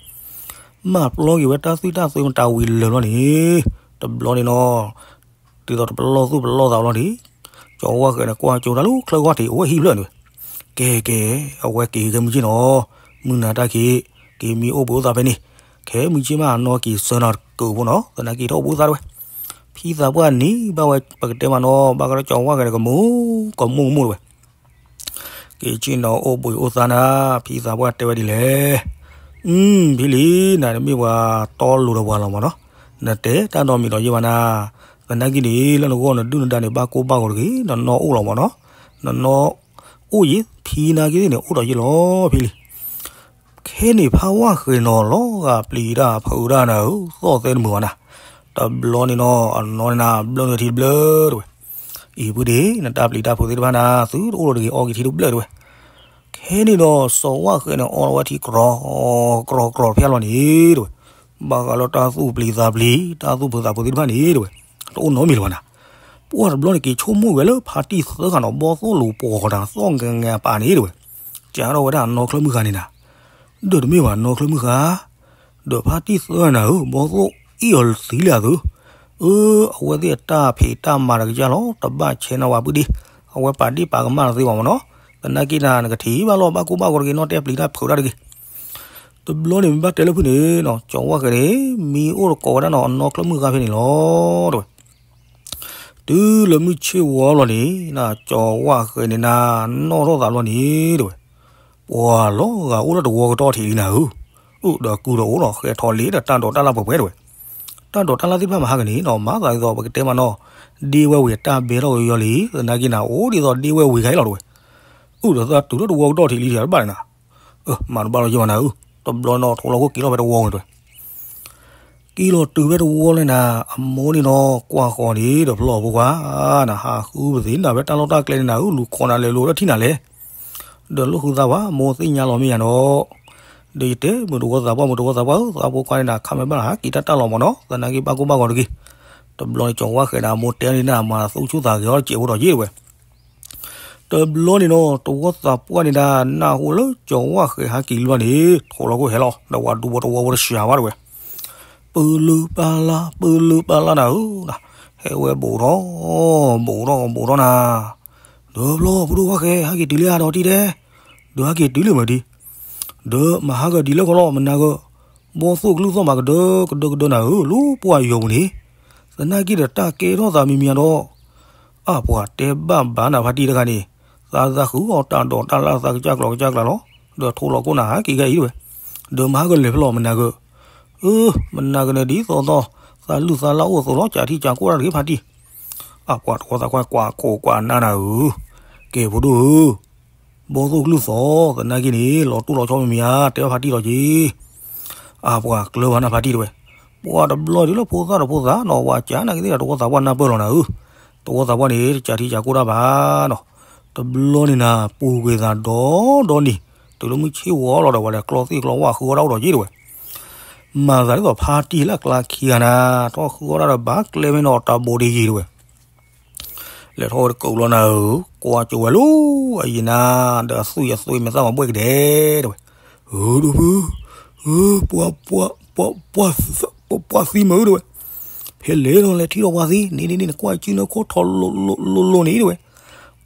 မၤပျီက့ၤဝဲတၢ်သွံၣ်တၢ်သွံၣ်မတၤဝံၤလၢာ်လီၤန့ၣ်, တဘျီန့ၣ်နီၤ ဒ်သိးတပလီၢ်သူၣ်ပလီၢ်သးလီၤန့ၣ်, ကၠီၤဝၣ်ဃဲၤန့ၣ် ကွၢ်ကၠိတၢ်လၢချၢဂီၢ်ထံး အဝဲဟံၣ်ဖျၢၣ်န့ၣ်ဝဲ, ကဲကဲ, အဝဲက့ၤခဲမုၢ်ဆ့ၣ်နီၤ, မုၢ်နၤတၢ်ခံး, က့ၤမံအိၣ်ဘှံးအိၣ်သါဖဲန့ၣ်, ခဲမုၢ်ဆ့ၣ်မးနီၤက့ၤဆၢနၤတကုးဖိနီၤ သနာ်က့ၤထီၣ်အိၣ်ဘှံးအိၣ်သါတဝဲ, ဖံသးပှၢ်န့ၣ်ဘၣ်ဝဲ ပကတဲမးနီၤ ဘၣ်ကဒီးကၠီၤဝၣ်ဃဲၤန့ၣ် ကမူကမူကမူတဝဲ က့ၤဆ့ၣ်နီၤအိၣ်ဘှံးအိၣ်သါနၤ, ဖံသးပှၢ်တဲဝဲဒ်လဲၣ်, အု ဖံလံၤ နၤတမ့ၢ်ပှၤတီလိၤဒီးပှၤလီၤမးနီၤ, နတဲတၢ်ဒီးမံၤဒီးယဲၢ်ဘၣ်နၤ, သနာ်က့န့ၣ် လၢနဂီၢ်နဒုၣ်နဒါန့ၣ် ဘၣ်ကိၢ်ဘၣ်ဂီၤတဂ့ၤ, နနီၢ်အိၣ်လီၤမးနီၤ, နနီၢ်အိၣ်ယံၤဖံနာ်က့သ့ၣ်န့ၣ် အိၣ်ဒီးယဲၢ်လီၤဖံလံၤ ခဲန့ၣ်ဖးဝၣ်ဃဲၤနီၤလီၤဂာ်ပျံၤတၢ်ဖုးတၢ်နၤဧၢ, သီၣ်သဲတမုာ်ဘၣ်နၤ, တဘျီန့ၣ်နီၤ အနီၢ်န့ၣ်နၤ ဘျၢနုာ်ထံတဘျၢတဝဲ, အံၤပုၢ်ဒ့ နတၢ်ပျံၤတၢ်ဖုးသ့ၣ်တဖၣ်နၤ သုတအိၣ်လီၤတဂ့ၤ အီက့ၤထံတဘျၢတဝဲ, ခဲန့ၣ်ဒီးစီၤဝၣ်ဃဲၤန့ၣ် အီလီၤဝဲထံကြီ ကြီကြီဖဲလီၤန့ၣ်တဝဲ, ဘၣ်ဃးလၢတၢ်သူၣ်ပျံၤသးပျံၤ တၢ်သူၣ်ဖုးသးဖုးသ့ၣ်တဖၣ်န့ၣ်တဝဲ, တအိၣ်နီတမံၤလၢၤဘၣ်နၤ, ပှၢ်တဘျီန့ၣ်က့ၤဆိကမိၣ်ဝဲလၢဖါတံၢ်သၢဂၤနီၤ ဘီသိၣ်လိၤပိာ်ဃီၤတၢ်သီၣ်ငဲၤငဲၤအပာ်န့ၣ်တဝဲ, ကးထီၣ်ဝဲဒၣ်နီၢ်ချၢမုၢ်ဃါန့ၣ်နၤ ဒီးတမ့ၢ်ဘၣ်နီၢ်ချၢမုၢ်ဃါ, ဒီးဖါတံၢ်သၢဂၤနၤဧၢ ဘီသိၣ်အ့ၣ်အီၤသံလံအသု, အၢ အဝဲသ့ၣ်အတၢ်ဖံးတၢ်မၤတကစၢ်လီၤ တဘၣ်ဆဲးနီၣ်ဝဲပုၢ်ဒ့, အဝဲပာ်ဒ့ၣ်ပာ်ကမၣ်တသ့ဘၣ်မးနီၤ, သနာ်က့နၤ နကထံၣ်ဘၣ်လီၤ ဘၣ်ကိၢ်ဘၣ်ဂီၤတဂ့ၤနီၤ တဲပျံၤတၢ်ဖုးတၢ်တဂ့ၤ တဘျီန့ၣ်မ့ၢ်ဘၣ်တဲလၢဖုန့ၣ်နီၤ ကၠီၤဝၣ်ဃဲၤန့ၣ် မံအိၣ်တကိးဝဲဒၣ်နီၤ အနီၢ်ချၢမုၢ်ဃါဖဲန့ၣ်လီၤ တဝဲ, တုၤလၢမုၢ်ဆ့ၣ်ဝီလီၤန့ၣ် နကၠီၤဝၣ်ဃဲၤန့ၣ်နၤ နီၣ်ထီၣ်သးလီၤန့ၣ်တဝဲ, ပှၤလီၤဂာ်အိၣ်လၢတဝီကတီၢ်ထံးလံနၤဧၢ, အိၣ်ဒီးကုၢ်ဒီးအိၣ်နီၤ ဃဲၤထီၣ်လံဒီးတၢ်ဒိးတၢ်လၣ်ပှဲၤပှဲၤတဝဲ, တၢ်ဒိးတၢ်လၣ်သ့ၣ်တဖၣ်မဟါကန့ၣ်နီၤ မၤသးဒ်သိးပကတဲမးနီၤ, ဒ့ဝဲၢ်ဝံၤတၢ်ဘဲထီၣ်ကယီလံ သနာ်က့နၤ အိၣ်ဒ်သိးဒ့ဝဲၢ်ဝံၤခါအံၤလီၤတဝဲ, အိၣ်ဒီးသးတုၤလၢတဝီကတီၢ်ထံးလံတဘၣ်န့ၣ်နၤ မၤတဘၣ်လီၤယဲၢ်ဘၣ်နၤဧၢ, တဘျီနီၤ ထိးလီၤခိၣ်က့ၤထီၣ်ဖဲတဝီဝဲတဝဲ, က့ၤလီၤတုၤဖဲတဝီလၢနၤ အမိၢ်န့ၣ်နီၤ ကွၢ်ဃီၤန့ၣ်ဒီးဖျီၣ်ဖိခွါ, နဟးဃုပသ့ၣ်နၤဖဲတၢ်လီၢ်တၢ်ကျဲန့ၣ်နၤဧၢ လူၤခိးနၤလဲၤလိၤလၢထံၣ်နၤလဲၣ်, ဒီးလိာ်ဃုသးပှၢ် မိၢ်သ့ၣ်ညါလီၤမ့ၢ်ယၤနီၤ, ဒီးယတဲမုၢ်တဝီသးပှၢ် မုၢ်တဝီသးပှၢ်ဧၢ သးဖိခွါန့ၣ်နၤ ခါမ့ၢ်ဘၣ်လၢဟးက့ၤတၢ်တၢ်လီၤမးနီၤ သနာ်က့ဘၣ်ကိၢ်ဘၣ်ဂီၤတဂ့ၤ, တဘျီန့ၣ်ကၠီၤဝၣ်ဃဲၤနၤ မိၢ်တဲန့ၣ်နၤ မၤသူဆူၣ်သးဂဲၤအီၣ်စဲးဖိဒီးယ့ၢ်တဝဲ တဘျီန့ၣ်နီၤ တဝီသးပှၢ်န့ၣ်ဒၣ် နၢ်ဟူလၢကၠီၤဝၣ်ဃဲၤဟးက့ၤလံဘျီန့ၣ် ထိးလီၤခိၣ်ဟဲလီၤ ဒီးဝၤဒူဖိတဝီဖိတစှၤဘၣ်တဝဲ, ပၢလုပၢ်လၢ် ပၢလုပၢ်လၢ်နၤဧၢ, ဟဲဝဲဘူးထီၣ် ဘူးထီၣ်ဘူးထီၣ်နၤ, ဒီးဖျီၣ်ဖိဒိၣ်ဝၣ်ဃဲၤ ဟဲက့ၤတုၤလံဧါဒီးတံၢ်တဲ, ဒီးဟဲက့ၤတုၤလံမ့ၢ်ဒံး, ဒီးမဟါကဒံးလၢခီလီၤ မနၤကၢ, ဘီသိၣ်ကလုၢ်သီၣ်မးကဒၢကဒၢကဒၢနၤဧၢ လၢပှၢ်ယီၤပူၤန့ၣ်, သနာ်က့ဒီးတၢ်ကဲထီၣ်သးမံၤမံၤဒီး အပှၤတဲဘၣ်ဘၣ်နၤဖါတံၢ်တဂၤန့ၣ်, သးသးဃုအီၤတၢ်ဒိးတၢ်လၣ်သးကစၢ်ကျီၤကစၢ်ကျါလီၤ, ဒီးထိးလီၤခိၣ်နၤဟးက့ၤဂၤအံၤတဝဲ, ဒီးမဟါကလဲၤဖဲလီၤမနၤကၢ, အၢ မနၤကၢန့ၣ်ဒ်သိးသိး, သးလုၢ်သးလၢ်အိၣ်အသိးလီၤ ကးထံၣ်ကးကိၢ်တၢ်တဂ့ၤဖါတံၢ်, အပှၤတဝီသးပှၢ်ကွၢ်ခိၣ်ကွၢ်နၢ်နၤဧၢ, ကဲဖိဒိၣ်ဧၢ, ဘီသိၣ်ကလုၢ်သီၣ် သနာ်က့န့ၣ် လီၤတိၢ်လီၤဆီမ့ၢ်မ့ၢ်ဧါ တဲဘၣ်ဖါတံၢ်လီၤက့ၤ. အပှၤကျၢၤဘၣ်နၢ်ဖါတံၢ်တဲဝဲ. ပှၤတဘျီဒုးလၢဖိသၣ်ဒီးဖိသၣ်နီၤ ဝဲကနၣ်က့ၤသ့ၣ်ဒီး တဝီသးပှၢ်နၢ်ပၢၢ်လီၤနၤဧၢ. တဝီသးပှၢ်န့ၣ် တကးထံကးကိၢ်တၢ်ဘၣ်နီၤ. တဘျီန့ၣ်နၤ ပူၤကွံာ်သးဒီဒီနံၤ တုၤလၢမုၢ်ဆ့ၣ်ဝီလီၤဒီး ဝဲလဲၤကျီသ့ၣ်ကျီဝၣ်ဃုအီၣ်တၢ်အိၣ်ဒီးက့ၤတဲဝဲ. မၤသးဒ်သိးဖါတံၢ်လၢအကျါခံဂၤနၤ ထီၣ်ဃုအီၣ်တၢ်ဒီးဘၣ်ကျဲမ့ၢ်နီၤ တၢ်ဘိတယံၤတဲဝဲ. လဲၤထီၣ်ဝဲတကိးလီၤနၤဧၢ, ကွၢ်ကၠိဝဲလၢအယံၤနၤ ဒီးအသွံၣ်အသွံၣ်မ့ၢ်သၣ်မၤဘှဲၣ်ကဒဲတဲဝဲ. ဧၢ ဒိၣ်ဖု, ဧၢ ပှၤ, ပှၤသံမုၣ်ဧၢတဲဝဲ. ဖဲလဲၣ်လီၤ လဲၤထံၣ်ဒီးပှၤသံ န့ၣ်န့ၣ်န့ၣ် နကွၢ်စုနၢခိၣ်ထီၣ်လိၤလိၤလိၤန့ၣ်တဲဝဲ.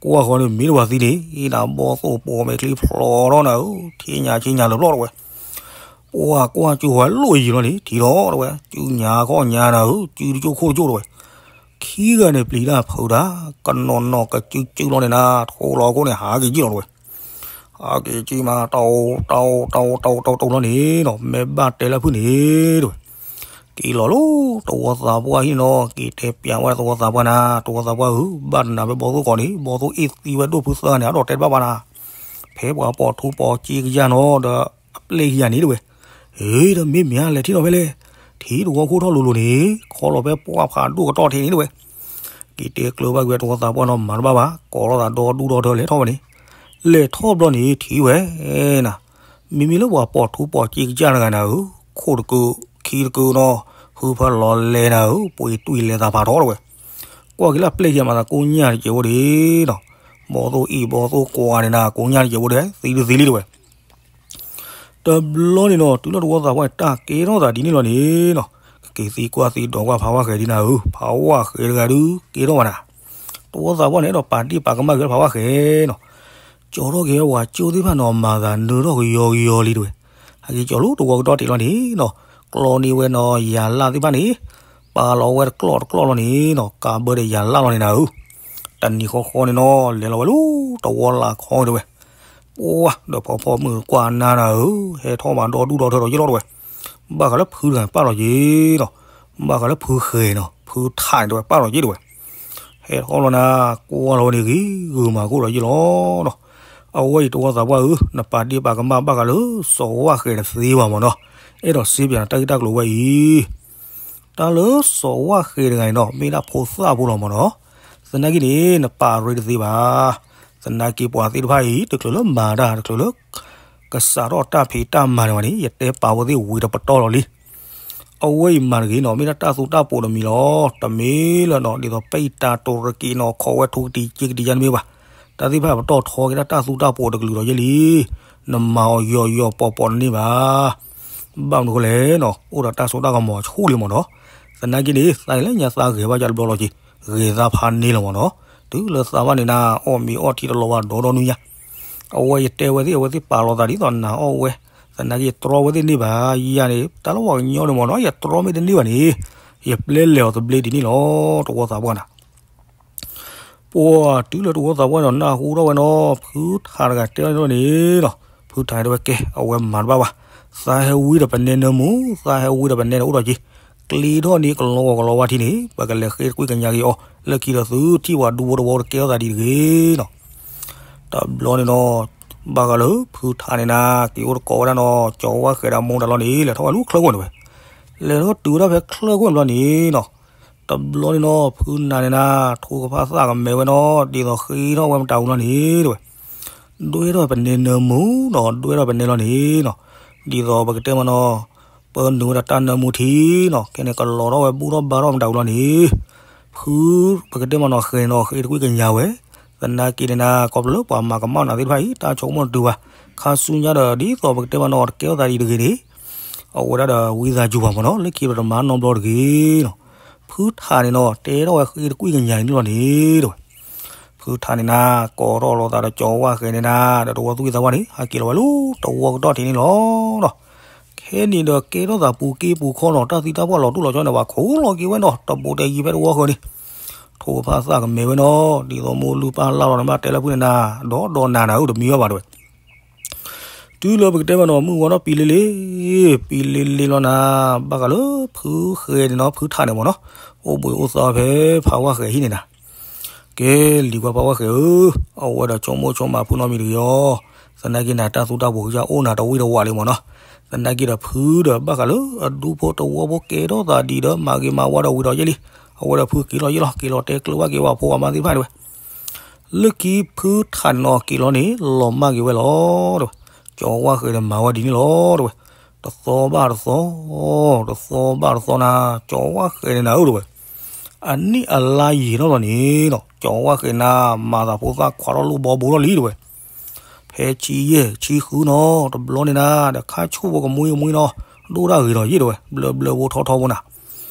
ကွၢ်ဃီန့ၣ်မ့ၢ်တဝၤသံန့ၣ် အံၤနဘီသိၣ်ပိာ်မဲာ်ချံဖျိးထီၣ်နၤဧၢ, ထံညါဆ့ညါလၢၤဖျီၣ်တဲဝဲ. ပှၤကွၢ်ကၠိဝဲလၢအယံၤလီၤန့ၣ် ထံၣ်ထီၣ်တဲဝဲ, စုညါခီၣ်ညါနၤဧၢ, စုတကၠိၢ်ခိၣ်တကၠိၢ်တဲဝဲ. ခံဂၤန့ၣ်ပျံၤတၢ်ဖုးတၢ်, ကနီၤနီၤကစုစုလီၤန့ၣ်နၤ ထိၣ်လီၤခိၣ်န့ၣ် ဟးက့ၤကံၣ်လီၤတဲဝဲ. ဟးက့ၤကံၣ်မး တၢ်အိၣ်တၢ်အိၣ်တၢ်အိၣ်တၢ်အိၣ်တၢ်အိၣ်လီၤန့ၣ်နီၤ မ့ၢ်ဘၣ်တဲလၢဖုၣ်န့ၣ်တဲဝဲ. က့ၤလီၤလၢသဝီသးပှၢ်ဟံၣ်နီၤ က့ၤတဲပျးဝဲသဝီသးပှၢ်နၤ သဝီသးပှၢ်ဧၢ, ဘၣ်တနၤဖဲဘီသိၣ်ကိးန့ၣ် ဘီသိၣ်အ့ၣ်သံဝဲဒိၣ်ဖုသၢဂၤန့ၣ် အဒိးတဲတဘၣ်ဘၣ်နၤ. ဖဲပှၤပိာ်ထူပိာ်ကၠ့ကယၢ်နီၤဒီး အပျဲၢ်ခံဂၤန့ၣ်တဲဝဲ. အ့ ဒီးမ့ၢ်မ့ၢ်ဧါ လဲၤထံၣ်ဒီးဖဲလဲၣ်, ထံတဝီခိၣ်ထီၣ်လိၤလိၤန့ၣ် ခီလီၤဖဲပှၢ်ဖးဒိၣ်ကတီၢ်ထံးန့ၣ်တဲဝဲ. က့ၤတဲကျၢၤဘၣ်က့ၤဝဲသဝီသးပှၢ်နီၤ မၤတဘၣ်ဘၣ် ကိးထီၣ်သးဒီဒူၣ်ဒီထၢလဲၤထီၣ်ဝဲန့ၣ်. လဲၤထီၣ်ဘျီန့ၣ်ထံၣ်ဝဲနၤ မ့မ့ၢ်လၢပှၤပိာ်ထူပိာ်ကၠ့ကယၢ်တဂၤနၤဧၢ, ခိၣ်တကု ခံတကုနီၤ ဟုဖၢလီၤလဲၤနၤဧၢ, ပှ့ၤတွံၢ်လဲၤသးဖးထီတဲဝဲ. ကွၢ်က့ၤလၢအပျဲၢ်ခံဂၤမၤသးကိညၢ်တစဲးဖိဒံးနီၤ, ဘီသိၣ်အ့ၣ်ဘီသိၣ်ကွၢ်န့ၣ်နၤ ကိညၢ်တစဲးဖိဒံး သံတသံလံတဲဝဲ. တဘျီန့ၣ်နီၤ တုၤလၢတဝီသးပှၢ်န့ၣ် တၢ်ကဲထီၣ်သးဒ်န့ၣ်လီၤန့ၣ်နီၤ, ကက့ၤသံကွၢ်သံဒိးကွၢ်ဖးဝၣ်ဃဲၤဒ်နၤဧၢ, ဖးဝၣ်ဃဲၤတဂၤဒုးကဲထီၣ်ဘၣ်နၤ. တဝီသးပှၢ်န့ၣ် အဲၣ်ဒိးပာ်ဒ့ၣ်ပာ်ကမၣ်က့ၤလၢဖးဝၣ်ဃဲၤနီၤ, ကၠီထီၣ်က့ၤဝဲဝၤကၠိသ့ၣ်တဖၣ်နီၤ မၤသးနၢထီၣ်ကယီကယီလံတဲဝဲ. ဟဲက့ၤကၠီလၢတဝီကဒီတ့ၢ်လီၤန့ၣ်နီၤ, ကျီန့ၢ်ဝဲနီၤ ယၤလၣ်သ့ၣ်တဖၣ်န့ၣ် ပာ်လီၤဝဲတကျီၢ်တကျီၢ်လီၤန့ၣ်နီၤ, ကးဘၢဒီးယၤလၣ်လီၤန့ၣ်နၤဧၢ. တနံၤဃီဃီန့ၣ်နီၤ လဲၤလီၤဝဲလၢတဝီလၢခီတဲဝဲ. ပှၢ် ဒီးဖီဖီမုၢ်ကွၢ်နၤနၤဧၢ, ဟဲထီၣ်မးဒီဒူၣ်ဒီထၢဒီးယ့ၢ်လီၤတဲဝဲ. ဘၣ်ဃးလၢဖုတဂၤပာ်လီၤက့ၤနီၤ, ဘၣ်ဃးလၢဖုဃဲၤနီၤ ဖုထးန့ၣ်တဲဝဲပာ်လီၤက့ၤတဲဝဲ. ဟဲထီၣ်လီၤနၤ ကွၢ်လီၤဝဲန့ၣ်ဂ့ၤဂ့ၤမးကအိၣ်ဒီးယ့ၢ်လီၤနီၤ. အဝဲအံၤတဝီသးပှၢ်ဧၢ, နပာ်ဒ့ၣ်ပာ်ကမၣ်ဘၣ်ဃးလၢစီၤဝၣ်ဃဲၤတသ့ဘၣ်မးနီၤ, အဲၣ်ဒိးစ့ပၠးနတၢ်ဂ့ၢ်တၢ်ကျိၤဝဲအံၤ တၢ်လၢစီၤဝၣ်ဃဲၤတဂၤန့ၣ်နီၤ မ့ၢ်ဒၣ်ဖိသၣ်ဖိလီၤမးနီၤ. သနာ်က့န့ၣ် နပာ်ရ့တသ့ဘၣ်. သနာ်က့ပှၤသ့ၣ်တဖၣ်အံၤ တချုးလၢမၤတၢ် တချုးလၢ ကစးထီၣ်တၢ်ဖံးတၢ်မၤန့ၣ်ဝဲန့ၣ် ယတဲပာ်ဝဲသ့ၣ်ဝံၤတပတီၢ်လီၤလံ. အဝဲအံၤမၤတဂ့ၤနီၤ မ့ၢ်ဒၣ်တၢ်သူတၢ်ပိးတမံၤလီၤ. တမ့ၢ်လၢနီၤ ဒ်သိးပံတၢ်တိၤရကံးနီၤ ခိးဝဲထူကတံၤက့ကတံၤယါတမ့ၢ်ဘၣ်. တၢ်သ့ၣ်တဖၣ်ပတီၢ်ထီက့ၤဒၣ်တၢ်သူတၢ်ပိးတကလုာ်ဒီးယဲၢ်လံ. နမၤအီၤယီၤယီၤပီၤပီၤတန့ၢ်ဘၣ်. ဘၣ်မနုၤဃိလဲၣ်နီၤ အိၣ်ဒီးတၢ်စိတၢ်ကမီၤဆိၣ်လံမးနီၤ. သနာ်က့န့ၣ် သးလၢညါသးဂဲၤဘၣ်ယါတဘျီလီၤက့ၤ, ဂဲၤသးဖးန့ၢ်လီၤမးနီၤ. တုၤလၢသးဘၣ်န့ၣ်နၤ အီၣ်မ့ၤအီထံတလီၤဘၣ်ဒီဒီနွံညါ. အဝဲယတဲဝဲသ့ၣ် အဝဲသ့ၣ်ပာ်လီၤသးဒ်သိးနၤအီၣ်ဝဲ, သနာ်က့ယတြီဝဲသ့ၣ်န့ၣ်ဘၣ်. ယၤန့ၣ် တၢ်လၢပှၤကညီန့ၣ်မးနီၤ ယတြီမ့ၢ်တန့ၢ်ဘၣ်န့ၣ် ယပျဲလဲၤအီၤသဘျ့ဒ်န့ၣ်လီၤ တဝီသးပှၢ်နၤ. ပှၤတုၤလၢတဝီသးပှၢ်နီၤ နၢ်ဟူထီၣ်ဝဲနီၤ ဖုထးတဂၤတဲထီၣ်န့ၣ်နီၤ, ဖုထးတဲဝဲကဲ အဝဲမၤတဘၣ်ဘၣ်. သးဟဲဝံဒီးပနဲနၢမူ, သးဟဲဝံဒီးပနဲန့ၣ်အိၣ်ဒီးက့ၤ, ကျ့ထီၣ်န့ၣ်ကလီကလီဝါထံန့ၣ် ပကလဲၤဃ့တကွံၢ်ကညးက့ၤအီၤ လၢခံဒီးသုထံၣ်ပှၤဒူဖိတဝီတကဲထီၣ်သးဒ်တဂ့ၤနီၤ. တဘျီန့ၣ်နီၤ ဘၣ်ဃးလၢဖုထးန့ၣ်နၤ က့ၤအိၣ်တကိးဝဲဒၣ်နီၤ ကၠီဝၣ်ဃဲၤဒီးမိၢ်တၢ်လီၤန့ၣ် လဲၤထီၣ်ဝဲလၢချၢဃိန့ၣ်ဝဲ, လဲၤထီၣ်တုၤဝဲဒၣ်ဖဲချၢဃိန့ၣ်ဘျီန့ၣ်နီၤ တဘျီန့ၣ်နီၤ ဖုနၤန့ၣ်နၤ ထိၣ်ကဖၣ်သၣ်ကမဲဝဲနီၤ ဒ်သိးဃ့ထီၣ်ဝဲမတၤဝူၤလီၤန့ၣ်တဲဝဲ, ဒွဲထီၣ်ပနဲနၢမူနီၤ ဒွဲထီၣ်ပနဲလီၤန့ၣ်နီၤ, ဒ်သိးပကတဲမးနီၤ ပနုာ်ဝဲဒၣ်တၢ်နၢမူထံနီၤ ခဲန့ၣ်ကလီၤထီၣ်ဝဲဘူၣ်ထီၣ်ဘါထီၣ်မတၤဝူၤလီၤန့ၣ်, ဖု ပကတဲမးနီၤဃဲၤနီၤ ဃ့တကွံၢ်ကညးဝဲ, သနာ်က့န့ၣ်နၤ ခီဖျိလၢပှၤမၤကမၣ်နၤသ့ၣ်တဖၣ်အံၤ တၢ်ဆိကမိၣ်တတုၤဘၣ်, ခါဆူညါဒီး ဒ်သိးပကတဲမးနီၤ တကဲထီၣ်သးဒ်တဂ့ၤန့ၣ် အဝဲဒၣ်ဒီးဝံသးစူၤဘၣ်မးနီၤ လၢခံဒီးတမၤနီတဘျီတဂ့ၤနီၤ, ဖုထးန့ၣ်နီၤ တဲထီၣ်ဝဲဃ့တကွံၢ်ကညးန့ၣ်လီၤန့ၣ်တဲဝဲ ဖုထးန့ၣ်နၤ ကိးထီၣ်လိာ်သးဒီးကၠီဝၣ်ဃဲၤန့ၣ်နၤ ဒီးတဝီသူၣ်က့သးပှၢ်န့ၣ် ဟးက့ၤလီၤဝဲလၢတဝီကဒီၣ်ထံးန့ၣ်လီၤနီၤ, ခဲန့ၣ်ဒီးကဲထီၣ်သးပူၤက့ပူၤခီနီၤ တၢ်သံတၢ်ပှၢ်လီၤတိၢ်လီၤဆီန့ၣ် ပှၤခိးလီၤက့ၤဝဲနီၤ တဘူးတယံၤဖဲတဝီဃၢၤန့ၣ်, ထိၣ်ဖးသၣ်ကမဲဝဲနီၤ ဒ်သိးမိၢ်လုၢ်ပၢ်လၢ်လီၤန့ၣ် ဘၣ်တဲလၢဖုန့ၣ်နၤ ဒီးဒီးနၤနၤဧၢ တမံၤအီၤဘၣ်တဲဝဲ တုၤလၢပကတဲမးနီၤ မုၢ်ဝါထီၣ်ပံၤလ့လ့, ပံၤလ့လ့လီၤနၤ, ဘၣ်ဃးလၢဖုဃဲၤန့ၣ်နီၤ ဖုထးန့ၣ်မးနီၤ, အိၣ်ဘှံးအိၣ်သါဖဲဖးဝၣ်ဃဲၤဟံၣ်န့ၣ်နၤ, ကဲ, လံၤကွၢ်ပၢ်ဝၣ်ဃဲဧၢ, အဝဲဒီးဆိကမိၣ်ဆိကမးဖုနီတမံၤတဂ့ၤအီၤ, သနာ်က့န့ၣ် တၢ်သူတၢ်ပှီၤကစၢ်အိၣ်နၤတဝံၣ်တဝးလံမ့ၢ်နီၤ, သနာ်က့ဒီးဖုဒီးဘၣ်ဃးလၢအဒူဖိတဝီဖိကဲထီၣ်သးဒ်ဒီး မၤဂ့ၤမၤဝါဒီးဝံၤဒီးယဲၢ်လံ, အဝဲဒီးဖုက့ၤလီၤယဲၢ်လီၤ, က့ၤလီၤတဲကျၢၤဘၣ်က့ၤဝဲဖိအမါသ့ၣ်တဖၣ်တဲဝဲ လၢခံဖုထးနီၣ်က့ၤလီၤန့ၣ် လီၤမၢ်က့ၤဝဲလီၤ တဲဝဲ, ကၠီၤဝၣ်ဃဲဒီးမၤဝဲဒ်န့ၣ်လီၤ တဲဝဲ, တသီဘၣ်တသီ, တသီဘၣ်တသီနၤ, ကၠီၤဝၣ်ဃဲန့ၣ်နၤဧၢ တဲဝဲ, အနံၣ်အလါယံာ်ထီၣ်လီၤန့ၣ်နီၤ, ကၠီၤဝၣ်ဃဲနၤ မၤသးဖိသၣ်ခွါထီၣ်လိၣ်ဘီဘိထီၣ်လံ တဲဝဲ, ဖဲဆံယဲၢ်ဆံဃုနီၤ, တဘျီန့ၣ်နၤ ဒီးခါဆူၣ်ဖိကမှံကမှံနီၤ, ဒိၣ်တၢ်ဂ့ၤဒီးယဲၢ် တဲဝဲ, ဘျၢဘျၢဖိထီထီဖိနၤ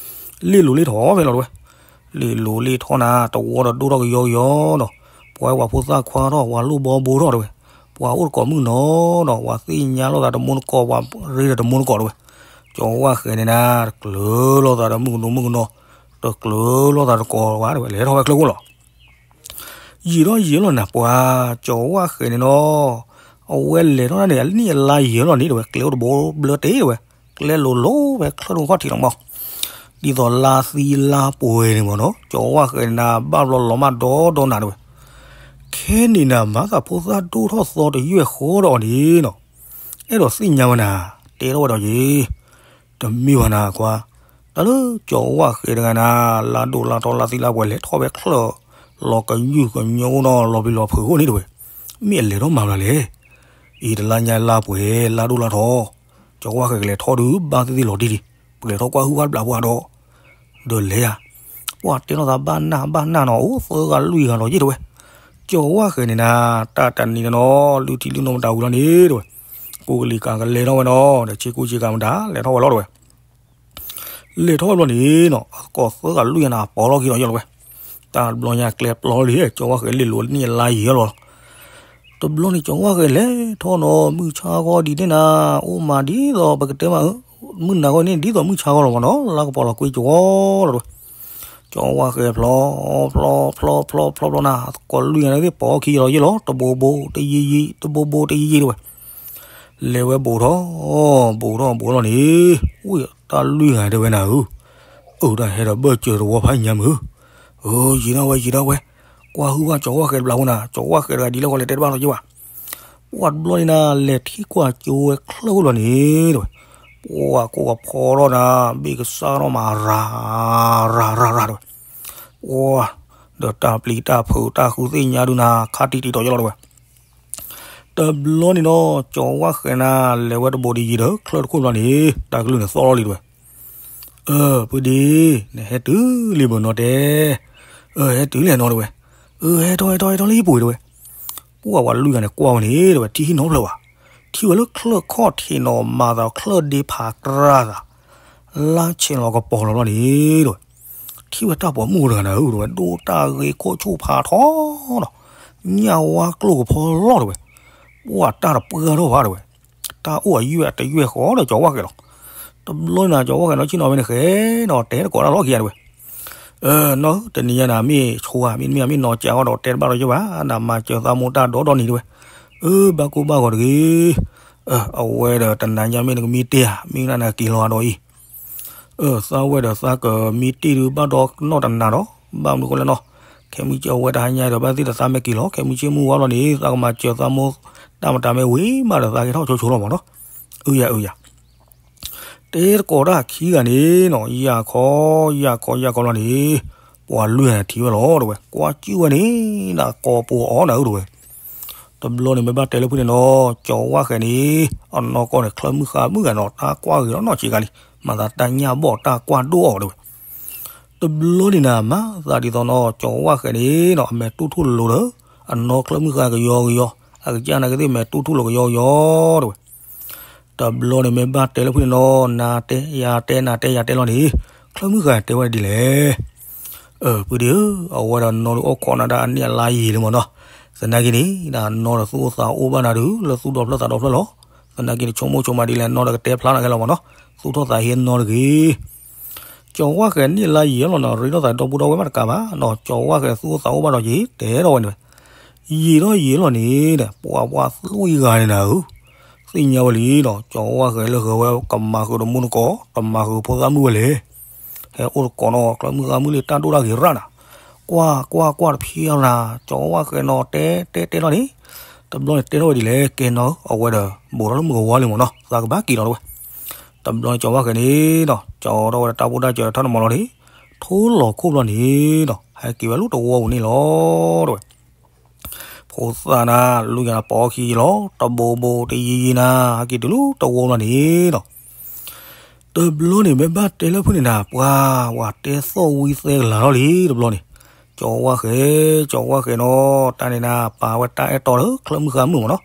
လ့ၣ်လိၤလ့ၣ်ထီၣ်ဖဲလီၤတဲဝဲ, လ့ၣ်လိၤလ့ၣ်ထီၣ်နၤ တဝီဒီးဒိၣ်ထီၣ်ကယီကယီနီၤ, ပှၤဝဲပှၤဖိသၣ်ခွါထီၣ် ပှၤလိၣ်ဘီဘိထီၣ်တဲဝဲ, ပှၤအိၣ်တကိးမုၣ်ကနီၤနီၤ, ပှၤသ့ၣ်ညါလိာ်သးတမူတကိး, ပှၤရ့ဒီးတမူတကိးတဲဝဲ, ကၠီၤဝၣ်ဃဲန့ၣ်နၤ တကျၢၤလိာ်သးဒီးမုၣ်ကနီၤမုၣ်ကနီၤ, တကျၢၤလိာ်သးတကိးဘၣ်တဲဝဲ, လဲၤထီၣ်ဝဲချၢဃိလီၤ ယံာ်ထီၣ်ယံာ်လီၤနၤ ပှၤကၠီၤဝၣ်ဃဲန့ၣ်နီၤ, အဝဲလဲၤထီၣ်န့ၣ် အနံၣ်အလါယံာ်လီၤန့ၣ်တဲဝဲ, ကျဲအိၣ်တဘိဘျၢတ့ၢ်တဲဝဲ, ကျဲလိၤလိၤဝဲချၢတခီၣ်ထံးလီၤမး, ဒ်သိးလါသံလါပှဲၤန့ၣ်မ့ၢ်နီၤ, ကၠီၤဝၣ်ဃဲန့ၣ်နၤ ဘၣ်ဘျီလီၤမၢ်ဒီဒီနၤတဲဝဲ, ခဲန့ၣ်နၤ မၤသးဖိသၣ်ဒိၣ်ထီၣ်သီတယုၢ်ဃီဒီးအီၤန့ၣ်နီၤ, အဲၣ်ဒိးသ့ၣ်ညါဝဲနၤ, တဲထီၣ်ဝဲဒီးယဲၢ် တမ့ၢ်ဘၣ်နၤကွၢ်, တၢ်လၢကၠီၤဝၣ်ဃဲတဂၤနၤ, လါဒိၣ်လါထီလါသံလါပှဲၤလဲၤထီၣ်ဝဲချၢၣ်, လီၤကယုၢ်ကညီအိၣ်နီၤ, လီၤပျံၤလီၤဖုးအိၣ်န့ၣ်တဲဝဲ, မ့ၢ်အလဲၤထီၣ်မၤဘၣ်လဲၣ်, အံၤတလါညါလါပှဲၤ လါဒိၣ်လါထီ, ကၠီၤဝၣ်ဃဲကလဲၤထီၣ်ဒုးဘၣ်သ့ၣ်သ့ၣ်လီၤတံၢ်လံ, ပကလဲၤထီၣ်ကွၢ်ဟုၣ်ဘၣ်ဘျးပှၤဒီး, ဒီးလဲၤယၤ, ပှၤတဲထီၣ်သးဘၣ်နၢ်ဘၣ်နၢ်နီၤ, အိၣ်သၢဂၤလွံၢ်ဂၤလီၤယဲၢ်တဲဝဲ, ကၠီၤဝၣ်ဃဲန့ၣ်နၤ, တၢ်တနံၤန့ၣ်နီၤ, လုၢ်ထံလုၢ်နိမတၤဝံၤလီၤန့ၣ်တဲဝဲ, ကိးကလံၤကၤကလဲၤထီၣ်ဝဲနီၤ, ဒီးဆ့ကူဆ့ကၤမတၤလဲၤထီၣ်ဝဲလီၤတဲဝဲ လဲၤထီၣ်ဝဲဘျီန့ၣ်နီၤ, အသကိးသၢဂၤလွံၢ်ဂၤန့ၣ် အပီၤလီၢ်ခံလီၤယဲၢ်လီၤဝဲ, တၢ်ဘျီညါကျဲပျီလီၤလံ, ကၠီၤဝၣ်ဃဲလ့ၣ်လိၤနံၣ်အလါယံာ်လီၤ, တဘျီန့ၣ် ကၠီၤဝၣ်ဃဲလဲၤထီၣ်နီၤ, မုၢ်ဆါဂီၢ်ဒ်န့ၣ်နၤ, အိၣ်မးဒ်သိးပကတဲမးဧၢ, မုၢ်နၤဂီၢ်န့ၣ် ဒ်သိးမုၢ်ဆါဂီၢ်လီၤမးနီၤ, လါကပီၤလီၤကွံကဝီၤလီၤတဲဝဲ, ကၠီၤဝၣ်ဃဲဖျီ, ဖျီဖျီဖျီဖျီဖျီနၤ, အသကိးလွံၢ်ဂၤန့ၣ်သ့ၣ်ပီၤခံလီၤယဲၢ်လီၤ, တဘိဘိတယံာ်ယံာ်, တဘိဘိတယံာ်ယံာ်တဲဝဲ လဲၤဝဲဘူးထီၣ်, ဘူးထီၣ်ဘူးထီၣ်န့ၣ်, ဝံၣ်တၢ်လွံၢ်ဂၤတဲဝဲနၤဧၢ, အၢ တၢ်ဟဲဒီးဘၢၣ်စၢၤတဝီဖးညါမုၢ်, အၢ ယံာ်ဒၣ်ဝဲ ယံာ်ဒၣ်ဝဲ, ကွၢ်ဟုၣ်ဘၣ်ကၠီၤဝၣ်ဃဲတဘျီဖိနၤ, ကၠီၤဝၣ်ဃဲတဂၤဒ်လဲၣ်ဃီလဲၤတဲတဘၣ်လီၤယဲၢ်ဘၣ်, ပှၤတဘျီန့ၣ်နၤ လဲၤထံၣ်ကွၢ်ကၠိဝဲချၢၣ်လီၤန့ၣ်တဲဝဲ, ပှၤကိးကဖီထီၣ်နၤ, ဘ့ၣ်ကစၢ်ထီၣ်မးရၤ, ရၤရၤရၤတဲဝဲ, ပှၤ, ဒီးတၢ်ပျံၤတၢ်ဖုးတၢ်ဃုသ့ၣ်ညါဒုနၤ ခါတံၢ်တံၢ်တီၤယဲၢ်လီၤတဲဝဲ တဘျီန့ၣ်နီၤ ကၠီၤဝၣ်ဃဲနၤ လဲၤဝဲတဘိဒ်ယံာ်ဒီး ချၢၣ်တခိၣ်ဘျီန့ၣ် တၢ်ကလုၢ်န့ၣ်သီၣ်လီၤလံတဲဝဲ, အၢ ဖုဒ့, နဟဲတုၤလံဘၣ်နီၤတဲ, အၢ ဟဲတုၤလံနီၤတဲဝဲ, အၢ ဟဲထီၣ်ဟဲထီၣ်ဟဲထီၣ်လံပှ့ၤတဲဝဲ, ပှၤဝဲလွံၢ်ဂၤန့ၣ်ကွၢ်ဝဲန့ၣ်တဲဝဲ ထံဟံၣ်နီဖျၢၣ်ဘၣ်, ထံၣ်ဝဲလၢချၢၣ်ခီၣ်ထံးနီၤ မၤသးချၢၣ်ဒ့ဖးကြၢ်သး, လါဆဲးလီၤကပီၤလီၤလီၤန့ၣ်တဲဝဲ ထံၣ်ဝဲတၢ်ပိာ်မုၣ်တဂၤနၤဧၢတဲဝဲ ဒိၣ်တၢ်ဂ့ၤခိၣ်ဆူၣ်ဖးထီနီၤ, ညၣ်ဝါကျိၣ်ကဖီလီၤတဲဝဲ, ပှၤတၢ်တပှၢ်ထီၣ်ဘၣ်တဲဝဲ, တၢ်အိၣ်အယွဲၣ်အတယွဲၣ်ဃီဒီးကၠီၤဝၣ်ဃဲလီၤ, တဘျီနၤကၠီၤဝၣ်ဃဲနီၤ ဆ့ၣ်နီၤဝဲန့ၣ်ဃဲနီၤ တဲတကိးတၢ်လီၢ်ခံဂၤတဲဝဲ, နီၢ်ဧၢ တနံၤညါနၤမ့ၢ်ဆိဧါ မ့တမ့ၢ်မ့ၢ်နီၢ်ကၠးအီၤဒီးတဲတဘၣ်ဒီးယဲၢ်ဘၣ် နမၤစၢၤသးမိၢ်တၢ်ဒီဒီနံၤတဲဝဲ, အၢ ဘၣ်ကိၢ်ဘၣ်ဂီၤတဂ့ၤ, အဝဲဒီးတနၤညါမ့ၢ်နကမံတ့ၢ်ဧါ မ့ၢ်နၤနက့ၤလီၤဒီးအံၤ အၢ သးဝဲဒီးသးကမံတ့ၢ်ဒုးဘၣ်ဒီးနီၢ်တနၤဒီး ဘၣ်မနုၤဃိလဲၣ်နီၤ, ခဲမုၢ်ဆ့ၣ်အဝဲတဟါညါဒီးဘၣ်သ့ၣ်ဒီးသးမ့ၢ်က့ၤလီၤ ခဲမုၢ်ဆ့ၣ်မုၢ်ဝါလီၤန့ၣ် သးကမၤစၢၤသးမိၢ်တၢ်မတၤမ့ၢ်ဝံၤမးဒီးသးက့ၤထီၣ်ဆိဆိလီၤမးနီၤ, အၢယၤအၢယၤ တဲတကိးတၢ်ခံဂၤန့ၣ်နီၤ ယၤခီ ယၤခီ ယၤခီလီၤန့ၣ်, ပှၤလွံၢ်ဂၤန့ၣ်ထံၣ်ဝဲလီၤတဲဝဲ ကွၢ်ကၠုၣ်ဝဲန့ၣ် နကိးပှၤအီၤနၤဧၢတဲဝဲ, တဘျီန့ၣ်မ့ၢ်ဘၣ်တဲလၢဖုန့ၣ်နီၤ ကၠီၤဝၣ်ဃဲန့ၣ်, အနီၢ်ကီၢ်န့ၣ် ချၢၣ်မုၣ်ဃါမုၣ်ဂၤနီၤ တၢ်ကွၢ်ဂ့ၤလီၤနီၢ်ဆံးဂၤလံ, မၤသးတၢ်ညၣ်ဘီၣ်တၢ်ကွၢ်ဒိၣ်အီၤတဲဝဲ, တဘျီန့ၣ်နၤ မၤသးဒ်သိးနီၤ ကၠီၤဝၣ်ဃဲန့ၣ်နီၤ အမဲာ်တူၢ်ထူၣ်လိၤဒီး, အနီၢ်ချၢၣ်မုၣ်ဃါကယီကယီ, အကစၢ်နာ်က့သ့ၣ်မဲာ်တူၢ်ထူၣ်လိၤကယီကယီတဲဝဲ တဘျီန့ၣ်မ့ၢ်ဘၣ်တဲလၢဖုန့ၣ်နီၤ နၤတဲယၤတဲနၤတဲယၤတဲလီၤန့ၣ်, ချၢၣ်မုၣ်ဃါတဲဝဲဒ်လဲၣ်, အၢ ဖုဒ့ဧၢ, အဝဲဒီးနီၢ်ဒုးအိၣ်ခိးနၤဒၣ်အနံၣ်အလါယံာ်လံမးနီၤ, သနာ်က့န့ၣ် နီၢ်ဒီးသူၣ်အိၣ်သးအိၣ်ဘၣ်နၤဒုး လၢသူၣ်ဒီဖျၢၣ်သးဒီဖျၢၣ်လီၤ, သနာ်က့န့ၣ်ဆိကမိၣ်ဆိကမးဒ်လဲၣ် နီၢ်ဒီးကတဲဖျါနၤခဲလၢာ်မးနီၤ, သူၣ်ထီၣ်သးဟ့နီၢ်တဂ့ၤ ကၠီၤဝၣ်ဃဲနံၣ်အလါယံာ်လီၤနီၤ ရ့ထီၣ်သးဒီပုၢ်ဒီဝဲၢ်မးတကးဘၣ်နီၤ, ကၠီၤဝၣ်ဃဲသူၣ်အိၣ်သးအိၣ်ဘၣ်ဒီးယံာ် တဲထီၣ်ဝဲန့ၣ်ဝဲ, ယံာ်ထီၣ်ယံာ်လီၤန့ၣ်ဒီး ပှၤပှၤလွံၢ်ဂၤန့ၣ်နၤဧၢ, သ့ၣ်ညါဝဲလံနီၤ ကၠီၤဝၣ်ဃဲလၢဂဲၤဝဲကမၤဃုာ်တမူတကိး တမၤဃုာ်ဖိသၣ်မုၣ်ဝဲလဲၣ်, ဟဲအိၣ်တကိးနီၤ ချၢၣ်မုၣ်ဃါမုၣ်လၢတၢ်ဒိၣ်တၢ်ဂ့ၤရၣ်နၤ, ကွၢ်ကွၢ်ကွၢ်တဖျီလီၤနၤ, ကၠီၤဝၣ်ဃဲးနီၤ တဲတဲတဲလီၤန့ၣ်, တဘျီန့ၣ်တဲထီၣ်ဝဲဒ်လဲၣ် ကဲနီၤဧၢ, အဝဲဒီး ဘူးထီၣ်လၢမုၢ်ကဝါလံမ့ၢ်နီၤ, သးကဘၣ်က့ၤလီၤတဝဲ. တဘျီန့ၣ်ကၠီၤဝၣ်ဃဲးန့ၣ်ဒီး ကၠီၤထီၣ်ဝဲဒီးတၢ်ဖိတၢ်စၢၤထီၣ်နမီၤလီၤန့ၣ်, ထိလီၤခိၣ်ဘျီန့ၣ်ဒီး ဟဲက့ၤဝဲလၢတဝီပူၤန့ၣ်လီၤတဝဲ. ဖိသၣ်နၤ လူၤယၤနၤပိာ်ခံယံၤလီၤ, တဘိဘိတယံၤယံၤနၤ ဟဲက့ၤတုၤလၢတဝီလီၤန့ၣ်ဒီး တဘျီန့ၣ် မ့ၢ်ဘၣ်တဲလၢဖုၣ်န့ၣ်နၤ ပှၤ ပှၤတဲသီၣ်ဝံသဲကလၤလီၤလံ တဘျီန့ၣ်, ကၠီၤဝၣ်ဃဲး ကၠီၤဝၣ်ဃဲးနီၤ တၢ်န့ၣ်နၤ ပာ်ဝဲတၢ်အဲၣ်တီလၢချၢမုၢ်ဃါမုၢ်မ့ၢ်နီၤ,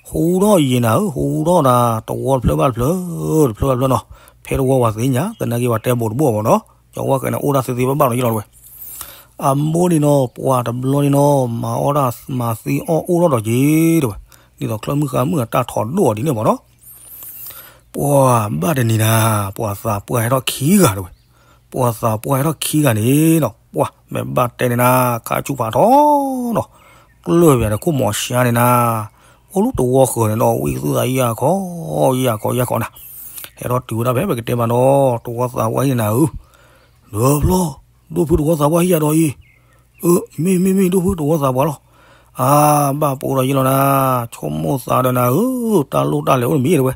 ဟူထီၣ်ယံၤနၤဧၢ, ဟူထီၣ်နၤ တဝီတဖျၢၣ်ဘၣ်တဖျၢၣ်, တဖျၢၣ်ဘၣ်တဖျၢၣ်နီၤ, ဖဲတဝီပှၤသ့ၣ်ညါ သနာ်က့ပှၤတဲဘူးတဘူးမ့ၢ်နီၤ, ကၠီၤဝၣ်ဃဲးန့ၣ် အိၣ်ဒၣ်သ့သ့ဘၣ်ဘၣ်နီၤယလီၤတဝဲ. အမိၢ်န့ၣ်နီၤ ပှၤတဘျီန့ၣ်နီၤ မၤအီၣ်ဒၣ်မၤသံအီၣ်အိၣ်ထီၣ်ဒီးက့ၤတဝဲ, ဒ်သိးချၢမုၢ်ဃါမုၢ်အတၢ်ထီၣ်ဒိၣ်အီၤဒ်န့ၣ်မ့ၢ်နီၤ. ပှၤဘၣ်တနံၤနၤ ပှၤသးပှၢ်ဟဲထီၣ်ခံဂၤတဝဲ, ပှၤသးပှၢ်ဟဲထီၣ်ခံဂၤန့ၣ်နီၤ ပှၤမ့ၢ်ဘၣ်တဲန့ၣ်နၤ ခါဆူၣ်ဖးထီနီၤ, ကျၢၢ်ပၠးဒီးခိၣ်မီၤဆါန့ၣ်နၤ, အိၣ်လၢတဝီဃၢၤန့ၣ်နီၤ ဝံသုသးယၢ်ခီ ယၢ်ခီယၢ်ခီနၤ, ဟဲထီၣ်တုၤဝဲဒၣ်ဖဲပကတဲမးနီၤ တဝီသးပှၢ်ဟံၣ်န့ၣ်နၤဧၢ, ဒီးဖျီ ဒိၣ်ဖုတဝီသးပှၢ်ဟံၣ်ယၤဒီးအံၤ အၢ မ့ၢ်မ့ၢ်မ့ၢ် ဒိၣ်ဖုတဝီသးပှၢ်လီၤ. အါ ဘၣ်ပိာ်ဒီးယလီၤနၤ, ဆိကမိၣ်သးဒီးနၤဧၢ, တၢ်လိၣ်တၢ်လဲၤအိၣ်တမံၤတဝဲ,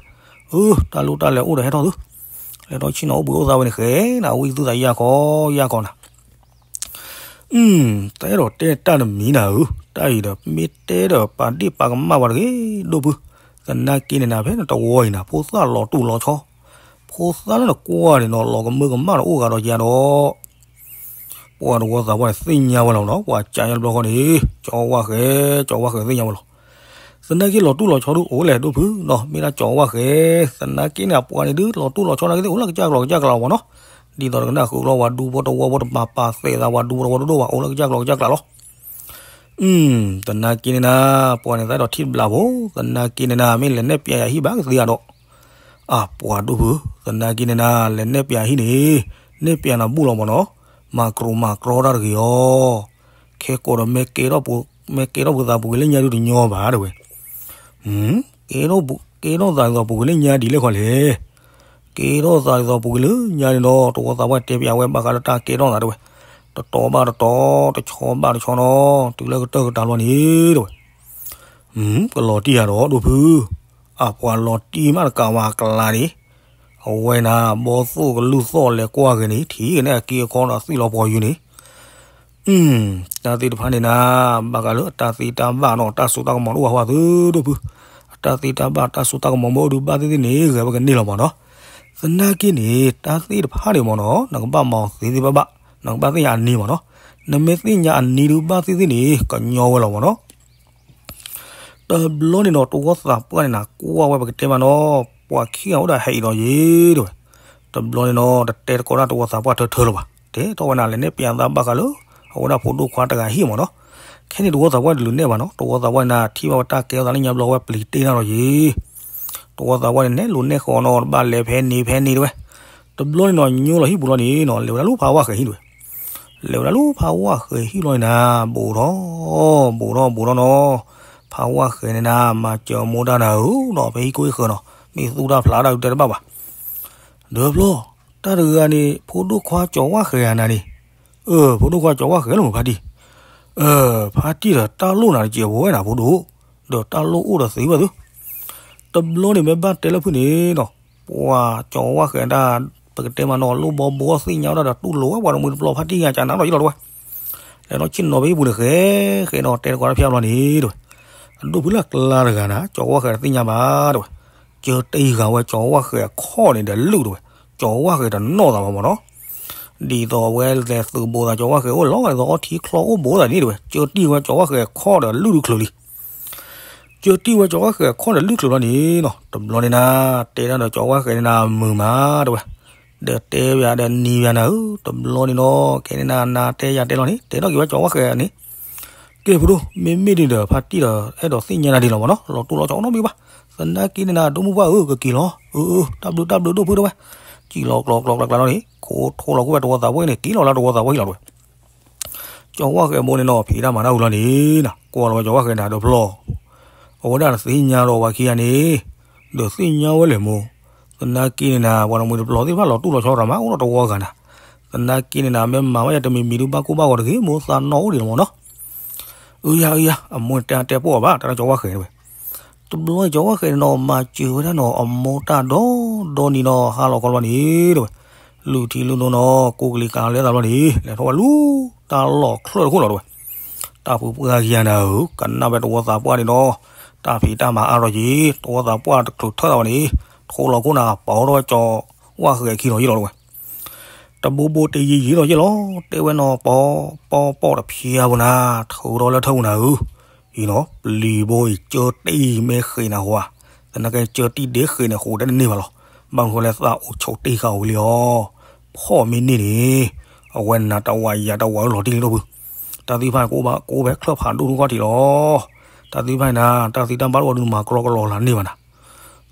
အၢ တၢ်လိၣ်တၢ်လဲၤအိၣ်ဒီးဟဲထီၣ်သု, လဲၤထီၣ်ဆ့ၣ်နီၤအိၣ်ဘှံးအိၣ်သါဝဲန့ၣ်ဃဲနၤ, ဝံသုသးယၢ်ခီယၢ်ခီနၤ. အၢ တအဲၣ်ဒိးတဲတၢ်တမံၤနၤဧၢ, တၢ်အံၤဒီးမ့ၢ်တဲဒီးပာ်ဒ့ၣ်ပာ်ကမၣ်ပှၤတဂ့ၤ ဒိၣ်ဖု, သနာ်က့န့ၣ်နၤ ဖဲနတဝီအံၤနၤ ဖိသၣ်လီၤတူၢ်လီၤဆီ, ဖိသၣ်လၢနကွၢ်န့ၣ်နီၤ လီၤကမၢကမၣ်တအိၣ်ဂၤဒီးယၤဒီး ပှၤတဝီသးပှၢ်န့ၣ်သ့ၣ်ညါဝဲလီၤနီၤ, ပှၤကးညါတဘျီဃီန့ၣ် ကၠီၤဝၣ်ဃဲး ကၠီၤဝၣ်ဃဲးသ့ၣ်ညါဝဲလီၤ. သနာ်က့လီၤတူၢ်လီၤဆီဒုအိၣ်လဲၣ် ဒိၣ်ဖုနီၤ, မ့ၢ်ဒၣ်ကၠီၤဝၣ်ဃဲး, သနာ်က့န့ၣ် အပှၤန့ၣ်ဒုး လီၤတူၢ်လီၤဆီနာ်က့သ့ၣ် အိၣ်လၢကစၢ်ကျီၤကစၢ်ကျါမ့ၢ်နီၤ, ဒ်သိးတကနၣ်ဃုာ်ကျီပှၤဒူဖိတဝီဖိတပၤပာ်သဲးသး ပှၤဒူဖိတဝီတဒိၣ်ဘၣ် အိၣ်လၢကစၢ်ကျီၤကစၢ်ကျါလီၤ. သနာ်က့န့ၣ်နၤ ပှၤန့ၣ်သးဒီးထံၣ်တဘျးဖိ, သနာ်က့န့ၣ်နၤ မ့ၢ်လဲၤနဲၣ်ပျးယၤဟံၣ်ဘၣ်ကသ့အဒီး အပှၤဒိၣ်ဖု, သနာ်က့န့ၣ်နၤ လဲၤနဲၣ်ပျးဟံၣ်န့ၣ်, နဲၣ်ပျးနၤဘူၣ်လီၤမ့ၢ်နီၤ, မၤကြိးမၤကြီတၢ်တဂ့ၤအီၤ, ခဲကိးဒီး မ့ၢ်ကဲထီၣ်ပှၤကလဲၣ်ညါဒုတညီဘၣ်တဝဲ, ကဲထီၣ်သးဒ်သိးပှၤကလဲၣ်ညါဒ်လဲၣ်ခီလဲၣ်, ကဲထီၣ်သးဒ်သိးပှၤကလဲၣ်ညါန့ၣ်ဒီး တဝီသးပှၢ်တဲပျးဝဲဘၣ်ဃးလၢတၢ်ကဲထီၣ်သးတဝဲ, တတီၤဘၣ်တတီၤ တဆီဘၣ်တဆီနီၤ, တုၤလၢကတၢၢ်ကတၢၢ်လီၤန့ၣ်တဝဲ ကလီၤတံၢ်ယၤဒီးဒိၣ်ဖု, အပှၤလီၤတံၢ်မးတကးဝဲအကျါန့ၣ်, အဝဲနၤ ဘီသိၣ်ကလုၢ်သီၣ်လဲၤကွၢ်ဂ့ၤန့ၣ် ထံၣ်ကန့ၣ်အက့အခီဒီးသွံၣ်လီၤပှီၤယုာ်န့ၣ်, တၢ်သ့ၣ်တဖၣ်န့ၣ်နၤ ဘၣ်ဃးလၢအတၢ်သ့တၢ်ဘၣ်နီၤ တၢ်စိတၢ်ကမီၤတအိၣ်ဝဲသ့ ဒိၣ်ဖု, အတၢ်သ့တၢ်ဘၣ်တၢ်စိတၢ်ကမီၤမ့ၢ်အိၣ်ဒုးဘၣ်သ့ၣ်သ့ၣ်န့ၣ် ဂဲၤဝဲကန့ၢ်လီၤမ့ၢ်နီၤ, သနာ်က့န့ၣ် တၢ်သ့ၣ်တဖၣ်န့ၣ်မ့ၢ်နီၤ နကဘၣ်မၤအီၤသ့သ့ဘၣ်ဘၣ်, နကဘၣ်သ့ၣ်ညါအနံၤမ့ၢ်နီၤ, နမ့ၢ်သ့ၣ်ညါအနံၤဒုးဘၣ်သ့ၣ်သ့ၣ်န့ၣ် ကညီဝဲလီၤမ့ၢ်နီၤ. တဘျီန့ၣ်နီၤ တဝီသးပှၢ်န့ၣ်နၤ ကွၢ်ဝဲပကတဲမးနီၤ, ပှၤခံဂၤအိၣ်ဒီးဟဲအံၤဒီးယ့ၤတဲဝဲ, တဘျီန့ၣ်နီၤ တတဲတကိးဒၣ်တဝီသးပှၢ်ထၢထၢလၢၤဘၣ်, တဲထီၣ်ဝဲနၤလဲၤနဲၣ်ပျးသးဘၣ်ဃးလၢ အဝဲဒၣ်ဖိဒိၣ်ခွါတဂၤဟံၣ်မ့ၢ်နီၤ, ခဲန့ၣ်တဝီသးပှၢ်တလူၤနဲၣ်ဘၣ်နီၤ, တဝီသးပှၢ်န့ၣ်နၤ ထံၣ်ဘၣ်ဝဲတၢ်ကဲထီၣ်သးလၢညါဘျီဝဲပျံၤတ့ၢ်နၤဒီးယ့ၤ တဝီသးပှၢ်န့ၣ် နဲၣ်လိၤနဲၣ်ဃီနီၤ တဘၣ်လဲၤဖဲန့ၣ်ဖဲန့ၣ်တဲဝဲ, တဘျီန့ၣ်နီၤ ညိလီၤဟံၣ်ပူၤလီၤန့ၣ်နီၤ လဲၤဝဲဒၣ်လၢဖးဝၣ်ဃဲၤဟံၣ်တဲဝဲ, လဲၤဝဲဒၣ်လၢဖးဝၣ်ဃဲၤဟံၣ်လီၤန့ၣ်နၤ ဘူးထီၣ် ဘူးထီၣ်ဘူးထီၣ်နီၤ, ဖးဝၣ်ဃဲၤန့ၣ်နၤ မၤစၢၤမိၢ်တၢ်နၤဧၢနီၤ ဖဲဟံၣ်ခိၣ်ဟံၣ်ဃၢၤနီၤ မ့ၢ်သူၣ်တၢ်ဖျးတၢ်ဒုးတဲတဘၣ်ဘၣ်, ဒီးဖျီ တၢ်တဂၤန့ၣ် ဖိဒိၣ်ခွါကၠီၤဝၣ်ဃဲၤဧါနၤန့ၣ်, အၢ ဖိဒိၣ်ခွါကၠီၤဝၣ်ဃဲၤလီၤမ့ၢ်ဖါတံၢ်, အၢ ဖါတံၢ်ဒီးတၢ်လိၣ်နၤတစဲးဖိဝဲနၤဖိဒိၣ်, ဒီးတၢ်လိၣ်အိၣ်ဒီးသ့ဝဲသု, တဘျီန့ၣ်မ့ၢ်ဘၣ်တဲလၢဖုၣ်န့ၣ်နီၤ, ပှၤကၠီၤဝၣ်ဃဲၤဒၣ် ပကတဲမးနီၤ လိၣ်ဘီဘိသ့ၣ်ညါဝဲဒၣ်ဒီးတူၢ်လိာ်ဝဲပှၤတမှံၤတပျီၤဖါတံၢ်ညါကနၤနီၤယလီၤတဝဲ, လဲၤထီၣ်ဆ့ၣ်နီၤဖဲဟံၣ်ပူၤန့ၣ်ဃဲၤဃဲၤနီၤ တဲတကိးတၢ်ဖျါဘျီန့ၣ်တဲဝဲ, အဒိၣ်ဖုလၢအကျါတဂၤနၤ ကၠီၤဝၣ်ဃဲၤတသ့ၣ်ညါဘၣ်တဲဝဲ, ကၢတံၢ်ဃာ်ဝဲကၠီၤဝၣ်ဃဲၤအခီၣ်န့ၣ်ဒီးလုၢ်တဲဝဲ, ကၠီၤဝၣ်ဃဲၤတနီၣ်သးဘၣ်မ့ၢ်နီၤ, ဒ်သိးအဝဲလဲၤသုးဘူးသးကၠီၤဝၣ်ဃဲၤအိၣ်လီၤဂာ်ဒ်သိးအီထံချီအိၣ်ဘူးသးန့ၣ်တဲဝဲ, ကၢတံၢ်ဝဲကၠီၤဝၣ်ဃဲၤအခီၣ်ဒီးလုၢ်ဒုးချုးလံ ကၢတံၢ်ဝဲကၠီၤဝၣ်ဃဲၤအခီၣ်ဒီးလုၢ်ချုးလီၤန့ၣ်နီၤ, တဘျီန့ၣ်နၤ တဲဒၣ်ဒီးကၠီၤဝၣ်ဃဲၤန့ၣ်နၤမုာ်မးတဲဝဲ, ဒီးတဲဝဲဒၣ်ဒီးနံၤဝဲနၤဧၢ, တဘျီန့ၣ်နီၤ ခဲန့ၣ်နၤ နၤတဲယၤတဲလီၤန့ၣ် တဲထီၣ်က့ၤဝဲကၠီၤဝၣ်ဃဲၤန့ၣ်, ကဲဖိဒိၣ် မ့မ့ၢ်ဒ်ဒီးဖါတံၢ်ဒီးအဲၣ်ဒိးသ့ၣ်ညါနၤဒ်လီၤမ့ၢ်နီၤ, လီၤတိၢ်လီၤဆီနီတမံၤဘၣ်, သနာ်က့န့ၣ်နၤ ဒိၣ်မုၢ်ပှၢ်ဧၢ ကက့ၤလီၤ, အၢ အၢ တၢ်ဘျုးတၢ်ဘျုးဒိၣ်ဖုတဲဝဲ, ကံၣ်လီၤကျီကျီကျီကျီလီၤန့ၣ် ခိးထိလီၤကွံာ်ဝဲတဝီသးပှၢ်န့ၣ် က့ၤလီၤလၢတဝီသးပှၢ်ဟံၣ်လီၤတဝဲ ကၠီၤဝၣ်ဃဲၤဘိန့ၣ်နီၤ ဖံးတၢ်မၤတၢ်ဝံၤလီၤန့ၣ်နီၤ ကွၢ်လီၤဝဲကၠီၤဝၣ်ဃဲၤနၤဒီးဖျီ, အဝဲဒၣ်တသ့ၣ်ညါဒီးပှၤခံဂၤန့ၣ်, ဒီးသ့ၣ်ညါဝဲလဲၣ်မိၢ်, သနာ်က့န့ၣ်နၤ ပှၤတမှံၤတပျီၤသ့ၣ်တဖၣ်လီၤတူၢ်လီၤဆီရၤမး အိၣ်ဒီးတဝီဂၤနၤ, သ သနာ်က့န့ၣ်နၤ မ့ၢ်မၤဝဲယၤတမံၤမံၤဒုး ဘၣ်ကိၢ်ဘၣ်ဂီၤတဂ့ၤ မိၢ်သးနီၢ်အိၣ်ဒံးလီၤမၢ်နီၤ. အုယၤအုယၤ အမိၢ်န့ၣ်တဲအါတဲပှီၢ်အီၤဘၣ် တၢ်ဒီးကၠီၤဝၣ်ဃဲၤဝဲ. တဘျီကၠီၤဝၣ်ဃဲၤန့ၣ်နီၤ မၤစၢၤဝဲဒၣ်နီၤ အမိၢ်တၢ်ဒီဒီနံၤနီၤ ဟါလီၤခီဘျီန့ၣ်တဝဲ လုၢ်ထံလုၢ်နိနီၤ ကိးကလံၤကၤလဲသးဘျီန့ၣ် လဲၤထီၣ်ဝဲလူၤတၢ်လီၢ်ချၢၣ်တခိၣ်လီၤတဝဲ. တၢ်ပူၤပှၢ်ကယၤနၤဧၢ ကနၣ်ဝဲတဝီသးပှၢ်န့ၣ်နီၤ တၢ်ဖံးတၢ်မၤအါထီၣ်က့ၤ တဝီသးပှၢ်တချုးထၢၣ်သးဘၣ်န့ၣ် ထိလီၤခိၣ်နၤ ပာ်အီၤထီၣ်ဝဲကၠီၤဝၣ်ဃဲၤအခံလီၤယ့ၢ်လီၤတဝဲ. တဘိဘိတယံၤယံၤလီၤယ့ၢ်လီၤ တဲဝဲနီၤ ပီပီပီၣ်တဖျါပူၤနၤ ထုးထီၣ်လၢထၢၣ်ပူၤနၤဧၢ. အံၤနီၤ ပျံၤဘိအံၤ ကၢတံၢ်မ့ၢ်ဃ့ၢ်နၤဃိဧါ, သနာ်က့ကၢတံၢ်ဒ့ဃ့ၢ်န့ၣ် ဃိတဲတန့ၢ်ဘၣ်လီၤ. ဘၣ်မနုၤဃိလဲၣ် သးအိၣ်ဆိးတ့ၢ်ဃာ်ဝံၤလံအီၤ, ဖီၣ်မ့ၢ်န့ၢ်န့ၣ် အဝဲနၤတဝးယၤတဝးလီၤတံၢ်လံဒိၣ်ဖု, တၢ်သံဖးန့ၣ်ကအိၣ်ဘၣ်ကအိၣ်ဖဲချၢၣ်ဖးဒိၣ်တခီၣ်ထံးလီၤ. တၢ်သံဖးန့ၣ်နၤ တၢ်သံတၢ်ဘၣ်ဒိၣ်အီၤဒုးမၤကလီကလီလၢန့ၢ်ဘၣ်နၤ.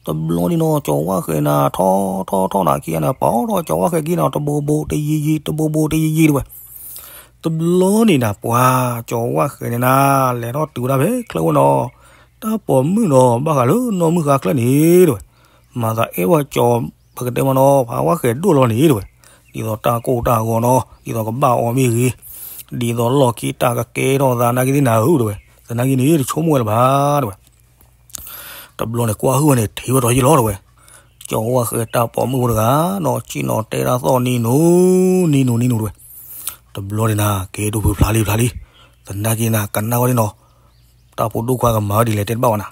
တဘျီန့ၣ်နီၤ ကၠီၤဝၣ်ဃဲၤနၤ ထီထီထီနၤခံဂၤန့ၣ် ပာ်အီၤထီၣ်ကၠီၤဝၣ်ဃဲၤခံနီၤ တဘိဘိတယံၤယံၤ တဘိဘိတယံၤယံၤတဝဲ. တဘျီန့ၣ်နၤ ပှၤကၠီၤဝၣ်ဃဲၤန့ၣ်နၤ လဲၤထီၣ်တုၤဝဲဒၣ်ဖဲချၢၣ်ဝဲနီၤ, တၢ်ပိာ်မုၣ်နီၤ ဘၣ်ဃးလၢနီၢ်မုၣ်ဃါကျၢၢ်န့ၣ်တဝဲ, မၤသးအဲၣ်ဝဲကၠီၤ ပကတဲမနီၤ ဖးဝၣ်ဃဲၤဒိၣ်လီၤန့ၣ်တဝဲ, ဒ်သိးတၢ်ကိၢ်တၢ်ဂီၤနီၤ ဒ်သိးကဘၣ်အီၤမ့ၢ်ဂ့ၤ, ဒ်သိးလီၢ်ခံတၢ်ကကဲထီၣ်သးနာ်က့သ့ၣ်နၤဧၢတဝဲ, သနာ်က့န့ၣ် တဆိကမိၣ်ဝဲလၢၤဘၣ်တဝဲ. တဘျီန့ၣ် ကွၢ်ဟုၣ်ဝဲန့ၣ် ထံၣ်ဝဲဒီးယ့ၢ်လီၤတဝဲ, ကၠီၤဝၣ်ဃဲၤတၢ်ပိာ်မုၣ်ဖိတဂၤနီၤ စံၣ်နီၤတဲတၢ်သီၣ်နံၤနူနံၤနူတဝဲ. တဘျီန့ၣ်နၤ ကဲဒိၣ်ဖုဖျါလံဖျါလံ, သနာ်က့နၤ ကနၣ်ဝဲဒၣ်နီၤ တၢ်ဖိဒိၣ်ခွါကမၤဝဲဒ်လဲၣ်တဲတဘၣ်ဝဲနၤ.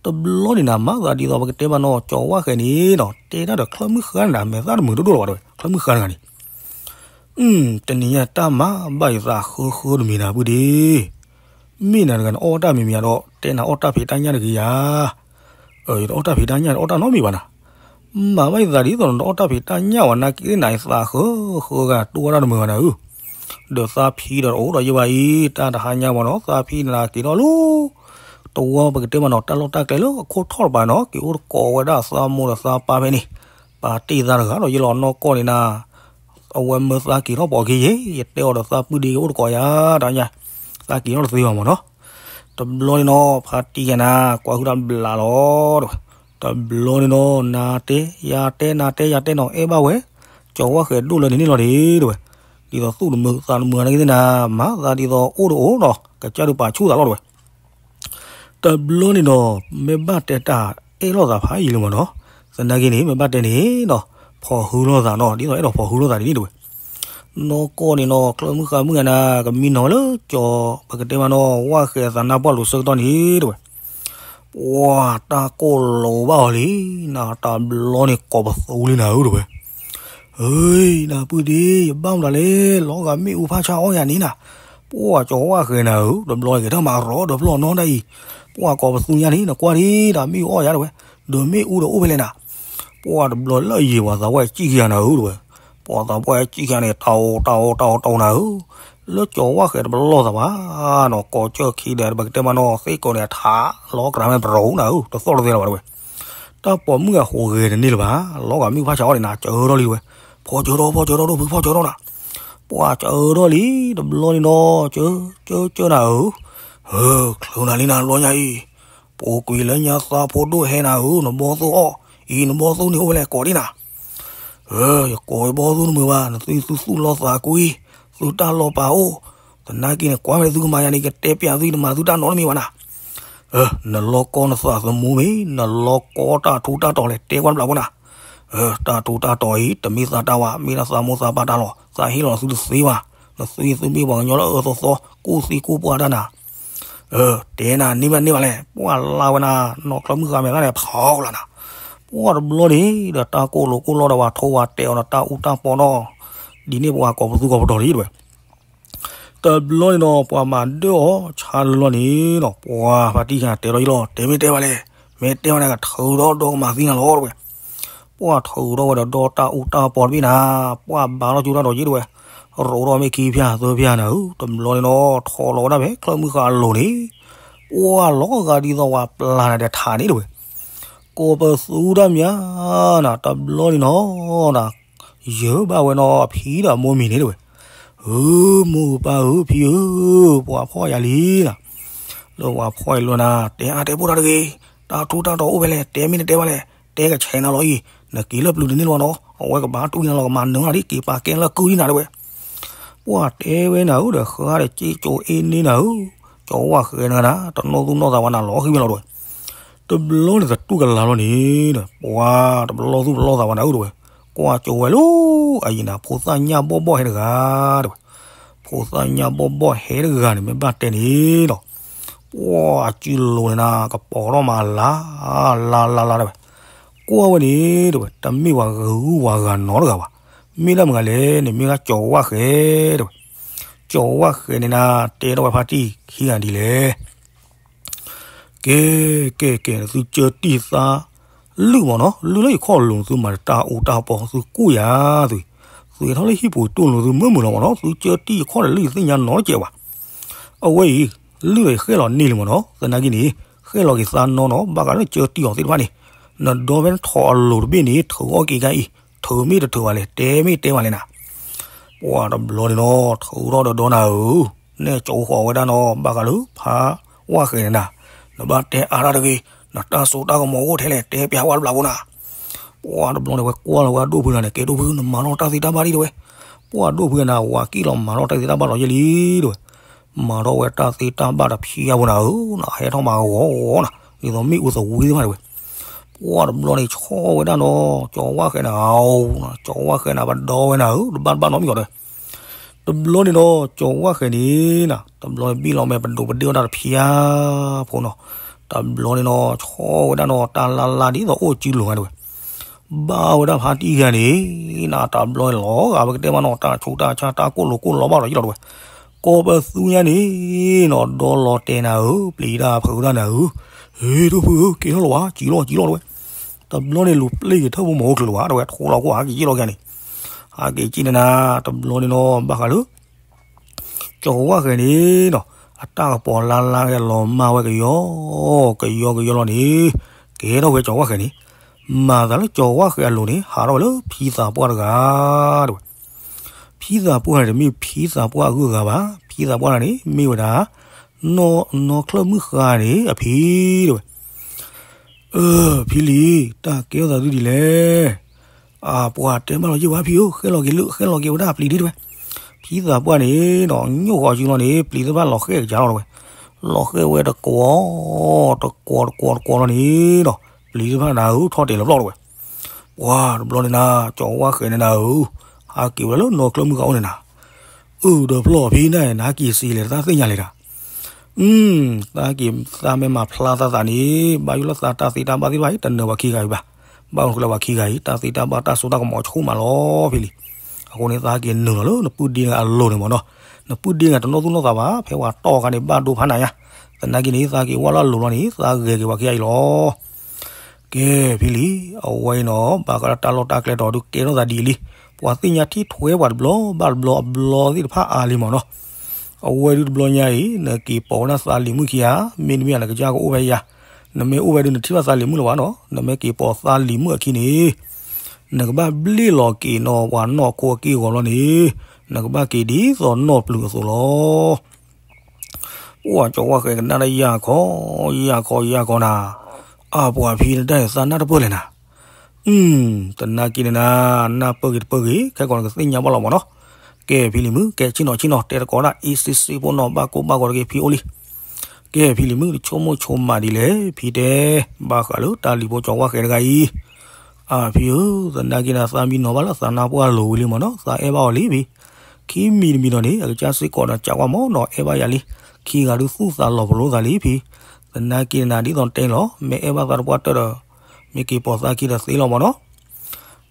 တဘျီန့ၣ်နၤ မၤသးဒ်သိးပကတဲမနီၤ ကၠီၤဝၣ်ဃဲၤန့ၣ်နီၤ တဲတၢ်ဒီးချၢၣ်မုၣ်ဃါန့ၣ်နၤ မဲာ်သၣ်တမုာ်ဒိၣ်ဒိၣ်လီၤဘၣ်တဝဲ ချၢၣ်မုၣ်ဃါတဂၤန့ၣ် တနံၤညါတၢ်မၤဘၣ်ယသးဃၢဃၢတမံၤနၤပုၢ်ဒ့, မ့ၢ်နၤတဂၤနအီၣ်တၢ်မံၤမံၤဒီး တဲနၤအီၣ်တၢ်ဖံးတၢ်ညၣ်တဂ့ၤယၤ, ယတအီၣ်တၢ်ဖံးတၢ်ညၣ် တအီၣ်တၢ်နီတမံၤဘၣ်နၤ, မၤဘၣ်ယသးဒ်သိးနတအီၣ်တၢ်ဖံးတၢ်ညၣ်ဝဲနာ်က့နၤ ယသးဃၢဃၢဂၤ တူၢ်ဝဲဒၣ်တမုာ်ဘၣ်နၤဧၢ, ဒီးသးဖံဒီးတအိၣ်ဒီးယဘၣ်အံၤ တၢ်တဟါညါမနီၤ သးဖံနၤက့ၤထီၣ်လၢ တဝီပကတဲမနီၤ တၢ်လီၢ်တၢ်ကျဲလၢအခိၣ်ထီၣ်တပၤနီၤ က့ၤအိၣ်တကိးဝဲဒၣ်သးမိၢ်ဒီးသးပၢ်ဖဲန့ၣ်, ပာ်တ့ၢ်သးတဂၤဒီးယလီၤနီၢ်ကီၢ်န့ၣ်နၤ အဝဲမၢသးက့ၤထီၣ်ပိာ်က့ၤယဲ ယတဲအီၤဒီးသးပုၢ်ဒ့ကအိၣ်တကိးယၤ တဟါညါ သးက့ၤထီၣ်တသ့ဘၣ်မနီၤ. တဘျီန့ၣ်နီၤ ဖါတံၢ်ယၤနၤ ကွၢ်ဟုၣ်တၢ်ဘျးလီၤတဝဲ, တဘျီန့ၣ်နီၤ နၤတဲ ယၤတဲ နၤတဲ ယၤတဲနီၤ အဲၣ်ဘၣ်ဝဲ ကၠီၤဝၣ်ဃဲၤဒိၣ်လၢန့ၣ်န့ၣ်လီၤတ့တဝဲ, ဒ်သိးသူၣ်တမုာ်သးတမုာ်နာ်က့သ့ၣ်နၤ မၤသးဒ်သိးအိၣ်တအိၣ်နီၤ ကစၢ်ဒုးပာ်ဆူၣ်သးလီၤတဝဲ. တဘျီန့ၣ်နီၤ မ့ၢ်ဘၣ်တဲတၢ်အဲၣ်လိာ်သးဖးယံာ်လံမနီၤ, သနာ်က့န့ၣ် မ့ၢ်ဘၣ်တဲန့ၣ်နီၤ ဖီၣ်ဟုလိာ်သးနီၤ ဒ်သိးအဲၣ်ဒိးဖီၣ်ဟုလိာ်သးဒ်န့ၣ်တဝဲ. နီၢ်ကီၢ်န့ၣ်နီၤ ချၢၣ်မုၣ်ဃါမုၣ်ယၤနၤ ကမံနီၤဝဲလၢကၠီၤ ပကတဲမနီၤ ဝၣ်ဃဲၤသးနါပှၢ်လိၤဆၢကတီၢ်န့ၣ်တဝဲ ပှၢ်တၢ်ကိၢ်လိာ်ဘၣ်အီၤလံ, နတဘျီန့ၣ်ကိးပသူလံနၤဧၢတဝဲ. ဧၢ, နပုၢ်ဒ့ ယဘၣ်မတၤလဲၣ် လီၤဂာ်မ့ၣ်အူဖးဆါအီၣ်ယၤန့ၣ်နၤ, ပှၢ်ကၠီၤဝၣ်ဃဲၤနၤဧၢ တဘျီက့ၤထီၣ်မၤရီဒီးဖျီၣ်နီၢ်ဒၣ်အံၤ, ပှၢ်ကိးပသူညါန့ၣ် နကွၢ်ဒံး တၢ်မ့ၣ်အူအီၣ်ယၤတဝဲ, ဒီးမ့ၣ်အူဒီးအိၣ်ဖဲလဲၣ်နၤ ပှၢ်တဘျီလၢအယံာ်ပှၤသးပှၢ်စံၣ်ခံဂၤနၤဧၢတဝဲ, ပှၤသးပှၢ်စံၣ်ခံဂၤန့ၣ် တၢ်အိၣ်တၢ်အိၣ်တၢ်အိၣ်တၢ်အိၣ်နၤဧၢ, လၢကၠီၤဝၣ်ဃဲၤတပလီၢ်သးဘၣ်နီၤ ကိးကၢၢ်ခံဒီး ပကတဲမနီၤ သ့ၣ်ကိးန့ၣ် အထးလီၤကြးမဲာ်ပရိနၤဧၢ တသီၣ်တသဲလၢၤဘၣ်တဝဲ, တၢ်ပိာ်မုၣ်အဃိးဂဲၤတန့ၢ်လၢၤဘၣ်, လီၤဂာ်မ့ၣ်အူဖးဆါအီၣ်န့ၣ်နၤ စၢထီၣ်လံတဝဲ, ဖီစၢထီၣ် ဖီစၢထီၣ် ဒိၣ်ဖုဖီစၢထီၣ်နၤ, ပှၢ်စၢထီၣ်လံ တဘျီန့ၣ်နီၤ စၢ စၢ စၢနၤဧၢ, ဟၢ ချုးနၤလံနၤ တဘျီညါအံၤ ပူၤကွံာ်လၢညါသးဖိဒိၣ်ဟဲနၤဧၢ နဘီသိၣ်အီၣ်, အံၤ နဘီသိၣ်န့ၣ်အိၣ်ဖဲလဲၣ်ကိးဒံးနၤ, ဧၢ ယကိးယဘီသိၣ်တမုာ်ဘၣ် နသုသုသူၣ်လီၤသးကွံ, သုတၢ်လီၤပာ်အိၣ်, သနာ်က့န့ၣ် ကွၢ်ဖဲသုကမၤယၤန့ၣ် ယကတဲပျးသု ယတမၤသုတၢ်နီတမံၤဘၣ်နၤ, နလီၢ်ကီနသးသမူမ့ၢ် နလီၢ်ကီတၢ်ထူးတၢ်တီၤလဲၣ် တဲကွၢ်တဘျီဖိနၤ, တၢ်ထူးတၢ်တီၤအံၤ တမ့ၢ်သးတၢ်ဝၤ မ့ၢ်ဒၣ်သးမိၢ်သးပၢ်တၢ်လီၤ သးဟ့ၣ်လီၤသုတသ့ဘၣ်, နသုသုမ့ၢ်ပှၤကညီလၢအအၢအသီသီ ကူၣ်သံကူၣ်ပှၢ်တၢ်နၤ တဲနၤန့ၢ်ဘၣ်န့ၢ်ဘၣ်လဲၣ် ပှၢ်လါဝဲနၤ နီၢ်ချၢၣ်မုၣ်ဃါမဲာ်သၣ်န့ၣ် ဖီကလးနၤ, ပှၢ်တဘျီန့ၣ် ဒီးတၢ်ကိၢ်လိာ်ကိၢ်လီၤဒီး ပှၤထိဝဲတဲအီၤဒီးတၢ်အူတၢ်ပီနီၤ, ဒ်န့ၣ်ပှၤကိးပသူကိးပတီၤလံတဝဲ, တဘျီန့ၣ်နီၤ ပှၤမၤဒၢၣ်အီၤဆါလၢလီၢ်န့ၣ်နီၤ ပှၢ်ဖါတံၢ်ယၤတဲလီၤယလီၤ တဲမ့ၢ်တဲဘၣ်လဲၣ်, မ့ၢ်တဲဘၣ်န့ၣ် ကထုးဒီးဒီကမၤသံနၤလီၤတဝဲ ပှၢ်ထုးထီၣ်ဝဲဒီးဒီတၢ်အူတၢ်ပီတဘ့ၣ်နၤ, ပှၢ်ဘါထီၣ်ကၠူတၢ်ဒီးယ့ၢ်တဝဲ, ရိးထီၣ်မ့ၢ်ခံဖၠၣ်သၢဖၠၣ်နၤဧၢ, တဘျီန့ၣ်နီၤ ထီၣ်လီၤဝဲဒၣ်ဖဲချၢၣ်မုၣ်ဃါအလိၤန့ၣ်, ပှၢ်လီၤဂာ်ဒ်သိးပှၤပျၢ်နၤဒီးထးန့ၣ်တဝဲ, ကိးပသူတၢ်မၠၣ်နၤ, တဘျီန့ၣ်နီၤ ယၢၤဘၣ်ဝဲနီၤ အဖံဒီးအမိၢ်မံၤန့ၣ်တဝဲ, ဧၢ မိၢ်ဧၢပၢ်ဧၢဖံဧၢ, ပှၤဖီၣ်ယၤလံနၤ, လၢပှၤဖီၣ်ယၤလံနၤ တဲအါတဲပိၢ်တၢ်တဂ့ၤ, တၢ်ထူးတၢ်တီၤအိၣ်ဖဲလဲၣ် တဲမ့ၢ်နတဲဘၣ်လဲၣ်, တဲကဆဲးနၤလီၤအံၤ, နက့ၤလၢပျုၤတန့ၢ်လီၤနီၤ, အဝဲကဘၣ်တူၢ်နၤလီၤ ကမၤနၢၤနၤဒ် က့ၤပာ်ကဲလၢကုၢ်ဒ်နၤတဲဝဲ. ပှၢ်တဲဝဲနၤဧၢဒီး ဃါဒီးစ့ၢ်ကီးအ့န့နၤဧၢ, ကၠီၤဝၣ်ဃဲးနၤ တနီၣ်သူၣ်နီၣ်သးဝဲနၤလီၤဃံၤဝဲလီၤတဲဝဲ. တဘျီန့ၣ်သတူၢ်ကလာ်လီၤန့ၣ်ဒီး ပှၢ်တဘျီသူၣ်တဘျီသးဝဲနၤဧၢတဲဝဲ, ကွၢ်ကၠီၤဝဲလၢအယံၤနၤ ဖိသၣ်ညၣ်ဘီၣ်ဘီၣ်ဟဲတဂၤ တဲဝဲ. ဖိသၣ်ညၣ်ဘီၣ်ဘီၣ်ဟဲတဂၤန့ၣ် မ့ၢ်ဘၣ်တဲန့ၣ်ဒီး ပှၢ်အစုလိၤန့ၣ်နၤ ကပီၤထီၣ်မးလါ လါလါလါတဲဝဲ. ကွၢ်ဝဲန့ၣ်တဲဝဲ တမ့ၢ်ပှၤဂုၤပှၤဂၤနီတဂၤဘၣ်, မ့ၢ်ဒၣ်မတၤလဲၣ်န့ၣ် မ့ၢ်ဒၣ်ကၠီၤဝၣ်ဃဲးတဲဝဲ. ကၠီၤဝၣ်ဃဲးန့ၣ်နၤ တဲထီၣ်ဝဲဖါတံၢ်ခံဂၤဒ်လဲၣ်. ကဲ ကဲ ကဲ သုကၢတံၢ်သါလုၢ်မးနီၤ, လုၢ်လၢယခီၣ်လိၤ သုမၤတၢ်အူတၢ်ပီ သုကူၣ်ယၤသု, သုဟဲထီၣ်လၢဟံၣ်ပူၤတူၢ်လိၤ သုမုာ်မုာ်လီၤမးနီၤ, သုကၢတံၢ်ယခီၣ်ဒီးလုၢ်ယသ့ၣ်ညါနီတစဲးဘၣ်. အဝဲအံၤ လုၢ်ဒီးယဃဲၣ်လီၤန့ၢ်လံမးနီၤ, သနာ်က့န့ၣ် ဃဲၣ်လီၤက့ၤသါနီနီၤ, ဘၣ်ဃးလၢကၢတံၢ်အီၤသ့ၣ်တဖၣ်န့ၣ် နဒီဖဲနထီၣ်အလိၤတဘ့ၣ်န့ၣ် ထုးအီၣ်က့ၤခါအံၤ, ထုးမ့ၢ်တထုးဘၣ်လဲၣ်, တဲမ့ၢ်တဲဘၣ်လဲၣ်နၤ. ပှၢ်တဘျီန့ၣ်နီၤ ထုးထီၣ်ဒီးဒီနၤဧၢ, နဲၣ်ကၠီၤဃီၤဝဲဒၣ်နီၤ ဘၣ်ဃးလၢဖးဝၣ်ဃဲးန့ၣ်နၤ, နဘၣ်တဲအါတၢ်တဂ့ၤ, နတၢ်စိတၢ်ကမီၤအိၣ်ထဲလဲၣ် တဲပျးဝဲတဘျီဖိနၤ. ပှၢ်တဘျီန့ၣ် ဝဲကွၢ်လီၤဝဲဒိၣ်ဖုနၤန့ၣ် ကဲဒိၣ်ဖု နမၤထီၣ်တၢ်သ့တၢ်ဘၣ်ဒ်တဲဝဲ. ပှၢ်ဒိၣ်ဖုနၤ ဝၤကံၣ်လီၤမၤထီၣ်တၢ်သ့တၢ်ဘၣ်လီၤယဲၢ်လံတဲဝဲ. မၤထီၣ်ဝဲတၢ်သ့တၢ်ဘၣ်တဖၣ်အပူၤနၤဧၢ, နဟဲထီၣ်မၤဂီၤဂီၤနၤ ဒ်သိးမ့ၣ်အူသဝံသ့ၣ်တဖၣ်တဲဝဲ. ပှၢ်တဘျီန့ၣ် ဆီၣ်ဝဲဒၣ်နီၤ ကၠီၤဝၣ်ဃဲးနၤဧၢ, ကၠီၤဝၣ်ဃဲးနၤ ပဒီဝဲနၤဧၢ, တဘၣ်တဘၣ်နီတမံၤဂီၤတဲဝဲ. တဘျီန့ၣ်ဒီး ကၠီၤဝၣ်ဃဲးန့ၣ်နၤ တဘျီန့ၣ်ဘံၣ်လီၤမဲာ် ပဒိးပဒ့ၣ်ဝဲဒၣ်တဖၣ်ဖိနီၤ. တဘျီန့ၣ်နီၤ ဆီၣ်ဝဲဒၣ်နီၤ တၢ်လါလါဒ်သိးအိၣ်စုလိၤဂၤတဲဝဲ. ဘၣ်ဝဲဒၣ်ဖါတံၢ်ဂၤန့ၣ်နၤ တဘျီန့ၣ်လီၤဂာ်ဝဲကတဲမးနီၤ တၢ်ဆူးတၢ်ဆါ တၢ်ကိၢ်လိာ်ကိၢ်လီၤဘၣ်လီၤယံလီၤတဲဝဲ. ကိးပသူညါန့ၣ်နီၤ ဒီလီၤတဲာ်နၤဧၢ, ပျံၤတၢ်ဖုးတၢ်နၤဧၢ, ဟ့ၣ်ဒိၣ်ဖုဧၢ ကဲထီၣ်လီၤဝဲ စံးလီၤစံးလီၤတဲဝဲ. တဘျီန့ၣ် လူၤပျဲၢ်က့ၤထၢၣ်ဖိမီၤအိၣ်ချုးလီၤဝဲ တဲဝဲ ထိလီၤကွၢ်ဟးက့ၤယံလီၤက့ၤန့ၣ်, ဟးက့ၤကံၣ်န့ၣ်နၤ တဘျီန့ၣ်နီၤ ဘၣ်ဃးလၢ ကၠီၤဝၣ်ဃဲးန့ၣ်နီၤ အတၢ်ကပီၤလါလါဂ့ၤလီၤမၢ်ဝဲကယီကယီကယီလီၤန့ၣ်, ကဲထီၣ်ဝဲကၠီၤဝၣ်ဃဲးန့ၣ်, မၤသးလၢကၠီၤဝၣ်ဃဲးအလိၤန့ၣ် ဟးထီၣ်ဝဲလၢဖံသးပှၢ်တဂၤတဲဝဲ. ဖံသးပှၢ်န့ၣ် တမ့ၢ်ဖံသးပှၢ်အဂုၤအဂၤဘၣ်, ဖံသးပှၢ်န့ၣ် မ့ၢ်ဝဲဒၣ် နီၢ်နီၢ်ချၢၣ်မုၣ်ဃါန့ၣ်အဖံတဲဝဲ. အၢ ဖံလံၤ, တၢ်ကဲထီၣ်သးဒ်ဒ်လဲၣ်. အပှၤတဲဘၣ်လီၤယံၢ်ဘၣ်ဖံဧၢ, ဃဲလီၤက့ၤလၢ ဃဲလီၤက့ၤဝဲဒၣ်ပျံၤဒ်တဲဝဲ. ဖံသးပှၢ်န့ၣ်ဒီး ညိၣ်ဃီၤစုလီၤန့ၣ် ပျံၤသ့ၣ်တဖၣ်လီၤဃဲကစၢ်လီၤတဲဝဲ. လီၤဃဲဝဲတကွီၤ တကွီၤတကွီၤတကွီၤလီၤန့ၣ်ဒီး ပျံၤသ့ၣ်တဖၣ်နၤဧၢ ထီၣ်တဲာ်လီၤပျီၢ်တဲဝဲ. ပှၤတဘျီန့ၣ်နၤ ကၠီၤဝၣ်ဃဲးန့ၣ်နၤဧၢ, ဟးက့ၤဝဲဒၣ်လၢနီၢ်ချၢၣ်မုၣ်ဃါအိၣ်န့ၣ်နၤ အၢ ဒီးဖျီၣ်ဖံန့ၣ် နဟးက့ၤစံးလဲၣ် တၢ်သ့ၣ်ညါလဲၣ်တၢ်. သးက့ၤသးမ့ၢ်မၤဖျါသးသးန့ၣ် ဘၣ်ယိၣ်လၢသးတၢ်သ့တၢ်ဘၣ်သ့ၣ်တဖၣ်အံၤ တနၢၤပှၤခံဂၤအံၤဘၣ်. ဘၣ်အိၣ်လၢပှၤခံဂၤအံၤ တၢ်သ့တၢ်ဘၣ်တၢ်စိတၢ်ကမီၤဆူၣ်မးလီၤဖံလံၤ. အဃိန့ၣ် သးက့ၤနုာ်လီၤလၢနပုၢ်ဒ့နဂၤအလိၤန့ၣ်မ့ၢ်နီၤ. နပုၢ်ဒ့နဂၤတနီၣ်သူၣ်နီၣ်သးဘၣ် ဖဲပှၤတီၢ်အခါန့ၣ် ဘၣ်ဒိဖးနၤညါ. သနာ်က့န့ၣ် သးက့ၤဝဲလၢအလိၤလီၤန့ၣ် သးဂဲၤက့ၤပှၤခံဂၤအံၤလီၤ. ကဲဖံလံၤ, အဝဲအံၤနီၤ ဘၣ်ဃးလၢတၢ်လီၢ်တၢ်ကျဲဒီးဒုးကဲထီၣ်သးဒ်အံၤလံ. ပှၤသ့ၣ်ညါထံၣ်ထွဲပှၤတဘျီဘၣ်တဘျီအဘျီသ့ၣ်တဖၣ်အါလံမ့ၢ်နီၤ. အဝဲဒုးတဘျီညါအံၤ နက့ၤပိာ်ဝဲဒၣ်သးလံၤမုၣ်ခံဂၤ, မ့တမ့ၢ်နကစၢ်ကအိၣ်ဖဲယၤ, နမ့ၢ်အိၣ်ဖဲဒုးနထံၣ်ဘၣ်သးလံၤမုၣ်လၢၤဘၣ်နီၤ. နမ့ၢ်က့ၤပိာ်သးလံၤမုၣ်အခံန့ၣ် နကဘၣ်ဘျ့ၣ်လီၤက့ၤနီၤ ပှၤနီၢ်ခိအက့ၢ်အဂီၤလီၤန့ၣ်, နကဘၣ်က့ၤဒ်သိးနီၢ်ပျုၤအသိးလီၤ. ပှၤကၠီၤဝၣ်ဃဲးကနၣ်ဒၣ်ယၢ်ခီ, ယၢ်ခီ ယၢ်ခီနၤ, အပှၤဖံနတၢ်အံၤသးနၢ်တပၢၢ်လဲၣ်နၤ. သနာ်က့န့ၣ်နၤ, နၢ်ပၢၢ်ဂ့ၤတပၢၢ်ဂ့ၤ ခဲကီးနကသ့ၣ်ညါဘၣ်လီၤမ့ၢ်နီၤ. ကဲဖံလံၤမုၣ် ကဲဆ့ၣ်နီၤဆ့ၣ်နီၤ တဲတကိးဒၣ်အ့စ့စ့ဖိနီၤ ဘၣ်ကိၢ်ဘၣ်ဂီၤတဂ့ၤ ဖံအိၣ်လံ. ကဲဖံလံၤမုၣ် နဆိကမိၣ်ဆိကမးဒ်လဲၣ် ဖံတဲ, ဘၣ်ဃးလၢတၢ်လံၤဖိကၠီၤဝၣ်ဃဲးတဂၤအံၤ. အဖံဧၢ, သနာ်က့န့ၣ် သးမံနီၤဘၣ်လၢသးနါပှၢ်လိၤဝံၤလံမ့ၢ်နီၤ သးအဲၣ်ဘၣ်အီၤလံဖံ. ခံမံၤတမံၤဒီးန့ၣ် အကစၢ်စ့ၢ်ကီးဒီးကးကွၢ်မ့ၢ်နီၤ အဲၣ်ဘၣ်ယၤလံ. ခံဂၤဒုးသူၣ်သးလီၤပလိာ်သးလံဖံ. သနာ်က့န့ၣ်နၤ ဒ်သိးတဲလီၤ မ့ၢ်အဲၣ်ဘၣ်သးတပှၢ်တၢၢ်ဒီး မ့ၢ်က့ၤပိာ်သးခံဒီးသ့လီၤမ့ၢ်နီၤ.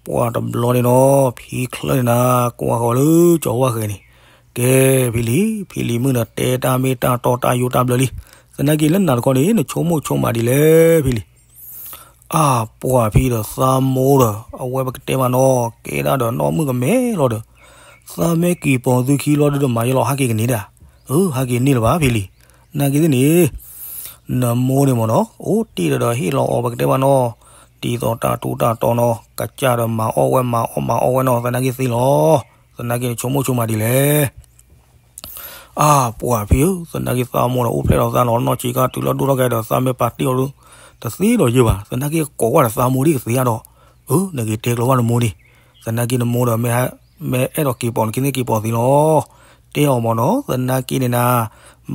ပှၤတဘျီန့ၣ်ဒီး ဖံချၢန့ၣ်နၤ ကွၢ်ဃီၤလၢကၠီၤဝၣ်ဃဲးန့ၣ်, ကဲဖံလံၤ, ဖံလံၤမုၣ်န့ၣ် တဲတၢ်မ့ၢ်တၢ်တီတၢ်ယိတၢ်ဘျၢလံ. သနာ်က့လၢနၤတခီန့ၣ် နဆိကမိၣ်ဆိကမးဒ်လဲၣ်ဖံလံၤ. အပှၤဖံဒီးသးမိၢ်ဒီး အဝဲပကတဲမးနီၤ ကဲဒၣ်ဒီးနီၢ်မုၣ်ကမဲလီၤဒီး သးမ့ၢ်က့ၤပိာ်သုခံလီၤဒုးဒီးမၤယဲလီၤ ဟးက့ၤကန့ၢ်ဒၣ်. အၢ ဟးက့ၤန့ၢ်လၢၤဘၣ်ဖံလံၤ. နာ်က့သ့ၣ်န့ၣ် နမိၢ်န့ၣ်မ့ၢ်နီၤ အိၣ်တ့ၢ်ဒီးဒီးဟ့ၣ်လီၤအီၤပကတဲမးနီၤ ဒ်သိးတၢ်ထူးတၢ်တီၤနီၤ ကစၢ်ဒီးမၤအီၣ်ဝဲမၤအီၣ်မၤအီၣ်ဝဲနီၤ သနာ်က့သ့လီၤ. သနာ်က့နဆိကမိၣ်ဆိကမးဒ်လဲၣ်. အပှၤဖံဧၢ သနာ်က့သးမိၢ်ဒီးအိၣ်ဖျဲၣ်ဒီးသးနီၤ နီၢ်ဆံးခါတုၤလၢဒိၣ်ထီၣ်ကဲဒီးသးမ့ၢ်ပာ်တ့ၢ်အီၤဒုး တသ့ဒီးယဲဘၣ် သနာ်က့ကိးဝဲဒီးသးမိၢ်ဒ်ကသ့အါဒီး အၢ နက့ၤတဲကျိၤဘၣ်နမိၢ်န့ၣ်, သနာ်က့နမိၢ်ဒီး မ့ၢ်အဲၣ်ဒိးက့ၤပိာ်နခံန့ၣ်က့ၤပိာ်သ့လီၤ. တဲအီၤမ့ၢ်နီၤ, သနာ်က့န့ၣ်နၤ,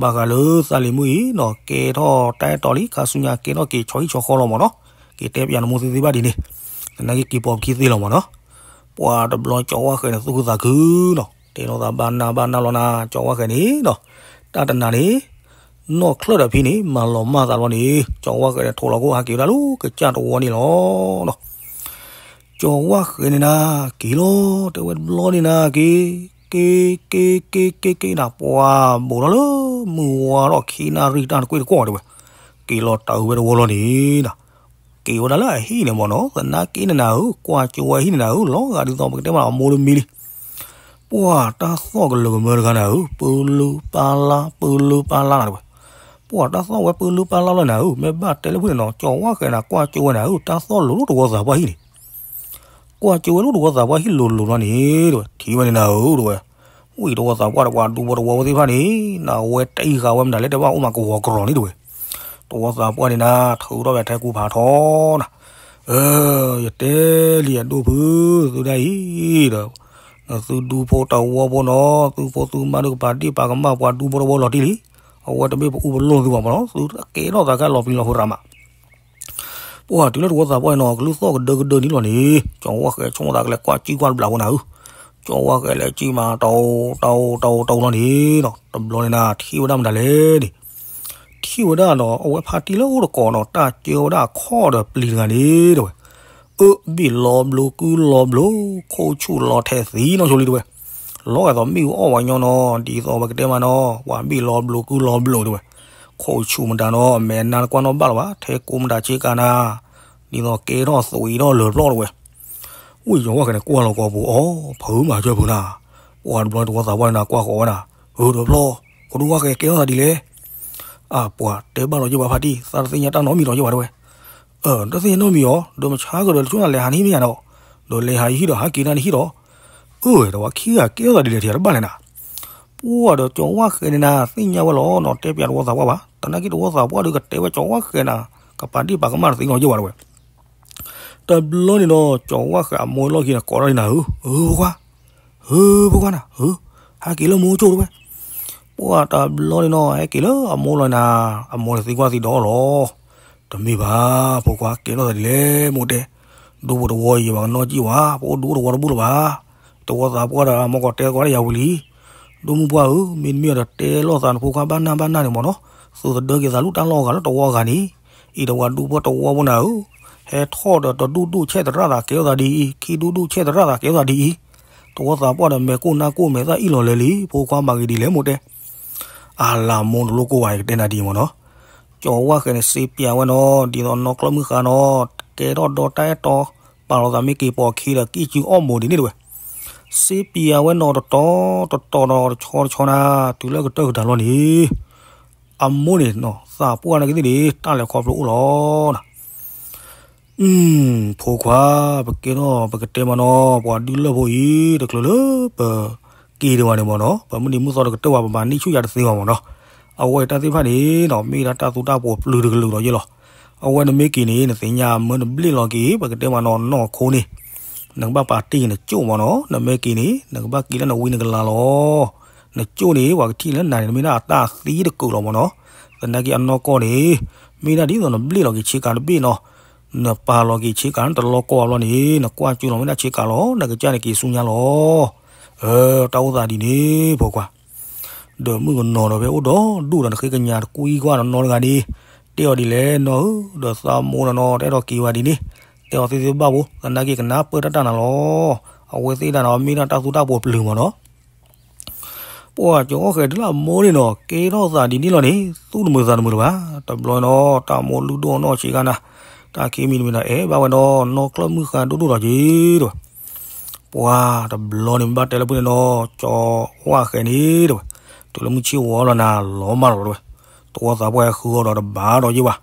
ဘၣ်ဃးလၢသးလံၤမုၣ်အံၤနီၤ ကဲထီၣ်တၢ်အဲၣ်တီလံ ခါဆူညါကဲထီၣ်က့ၤဆီဟံၣ်ဆီဃီလီၤမ့ၢ်နီၤ, က့ၤတဲပျးနမိၢ်သ့သ့ဘၣ်ဒ်န့ၣ်, သနာ်က့က့ၤပိာ်ပခံသ့လီၤမ့ၢ်နီၤ. ပှၤတဘျီကၠီၤဝၣ်ဃဲၤန့ၣ် သူၣ်ခုသးခုနီၤ, တဲလိာ်သးဘၣ်နၢ်ဘၣ်နၢ်လီၤနၤ ကၠီၤဝၣ်ဃဲၤန့ၣ်နီၤ, တၢ်တနၤန့ၣ် နီၢ်ချၢၣ်ဒီးဖံန့ၣ် မၤလီၤမၢ်သးလီၤန့ၣ် ကၠီၤဝၣ်ဃဲၤန့ၣ် ထိးလီၤခိၣ်ဟးက့ၤဝဲဒၣ်လၢကစၢ်တဝီန့ၣ်လီၤနီၤ. ကၠီၤဝၣ်ဃဲၤန့ၣ်နၤ က့ၤလီၤ တဲဝဲတဘျီန့ၣ်နၤ က့ၤ, က့ၤ က့ၤ က့ၤ က့ၤ က့ၤနၤ ပှၤဘူးထီၣ်လၢ မုၢ်ဝါထီၣ်ခံနၣ်ရံၣ်တၢ်တကွ့ၢ်တကွီၢ်တဲဝဲ, က့ၤလီၤတၢ်အုးဝဲတဝီလီၤန့ၣ်နၤ, က့ၤဝဲဒၣ်လၢအဟံၣ်န့ၣ်မ့ၢ်နီၤ, သနာ်က့န့ၣ်နၤဧၢ ကွၢ်ကၠိဝဲဟံၣ်န့ၣ်နၤဧၢ လီၤဂာ်ဒ်သိးပကတဲမးအမိၢ်တမံၤလံ ပှၤတၢ်သီၣ်ကလၢၤကမၢတဂၤနၤဧၢ ပၢလၢပၢလါ ပၢလၢပၢလါနၤတဲဝဲ, ပှၤတၢ်သီၣ်ဝဲပၢလၢပၢလါလီၤနၤဧၢ မ့ၢ်ဘၣ်တဲလၢဖုၣ်န့ၣ်နီၤ ကၠီၤဝၣ်ဃဲၤနၤ ကွၢ်ကၠိဝဲနၤဧၢ တၢ်သီၣ်လိၤလိၤတဝီသးပှၢ်ဟံၣ်န့ၣ် ကွၢ်ကၠိဝဲလိၤတဝီသးပှၢ်ဟံၣ်လိၤလိၤလီၤန့ၣ်တဲဝဲ, ထံၣ်ဝဲန့ၣ်နၤဧၢတဲဝဲ, ဝံၣ်တဝီသးပှၢ်ဒီးပှၤဒူဖိတဝီဖိသ့ၣ်တဖၣ်န့ၣ် နဝဲတအံၤဃာ်ဝဲမတၤလဲၣ်တဲဘၣ်အိၣ်မးကဝီၤကရီၤန့ၣ်တဲဝဲ, တဝီသးပှၢ်န့ၣ်နၤ ထုးထီၣ်ဝဲထဲကူဖးထီနၤ ယတဲလံအဒိၣ်ဖုၣ်သုဒၣ်အံၤဒီး, နသုဒူဖိတဝီဖိနီၤ သုဖိသုမါဒုးကပာ်ဒ့ၣ်ပာ်ကမၣ်ပှၤဒူဖိတဝီလီၤတံၢ်လံ, အဝဲတမ့ၢ်ပအူပလီၢ်သုဘၣ်မ့ၢ်နီၤ သုကဲထီၣ်သးခဲလီၤပျံၤလီၤဃုရးမး, ပှၤတုၤလၢတဝီသးပှၢ်န့ၣ်နီၤ ကလုၢ်သီၣ်ကဒၢကဒၢန့ၣ်လီၤန့ၣ်, ကၠီၤဝၣ်ဃဲၤဆိကမိၣ်သးကလဲၤကွၢ်ကၠိကွၢ်တဘျီဖိနၤဧၢ, ကၠီၤဝၣ်ဃဲၤလဲၤကၠိမးတအိၣ်တအိၣ်တအိၣ်တအိၣ်လီၤန့ၣ်နီၤ တဘျီန့ၣ်နၤ ထံၣ်ဝဲဒၣ်မတၤလဲၣ်န့ၣ် ထံၣ်ဝဲဒၣ်နီၤ အဝဲဖါတံၢ်လၢအိၣ်တကိးနီၤ တၢ်ကၢဝဲဒၣ်အခီၣ်ဒီးပျံၤတဂၤန့ၣ်တဲဝဲ, အၢ ဘ့ၣ်လီၤဘျိးကုလီၤဘျိး ခိၣ်ဆူၣ်လီၤထဲးသံနီၢ်ဆိလံတဲဝဲ, လီၤဂာ်သိးမ့ၣ်အူအီၣ်ဝဲညီနီၤ ဒ်သိးပကတဲမးနီၤ ပှၤဘ့ၣ်လီၤဘျိးကုလီၤဘျိးတဲဝဲ, ခိၣ်ဆူၣ်မတၤနီၤ အမဲာ်နါတကွၢ်နီၣ်ဘၣ်လၢၤဘၣ် ထဲကိးမတၤဆ့ကၤနၤ, ဒ်သိးကဲထီၣ်သွံးထီၣ်လၢာ်ပျီၢ်တဲဝဲ ဝံၣ်ကၠီၤဝၣ်ဃဲၤန့ၣ် ကွၢ်လီၤကိာ်ပူၤ အီ ဖုမၤစၢၤဖုနၤ, ပှၤတဘျီတဝီသးပှၢ်န့ၣ်နၤ ကွၢ်ဃီၤဝဲနၤ, အၢ တဘျီ ကဒိၣ်ဝၣ်ဃဲၤကဲထီၣ်သးဒ်လဲၣ်, အၢ ပှၤတဲဘၣ်လီၤယဲၢ်ဘၣ်ဖါတံၢ် သးတသ့ၣ်ညါတၢ်နီတမံၤလီၤယဲၢ်ဘၣ်တဲဝဲ, အၢ တသ့ၣ်ညါနီတမံၤအီၤ ဒီးမဆါကဒီးတဆိၣ်နၤလဲၤဟးန့ၣ်မ့ၢ်ယါနီၤ, ဒီးလဲၤဟးယဟံၣ်ဒီးဟးက့ၤနၤနဟံၣ်ဒီး, အၢ တဝီခံဂၤကဲထီၣ်သးဒ်လဲၣ် ထံၣ်တဘၣ်လဲၣ်နၤ, ပှၤဒီးကၠီၤဝၣ်ဃဲၤန့ၣ်နၤ သ့ၣ်ညါဝဲလီၤနီၤ တဲပျးတဝီသးပှၢ်ဘၣ် သနာ်က့တဝီသးပှၢ်ဒီးကတဲဝဲကၠီၤဝၣ်ဃဲၤနၤ ကပာ်ဒ့ၣ်ပာ်ကမၣ်တသ့လီၤယဲၢ်ဘၣ်တဲဝဲ တဘျီန့ၣ်ဒီး ကၠီၤဝၣ်ဃဲၤအမိၢ်လီၢ်ခံန့ၣ် ကိးထီၣ်န့ၣ်နၤဧၢ, ဧၢ ဖိခွါ, ဧၢ ဖိခွါနၤ, ဧၢ ဟဲက့ၤလၢမိၢ်ကၠိတဲဝဲ, ပှၤတဘျီန့ၣ်နီၤ ဟဲက့ၤလၢအမိၢ်လီၢ်နၤ, အမိၢ်န့ၣ်သံကွၢ်သံဒီးလီၤ, တမ့ၢ်ဘၣ် ဖိခွါ ကဲထီၣ်သးဒ်လဲၣ်မိၢ်တဲ, ဒူဖိတဝီအံၤယဘၣ်ကနီၣ်ကံၢ်ဝဲ ပအိၣ်ဒူတဝီတဘူၣ်လၢၤဘၣ်, တဝီသးပှၢ်ဒီး မ့ၢ်ကီးတဲသကိးတၢ်ယၤဝံၤလံ ဒိၣ်မုၣ်ပှၢ်ဧၢ, မ့တမ့ၢ်ဒီးတဲလိာ်သးနဖိခွါဘၣ်နၢ်ဘၣ်နၢ်န့ၣ်မ့ၢ်နီၤ, သုသဒၢက့ၤသးလၢတၢ်လီၢ်အဂၤလၢတဝီအဂၤန့ၣ်, အံၤတဝီဒူဖိတဝီဖိနၤဧၢ, ဟဲထီၣ်ဒီးတဒူၣ်ဒူၣ်ဆဲးသရၣ်သးကဲထီၣ်သးဒ်အံၤ, ခံဒူၣ်ဒူၣ်ဆဲးသရၣ်သးကဲထီၣ်သးဒ်အံၤ, တဝီသးပှၢ်ဒီးမဲာ်ကိၢ်နါကိၢ်မဲာ်သၣ်အ့ၣ်လီၤလၢာ်လံ, ဖိခွါမၤဂ့ၤဒ်လဲၣ်မိၢ်တဲ, အလၤမိၢ်တလိၣ်ကိၢ်ဝဲကတဲနၤဒ်အံၤမ့ၢ်နီၤ, ကၠီၤဝၣ်ဃဲၤန့ၣ် စ့ပၠးဝဲနီၤ, ဒ်သိးနီၢ်ကျၢၢ်မုၣ်ဃါနီၤ, ကဲထီၣ်ဒီတၢ်အဲၣ်တီ, ပာ်လီၤသးမ့ၢ်က့ၤပိာ်ခံဒီး ကံၢ်စုအီၣ်မိၢ်ဒ်န့ၣ်တဲဝဲ, စ့ပၠးဝဲနီၤ တတီၤတတီၤဒီးတဆီတဆီနၤ, တုၤလၢကတၢၢ်ကတၢၢ်လီၤန့ၣ်, အမိၢ်န့ၣ်နီၤ သးပှၢ်နာ်က့သ့ၣ်န့ၣ် တၢ်လဲၤခီဖျိအိၣ်လီၤနၤ ဖိခွါ, ပကဲထီၣ်ပကတဲမ့ၢ်နီၤ, ပှၤဒုးလၢၢ်ဖိအံၤ တချုးလၢပက့ၤဒံးဘၣ်န့ၣ်မ့ၢ်နီၤ, ပမုၢ်နံၤမုၢ်သီတကတၢၢ်ဘၣ် ပမၤန့ၢ်ဆူၣ်ယၤတသ့ဘၣ်မ့ၢ်နီၤ, အဝဲတၢ်သ့ၣ်တဖၣ်န့ၣ်နီၤ မ့ၢ်ဒၣ်တၢ်သူတၢ်ပှီၤပျုၤတကလုာ်ဒီးယဲၢ်လီၤ, အဝဲနမ့ၢ်က့ၤန့ၣ် နသ့ၣ်ညါမၢနဘျ့ၣ်လီၤက့ၤ ပကတဲမ့ၢ်နီၤ နီၢ်ခိန့ၣ်, နကဘၣ်ပာ်တ့ၢ်နကၠိၣ်မ့ၢ်နီၤ, နမ့ၢ်က့ၤန့ၣ် နကဘၣ်က့ၤလၢနဝံနကလၤလီၤ နကၠိၣ်န့ၣ် ပှၤကထံၣ်လၢနၤန့ၣ် နမ့ၢ်ဒၣ်အတၢ်သံတကုာ်လီၤမ့ၢ်နီၤ, သနာ်က့အနီၢ်ကီၢ်န့ၣ်, မ့ၢ်ဒၣ်ဒ်သိးနဘျ့ၣ်လီၤက့ၤဆ့ကၤတဘ့ၣ်နီၤ, နပာ်လီၤက့ၤဆ့ကၤနတလီၢ်ကီၢ်ဘၣ်လီၤန့ၣ် နကွၢ်ကၠိလီၤမ့ၢ်ဒၣ်ဆ့ကၤလီၤ နကစၢ်န့ၣ်က့ၤဆူညါလီၤ, တၢ်အိၣ်သးဒ်န့ၣ် ဖိခွါ ဒီးမုၣ်ကနီၤဒီးဖဲအိၣ်ဒီးဒူၣ်ဒီး နဃ့ကညးတကွံကွၢ်နီတဂၤန့ၣ်, တဲအီၤဒ်လဲၣ်နီၤဧၢ, ဒီးသးမိၢ်နီၤနီၤ တအဲၣ်ဒိးက့ၤဝဲဒ်န့ၣ်, တဲအီၤသ့သ့ဘၣ်ဘိ, သနာ်က့ကနၢ်ပၢၢ်တၢ်တၢ်နၤလီၤ, အဝဲသ့ၣ်တၢ်နီၤ မ့ၢ်ဒၣ်တၢ်သူတၢ်ပှီၤပျုၤမ့ၢ်နီၤ ပှၤကၠီၤဃီၣ်ဃဲၤတုၤလၢအမိၢ်န့ၣ်နီၤ ကဲထီၣ်သးဒ်န့ၣ်လီၤန့ၣ် သူၣ်တမုာ်သးတမုာ်လၢၤဘၣ်, တဘျီနီၤ တၢ်မိၢ်လုၢ်ဒိၣ်နီၢ်ဆံးခါနၤ, တၢ်ခံမံၤတမံၤနီၤ အဲၣ်ဘၣ်ဝဲဒီး နီၢ်ကျၢၢ်မုၣ်ဃါဒိၣ်ဒိၣ်ဒီးက့ၤတဲဝဲ ပှၤတဘျီန့ၣ် မ့ၢ်ဘၣ်တဲလၢဖုန့ၣ်နီၤ ကၠီၤဝၣ်ဃဲၤန့ၣ်တဲဝဲ, တုၤလၢမုၢ်ဆ့ၣ်ဝီလီၤနၤ လီၤမၢ်လီၤတဲဝဲ, တဝီသးပှၢ်ဃုအီၤဒီးတဘၣ်ဒီးယဲၢ်ဘၣ်,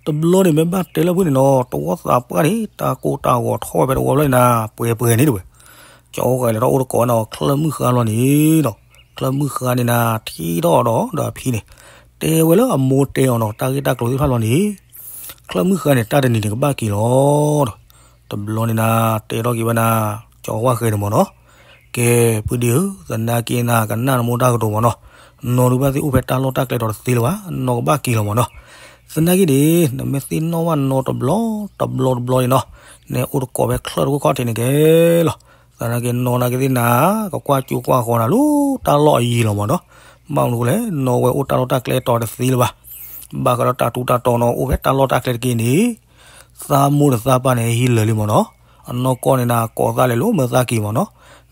တဘျီန့ၣ် မ့ၢ်ဘၣ်တဲလၢဖုန့ၣ်နီၤ တဝီသးပှၢ်န့ၣ် တၢ်ကိၢ်တၢ်ဂီၤထီၣ်ဝဲဖဲတဝီဖျၢၣ်န့ၣ်နၤ ပှဲၤပှဲၤန့ၣ်တဲဝဲ, ကၠီၤဝၣ်ဃဲၤလဲၤထီၣ်အိၣ်တကိးနီၤ ကျၢၢ်မုၣ်ဃါလီၤန့ၣ်နီၤ, ကျၢၢ်မုၣ်ဃါန့ၣ်နၤ ထံၣ်ထီၣ်ဒီးဒီးအဖံန့ၣ်, တဲဝဲလၢအမိၢ်တဲအီၤနီၤ တၢ်ဂ့ၢ်တၢ်ကျိၤသ့ၣ်တဖၣ်လီၤန့ၣ်, ကျၢၢ်မုၣ်ဃါန့ၣ် တၢ်တနံၤန့ၣ်ကဘၣ်က့ၤလီၤ, ဒီး တဘျီန့ၣ်နၤ တဲထီၣ်က့ၤဝဲနၤ ကၠီၤဝၣ်ဃဲန့ၣ်မ့ၢ်နီၤ, ကဲ ပုၢ်ဒ့ဧၢ, သနာ်က့နၤ ကနၣ်နမိၢ်တၢ်ကတိၤမ့ၢ်နီၤ, နီၢ်ဒုးဘၣ်သ့ၣ်အိၣ်ဖဲတၢ်လီၢ်တၢ်ကျဲတီၤတသ့လၢၤဘၣ်, နီၢ်ကဘၣ်က့ၤလီၤမ့ၢ်နီၤ, သနာ်က့န့ၣ် နမ့ၢ်သ့ၣ်နီၣ်ဘၣ်နီၢ်တဘျီ တဘျီတဘျီန့ၣ်နီၤ, နအိၣ်တကိးဖဲချၢၣ်တခိၣ်ခီၣ်ထံးန့ၣ်ကဲလီၤ, သနာ်က့နီၢ်နာ်က့သ့ၣ်နၤ ကကွၢ်ကၠိကွၢ်ဃီနၤလၢတၢ်လီၢ်အယံၤလီၤမ့ၢ်နီၤ, ဘၣ်မနုၤလဲၣ် နီၢ်ဝဲအိၣ်တၢ်လီၢ်တၢ်ကျဲတီၤတသ့လၢၤဘၣ်, ဘၣ်ဃးဒီးတၢ်ထူးတၢ်တီၤနီၤ အိၣ်ဖဲတၢ်လီၢ်တၢ်ကျဲတက့ၢ်န့ၣ် သးမိၢ်ဒီးသးပၢ်န့ၣ် ဟံးလၢာ်လံမ့ၢ်နီၤ, အနီၢ်ကီၢ်န့ၣ်နၤ ကိးသးလဲၤလိာ်မၢသးက့ၤမ့ၢ်နီၤ,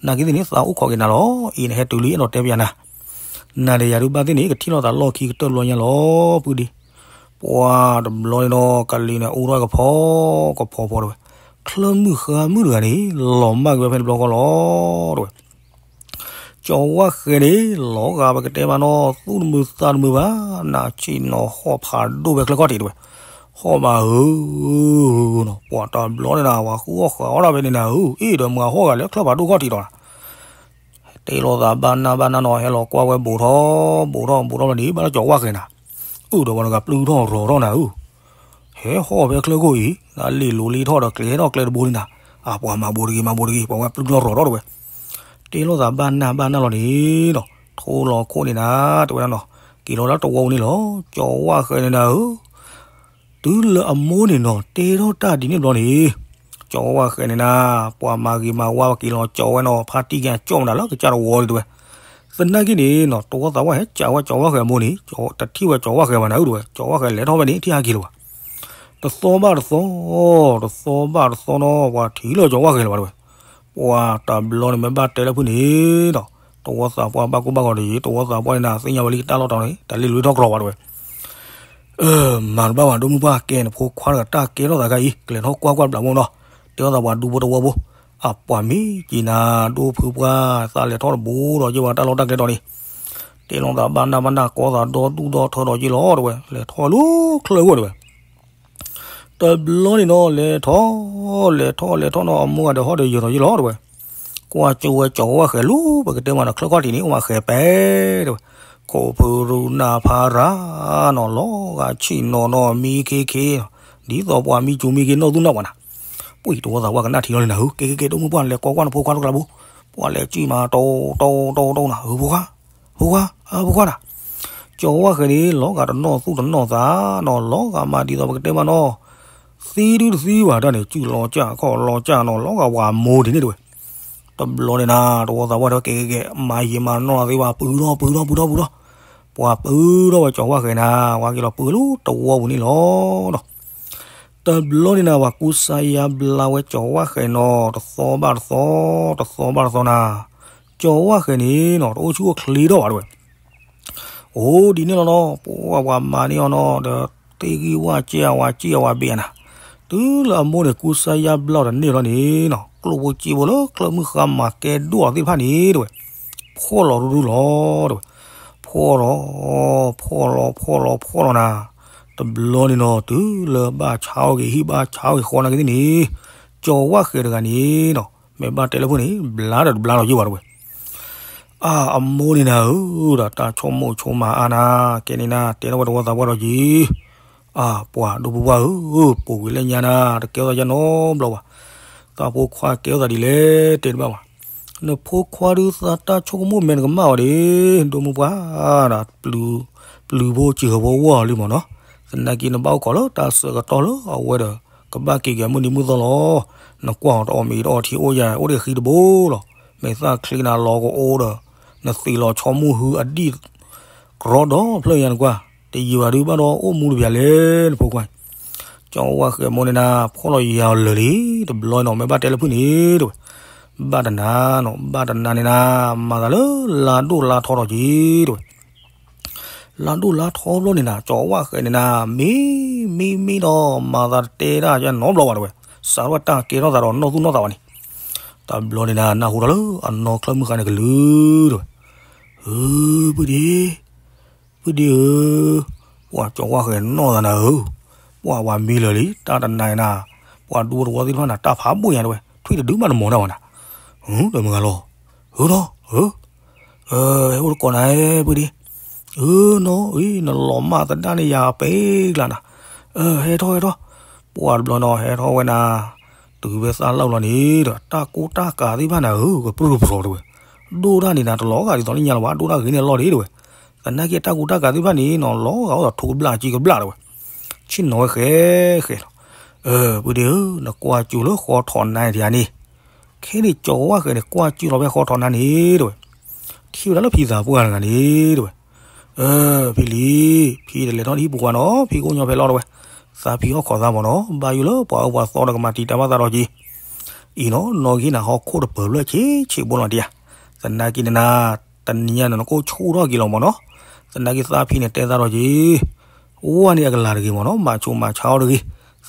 နာ်က့သ့ၣ်န့ၣ် သးအိၣ်ခိးက့ၤနၤလီၤ, အံၤနဟဲတုၤလံအဲၣ်ဒိးတဲပယၤနၤ, နၤဒီးယၤဒုးဘၣ်သ့ၣ်န့ၣ် ကထံၣ်လိာ်သးလီၢ်ခံကတၢၢ်ဘျီညါလီၤ, ပုၢ်ဒ့, ပှၤတဘျီန့ၣ်ဒီး ကလံၤန့ၣ် အိၣ်ထီၣ်ကဖီ ကဖီဖီတဲဝဲ, ချၢၣ်မုၣ်ဃါမုၣ်တဂၤန့ၣ် လီၤမၢ်က့ၤဝဲဖဲန့ၣ်ဘျီဃီလီၤ, တဲဝဲ ကၠီၤဝၣ်ဃဲန့ၣ် လီၤဂာ်ပကတဲမးနီၤ သူၣ်တမုာ်သးတမုာ်ဘၣ်, နၤဆ့ၣ်နီၤဟီၣ်ဖးဒိၣ်ဝဲချၢၣ်ခီၣ်ထံးတဲဝဲ, ဟီၣ်ဘၣ်ဧၢ, နီၤ ပှၤတဘျီန့ၣ်နၤ ပှၤဃုအီၣ်ဃးအီၣ်ဒၣ်ဖဲန့ၣ်နၤဧၢ, အ့ၣ်ဒီးမၤဟီၣ်ဂာ်လၢချၢၣ်ဖးဒိၣ်ခီၣ်ထံးဒီးနၤ တဲလိာ်သးဘၣ်နၢ်ဘၣ်နၢ်နီၤ ဟဲလီၤကွၢ်ဝဲဘူးထီၣ် ဘူးထီၣ်ဘူးထီၣ်လီၤန့ၣ် ဘၣ်လၢကၠီၤဝၣ်ဃဲနၤ, အၢၣ်ဒီးပှၤတဂၤပျုၢ်ထီၣ်ရီၤထီၣ်နၤဧၢ ဟဲဟီၣ်ဖဲချၢၣ်ခိၣ်အံၤ နလ့ၣ်လိၤလ့ၣ်ထီၣ်ဒီးကျဲထီၣ်ကျဲတဘိန့ၣ်နၤ, အပှၤမၤဘူးတဂ့ၤ မၤဘူးတဂ့ၤ ပှၤဝဲပျုၢ်ထီၣ်ရီၤထီၣ်တဲဝဲ, တဲလိာ်သးဘၣ်နၢ်ဘၣ်နၢ်လီၤန့ၣ်နီၤ, ထိလီၤခိၣ်န့ၣ်နၤ တဲဝဲဒၣ်နီၤ, က့ၤလီၤလၢတဝီပူၤန့ၣ်လီၤ, ကၠီၤဝၣ်ဃဲန့ၣ်နၤဧၢ တုၤလၢအမိၢ်န့ၣ်နီၤ တဲထီၣ်တၢ်ဒ်န့ၣ်ဘျီန့ၣ်, ကၠီၤဝၣ်ဃဲန့ၣ်နၤ, ပှၤမၤဂ့ၤမၤဝါပှၤက့ၤလီၤကၠီၤဝဲနီၤ ဖါတံၢ်က့ၤကၠီၣ်မနုၤလၢကစၢ်တဝီဒံးတဲဝဲ, သနာ်က့န့ၣ်နီၤ တဝီသးဝၣ်ဟဲကၠီၤဝဲကၠီၤဝၣ်ဃဲအမိၢ်န့ၣ်, တထံၣ်ဝဲကၠီၤဝၣ်ဃဲဘၣ်နၤဧၢတဲဝဲ, ကၠီၤဝၣ်ဃဲလဲၤထီၣ်ဖဲန့ၣ် ထံၣ်ဟဲက့ၤလၢၤဘၣ်, တသီဘၣ်တသီ, တသီဘၣ်တသီနီၤ ပှၤထံၣ်လၢကၠီၤဝၣ်ဃဲလၢၤဘၣ်တဲဝဲ, ပှၤတဘျီန့ၣ်မ့ၢ်ဘၣ်တဲလၢဖုၣ်န့ၣ်နီၤ, တဝီသးပှၢ်ဘၣ်ကူဘၣ်ဂီၤတယံၤ တဝီသးပှၢ်န့ၣ်နၤ သ့ၣ်ညါဝဲလံတၢ်လီၢ်တီၤန့ၣ် တၢ်လ့ၣ်လိၤထီၣ်ကြီၤဘၣ်တဲဝဲ မၤတဘၣ်ဘၣ် ဒိၣ်မုၢ်ပှၢ် ကဲနဖိခွါတဂၤတၢ်ကဲထီၣ်သးခါအံၤ ကလဲၤထီၣ်ကွၢ်ကွၢ်တဘျီဖိနီၤ, တဲလိာ်သးပှၤဒူဖိတဝီဖိ, အပှၤမ့ၢ်က့ၤနၤ ဒိၣ်ဖုပှၢ် သးလဲၤထီၣ်တဘိဒီးက့ၤဝဲတၢ်လီၢ်တၢ်ကျဲတီၤန့ၣ်, တဲလိာ်သးဘၣ်နၢ်ဘၣ်နၢ် ကိးသးဒီဒူၣ်ဒီထၢဒီးက့ၤလီၤတဲဝဲ လဲၤထီၣ်လၢချၢၣ်ခိၣ်တဲဝဲ တဘျီန့ၣ်နီၤ လဲၤထီၣ် လဲၤထီၣ်လဲၤထီၣ်နီၤ အမိၢ်ဂၤဒီးဟီၣ်ဒီးယၢၤဒီးယ့ၢ်လီၤတဲဝဲ, ကွၢ်ကၠိဝဲကၠီၤဝၣ်ဃဲၤလီၤ ပကတဲမးနီၤ ချၢၣ်ခီၣ်ထံးန့ၣ် အိၣ်မးဃဲၤပဲတဲဝဲ, ခိၣ်ဖုရူနၢ်ဖါရၤနီၤ လီၤဂာ်ဆံၣ်နီၤနီၤ မံခ့ခ့နီၤ, ဒ်သိးပှၤမံကၠိမံခ့နီၢ်သူၣ်နီၢ်ပှၤနၤ, ပှၤတဝီသးပှၢ်ကနၣ်ထံလီၤန့ၣ်နၤဧၢ, ကဲကဲကဲ ဒိၣ်မုၢ်ပှၢ် လဲၤကိးကွၢ်နဖိခွါတကျါဘိ, ပှၤလဲၤစံၣ်မး တိတိတိတိနၤဧၢ ဖိခွါ, ဖိခွါ, ဖိခွါနၤ ကၠီၤဝၣ်ဃဲၤန့ၣ် လီၤဂာ်တနီၢ်သူၣ်တနီၢ်သးနီၤ လီၤဂာ်မးဒ်သိးပကတဲမးနီၤ, သံဒုတသံဘၣ်တၢ်န့ၣ် စုၣ်လီၤကၢ်ခီၣ်လီၤကၢ်နီၤ လီၤဂာ်ဝၤမိၢ်ဒ်န့ၣ်တဲဝဲ, တဘျီန့ၣ်နၤ တဝီသးပှၢ်တဲဝဲ ကဲကဲကဲ မၤယံာ်မၤနီၢ်သ့ဘၣ် ပုၢ်ထီၣ်ပုၢ်ထီၣ်ပုၢ်ထီၣ်ပုၢ်ထီၣ်, ပှၤပုၢ်ထီၣ်ဝဲကၠီၤဝၣ်ဃဲၤနၤ ဝဲက့ၤလီၤပုၢ်လၢတဝီပူၤန့ၣ်လီၤနီၤ, တဘျီန့ၣ်နၤ ပှၤကူစါယါဘျါဝဲကၠီၤဝၣ်ဃဲၤနီၤ တသီဘၣ်တသီ, တသီဘၣ်တသီနၤ, ကၠီၤဝၣ်ဃဲၤန့ၣ်နီၤ တအိၣ်ဆူၣ်အိၣ်ချ့ထီၣ်ဘၣ်တဲဝဲ အိၣ်ဒ်န့ၣ်လီၤနီၤ ပှၤမၤန့ၢ်အီၤနီၤ ဒီးသ့ၣ်ဂံၢ်ဝၣ်စ့ၢ်အဝၤစ့ၢ်အဝၤဘ့ၣ်အနၤ, တုၤလၢအမိၢ်န့ၣ် ကူစါယါဘျါအီၤတန့ၢ်လီၤန့ၣ်နီၤ ကျိၣ်ဖိစ့ဖိလၢချၢၣ်မုၣ်ဃါမၤကဲဒိၣ်အီၤသ့ၣ်တဖၣ်န့ၣ်တဲဝဲ, ဖှီၣ်လီၤရူရူလီၤတဲဝဲ, ဖှီၣ်လီၤ, ဖှီၣ်လီၤ ဖှီၣ်လီၤ ဖှီၣ်လီၤနၤ, တဘျီန့ၣ်နီၤ တုၤလၢဘၣ်ဆါအီၣ်က့ၤဟံၣ်ဘၣ်ဆါအီၣ်က့ၤဃီနာ်က့ၤသ့ၣ်န့ၣ်, ကၠီၤဝၣ်ဃဲၤတဂၤန့ၣ်နီၤ မ့ၢ်ဘၣ်တဲလၢဖိန့ၣ် ဘျါဒီးတဘျါလီၤယိၣ်ဘၣ်တဲဝဲ အၢ အမိၢ်န့ၣ်နၤဧၢ, ဒီးတၢ်ဆိကမိၣ်ဆိကမးအါနၤ, ကဲန့ၣ်နၤ တဲထီၣ်ဝဲတဝီသးပှၢ်ဒီးက့ၤ, အၢ ပှၤဒိၣ်ပူၤပှၢ်ဧၢ, ပိာ်ဝံၤလၢညါနၤ တကဲထီၣ်သးယါနီတဘျီဘၣ်, သးဖိခွါကဲထီၣ်သးဒ်လဲၣ်တဲတဘၣ်ဘၣ်, နဖိခွါဒုးသးတၢ်ဆိကမိၣ်မဲာ်တကမၣ်ဘၣ်ဒီး ဒိၣ်မုၢ်ပှၢ်ဒီး ပျုၤဖိစံးဟၢဖိဝီလံမ့ၢ်နီၤ, သနာ်က့နဘၣ်အိၣ်ခိးလၢတၢ်ဆၢကတီၢ်လၢအဝဲဒီး ကဘၣ်က့ၤက့ၤမုၢ်နံၤမုၢ်သီလီၤ, နကွၢ်အီၤတအီၣ်မ့ၤတအီၣ်ထံအိၣ်ယၤ အိၣ်ဒံးဃံတဘိလီၤ, မ့ၢ်သၣ်ချ့နၤလီၤကအိၣ်ဒီး နသံးလီၤဆီမုၢ်ဟူအဒံၣ် ကရီဒီဖျၢၣ်ညါနကွၢ်, တယံာ်ဘၣ်ဒုးဘၣ်ဒီးအိၣ်မူတပျးလဲၣ် နဖိခွါ, ကၠီဝၣ်ဃဲမိၢ်န့ၣ်နၤ ဖှီၣ်လီၤယၤအီၤလၢာ်လံ, တဘျီနီၤ မ့ၢ်ဘၣ်တဲလၢဖုၣ်န့ၣ်တဲဝဲ, ဘၣ်တနၤနီၤ ဘၣ်တနၤန့ၣ်နၤ မၤသးလၢလါဒိၣ်လါထီထီၣ်က့ၤတဲဝဲ လါဒိၣ်လါထီဘျီန့ၣ်နၤ ကၠီဝၣ်ဃဲန့ၣ်နၤ မ့ၢ်မ့ၢ်မ့ၢ်ဒီး မၤသးတတဲတၢ်ယါနီတဘျီဘၣ်တဲဝဲ, စးထီၣ်ဝဲတၢ်ကဲထီၣ်သးဒီးနီၢ်သူၣ်နီၢ်သးဘၣ်န့ၣ်, တဘျီန့ၣ်နၤ နၢ်ဟူထီၣ်လၢအနီၢ်ချၢၣ်မုၣ်ဃါန့ၣ်ကလုၢ်တဲဝဲ, ပုၢ်ဒ့, ပုၢ်ဒ့ဧၢ, ပှၤကၠီဝၣ်ဃဲနီၢ်သးနၤဧၢ, ပှၤဝၤမံလၢာ်လံ တၢ်တနၤနၤ, ပှၤဒူဖိတဝီသ့ၣ်တဖၣ်နၤ တၢ်ဖးဘိၣ်ညါတဲဝဲ ထွံၣ်တဒုမးတမီၤတၢ်ဘၣ်နၤ, ဒီးမုၢ်ဂၤလီၤ, ဧၢဒီး, ဧၢ ဟဲအိၣ်တကိးနၤ ပုၢ်ဒ့, အၢနီၤ အံၤ နလီၤမၢ်သဒၣ်န့ၣ်ယၤပဲကျါနၤ, ဟဲထီၣ် ဟဲထီၣ်, ပှၤတဘျီနီၤ ဟဲထီၣ်ဝဲနၤ, တုၤဖဲသၣ်လၢ်လီၤန့ၣ်ဒီး တၢ်ကူတၢ်ကၤသ့ၣ်တဖၣ်န့ၣ်ဧၢ ကပြုၢ်ကပြီၤတဲဝဲ, ဒိၣ်တၢ်န့ၣ်နၤတလီၤဂာ်ဒ်သိးလၢညါလၢၤဘၣ် ဒိၣ်တၢ်ဂ့ၤန့ၢ်အလီၢ်ဒံးတဲဝဲ, သနာ်က့တၢ်ကူတၢ်ကၤသ့ၣ်တဖၣ်န့ၣ်နီၤ လီၤဂာ်အိၣ်ဒီးထိကဘျၣ်ကံကဘျၣ်တဲဝဲ, ဆ့ၣ်နီၤဝဲဃဲဃဲလီၤ. ပုၢ်ဒ့ဧၢ နကွၢ်စူၣ်လၢဃီထီၣ်နါန့ၣ်တယၤန့ၣ်, ခဲန့ၣ်ကၠီၤဝါဃဲန့ၣ် ကွၢ်စူၣ်လီၤဖဲဃီထီၣ်နါန့ၣ်တဲဝဲ, ထံၣ်ဝဲဒၣ်လၢဖံသးပှၢ်တဂၤန့ၣ်တဲဝဲ, ဖံလံၤ, ဖံတလဲၤထီၣ်ဒ်ဟံၣ်ပူၤကွၢ်နီၤ ဖံကအိၣ်ညီဖဲလီၤတဲဝဲ, သးဖံအီၣ်ခိးသးမ့ၢ်နီၤ ဘၣ်ယိၣ်လၢပှၤအၢပှၤသီဒီးကမၤတံာ်တာ်ဘၣ်သးဒီးက့ၤ အံၤနီၤ နီၢ်ကဟ့ၣ်နၤဟီၣ်ခိၣ်တပၢၤဖျၢၣ်ဆံးဆံးဘိလီၤတယၤ, သနာ်က့န့ၣ်နၤ, တနံၤညါန့ၣ်နကအိၣ်ဆူၣ်ထီၣ်က့ၤလီၤမ့ၢ်နီၤ, သနာ်က့သးဖံန့ၣ်တဲသးဒီးက့ၤ, ဝါန့ၣ်အကလၤတဂ့ၤမ့ၢ်နီၤ မၤဆူးမၤဆါအီၣ်တဂ့ၤ,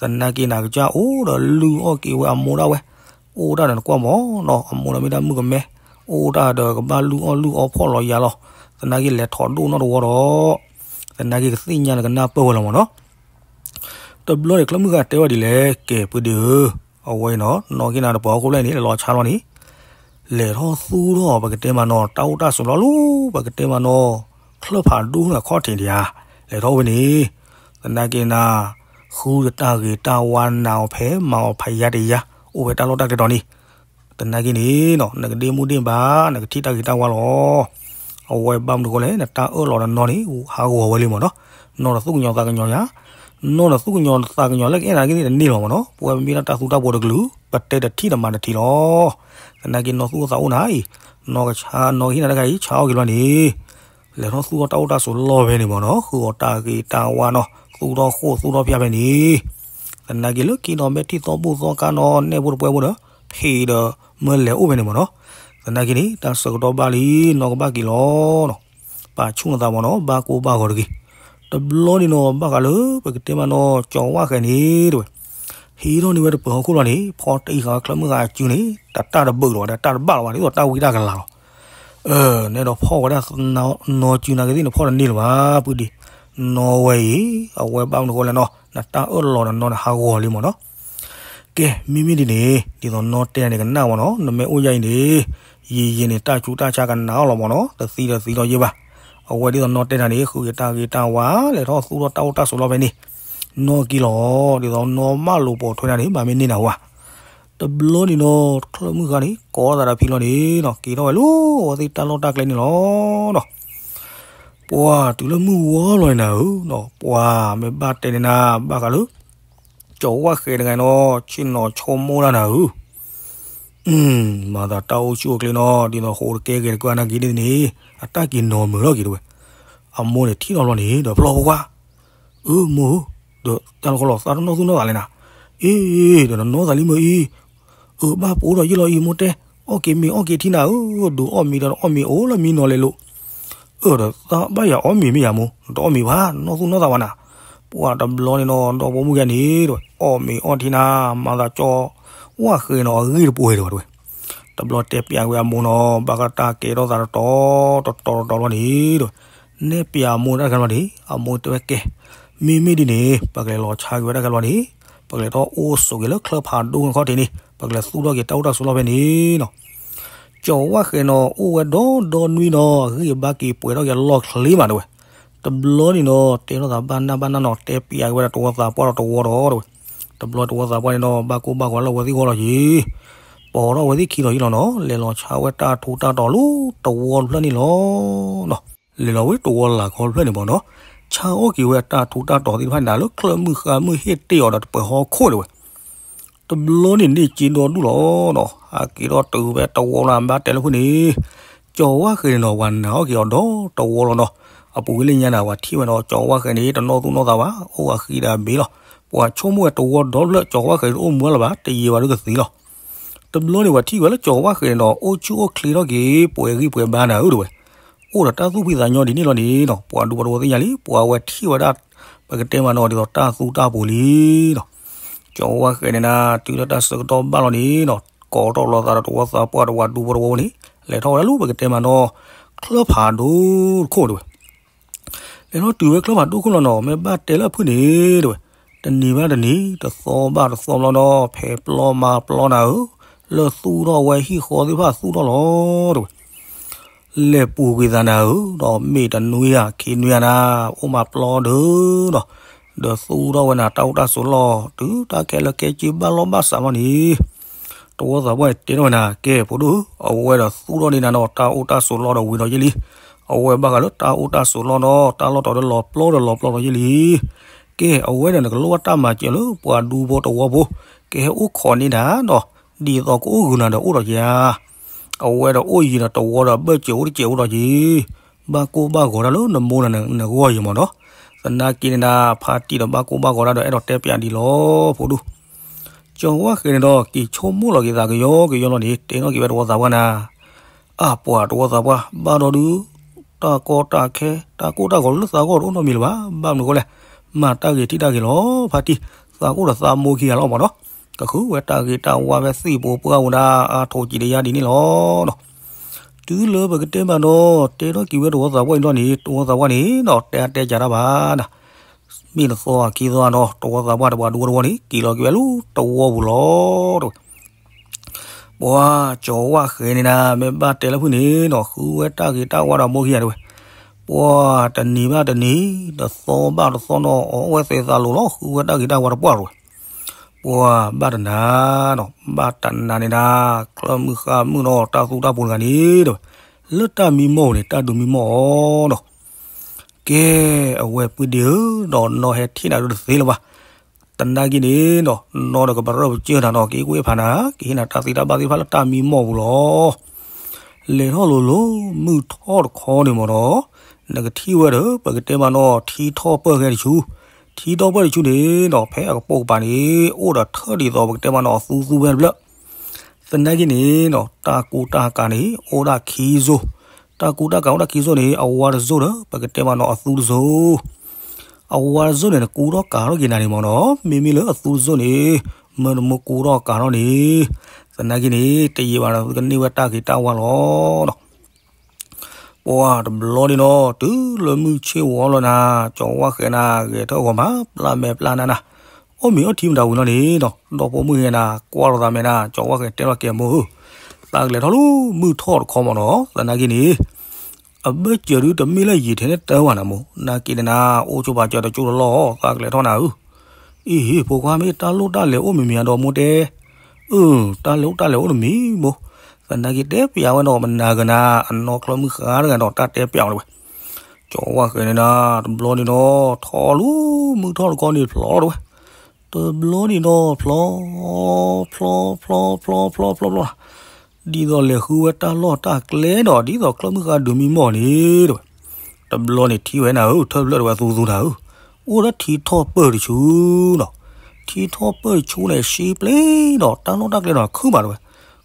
သနာ်က့နၤကစၢ်အိၣ်ဒီးလုၢ်အီၣ်က့ၤဝဲအမိၢ်ဒၣ်ဝဲ, အိၣ်တၢ်ဒီးနကွၢ်မ့ၢ်နီၤ အမိၢ်ဒီးမ့ၢ်တၢ်မုၣ်ကမဲ, အိၣ်တၢ်ဒီးကဘၣ်လုၢ်အီၣ်လုၢ်အီဖှီၣ်လီၤယၤလီၤ, သနာ်က့လဲၤထီၣ်ဒိၣ်နီၢ်တဝီဒီး, သနာ်က့ကသ့ၣ်ညါနကနၢ်ပၢၢ်ဝဲလီၤမ့ၢ်နီၤ တဘျီန့ၣ် ချၢၣ်မုၢ်ဃါတဲဝဲဒ်လဲၣ် ကဲ ပုၢ်ဒ့ဧၢ, အဝဲအံၤနီၤ နီၢ်ကဟ့ၣ်နၤတပၢၤဟီၣ်ခိၣ်ဖျၢၣ်န့ၣ် လဲၤလီၤဆါလီၤန့ၣ်, လဲၤထီၣ်သူၣ်ထီၣ်ပကတဲမးနီၤ တၢ်အိၣ်တၢ်ဆိးလီၤလီၤ ပကတဲမးနီၤ, ချၢၣ်ဖးဒိၣ်အခီၣ်ထံးတယၤ, လဲၤထီၣ်အိၣ်ဖဲန့ၣ်, သနာ်က့နၤ, ဃုတၢ်ဂ့ၤတၢ်ဝါနာ်အီၤဖဲ မၤအီၤဖးယါတယါ, အိၣ်ဖဲတၢ်လီၢ်တၢ်ကျဲတီၤန့ၣ် သနာ်က့န့ၣ်နီၤ နကဒ့မုၢ်ဒ့ဘၣ် နကထံၣ်တၢ်ဂ့ၤတၢ်ဝါလီၤ. အဝဲဘၣ်မနုၤဃိလဲၣ် နတၢ်အၢၣ်လီၤနနီၢ်န့ၣ် ဟးဂီၤဝဲလံမ့ၢ်နီၤ. နီၢ်နသူၣ်ကညီၤသးကညီၤယၤ, နီၢ်နသူၣ်ကညီၤသးကညီၤလၢကအဲၣ်နၤကသ့ၣ်တန့ၢ်လီၤမ့ၢ်နီၤ. ပဝဲပမ့ၢ်ဒၣ်တၢ်သူတၢ်ပှဲၤတကလုာ် ပတဲတထံၣ်တမၤတထံၣ်လီၤ. သနာ်က့နီၢ်သူၣ်အိၣ်သးအိၣ်နၤအံၤ, နီၢ်ကဆါနီၢ်ကဟ့ၣ်နၤတခါအံၤ ဆါအီၣ်က့ၤလီၤန့ၣ် လဲၤထီၣ်သူၣ်ထီၣ်တၢ်အိၣ်တၢ်ဆိးလီၢ်ဖဲန့ၣ်မ့ၢ်နီၤ, ဃုအီၤတၢ်ဂ့ၤတၢ်ဝါနီၤ, သူၣ်ထီၣ်ဃိၣ်သူၣ်ထီၣ်ဖၠၣ်ဖဲန့ၣ်, သနာ်က့လၢခံနီၤ မဲာ်ထံသီဘူၣ်သီကါနီၤ နဲၣ်ဖိတပှဲၤဖိဒီး ဖံးဒီးမၢလဲၤအိၣ်ဖဲန့ၣ်မ့ၢ်နီၤ. သနာ်က့န့ၣ် တၢ်ဆၢကတီၢ်ဘၣ်လံ နီၢ်ကဘၣ်က့ၤလီၤနီၤ, ပာ်ဆူၣ်နသးမ့ၢ်နီၤ ဘၣ်ကိၢ်ဘၣ်ဂီၤတဂ့ၤ. တဘျီန့ၣ်နီၤ ဘၣ်ဃးလၢပကတဲမးနီၤ ကၠီၤဝၣ်ဃဲၤန့ၣ်တဲဝဲ ဟံးထီၣ်န့ၢ်ဝဲတပၢၤဟီၣ်ခိၣ်လီၤန့ၣ် ဖီၣ်တံၢ်ဃာ်ချၢၣ်မုၢ်ဃာ်အစုန့ၣ် တတၢ်တဘၢၣ်လၢၤဘၣ်ဒီး တၢ်တဘၣ်လၢၤဘၣ် ဒ်သိးတၢ်ဝံတၢ်ကလၤလီၤ. အၢ နဲဒိးဖီၣ်ဝဲဒၣ်နီၢ်စုနၤကသ့ၣ်န့ၣ် ဖီၣ်တန့ၢ်လၢၤဘၣ် ပုၢ်ဒ့, နီၢ်ဝဲအံၤ အဝဲဘၣ်မနုၤဃိလဲၣ်နီၤ နတၢ်အၢၣ်လီၤနနီၢ်န့ၣ် ဟးဂီၤလံမ့ၢ်နီၤ. ကဲ မ့မ့ၢ်ဒ်န့ၣ် ဒ်သိးနီၢ်တဲန့ၣ်ကနၣ်မ့ၢ်နီၤ နမ့ၢ်အိၣ်ယါအံၤန့ၣ် ယံာ်ယံာ်န့ၣ် တၢ်ဆူးတၢ်ဆါကနၣ်အီၤလီၤမ့ၢ်နီၤ တသံဒီးသံဒီးယဲဘၣ်. အဝဲဒ်သိးနီၢ်တဲနၤန့ၣ် ဃုက့ၤတၢ်ဂ့ၤတၢ်ဝါ လဲၤထီၣ်သူၣ်ထီၣ်တၢ်အိၣ်တၢ်ဆိးလီၢ်ဖဲန့ၣ် နီၢ်က့ၤလီၤ ဒ်သိးနီၢ်မၢလိာ်ပိာ်ထွဲနၤန့ၣ် မၤမ့ၢ်န့ၢ်နၤဝဲ တဘျီန့ၣ်နီၤ ချၢၣ်မုၢ်ဃာ်န့ၣ် ကိးသးဒီးဖံလီၤန့ၣ်နီၤ က့ၤထီၣ်ဝဲလၢအဝဲသ့ၣ်တၢ်လီၢ်တၢ်ကျဲန့ၣ်လီၤနီၤ. ပှၤတုၤလၢမုၢ်ဝီလီၤန့ၣ်နၤဧၢ, ပှၤမ့ၢ်ဘၣ်တဲန့ၣ်နၤ ဘၣ်ဃးလၢ ကၠီၤဝၣ်ဃဲၤတဂၤနီၤ ဆ့ၣ်နီၤဆိကမိၣ်ဒၣ်နၤဧၢ. မၤသးတၢ်အိၣ်ဆူၣ်အိၣ်ချ့နီၤ ဒ်သိးဃိးတကဲဂဲၤတကၢ်နၤက့ၤန့ၣ် အတၢ်က့ၤနီၤမုာ်ထီၣ်က့ၤတဲဝဲ. အမိၢ်န့ၣ်ထံၣ်ထီၣ်ဘျီန့ၣ် ဒီးဖျီဖိခွါ အၢ မိၢ်ဧၢ, ဒီးတၢ်လီၢ်ခီလီၤသးတနီၢ်သူၣ်နီၢ်သးလဲၣ်နၤ. အ့ ဒီးနနီၢ်သးလံမ့ၢ်အံၤ, အၢ ဘၣ်ပအိၣ်ဒီးယ့ၢ်လီၤအံၤ မိၢ်တဲ, အီၣ်က့ၤမ့ၤအီၣ်က့ၤထံနၤဧၢ, ဒုးအီၣ်မ့ၤဒီးအီၣ်မ့ၤအိၣ်လၢမံနီၤလဲၤလိာ်. အၢ ဒီးသးဘၣ်ယၤအီၣ်မ့ၤမ့ၢ်ယၤမိၢ်, တအီၣ်မ့ၤဘၣ် နနီၢ်သူၣ်နီၢ်သးဝဲနၤ. ပှၤတဘျီန့ၣ်နီၤ ဒီဖိမုၣ်ဂၤန့ၣ်တဲဝဲ အီၣ်မ့ၤအီၣ်ထံနၤ မၤသးကၠီၤဝၣ်ဃဲၤနီၤ အဂ့ၢ်တပှဲၤတဲဝဲတဲဝဲ. တဘျီတဲပျးဝဲအမိၢ်နီၤ ဘၣ်ဃးတၢ်ကဲထီၣ်သးတတီၤတတီၤတတီၤဘျီန့ၣ်ဒီး နဲၣ်ပျးအမိၢ်တၢ်တခါဘျီန့ၣ် အမိၢ်တဲဝဲကဲ, မ့မ့ၢ်ဒ်န့ၣ် ပကလဲၤလီၤဆါက့ၤဝဲတၢ်ခါဘျီန့ၣ် ပကလဲၤထီၣ်အိၣ်ဆိးက့ၤလၢချၢၣ်ဖးဒိၣ်ခီၣ်ထံးန့ၣ် ပကလဲၤသူၣ်ထီၣ်က့ၤတၢ်အိၣ်တၢ်ဆိးလီၢ်ဖဲန့ၣ်နီၤ. ကၠီၤဝၣ်ဃဲၤနီၤ အိၣ်ဝဲဒီဒီနွံနီၤ အဂံၢ်အဘါက့ၤပှဲၤထီၣ်က့ၤအလီၢ်ချ့မးတဲဝဲ. တဘျီန့ၣ်နီၤ တဲထီၣ်သးဘၣ်နၢ်ဘၣ်နၢ်နီၤ တဲပျးက့ၤဝဲဒၣ်တဝီသးပှၢ်ဒီးတဝီဒီးတဲဝဲ. တဘျီတဝီသးပှၢ်န့ၣ်နီၤ ဘၣ်ကိၢ်ဘၣ်ဂီၤလၢအဝဲသ့ၣ်ဂီၢ်လီၤက့ၤ ပိာ်ထီၣ်အဝဲသ့ၣ်ခံလီၤယံလီၤနီၤ လဲၤလီၤဆါဝဲတၢ်ထူးတၢ်တီၤလၢတဝီတဖျၢၣ်န့ၣ်လီၤနီၤ. လဲၤလီၤဝဲတဝီလၢ်ခီတဖျၢၣ်န့ၣ်မ့ၢ်နီၤ ဆါအီၣ်က့ၤဝဲတၢ်ထူးတၢ်တီၤသ့ၣ်တဖၣ်န့ၣ် လၢချၢၣ်မုၢ်ဃါမုၢ်ဟ့ၣ်တ့ၢ်အီၤဒီးတပၢၤဟီၣ်ခိၣ်တဲဝဲ. တဘျီန့ၣ်န့ၢ်စ့ဒီဒူၣ်လီၤနီၤ ဟးက့ၤထီၣ်တုၤဖဲတဝီလီၤ ဘၣ်တဲလၢဖုန့ၣ် ကၠီၤဝၣ်ဃဲၤန့ၣ်နီၤ ပှၤနာ်အီၣ်က့ၤအီၤဒီတဝီလီၤနီၤ. အပူၤကွံာ်လၢညါန့ၣ် ပှၤထံၣ်ဝဲဒီးကၠီၤဝၣ်ဃဲၤန့ၣ် တနီၢ်သူၣ်နီၢ်သးဘၣ် အိၣ်အဃံဒီးအဘ့လီၤ. ပှၤဆိကမိၣ်ဝဲတဝီဒီဖျၢၣ် ကၠီၤဝၣ်ဃဲၤတအိၣ်မူလၢၤဘၣ် တယံာ်ဘၣ်ဒုးကသံလီၤ. တဘျီန့ၣ် ပှၤထံၣ်ဝဲလၢကၠီၤဝၣ်ဃဲၤန့ၣ်ဒီး အိၣ်ဆူၣ်အိၣ်ချ့ထီၣ်က့ၤ ပှဲၤဂံၢ်ပှဲၤဘါနၤဧၢတဲဝဲ. အိၣ်ဒီးတၢ်သူၣ်ဖှံသးညီဒ်န့ၣ်လီၤန့ၣ်နီၤ ပှၤဒူပှၤတဝီသ့ၣ်ညါလံ ပှၤဝဲထံၣ်ဝဲဒၣ် ပကတဲမးနီၤ ဒ်သိးတၢ်သူတၢ်ပှဲၤလံနီၤ. ကၠီၤဝၣ်ဃဲၤန့ၣ်နၤ တုၤလၢတၢ်ဆၢကတီၢ်ဘၣ်လီၤန့ၣ်နီၤ ကိးထီၣ်လိာ်သးဒီးတဝီသးပှၢ်တဝီဒူပှၤတဝီန့ၣ် လဲၤထီၣ်ဝဲဒၣ်လၢပကတဲမးနီၤ ချၢၣ်ဖးဒိၣ်တခိၣ်တဲဝဲ. လဲၤထီၣ်တုၤဝဲချၢၣ်ဖးဒိၣ်ခိၣ်လီၤနီၤ မ့ၢ်ဘၣ်တဲလၢအဖုန့ၣ်တဲဝဲ. တနံၤဘၣ်တနံၤ တသီဘၣ်တသီဘျီနီၤ ဖဲပျီမၤပျီနၤဧၢ, လၢသူၣ်ထီၣ်ဝဲဟံၣ်ဃီသ့ၣ်တဖၣ်သူၣ်ထီၣ်လီၤတဲဝဲ. လဲၤပူၤကွံာ်သးနၤဧၢ, ဒီးမ့ၢ်တနွံဧါ ခံနွံဧါနၤ, အိၣ်မၤပျီဒၢဒီး, ဒီးသူၣ်ထီၣ်ဝဲနၤတၢ်အိၣ်တၢ်ဆိးလီၢ် တုၤတၢ်ခဲလၢာ်ခဲဆ့ဘၣ်လီၢ်ဘၣ်စးလီၤန့ၣ်, တဝီသးပှၢ်တဲထီၣ်ဝဲနၤ ကဲ ဖိဒိၣ်ဧၢ, အဝဲဒီးသူၣ်ထီၣ်န့ၢ်နၤဒီး တၢ်အိၣ်တၢ်ဆိးလီၢ်ဒီးဝံၤဒီးယ့ၢ်လံ. အဝဲဘၣ်ဃးလၢတၢ်အိၣ်တၢ်ဆိးလီၢ်ဒီး တၢ်လီၢ်တတီၤဒီးလီၤပျီဒီးလီၤပျီဒီးယ့ၢ်လံ. ကဲ အဝဲန့ၣ်နကလိၣ်ဘၣ်တၢ်မၤစၢၤလၢပှၤဒူဖိတဝီဖိ, ကဟဲအိၣ်ခိးန့ၢ်နၤဒီး ဒ်သိးကအိၣ်ဂုာ်နၤဒီးအိၣ်ဒီးယၤ အဝဲဒီးအိၣ်ယံၤဒီးတဝီဒီးဘၢၣ်စၢၤအိၣ်တစဲးအိၣ်ဒီးယ့ၢ်, ဘၣ်ကိၢ်ဘၣ်ဂီၤတၢ်လၢနမိၢ်နဂီၢ်ယံၤမးနီၤ. သနာ်က့န့ၣ်နၤ ဖါတံၢ်ဒီးဘၣ်ကိၢ်ဘၣ်ဂီၤတၢ်ဒီး အဲၣ်ဒိးတဲပၠးဒ်လီၤ ဖိဒိၣ်. ကၠီၤဝၣ်ဃဲၤန့ၣ်ဒီး က့ၤဆိကမိၣ်လီၤက့ၤသးကယီကယီလီၤန့ၣ် တဲထီၣ်က့ၤဝဲတဝီသးပှၢ်နၤ, အၢ ပှၤတဝီသးပှၢ် ဘၣ်ဒီးဒုး တၢ်ကီတၢ်ခဲ တၢ်ကိၢ်တၢ်ဂီၤလၢသးဂီၢ်တအိၣ်နီတမံၤလၢၤဘၣ်. ဘၣ်မနုၤဃိလဲၣ်, မၤတၢ်ဂ့ၤထံၣ်တၢ်ဂ့ၤလီၤ. ဖါတံၢ် သးအိၣ်ဒီးသးမိၢ်ခံဂၤလီၤမးနီၤ. ကဃုဝဲတၢ်ဂ့ၤတၢ်ဝါဖဲသ့ၣ်ဖိပှၢ်ဝဲဒၣ် အါထိၣ်ကံးတယါဒ်န့ၣ်လီၤနီၤ. တုၤလၢပကတဲမးနီၤ တဲထီၣ်က့ၤဝဲတဝီသးပှၢ်အံၤလီၤန့ၣ် တဝီသးပှၢ်န့ၣ်နီၤ တဲအါတဲကးတၢ်ဘၣ်နၤ, မ့ၢ်တသီအခံသီနီၤ တဝီသးပှၢ်တပှၤဒူဖိတဝီန့ၣ် က့ၤလီၤက့ၤဝဲလၢတဝီပူၤလီၤ. ပှၤကၠီၤဝၣ်ဃဲၤန့ၣ်နၤ မ့ၢ်ဘၣ်တဲလၢဖုၣ်န့ၣ်နီၤ ဃုဝဲတၢ်ဂ့ၤတၢ်ဝါဒီးမိၢ်ခံဂၤတဝဲ, ပှၤတနံၤဘၣ်တနံၤ တသီဘၣ်တသီနီၤ အီၣ်ဝဲသဲးသးလိၤလီၤ ဃုဝဲတၢ်ဂ့ၤတၢ်ဝါတပှၢ်တဝဲ. ပှၤဘၣ်တနၤနီၤ ဘၣ်တနၤန့ၣ်နၤ ချၢၣ်မုၣ်ဃါမုၣ်နီၤ တၢ်သူတၢ်ပူၤတဂၤန့ၣ်တဝဲ, လၢတၢ်မံမီၢ်ပူၤန့ၣ် တၢ်ဒုးမံမီၢ်အီၤနီၤ. ကဲ အဝဲပုၢ်ဒ့ဧၢ ဒီးနီၢ်ဟဲထံၣ်နၤဒုးတသ့လၢၤဘၣ်. သနာ်က့န့ၣ်နီၤ နီၢ်ဒီးကပရၢၢ်ပစၢၢ်နၤနီၤ က့ၤကွၢ်ဖးနၤ ကဟ့ၣ်နၤတၢ်သ့တၢ်ဘၣ်သ့ၣ်တဖၣ်လၢတၢ်မံမီၢ်ပူၤလီၤ. လဲၤထီၣ်လိၤလိၤ မုၢ်ထီၣ်တခီန့ၣ်မးနီၤ နကထံၣ်ဝဲဒီး ပကတဲမးနီၤ ထံထီၣ်ပၢၢ်ဃဲတဆူ, ထံထီၣ်ပၢၢ်တဆူန့ၣ်နီၤ ဖဲအကပိာ်ကပၤန့ၣ် အိၣ်ဒီးထၢၣ်ဒ်သိး ပကတဲမးနီၤ အသူသူဖဲတဖျၢၣ် သနာ်က့န့ၣ်နီၤ တၢ်ကူတၢ်ကၤန့ၣ် အိၣ်ဒၣ်ခံစိၤ, တၢ်ကူတၢ်ကၤအိၣ်ဒၣ်ခံစိၤန့ၣ် အဝါတစိၤဒီး ပကတဲမးနီၤ အသူတစိၤ. အဝါတစိၤန့ၣ် နကူထီၣ်ကၤထီၣ်က့ၤနၤန့ၣ်မးနီၤ မ့မ့ၢ်လၢအသူတစိၤန့ၣ် မၢနမၢကူထီၣ်ကၤထီၣ်န့ၣ် သနာ်က့န့ၣ် တယံာ်ဘၣ်ဒီး သုကန့ၢ်ဝဲတၢ်ဂ့ၤတၢ်ဝါလီၤနီၤ. ပှၤတဘျီန့ၣ်နီၤ တုၤလၢမုၢ်ဆ့ၣ်ဝီလီၤနၤ ကၠီၤဝၣ်ဃဲၤနၤ ဂဲၤထၢၣ်ဂီၤမး ပျၢ်မဲာ်ပျၢ်နါနၤ, အီၣ်မ့ၤအီထံမတၤဝံၤလီၤန့ၣ်နီၤ ဒီဖိမုၣ်ဂ့ၤနၤ ကွၢ်လိာ်သးမဲာ်နၤ ကၠီၤဝၣ်ဃဲၤတဲလီၤကဲမိၢ်ဧၢ, သးကလဲၤထီၣ်လၢမုၢ်ထီၣ်တခီမးနီၤ သနာ်က့န့ၣ် အဘၢၣ်စၢၤဒုတမ့ၢ်လၢယံာ်ထဲန့ၣ်တၢ်ဝဲနၤမိၢ် သနာ်က့န့ၣ်နၤ အိၣ်ဆိပာ်စၢၤတကၠိတလီၢ် သးကလဲၤထီၣ်နၤဧၢ. အံၤ ဖိခွါမ့ၢ်တၢ်လိၣ်တၢ်လဲၤအိၣ်မံၤမံၤအဒီးမိၢ်တဲ, အၢ တၢ်လိၣ်တၢ်လဲၤအိၣ်တမံၤမိၢ်, သနာ်က့တဲပျးဝဲနီၤ မနၤကနၤ အနီၢ်ချၢမုၣ်ဃါတဂၤဒီးတၢ်တဲပျးဝဲဝဲ, ကၠီၤဝၣ်ဃဲၤန့ၣ်နၤ တဘျီန့ၣ်နီၤ ထီၣ်လၢမုၢ်ထီၣ်တခီန့ၣ်ဖျီလီၤတဝဲ, တဘျီန့ၣ်နီၤ ဖျီ ဖျီ ဖျီ ဖျီ ဖျီ ဖျီ ဖျီ ဒ်သိးလဲၤဃုဝဲတၢ်လီၢ်တၢ်ကျဲဒီး ဒ်သိးချၢၣ်မုၢ်ဃါဒုးမံမီၢ်န့ၣ်တဝဲ, တဘျီန့ၣ်ထံၣ်ဝဲနၤဧၢ ထၢၣ်ဖျၢၣ်တဝဲသူသူနၤဧၢ, အိၣ်ဒီးထံထီၣ်ပၢၢ်တဆူနီၤ, ထံထီၣ်ပၢၢ်တဆူန့ၣ် ရှဲပျ့ဒီး တၢ်လီၢ်တၢ်ကျဲနီၤ ခုၣ်ဘၣ်တဝဲ,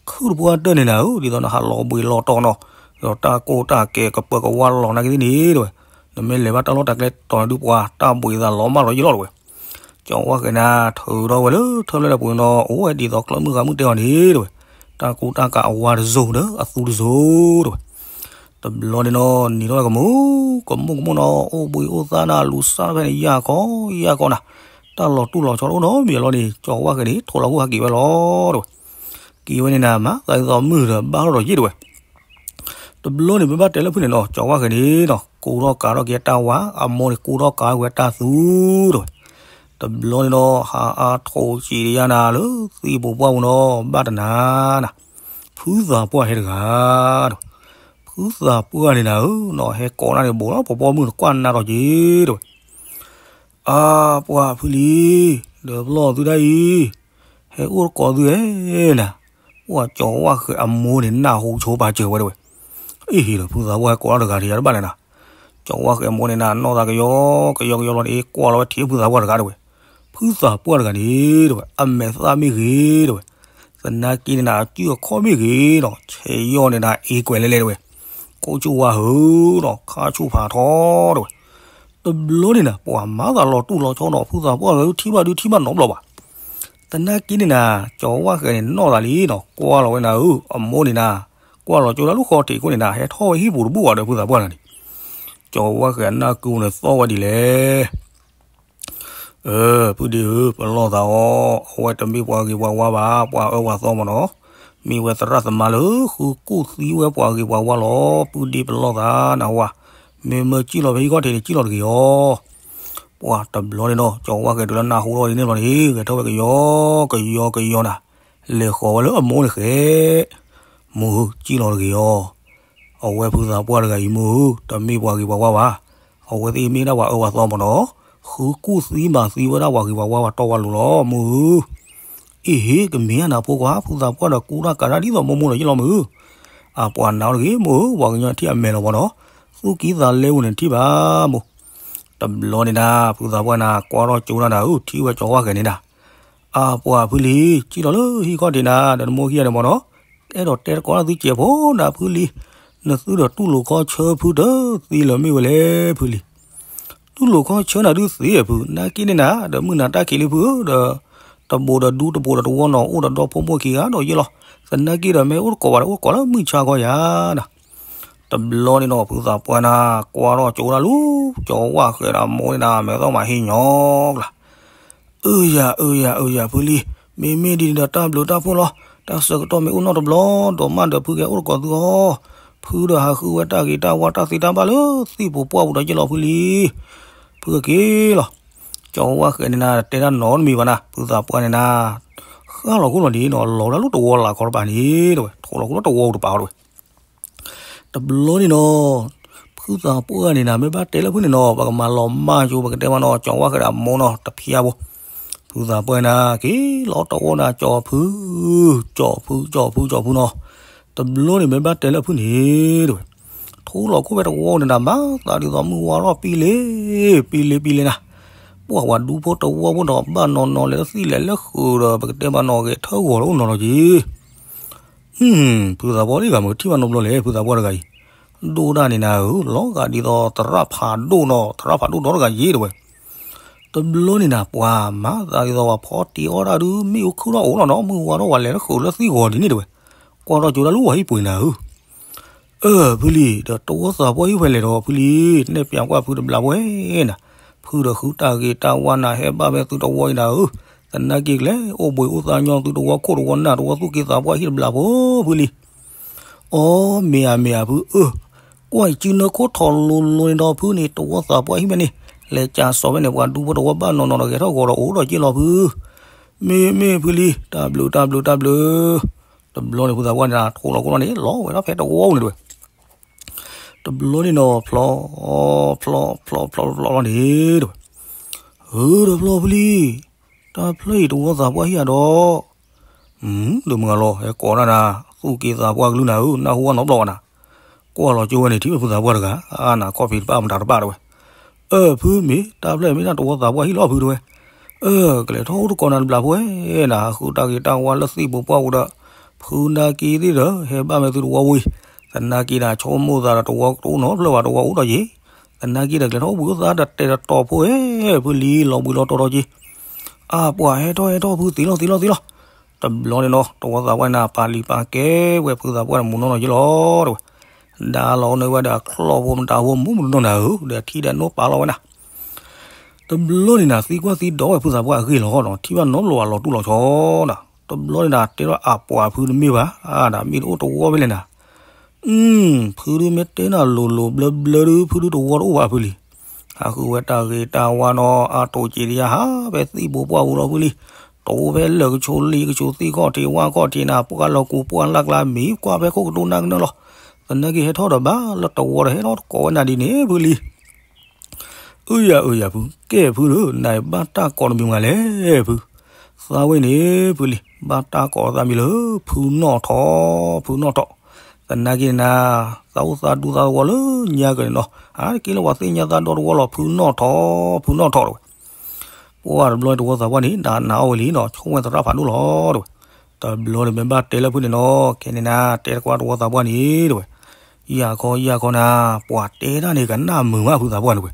ခုၣ်တပှၢ်တၢၢ်န့ၣ်နၤဧၢ ဒ်သိးနဟးလီၤဘှံးလီၤတီၤနီၤ, ဒီးတၢ်ကိၢ်တၢ်ကဲကပၢၤကဝါလီၤနာ်က့သ့ၣ်န့ၣ်တဝဲ, နမ့ၢ်လဲၤဘၣ်တၢ်လီၢ်တၢ်ကျဲတီၤန့ၣ်ဒုးပှၤ တၢ်ဘှံးသးလီၤမၢ်လီၤယံလီၤတဝဲ ကၠီၤဝၣ်ဃဲၤနၤ ထုးထီၣ်ဝဲလၢထၢၣ်ဖျၢၣ်တပူၤန့ၣ်ဒီး အိၣ်ဝဲဒ်သိးချၢၣ်မုၢ်ဃါမုၢ်တဲအီၤန့ၣ်တဝဲ, တၢ်ကူတၢ်ကၤအဝါတစိၤဒီးအသူတစိၤတဝဲ, တဘျီန့ၣ်နီၤ နံၤထီၣ်ဝဲကမူ ကမူၣ်ကမူၣ်နီၤ အိၣ်ဘှံးအိၣ်သါနၤ လူၤစၢ်ဖဲန့ၣ် ယၢ်ကီ ယၢ်ကီနၤ, တၢ်လီၤတူၢ်လီၤဆီတအိၣ်နီတမံၤလီၤန့ၣ် ကၠီၤဝၣ်ဃဲၤန့ၣ် ထိၣ်လီၤဟူဟးက့ၤဝဲလီၤတဝဲ, က့ၤဝဲန့ၣ်နၤ မၤသးဒ်သိးမုၢ်ဒီးဘၣ်ထီၣ်ဒီးယံာ်တဝဲ တဘျီန့ၣ် ပဘၣ်တဲလၢဖုၣ်န့ၣ်နီၤ ကၠီၤဝၣ်ဃဲၤန့ၣ်နီၤ ကူထီၣ်ကၤထီၣ်က့ၤတၢ်ဝါ အမိၢ်န့ၣ် ကူထီၣ်ကၤထီၣ်က့ၤတၢ်သူတဝဲ, တဘျီန့ၣ်နီၤ ဟးအါထိၣ်စံးတယါနၤလၢသံၣ်ပူၤပှၢ်ပူၤနီၤ ဘၣ်တနၤနၤ, ဖုသးပှၢ်ဟဲတဂၤတဝဲ, ဖုသးပှၢ်န့ၣ်နၤဧၢနီၤ ဟဲကိးနၤန့ၣ် ဘူးလီၤပှၤပိာ်မုၣ်န့ၣ် ကွၢ်နၤထီၣ်က့ၤတဝဲ အါ ပှၤဖုလံၤ, ဒီးပလီၢ်သုဒၣ်အံၤ, ဟဲအိၣ်တကိးသုဧဲနၤ, ပှၤကၠီၤဝၣ်ဃဲၤအမိၢ်န့ၣ် နၢ်ဟူဆိပာ်စၢၤဝဲတဝဲ, အ့ၣ်ဟ့ၣ်ဒီး ဖုသးပှၢ်ဟဲကိးလီၤတဂၤတယၤတဘၣ်န့ၣ်နၤ, ကၠီၤဝၣ်ဃဲၤအမိၢ်န့ၣ်နၤ နီၢ်သးကယီကယီကယီလီၤန့ၣ် ကွၢ်လီၤဝဲထံၣ်ဖုသးပှၢ်တဂၤတဝဲ, ဖုသးပှၢ်တဂၤန့ၣ်တဝဲ အမဲာ်သၣ်မ့ၢ်ဂ့ၤတဝဲ, သနာ်က့န့ၣ်နၤ အစုအခီၣ်မ့ၢ်ဂ့ၤဒီး ဆဲးယီၢ်န့ၣ်နၤ အ့ကွဲးလဲၤလဲၤတဝဲ, ခိၣ်ဆူၣ်ဝါဟုဒီး ခါဆူၣ်ဖးထီတဝဲ တဘျီန့ၣ်နၤ ပှၤမၤသးလီၤတူၢ်လီၤဆီနီၤ ဖုသးပှၢ်လၢထံၣ်ဘၣ်ဒုးထံၣ်ဘၣ်နီတဘျီဘၣ်. သနာ်က့န့ၣ်နၤ ကၠီၤဝၣ်ဃဲၤန့ၣ် နီၢ်သးလံနီၤ ကွၢ်လီၤဝဲနၤဧၢ အမိၢ်န့ၣ်နၤ ကွၢ်လီၤကၠိလၢလူၢ်ဃီထံးခိၣ်န့ၣ်နၤ ဟဲထီၣ်ဝဲဟံၣ်ပူၤတဘူၣ်ဘၣ်ဒီးဖုသးပှၢ်တဂၤန့ၣ်, ကၠီၤဝၣ်ဃဲၤအနၢ်ကုန့ၣ်သီၣ်ဝဲဒ်လဲၣ် အၢ ဖုဒ့ဧၢ ပလီၢ်သးအီၤ အဝဲတမ့ၢ်ပှၤဂ့ၤပှၤဝါဘၣ် ပှၤအၢပှၤသီမးနီၤ, မ့ၢ်ဝဲသရၣ်သမါလၢဃုကူၣ်သံဝဲပှၤဂ့ၤပှၤဝါလီၤ ဖုဒ့ပလီၢ်သးနဝဲ, မ့မ့ၢ်စံၣ်လီၤဖဲဟံၣ်ခီၣ်ထံးန့ၣ် စံၣ်လီၤတဂ့ၤအီၤ ပှၤတဘျီန့ၣ်ဒီး ကၠီၤဝါဃဲၤတုၤလၢနၢ်ဟူထီၣ်ဒ်န့ၣ်ဘျီန့ၣ် ဂဲၤထီၣ်ဝဲကယီကယီကယီနၤ, လဲၤဃီၤဝဲလၢအမိၢ်န့ၣ်ဃဲ, မိၢ်ဧၢ ကံၣ်လီၤတဂ့ၤအီၤ, အဝဲဖုသးပှၢ်တဂၤအံၤမိၢ်ဧၢ တမ့ၢ်ပှၤဂ့ၤပှၤဝါဘၣ်, အဝဲသ့ၣ်မ့ၢ်ဒၣ်ပှၤအၢပှၤသီမၢ်နီၤ, ဃုကူၣ်သံမၤသံဝဲဒၣ်ပှၤဂ့ၤပှၤဝါပှၤတီပှၤလိၤလီၤ မိၢ်ဧၢ အ့ဟ့ ကမ့ၢ်နၤဖိခွါ ဖုသးပှၢ်ဒီးကူတၢ်ကးတၢ်ဒ်သိးမိၢ်မိၢ်ဒီးယလီၤမုၢ်ဧၢ, အပှၤနာ်အီၤတဂ့ၤ မိၢ်ဧၢ ပှၤကညီထံၣ်အမဲာ်လီၤမၢ်နီၤ, သူၣ်ကံၢ်သးလဲဝဲန့ၣ်ထံၣ်ဘၣ်မိၢ်, တဘျီန့ၣ်နၤ ဖုသးပှၢ်နၤ ကွၢ်ထီၣ်ကၠိနၤဒီး ထံၣ်ဝဲကၠီၤဝါဃဲၤန့ၣ်နၤ, အပှၤဖုလံၤ ကံၣ်လီၤလၢဟံၣ်ခီၣ်ထံးနၤ ဒီးနမိၢ်ခံဂၤန့ၣ်မၢ်နီၤ, အဲၣ်ဒိးတဲတကိးတၢ်သုကဲးဖိနၤဖုလံၤ, နသုဒီးတူၢ်လိာ်ခီဆၢဖုတသ့လၢၤမ့ၢ်ဝဲလဲၣ်ဖုလံၤ တူၢ်လိာ်ခီဆၢနၤဒုးသ့ဖု နာ်က့န့ၣ်နၤ ဒီးမုၢ်နၤတၢ်ခံးလံဖုဧၢဒီး တဘိးဒီးဒူတဘိးဒီးတဝီနီၤ အိၣ်ဒီးဒီဖိမိၢ်ခံဂၤဒီးယ့ၢ်လီၤ, သနာ်က့ဒီးမ့ၢ်အိၣ်တကိးဘၣ်ဒီးအိၣ်တကိးလၢမုၢ်ဆါခီယၤနၤ, တဘျီန့ၣ်နီၤ ဖုသးပှၢ်နၤ ကွၢ်ထီၣ်ကၠိဒၣ်လူၤ ကၠီၤဝါဃဲၤဒီးမိၢ်န့ၣ်နၤ မဲာ်သီၣ်မၤဟ့ၣ်ညီကျါ အၢယၤ အၢယၤ အၢယၤ ဖုလံၤ, မ့မ့ၢ်ဒ်န့ၣ်ဒီးတၢ်ဘျုးတၢ်ဖှိၣ်လီၤ, တၢ်ဆၢကတီၢ်မ့ၢ်အိၣ်နီတဘျီ ဒီးမၢ်ဒီးဖုကဟဲအိၣ်တကိးသုအီၤ, ဖုဒီးဟးဃုဝဲတၢ်ဂ့ၤတၢ်ဝါတၢ်သ့တၢ်ဘၣ်လၢသံၣ်ပူၤပှၢ်ပူၤဒီးယ့ၢ်လီၤဖုလံၤ, ဖုက့ၤလီၤ, ကၠီၤဝါဃဲၤန့ၣ်နၤ တဲတၢ်နီတမံၤဘၣ်နၤ ဖုသးပှၢ်န့ၣ်နၤ, ဃၣ်လီၤခိၣ်လီၤဒ်နီၤ လီၤဒၣ်လၢတဝီလၢ်ခီတပၤန့ၣ်တဝဲ ထိးလီၤခိၣ်လၢတဝီတပၤတဝဲ တဘျီန့ၣ်နီၤ, ဖုသးပှၢ်န့ၣ်နၤ မ့ၢ်ဘၣ်တဲလၢဖုန့ၣ်နီၤ ပကမၤလီၤမၢ်ကၠိ ပကတဲမးနီၤ ကၠီၤဝါဃဲၤဒီးမိၢ်နီၤ တဖျါဘိ, ဖုသးပှၢ်နၤ က့ၤလီၤတဝီနၤ ကၠီၤဖု, ကၠီၤဖု ကၠီၤဖု ကၠီၤဖုနီၤ, တဘျီန့ၣ်မ့ၢ်ဘၣ်တဲလၢဖုန့ၣ်တဝဲ, ထိးလီၤခိၣ်ဖဲတဝီန့ၣ်နၤ မၤသးဒ်သိးမုၢ်ဝါထီၣ်ပံလ့ ပံလ့ ပံလ့နၤ, ပှၤဝဲဒူဖိတဝီဖိဒီးဘၣ်နီၤနီၤ လဲၤလၢသံၣ်လဲၤလၢဃုာ်ဒီး ပကတဲမးနီၤ ဂဲၤထၢၣ်ဂီၤလၢအိၣ်နီၤလီၤက့ၤ ဖုသးပှၢ်ဒ်ဂၤမ့ၢ်ထံၣ်ဘၣ်နီတဘျီလဲၣ် ဖုသးပှၢ်တဂၤအံၤ, ဒိၣ်ဒၣ်န့ၣ်နၤဧၢ, လီၤဂာ်ဒ်သိးသရၣ်ဖးဒိၣ်နီၤ သရၣ်ဖးဒိၣ်ဒီတဂၤယ့ၢ်တဝဲ. တဘျီန့ၣ်နၤ ပှၤမၤသးဒ်သိးပှၤဖီတံၢ်အီၣ်တၢ်ဒုး မ့ၣ်အူခုၣ်ထီၣ်အိၣ်လီၤနီၤ မုၢ်ဝါထီၣ်ဝဲလဲၤလၢဃုာ်လၢသံၣ်ဂီၤဒ်န့ၣ်တဝဲ. ကွၢ်ထီၣ်ကၠိဒၣ်လူၤဝဲဟံၣ်ပှ့ၤနၤဧၢ အၢ ဖုလံၤ ဒီးတဝီသးပှၢ်ဟံၣ်ဖဲလဲၣ်ဒီး ဖုလံၤ နဲၣ်ပျးကွၢ်ဖုတဘျီဝဲနၤ, ဖုဒီးဃုတၢ်ဂ့ၤတၢ်ဝါနၤ ဟဲဘၣ်ဖဲသုတဝီအံၤနၤဧၢ, သနာ်က့ကျဲ အိၣ်ဘှံးအိၣ်သါညီသုတဝီခိၣ်တဝီနၢ်တဝီသူၣ်က့သးပှၢ်ဟံၣ်တဘျီဖိ ဖုလံၤ. အီ မ့ၢ်ဧါ မ့ၢ်ဧါ ဖုအၢ, ကွၢ်အံၤစုနၢခိၣ်ထီၣ်လိၤလိၤန့ၣ်ဒီး ဖုန့ၣ် တဝီသးပှၢ်ဟံၣ်ဖဲန့ၣ် လဲၤကးစီၤဖဲန့ၣ် ပှၤဒူဖိတဝီဘၣ်နီၢ်နီၢ်ဒီး ဂဲၤထီၣ်ဂီၤဒီးအိၣ်ဒီးက့ၢ်လီၤဖု, မ့ၢ်မ့ၢ်ဖုလံၤ တၢ်ဘျုးတၢ်ဘျုးတၢ်ဘျုး တဘျီန့ၣ် ဖုသးပှၢ်န့ၣ် ထိးလီၤခိၣ်လီၤန့ၣ် လီၤဝဲဒၣ်ဖဲတဝီပူၤန့ၣ်တဝဲ. တဘျီန့ၣ်နီၤ ဖျီ ဖျီ ဖျီ ဖျီ ဖျီလီၤန့ၣ်တဝဲ. ဧၢ တဖျီဖုလံၤ, တၢ်ဖျၢၣ်အံၤတဝီသးပှၢ်ဟံၣ်ဧါဒီး, ဒီးမုၢ်ဂၤလီၤ ဟဲကိးဒၣ်နၤ, သူၣ်က့သးပှၢ်ကလုၢ်နၤဧၢ, နၢ်ဟူဝဲနီတဘျီဘၣ်နၤ. ကွၢ်လီၤကၠိဝဲန့ၣ် ထံၣ်ဝဲဖုသးပှၢ်တဂၤ, အါနၤခီၣ်ဖံးတပၣ်မတၤတပၣ်တဝဲ. အၢ ဖုမ့ၢ် တၢ်ဖျၢၣ်မ့ၢ်ဒၣ်တဝီသးပှၢ်ဟံၣ်လီၤဖုတဝဲ. အၢ ကလဲၤထီၣ်အိၣ်တကိးနၤတဘျီဖိဝဲနၤ, ဃုတၢ်ဂ့ၤတၢ်ဝါလၢသံၣ်ပူၤပှၢ်ပူၤဒီး ဖုနာ်က့သ့ၣ်ဒီး ဟဲဘၣ်မဲာ်သုတဝီဝံၤ, သနာ်က့နၤ ဆိကမိၣ်သးဒီးတဝီတအိၣ်နီတဖျၢၣ်ဘၣ် တဝီအိၣ်ဒီးယ့ၤ, သနာ်က့ဒီး ကလဲၤထီၣ်အိၣ်ဘှံးအိၣ်သါဒီးတဲာ်တတီၤဖိဝဲ, ဖုလံၤ လီၤဘှံးလီၤတီၤဒီးက့ၤ အပှၤဟဲထီၣ်ဟဲထီၣ်ဖုသ့လီၤသ့လီၤသ့လီၤ. တဘျီန့ၣ်နီၤ တဝီသးပှၢ်နၤ ပာ်လံာ်ပာ်ကဲဝဲဖုသးပှၢ်န့ၣ် မူနီၢ်နီၢ်ယ့ၢ်လီၤတဝဲ. ဒါလီၤန့ၢ်ဝဲဒီးအချီၣ်ဖိမတၤဖိမူမူနီၢ်နီၢ်နၤဧၢ, ဒီးထံၣ်ဒီးနိပာ်လီၤဝဲနၤ. တဘျီန့ၣ်နၤ သံကွၢ်သံဒိးဝဲဖုသးပှၢ်အဂ့ၢ်လီၤနီၤ, ထံၣ်ဘၣ်နီတဘျီဘၣ်လီၤတူၢ်လီၤဆီနၤ. တဘျီန့ၣ်နၤ တဲထီၣ်အပှၤဖုတမ့ၢ်ဘၣ်, အါဒၣ်မ့ၢ်တအိၣ်တဝီဖဲလဲၣ်နၤ ဖုဒုးမ့ၢ်တဲနၤလိၤလိၤဘျၢဘျၢဒုး ဖုဒုးတဝီတအိၣ်ဘၣ်ဖုလံၤ. ဟးဃုဝဲတၢ်ဂ့ၤတၢ်ဝါနီၤ အါတိၢ်က့ၤတယါဟးဖဲသံၣ်ဘိပှၢ်ပူၤလီၤဖုလံၤ. တအိၣ်ဖဲလၢာ်ကဆိးလံာ်ကဆိးသ့ၣ်ခီၣ်ထံးနၤ ပှၢ်လီၤကူပှၢ်လၢ်ကျါမံၤ ကွၢ်ဖဲခိၣ်ကတိၤနၢ်ကနၢလီၤ. သနာ်က့ဟဲထီၣ်ဒီးဘၣ်လၢတဝီဒီးဟဲထီၣ်တကိးဝဲနၤဒ်န့ၣ်ဖုလံၤ. အၢယၤ အၢယၤ ဖု ကဲဖုဧၢ, နဘၣ်တၢ်ကိးတမံၤမးလဲၣ်ဖု. သးဝဲန့ၣ်ဖုလံၤ ဘၣ်တၢ်ကိးသးမံၤလၢ ဖုနီၣ်ထီၣ် ဖုနီၣ်ထီၣ်. သနာ်က့နၤ သးအိၣ်သးဒူသးသဝီလၢညါကန့ၣ်နီၤ အါတက့ၢ်လၢပှၤသ့ၣ်ညါသးဒီတဝီလီၤ ဖုနီၣ်ထီၣ် ဖုနီၣ်ထီၣ်တဝဲ. ပှၢ်တဘျီတဝီသးပှၢ်န့ၣ် နးနးအီၣ်ဝဲလံနီၤ ဆိကမိၣ်ဝဲသရၣ်ဖးဒိၣ်လီၤတဝဲ. တဘျီန့ၣ်မ့ၢ်ဘၣ်တဲလၢဖုန့ၣ်နီၤ ခဲန့ၣ်နၤ တဲတကွၢ်တဝီသးပှၢ်န့ၣ်တဝဲ. ယၤခီယၤခီနၤ ပှၤတဲတၢ်န့ၣ် ကနၣ်မုာ်မးဖုသးပှၢ်န့ၣ်ဝဲ.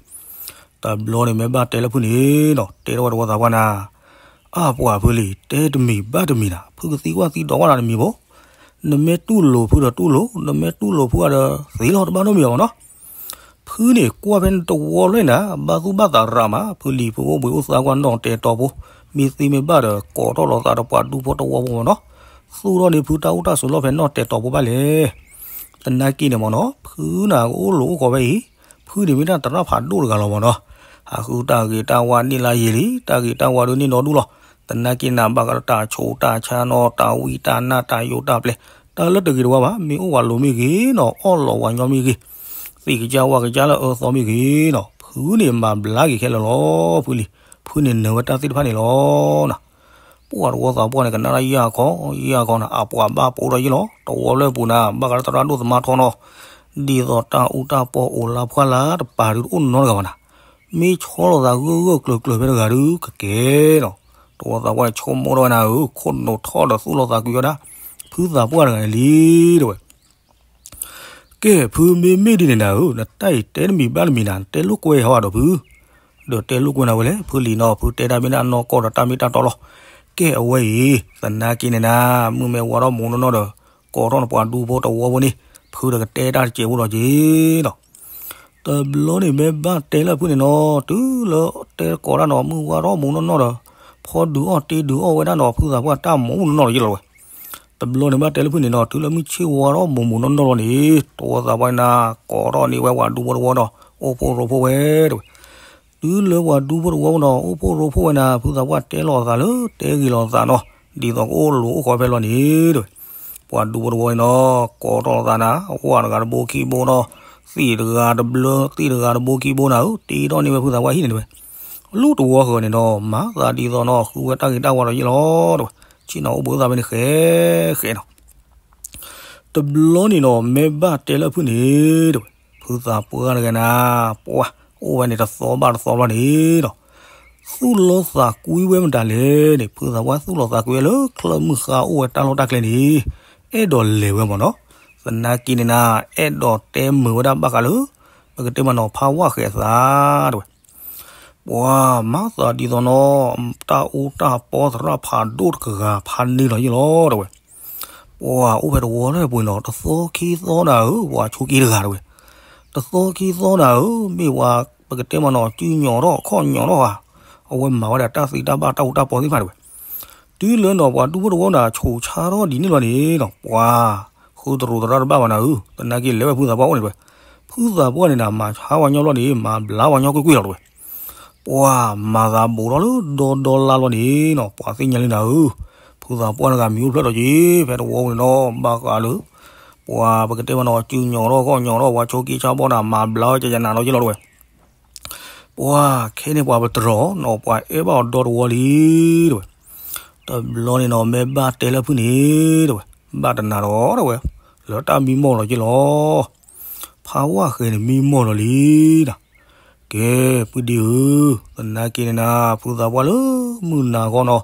တဘျီန့ၣ်မ့ၢ်ဘၣ်တဲလၢဖုန့ၣ်နီၤ တဲထီၣ်ဝဲတဝီသးပှၢ်နၤ အပှၤဖုလံၤ တဲတမံၤဘၣ်တမံၤနၤ ဖုကသံကွၢ်သံဒိးဝဲနၤတမံၤဘၣ်. နမ့ၢ်တူၢ်လိာ်ဖုဒီးတူၢ်လိာ် နမ့ၢ်တူၢ်လိာ်ဖုဒီး သ့လီၤတဘၣ်နီတမံၤဘၣ်မးနီၤ. ဖုန့ၣ်ကွၢ်ဖဲနတဝီလၢနၤ ဘၣ်သူၣ်ဘၣ်သးရၤမး ဖုလံၤဖုအိၣ်ဘှံးအိၣ်သါကွၢ်နီၣ်တဲာ်တီၤဖိ မ့ၢ်သ့မ့ၢ်ဘၣ်ဒီး ကိးထီၣ်လီၤသးဒီးပှၤဒူဖိတဝီဖိမးနီၤ. သူၣ်ထီၣ်န့ၢ်ဖုတၢ်အိၣ်တၢ်ဆိးလီၢ်ဖဲနီၣ်တဲာ်တီၤဖိဘၣ်လဲၣ်. သနာ်က့န့ၣ်မးနီၤ ဖုနၤကအိၣ်လိာ်အိၣ်ကီးဖဲအံၤ ဖုန့ၣ်မ့ၢ်ဒၣ်သရၣ်ဖးဒိၣ်တဂၤလီၤမးနီၤ. ဟးဃုတၢ်ဂ့ၤတၢ်ဝါန့ၢ်လၢယံာ်လံ, တၢ်ဂ့ၤတၢ်ဝါဒုးန့ၢ်ဒီဒူၣ်လီၤ. သနာ်က့န့ၣ် ဘၣ်ဃးဒီးတၢ်ဆိးတၢ်ဆါနီၤ, တၢ်ဝံတၢ်နါ, တၢ်ယိးတၢ်ပျဲ, တၢ်လၢတဂ့ၤတဝါဘၣ်, မ့ၢ်အိၣ်ဝဲလိၤမ့ၢ်ဂ့ၤနီၤ, အီၣ်လီၤဝဲညီမ့ၢ်ဂ့ၤ, သ့ၣ်ကစၢ်ဝၣ်ကစၢ်လၢအၢသီမ့ၢ်ဂ့ၤနီၤ, ဖုန့ၣ်မၤဘျါက့ၤခဲလၢာ်လီၤ. ဖုလံၤ, ဖုန့ၣ်နၢၤဝဲတၢ်သ့ၣ်တဖၣ်န့ၣ်လီၤနၤ. ပှၤတဝီသးပှၢ်န့ၣ် ကနၣ်တၢ်ယၢ်ခီယၢ်ခီနၤ, အပှၤဘၣ်ပိာ်ဒီးယ့ၢ်လီၤ. တဝီလၢအပူၤနၤ ဘၣ်ဃးလၢသရၣ်ဒိၣ်သမါထီနီၤ, ဒ်သိးတၢ်အူတၢ်ပီအိၣ်လၢဖှၣ်လၢတပၤဒုးတအိၣ်နီတဂၤဘၣ်နၤ. မ့ၢ်ဆီလိာ်သးဂၢၢ်ဂၢၢ်ကျၢၤကျၢၤဖဲတဂၤဒုးကကဲနီၤ. တဝီသးပှၢ်န့ၣ် ဆိကမိၣ်ထီၣ်ဝဲနၤဧၢ, ခိၣ်နူာ်ထီၣ်ဒီးသူၣ်လီၤသးကွံဝဲဒၣ် ဖုသးပှၢ်တဂၤန့ၣ်လံ တဲဝဲ. ကဲ ဖုမ့မ့ၢ်ဒ်န့ၣ်နၤဧၢ, နတၢ်အံၤတဲတမံၤဘၣ်တမံၤနၤ, နတဲလိာ်ကွဲဟီဧါဒီးဖု, ဒီးတဲလိာ်ကွဲနၤဝဲလဲၣ်, ဖုလံၤနီၤ, ဖုတဲတၢ်မ့ၢ်တၢ်နီၢ်ကီၢ်ဒီးတၢ်မ့ၢ်တၢ်တီလီၤ. ကဲအဝဲအံၤ သနာ်က့န့ၣ်နၤ, မုၢ်မ့ၢ်ဝါထီၣ်မူးနီၢ်နီၢ်ဒီး ကိးထီၣ်နပှၤဒူဖိတဝီဖိန့ၣ်, ဖုဒီးကတဲတၢ်တစဲးဖိဒီးက့ၤနီၤ. တဘျီန့ၣ် မ့ၢ်ဘၣ်တဲလၢဖုန့ၣ်နီၤ, တုၤလၢတဲကိးတၢ်နီၤ, မုၢ်ဝါထီၣ်မူးနီၢ်နီၢ်ဒီး ဖီဒုးအီၣ်တ့ဒုးအီၣ်ဝဲဒၣ်နီၤ, ဖုသးပှၢ်တၢ်မူးနီၢ်နီၢ်လီၤယ့ၢ်လီၤဝဲ. တဘျီန့ၣ် ဘၣ်တဲလၢဖုန့ၣ်နီၤ, တုၤလၢမုၢ်ဆ့ၣ်ဝါထီၣ်မူးမူးနီၢ်နီၢ်လီၤန့ၣ်, တဝီသးပှၢ်န့ၣ်နၤ, ကိးထီၣ်န့ၢ်ဝဲပှၤဒူဖိတဝီဒီး အိၣ်ဖှိၣ်ရိဖှိၣ်ဝဲ တဲဝဲ. တုၤလၢပှၤဒူဖိတဝီနီၤ, အိၣ်ဖှိၣ်ရိဖှိၣ်ဝဲနၤ, ဖုသးပှၢ်တဲလိာ်အသးလၢ တဲဂ့ၤလိာ်သးနီၤ, ဒ်သိးကအိၣ်လူၤအိၣ်ဃီဖဲလီၤန့ၣ် တဲဝဲ. ပှၤဒူဖိတဝီန့ၣ်နီၤ, ကိးထီၣ်လိာ်သးနၤ, ဝၣ်တဂၤတဘိခံဘိနီၤ, သ့ၣ်တဂၤတဘျၢ, သ့ၣ်တဂၤတဘိခံဘိနၤဧၢ, တ့ထီၣ်န့ၢ်ဝဲဖုသးပှၢ်ဟံၣ်န့ၣ်တဲဝဲ. လၢတဝီဃၢၤန့ၣ်နီၤ, မၤသးဒ်သိးနီၤ, ဃုဝဲတၢ်ဂ့ၤတၢ်ဝါဒီးယ့ၢ်လီၤ တဲဝဲ. ဆ့ၣ်နီၤအိၣ်ဘှံးအိၣ်သါဖဲန့ၣ် ဃဲဃဲနီၤ. တဘျီန့ၣ်နီၤ, မ့ၢ်ဘၣ်တဲလၢဖုန့ၣ် တဲဝဲ, ဖုသးပှၢ်တဂၤနၤ, ပှၤအိၣ်ဝဲန့ၣ်တသီဘၣ်တသီဘျီန့ၣ်နီၤ, သူၣ်လီသးကွံဝဲမတၤလဲၣ်န့ၣ်, ဖုသးပှၢ်သူၣ်လီသးကွံဝဲလၢချၢၣ်မုၢ်ဃါအိၣ်ဝဲတၢ်လီၢ်တၢ်ကျဲန့ၣ်, အဲၣ်ဒိးလဲၤဝဲမ့ၢ်နီၤ. သနာ်က့န့ၣ်နၤ, အဲၣ်ဒိးတဲမုာ်ဝဲဒၣ်ဘၣ်ဃးလၢ ပကတဲမ့ၢ်နီၤ, ဖးဝၣ်ဃဲၤအသး တဲဝဲ. ပှၤမၤသးဒ်သိးနီၤ, တၢ်အူတၢ်ပီသရၣ်ဖးဒိၣ်တကဂၤဖးန့ၢ်လီၤယ့ၢ်လီၤ တဲဝဲ. ပှၤအိၣ်ဖဲတဝီလၢပူၤနီၤ, တသီခံသီနၤဧၢ, ပှၤဆိးက့တဂၤ တဲဝဲ. တသီခံသီနၤဧၢ, မ့ၢ်ပှၤ ပကတဲမ့ၢ်နီၤ, စုညီၣ်ထီၣ်ခီၣ်ညီၣ်ထီၣ်ဧါ, အဝဲမၤဝဲဒၣ်တၢ်သံတၢ်ဘၣ်တၢ်အူတၢ်ပီသ့ၣ်တဖၣ် တဲဝဲ. တုၤလၢနီၤ, ပှၤဒူဖိတဝီနၤ, ဆိးဆါထီၣ်ဒ်န့ၣ်လီၤန့ၣ်နီၤ, ပှၤဃုတရူးသရၣ်တဘၣ်ဘၣ်နၤဧၢ, သနာ်က့လဲၤဝဲဖုသးပှၢ်အိၣ်န့ၣ် တဲဝဲ. ဖုသးပှၢ်န့ၣ်နၤ, မၤဆါဝဲညီဘျီန့ၣ်, မၤဘျါဝဲညီကွ့ၢ်ကွ့ၢ်လီၤ တဲဝဲ. ပှၤမၤသးဘူးထီၣ်လၢဒီဒီလါလီၤန့ၣ်နီၤ, ပှၤသ့ၣ်ညါလံနၤဧၢ, ဖုသးပှၢ်တဂၤမံၤအိၣ်ဖျၢၣ်ဒီးက့ၤ ဖဲတဝီပူၤန့ၣ်နီၤ, ဘၣ်ဃးလၢ ပှၤပကတဲမ့ၢ်နီၤ, စုညီၣ်ထီၣ်ခီၣ်ညီၣ်ထီၣ်, ပှၤဆိးက့ဆါဘီနၤ, မၤဘျါဝဲကယနၤလီၤယ့ၢ်လီၤ တဲဝဲ. ပှၤခဲန့ၣ်ပှၤပတြီၤနီၤ, ပှၤအဲၣ်ဘၣ်အီၤဒီတဝီလံ တဲဝဲ. တဘျီန့ၣ်နီၤ, မ့ၢ်ဘၣ်တဲလၢဖုန့ၣ် တဲဝဲ, ဘၣ်တနၤဒီး တဲဝဲ, လၢတၢ်မံမီၢ်လီၤယ့ၢ်လီၤ, ဖးဝၣ်ဃဲၤန့ၣ်မံမီၢ်လီၤလံနၤ. ကဲ ပုၢ်ဒ့ဧၢ, သနာ်က့န့ၣ်နၤ, ဖုသးပှၢ်လၢမုၢ်နၤဂီၢ်နီၤ,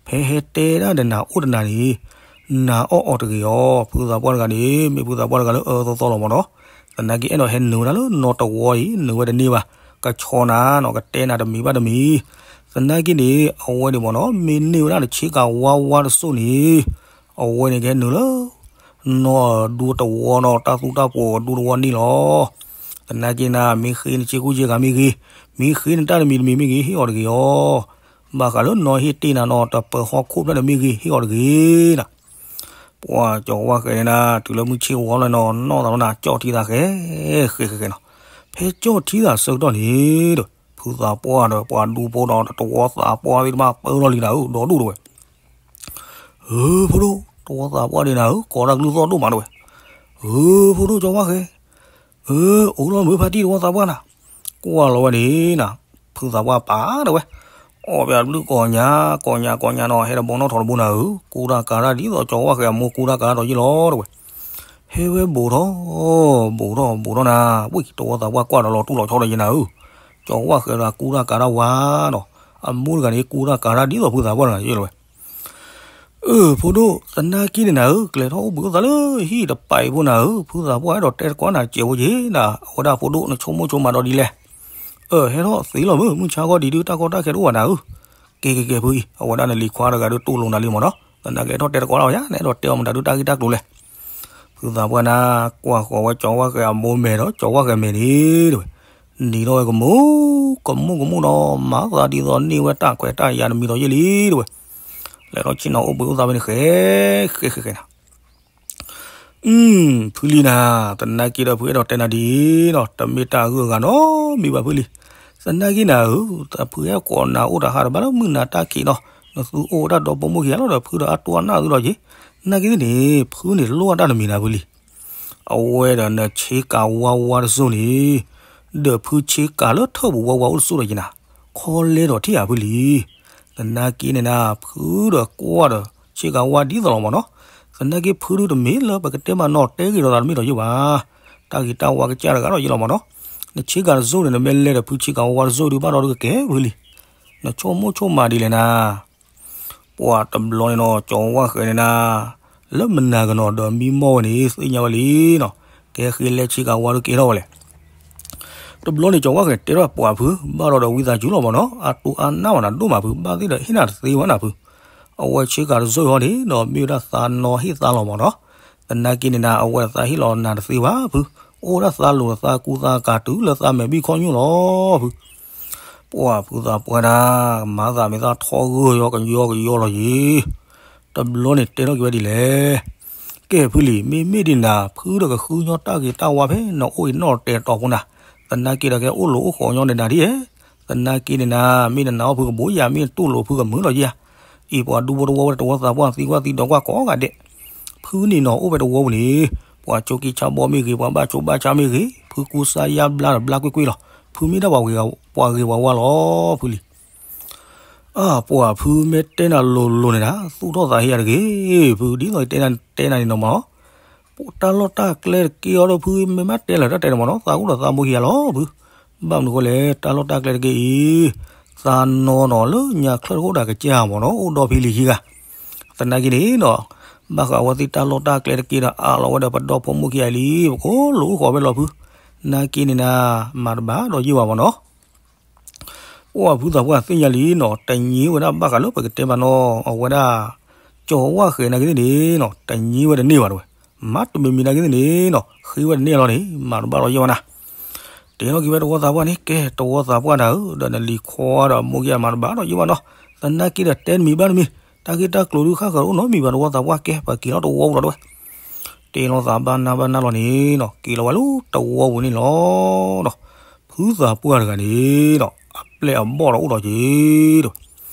ဖဲဟဲတဲဒၣ်ဒီးနၤအိၣ်တနၤန့ၣ်, နၤအီၣ်အီၤတဂ့ၤအီၤ, ဖုသးပှၢ်တဂၤန့ၣ် မ့ၢ်ဖုသးပှၢ်တဂၤလၢအၢသီသီလီၤမ့ၢ်နီၤ. သနာ်က့အဲၣ်ဒိးဟဲနုာ်ဝဲဒၣ်လၢနီတဝီအံၤ, နုာ်ဝဲတန့ၢ်ဘၣ်, ကဆီနၤနီၤ, ကတဲနၤတမံၤဘၣ်တမံၤ. သနာ်က့န့ၣ် အဝဲန့ၣ်မ့ၢ်နီၤ, မ့ၢ်န့ၢ်ဝဲဒၣ်နဆ့ကၤဝါဝါတစိၢ်န့ၣ်, အဝဲန့ၣ်ကဟဲနုာ်လၢ နီၢ်ဒူတဝီနီၤ, တၢ်သူတၢ်ပိာ်အဒူတဝီန့ၣ်လီၤ. သနာ်က့နၤ, မ့ၢ်ဃ့နဆ့ကူဆ့ကၤမ့ၢ်ဂ့ၤ, မ့ၢ်ဃ့နတၢ်တမံၤတမံၤမ့ၢ်ဂ့ၤ, ဟ့ၣ်အီၤတဂ့ၤအီၤ. ဘၣ်ဃးလၢနီၢ်ဟ့ၣ်တ့ၢ်နၤနီၤ, တပၢၤဟီၣ်ခိၣ်ဖျၢၣ်န့ၣ်မ့ၢ်ဂ့ၤ, ဟ့ၣ်အီၤတဂ့ၤနၤ. ပှၤကၠီၤဝၣ်ဃဲၤန့ၣ်နၤ, တုၤလၢမုၢ်ဆ့ၣ်ဝါလီၤနီၤ, နီၢ်သးလီၤနၤ, ကၠီၣ်ထံသးဃဲ, ဃဲဃဲဃဲနီၤ. ဖဲကၠီၣ်ထံသးဆၢကတီၢ်န့ၣ်ဒီး, ဖုသးပှၢ်ဒီးပှၤဒူဖိဒီးတဝီသးပှၢ်သ့ၣ်တဖၣ်ပၢထီၣ်လံနၤဧၢ, ဒီဒူၣ်တဝဲ. ဧၢ ဖိဒိၣ်, တဝီသးပှၢ်ဒံးနၤဧၢ, ကိးတၢ်ကလုၢ်သီၣ်ဒိၣ်မးတဝဲ. ဧၢ ဖိဒိၣ်ကၠီၤဝၣ်ဃဲၤ, ဧၢ အိၣ်လီၤမုၢ်ဖါတံၢ်တဝီသးပှၢ်နၤ. ကွၢ်လီၤဝဲန့ၣ်နၤ, ဖုသးပှၢ်ပာ်တဝဲ, အီၣ်ပယီၤတဘျုးကိးညါ, ကိးညါကိးညါနီၤ, ဟဲတဘီနီၣ်ထီၣ်တဘိနၤဧၢ, ကူတၢ်ကၤတၢ်ဒ်သိးကၠီၤဝၣ်ဃဲၤအမိၢ်ကူတၢ်ကၤတၢ်ဒီးယ့ၢ်လီၤတဝဲ. ဟဲဝဲဘူးထီၣ်, ဘူးထီၣ်ဘူးထီၣ်နၤ, ဝံၣ် တဝီသးပှၢ်ကွၢ်ဒီးလီၤတူၢ်လီၤဆီဒီးယ့ၢ်နၤဧၢ, ကၠီၤဝၣ်ဃဲၤဒီးကူတၢ်ကၤတၢ်ဝါနီၤ, အမိၢ်တဂၤန့ၣ် ကူတၢ်ကၤတၢ်ဒ်သိးဖုသးပှၢ်တဂၤယ့ၢ်လီၤဝဲ. အၢ ဖိဒိၣ်, သနာ်က့န့ၣ်နၤဧၢ, ကျဲၤထီၣ်အိၣ်ဘှံးအိၣ်သါလၢဟံၣ်တပၤအံၤဖိနၤဧၢ, ဖုသးပှၢ်အဲၣ်ဒိးတဲတကိးနၤစဲးဖိက့ၤနၤ, အဝဲဒၣ်ဖိဒိၣ်နဆိကမိၣ်ဆိကမးဒီးဒ်လဲၣ်. အၢ ဟဲထီၣ်သ့လီၤမုၢ်, မုၢ်ဆါဂီၢ်ဒံးဒုးတၢ်ကီတၢ်ခဲတအိၣ်ဘၣ်နၤဧၢ. ကဲကဲကဲဖုအံၤ, အဝဲဒၣ်နလံၤခွါတဂၤဒုးတူၢ်လိာ်နၤလံမ့ၢ်နီၤ, သနာ်က့ဟဲထီၣ်တဲတကိးလၢ်ယါ, နအဲၣ်ဒိးတဲအီၤမတၤဒုးတၢ်ဂ့ၢ်တၢ်ကျိၤလဲၣ်. ဖုသးပှၢ်နၤ ကွၢ်ဃီၤဝဲကၠီၤဝၣ်ဃဲၤအမိၢ်မဲာ်ဒီး ကၠီၤဝၣ်ဃဲၤမဲာ်န့ၣ်တဝဲ, နံၤထီၣ်ဝဲကမူၣ်, ကမူၣ်ကမူၣ်နီၤ, မၤသးဒ်သိးန့ၢ်ဝဲတၢ်ခွဲးတၢ်ယာ်တမံၤဒီးယ့ၢ်လံတဝဲ, လဲၤထီၣ်ဆ့ၣ်နီၤအိၣ်ဘှံးအိၣ်သါဖဲန့ၣ်ဃဲ, ဃဲဃဲဃဲနၤ. အု ဖုလံၤနၤ, သနာ်က့ဒီးဖုအဲၣ်ဒိးတဲနၤဒ်အံၤနီၤ, တမ့ၢ်တၢ်အဂုၤအဂၤနီတမံၤဘၣ်ဖုလံၤ, သနာ်က့နၤဧၢ, တၢ်ဖုဟဲကိးနၤအိၣ်တဟးတဘၣ်လၢမုၢ်နၤတၢ်ခံးဒီး နသူအိၣ်ဝဲဒၣ်ဒီဖိမိၢ်ခံဂၤလီၤဒီး ဖုဒီးအတိၢ်အနၢ်သုလီၤက့ၤ. နာ်က့သ့ၣ်န့ၣ် ဖုန့ၣ်လိၣ်အတၢ်တမံၤနၤဖုလံ. အဝဲဒီးနဆ့ကၤဝါဝါတစိၢ်န့ၣ် ဒီးဖုဆ့ကၤလၢထၢၣ်ပူၤဝါဝါအိၣ်တစိၢ်ဒီးက့ၤနၤ ခီလဲဒီးထံၣ်ဧါဖုလံ. သနာ်က့န့ၣ်နၤ ဖုဒီးကွၢ်ဒီးဆ့ကၤဝါဒ်သိးလီၤမ့ၢ်နီၤ. သနာ်က့ဖုဒုတမ့ၢ်လၢပကတဲမၤနီၤတဲဂ့ၤဒီးသးတမ့ၢ်ဒီးယိၣ်ဘၣ်. တၢ်ဂ့ၤတၢ်ဝါကစၢ်တဂၤဒီးယိၣ်လီၤမ့ၢ်နီၤ. နဆ့ကၤတစိၢ်န့ၣ် နမ့ၢ်လဲၤဒီးဖုဆ့ကၤဝါဝါတစိၢ်ဒုးဘၣ်ဒီးဒုးကကဲဖုလံ. နဆိကမိၣ်ဆိကမးဒ်လဲၣ်နၤ. ပှၤတဘျီန့ၣ်နီၤ ကၠီၤဝၣ်ဃဲၤန့ၣ်နၤ လၢမနၤကနီၤဒီးမံမီၢ်ဝဲန့ၣ် သ့ၣ်ညါဝဲလံနီၤ. ကဲဃ့လဲဆ့ကၤဝါဒုးကဲထီၣ်ဝဲလဲၣ်. တဘျီန့ၣ် ကၠီၤဝၣ်ဃဲၤတဲထီၣ်ပှၤဖု ဘၣ်ဒီးဒီးဝံသးစူၤလီၤမ့ၢ်နီၤ. အတိၢ်အနၢ်ဝဲနၤဒိၣ်မးဖု ဘၣ်သ့ၣ်ဒီးဟ့ၣ်နၤတသ့ဝဲနၤဖု. အဝဲဆ့ကၤတစိၢ်ဟီန့ၣ်ဒီး မ့ၢ်ဝဲဒၣ်သးနီၢ်ဟ့ၣ်သါလီၤမ့ၢ်နီၤ. သနာ်က့န့ၣ်နၤ အဝဲသးဟ့ၣ်လီၤနၤတသ့ဘၣ်ဖု. အိၣ်ဝဲဒၣ်သးလိၤသးကူသးကၤတုၤလၢသးမဲာ်ဘံၣ်ခီၣ်ညိၣ်လီၤဖု. ပှၤဖုသးပှၢ်ဒၣ် မၤသးမ့ၢ်သးထီဂၢၢ်ယီၤကယီကယီလီၤယံၤ. တဘျီန့ၣ်တဲထီၣ်က့ၤဝဲဒ်လဲၣ်. ကဲဖုလံ မ့မ့ၢ်ဒ်နၤ ဖုဒီးကဃုညီတၢ်ဂ့ၤတၢ်ဝါဖဲနအိၣ်အံၤနီၣ်တဲာ်တီၤဖိနၤ. သနာ်က့ဒီးကဲအိၣ်လိၤအိၣ်ဃီၤညီနဒၣ်ဒ်ဧါ. သနာ်က့န့ၣ်နၤ မ့ၢ်နနာ်အီၣ်ဖုကဘိယၤ မ့ၢ်နတူၢ်လိာ်ဖုကမုာ်လီၤယံၤဧါ. အံၤပှၤဒူဖိတဝီဝဲတဝီသးပှၢ်သံကွၢ်သံဒီးကွၢ်ကိးဂၤဒဲး. ဖုန့ၣ်နီၤအိၣ်ဖဲတဝီပူၤန့ၣ် ပှၤကၠိက့ဆါဘီမ့ၢ်ဂ့ၤ ပှၤဘၣ်ကၠိဘၣ်ဆါမ့ၢ်ဂ့ၤ ဖုကူစါယါဘျါဒီးဘျါကွ့ၢ်ကွ့ၢ်လီၤ. ဖုမ့ၢ်ဒၣ်ပှၤဂ့ၤပှၤဝါလီၤဖုလံ. အၢ ပှၤဖုမ့ၢ်တဲနၤလိၤလိၤန့ၣ်နၤ သူၣ်ထီၣ်သးဟ့ယၤတဂ့ၤ. ဖုဒ်သိးတဲနၤန့ၣ်နီၤမ့ၢ်နီၤ. တၢ်လီၢ်တၢ်ကျဲတက့ၢ်အီၤဒီးဖုမ့ၢ်မ့ၢ်တဲလၢၤတၢ်တဲန့ၣ်မ့ၢ်နီၤ သးအိၣ်ဒီးသးမိၢ်ခံဂၤလီၤဖု. ဘၣ်မနုၤဃိလဲၣ် တၢ်လီၢ်တၢ်ကျဲတက့ၢ်အံၤ သးနီၢ်နီၢ်လၢညါချၢၣ်တအိၣ်ဒၣ်ကစၢ်မ့ၢ်နီၤ အိၣ်ဒီးဖံလံၤခံဂၤ. သနာ်က့န့ၣ်နီၤ ဘၣ်ဃးအဝဲသ့ၣ်တၢ်လီၢ်တၢ်ကျဲတက့ၢ်ဒီးအးလီၤဝဲဒီးပဒီဖိမိၢ်ခံဂၤလံ ပကိးလိာ်အိၣ်ဃီၤဖဲလီၤဖု. နာ်က့န့ၣ်နၤ မၤတဘၣ်ဒီးယ့ၢ်ဘၣ်မ့ၢ်နီၤ. ပှၤဖုသးပှၢ်သ့ၣ်ညါလံနီၤ တညံဝဲဒၣ်ဘၣ်ဃးလၢပကတဲဘၣ်နီၤ အဝဲဒၣ် ကၠီၤဝၣ်ဃဲၤနာ်က့သ့ၣ်န့ၣ်နီၤ တညံဝဲတန့ၢ်ဘၣ်တဝဲ. မၤတမံၤမံၤနာ်က့သ့ၣ်န့ၣ်နီၤ ဃ့ဝဲတန့ၢ်လီၤန့ၣ် မၤတဘၣ်ဒီးယ့ၢ်ဘၣ်နၤ. တဲထီၣ်က့ၤဝဲတဝီသးပှၢ်န့ၣ် ကဲတဝီသးပှၢ်နၤဧၢ ဒီးနလံၤခွါဒီးမိၢ်က့မၤတဘၣ်ဒီးယ့ၢ်ဘၣ်နီၤ. သနာ်က့ဒီးတဲတမံၤဘၣ်တမံၤ တၢ်ဂ့ၢ်တၢ်ကျိၤဒုးဃၣ်ဃၢၤအိၣ်နီတမံၤဘၣ်တဝီသးပှၢ် ကဲပက့ၤလီၤတဝီပူၤဒီးတဝဲ. တဲလီၤသးဘၣ်နၢ်ဘၣ်နၢ်လီၤန့ၣ်နီၤ က့ၤလီၤဝဲလၢတဝီပူၤန့ၣ်လီၤဒီး ဖုသးပှၢ်တဂၤန့ၣ်ဒီး အပျဲၢ်အဘီၣ်ဒီးအိၣ်ဒီးက့ၤဒီး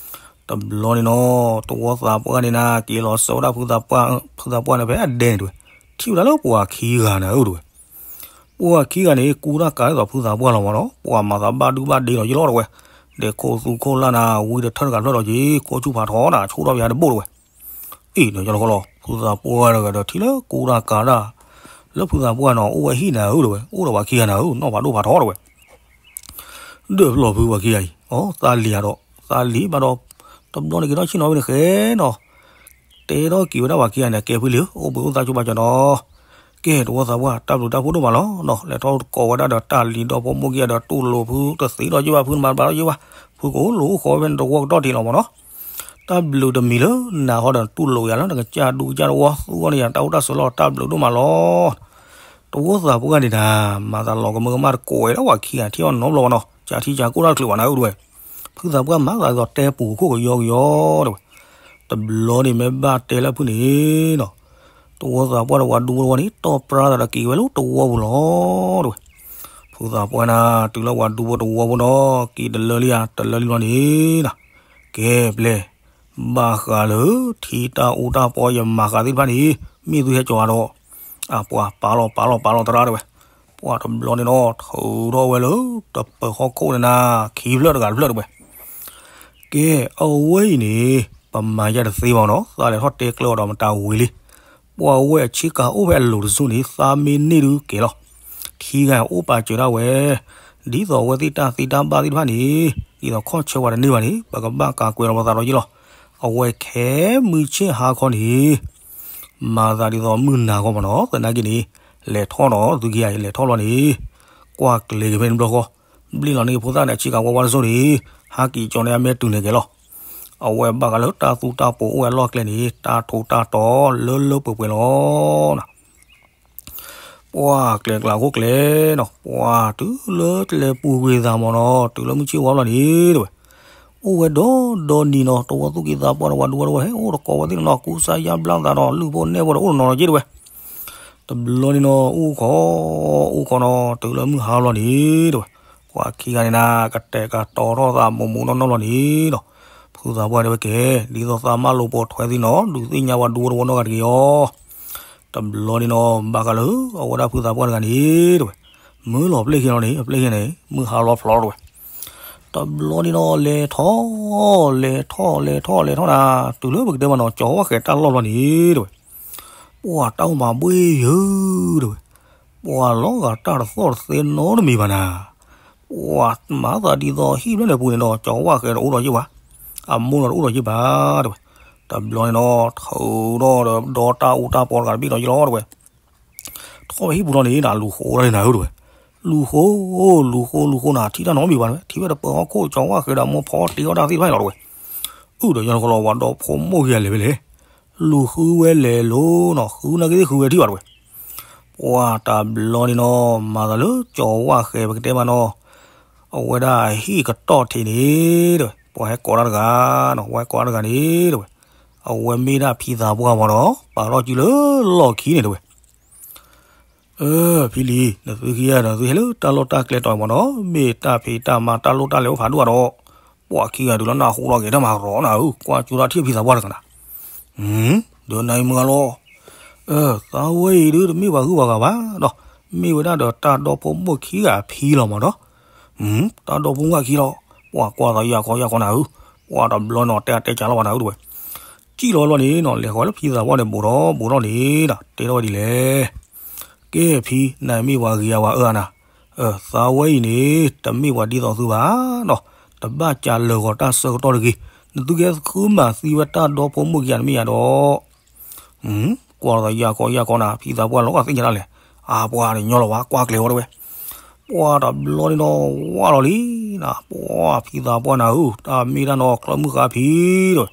တဘျီန့ၣ်နီၤ တဝီသးပှၢ်န့ၣ်နၤ က့ၤလီၤဆၢဝဲဒၣ်ဖုသးပှၢ် ဖုသးပှၢ်န့ၣ်ဖဲအဒဲန့ၣ်တဝဲ ထံၣ်ဝဲဒၣ်လၢပှၤခံဂၤနၤဧၢတဝဲ. ပှၤခံဂၤန့ၣ် ကူတၢ်ကၤဒ်သိးဖုသးပှၢ်လီၤမ့ၢ်နီၤ ပှၤမၤသးဘၣ်ဒုဘၣ်ဒ့လီၤယလီၤတဝဲ. ဒဲးခိၣ်သူခိၣ်လၢ်နၤ ဝံတထၢၣ်တဂၤဖျၢၣ်ဒီးက့ၤ ခိၣ်ဆူၣ်ဖးထီနၤ ဆိၣ်ထီၣ်ပယါတဘိၣ်တဝဲ. အံၤဒီးယလီၤဃီလီၤ ဖုသးပှၢ်တဂၤဒီးထံၣ်လၢကူတၢ်ကၤဒၣ် လၢဖုသးပှၢ်နီၤ အိၣ်ဝဲဟံၣ်နၤဧၢတဝဲ အိၣ်ဒီးပှၤခံဂၤနၤဧၢ နီၣ်ဖးဒိၣ်ဖးထီတဝဲ ဒၢးဖျီၣ်ဖုပှၤခံဂၤအံၤ အသးလံၤဧါဒီး သးလံၤဘၣ်ဒီး တဘျီန့ၣ်က့ၤထီၣ်ဆ့ၣ်နီၤဝဲန့ၣ်ဃဲနီၤ တဲထီၣ်က့ၤဝဲဒၣ်ပှၤခံဂၤန့ၣ် ကဲဖုလံဧၢ အိၣ်ဘှံးအိၣ်သါကၠိဘၣ်ကၠီနီၤ ကဲတဝီသးပှၢ် တၢ်ဘျုးတၢ်ဖှိၣ်ဒိၣ်မးလီၤနီၤ လဲၤထီၣ်ကိးဝဲဒၣ်ဒီးတၢ်လံၤဒီဖိမိၢ်က့ဒီးတူၢ်လိာ်ဖုတသ့ဒီးယ့ၢ်ဘၣ် ဖုနမၤတဘၣ်ဒီးယ့ၢ်ဘၣ် ဖုကအိၣ်လိာ်အိၣ်ဃီဖဲနတဝီကတီၢ်ထံးလီၤမ့ၢ်နီၤ တၢ်ဘျုးတမံၤလၢနၤဟီဒီးတူၢ်လိာ်ယၤလၢနကစၢ်ဒူကစၢ်တဝီသူအီၤန့ၣ်ယၤတၢ်အိၣ်တၢ်ဆိးလီၤတၢ်ဘျုးဒိၣ်မးလီၤ တဝီသးပှၢ်န့ၣ်နၤ မၤသးလီၤကမၢကမၣ်တကိးဝဲလၢပှၤခံဂၤထံၣ်အီၤနီတဘျီဘၣ်နီၤ ကၢထံကၢကိၢ်တၢ်တချုးဘၣ်နၤဧၢတဝဲ ဖုသးပှၢ်မၤသးဒ်သိးတဲပူၤခိၣ်ကယီကယီတဝဲ တဘျီန့ၣ်မ့ၢ်ဘၣ်တဲလၢဖုန့ၣ်နီၤ တဝီသးပှၢ်ဒီးပှၤဒူဖိတဝီန့ၣ် တီၢ်ပြါသးဒီးက့ၤဝဲလၢတဝီပူၤလီၤတဝဲ ဖုသးပှၢ်နၤ တုၤလၢပှၤဒူဖိတဝီပူၤနီၤ က့ၤတလၢလံဧါ တလၢလံလီၤန့ၣ်နီၤ ကဲပျဲၢ် ဘၣ်ဃးလၢ ထံတၢ်အူတၢ်ပီယမၤဃးသ့ၣ်တဖၣ်န့ၣ် မ့ၢ်သုဟဲကၠီၤအါဒီး အပှၤပာ်လီၤပာ်လီၤပာ်လီၤသရၣ်တဝဲ ပှၤတဘျီန့ၣ်နီၤ ထုးထီၣ်ဝဲလၢ တပၢၤဟီၣ်ခိၣ်န့ၣ်နၤ ခံဖျၢၣ်တဂၤတဖျၢၣ်တဝဲ ကဲ အဝဲအံၤန့ၣ် ပမၤယၤတသ့ဘၣ်နီၤ သးလဲၤထီၣ်တဲကျၢၤအီၤဒီးမတၤဝံၤလံ ပှၤဝဲအဆ့ကၤအိၣ်ဖဲအလိၤတစိၢ်န့ၣ် သးမ့ၢ်န့ၢ်ဒုးကဲလီၤ ထံဂၤအိၣ်ပာ်စၢၤဒၣ်ဝဲ ဒ်သိးအဝဲသ့ၣ်တၢ်သ့တၢ်ဘၣ်သ့ၣ်တဖၣ်န့ၣ် ဒ်သိးခီၣ်ဆၢဝဲတန့ၢ်ဘၣ်န့ၣ် ပကဘၣ်ကးကွဲးလီၤပသးဒီးယ့ၢ်လီၤ အဝဲခဲမုၢ်ဆ့ၣ်ဟါခီန့ၣ် မၤသးဒ်သိးမုၢ်နၤဂီၢ်မ့ၢ်နီၤ သနာ်က့န့ၣ် လဲၤထီၣ်ဒီးသုခံဂၤအံၤ လဲၤထီၣ်ဘျီန့ၣ် ကွၢ်ကျဲၤက့ၤဖဲန့ၣ်တဘျီဃီ ဘျ့ၣ်လီၤန့ၢ်ဖိသၣ်န့ၣ် ဆ့ကၤဝါဝါတစိၢ်န့ၣ် ဟးက့ၤကၠီၤန့ၢ်အမဲာ်တုၤန့ၢ်က့ၤလီၤ အဝဲဘၣ်ဃးလၢတၢ်သူတၢ်ပိာ်အိၣ်ဝဲအလီၢ်ကျဲန့ၣ် တၢ်ထိးတၢ်တီၤလၢလၢပှဲၤပှဲၤလီၤ ပှၤကျဲၤကျါခိၣ်ကျဲၤနီၤ ပှၤတုၤလၢကျဲပူၤကွံာ်သးမ့ၢ်နီၤ တုၤလၢမုၢ်ဆ့ၣ်ဝါဘျီန့ၣ်တဝဲ အိၣ်ဝဲဒီးဒီနံၤနီၤ တဝီသူၣ်က့သးပှၢ် တဝီဒူဝဲတဝီ ဟဲအိၣ်တကိးဝဲသ့ၣ်နီၤ ကူစါယါဘျါသးဒီး လုၢ်ဖိနဲၣ်ဖိဒီး အိၣ်တနီၤနီၤက့တဝဲ တဘျီန့ၣ်နီၤ အိၣ်ခိး အိၣ်ခိးနီၤ တုၤလၢမုၢ်ဟါဘျီန့ၣ်တဝဲ ပှၤခံဂၤန့ၣ်နၤ ကတဲာ်ကတီၤထီၣ်သးမူးမူးနီၢ်နီၢ်လီၤန့ၣ်ဒီး ဖုသးပှၢ်တဲဝဲကဲ, ဒ်သိးသးမၢလိာ်ပိာ်ထွဲသ့ၣ်နီၤ ဒုးသ့ၣ်ညါပှၤဒူဝီတဝီနီတဂၤတဂ့ၤအီၤ. တဘျီန့ၣ်နီၤ ဘၣ်ဃးလၢ အဝဲဒၣ်ဖုသးပှၢ်တဂၤန့ၣ်တဲဝဲ, မုၢ်လီၤပျဲၢ်ခံလီၤန့ၣ် အပျဲၢ်ခံန့ၣ် မုၢ်ဟါလီၤဖျိးတဲဝဲ. တဘျီန့ၣ်နီၤ လဲၤထီၣ် လဲၤထီၣ် လဲၤထီၣ် လဲၤထီၣ်နၤ, တုၤလၢပကတဲမးနီၤ ကၠီၤဝၣ်ဃဲၤတၢ်လီၢ်ဘျီန့ၣ်တဲဝဲ, ပှၤတၢ်အိၣ်မးဘှ့ၣ်ယၢၤတဲဝဲ, ပှၤလီၤဂာ်တၢ်တသီၣ်တသဲနီတမံၤဘၣ်နၤ, ပှၤမၤသးဒ်သိးဟံၣ်ဖျၢၣ်န့ၣ်ပူၤန့ၣ်ဒီး ကၠီၤဝၣ်ဃဲၤတအိၣ်ဒီးယ့ၢ်ဘၣ်, အမိၢ်ဒီးတအိၣ်ဒီးယ့ၢ်ဘၣ်တဲဝဲ. တဘျီန့ၣ်နီၤ ထုးဒီးဒီတၢ်အူတၢ်ပီတဂၤတဘ့ၣ်ဒီးယ့ၢ်လီၤတဲဝဲ. ထီၣ်ဝဲဟံၣ်ပူၤထီၣ်န့ၣ် နလူၤဃိဒၣ်န့ၣ်နၤဧၢတဲဝဲ, လူၤဃိ လူၤဃိလူၤဃိနၤ ထံၣ်တၢ်နီတမံၤဘၣ်တဲဝဲ, ထံၣ်ဝဲတပၢၤဟီၣ်ခိၣ် ကၠီၤဝၣ်ဃဲၤဒီးမိၢ်ဖီတ့အီၣ်တၢ်သ့ၣ်တဖၣ်န့ၣ်လီၤတဲဝဲ. အုၣ်ဒီးယၤန့ၣ်ဃီလီၤ ဝၤဒီဖိမိၢ်ဂ့ၤအလဲၤဝဲလဲၣ်, လူၤဃုဝဲလဲၤလိၤနီၤ ဃုနာ်က့သ့ၣ်ဃုဝဲထံၣ်ဘၣ်တဲဝဲ. ပှၤတဘျီန့ၣ်နီၤ မၤသးလၢကၠီၤဝၣ်ဃဲၤပကတဲမးနီၤ အဝဲဒၣ်ဟံၣ်ကတီၢ်ထံးန့ၣ်တဲဝဲ ပှၤဟဲကိးတၢ်တဂၤနီၤ ပှၤဟဲကိးတၢ်တဂၤန့ၣ်တဲဝဲ, အဝဲမ့ၢ်ဒၣ်ဖံသးပှၢ်မးဒီး ပာ်ထီၣ်စုလၢလီၢ်ခံန့ၣ်တဲဝဲ. အၢ ဖံလံၤ နသုခံဂၤဒီး နသုဟဲလၢတၢ်လီၢ်တၢ်ကျဲတီၤမးဒီး မ့ၢ်တၢ်ဖံးတၢ်မၤတၢ်လိၣ်တၢ်လဲၤအိၣ်ဖးဒိၣ်ဘၣ်ဒီး ပှၤခံဂၤဒုးလၢနၢ်ဟူလီၤက့ၤတၢ်မၤရီနၤဧၢ ကွၢ်ကၠူတၢ်ထံၣ်ဖံသးပှၢ်တဂၤနၤ, ဒီးနအံၤမုၢ်ဂၤလီၤ. သးဝဲအံၤဒုးတမ့ၢ်ပှၤဂုၤပှၤဂၤဘၣ်ဒီး မ့ၢ်ဝဲဒၣ်ဒီးတၢ်ဒီဖိမိၢ်ခံဂၤအဖံလီၤမးဒီး တၢ်ဒီဖိမိၢ်ခံလီၤ. ပှၤကွၢ်သးယၤခီယၤခီနၤဧၢ, ပှၤတဘျီနီၤ တဲအတဲကၢ်လီၤဘၣ်နၤဧၢတဲဝဲ. စံၣ်လီၤလီၤန့ၣ်နီၤ လဲၤဃီၤလၢဖံသးပှၢ်န့ၣ် ဘူးထီၣ်ဘူးထီၣ်န့ၣ်ဒီး တဲထီၣ်ဝဲဒ်လဲၣ်. ကဲဖံ နမ့ၢ်ပှၤဂ့ၤယၤဝဲအၢဧါနၤ, သးဝဲအံၤန့ၣ် တမ့ၢ်ပှၤဒ်သိးသုဘၣ်ဒီး တဘၣ်ကးလၢာ်ဂီၤတၢ်ဆၢကတီၢ်တဂ့ၤ, နသုကဲဃုမၤသံဝဲတၢ်ဒီဖိမိၢ်ခံဂၤတမ့ၢ်ယၤဒီး ကွၢ်သးယၤခီယၤခီနၤ ဖံသးပှၢ်လီၤဂာ်သ့ၣ်ညါတၢ်လဲၣ်, အါပှၤတညီလီၤဝဲ ကွၢ်ကျဲၤဝဲတဲဝဲ. ပှၤတဘျီန့ၣ်နီၤ ဝၢ်လီၤလံနၤ, ပှၤဖံသးပှၢ်နၤဧၢ, တၢ်မ့ၢ်တၢ်နီၤ ချၢမုၢ်ဃါဖံတဲဝဲ,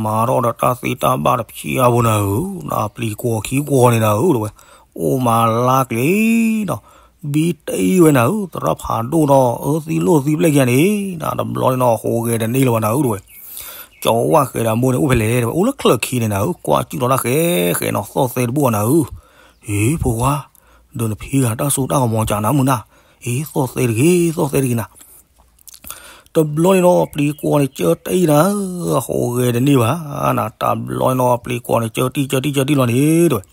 မၤထီၣ်ဒီးတၢ်သ့တၢ်ဘၣ်တဖျါဘိနၤဧၢ, နပျံၤကွီၤခံကွီၤန့ၣ်နၤဧၢတဲဝဲ, အိၣ်မၤလါကျဲၤနီၤ, ဘံတ့ဝဲနၤဧၢ, သရၣ်ဖးဒိၣ်ဒီး အၢသံလိၣ်သံပျဲၢ်ခံဂၤန့ၣ် နတဘျီန့ၣ်နီၤ ဟူးဂဲၤတန့ၢ်လၢၤဘၣ်နၤဧၢတဲဝဲ. ကၠီၤဝၣ်ဃဲၤဒီးမိၢ်န့ၣ်အိၣ်ဖဲလဲၣ်တဲဝဲ, အိၣ်လၢချၢၣ်ခံန့ၣ်နၤဧၢ, ကွၢ်ကၠူထီၣ်တၢ်ဃဲဃဲနီၤ သီၣ်သဲတဘိနၤဧၢ. အ့ ဖိခွါ, ဒီးနဖံဂၤတၢ်စိတၢ်ကမီၤကၢ်နၤမုၢ်နၤ, အ့ သီၣ်သဲတဂ့ၤ သီၣ်သဲတဂ့ၤနၤ. တဘျီန့ၣ်နီၤ ပျံၤကွီၤန့ၣ်ကၢတံၢ်နၤဧၢ, ဟူးဂဲၤတန့ၢ်ဘၣ်နၤ, တဘျီန့ၣ်နီၤ ပျံၤကွီၤန့ၣ်ကၢတံၢ်ကၢတံၢ်ကၢတံၢ်လီၤန့ၣ်တဲဝဲ,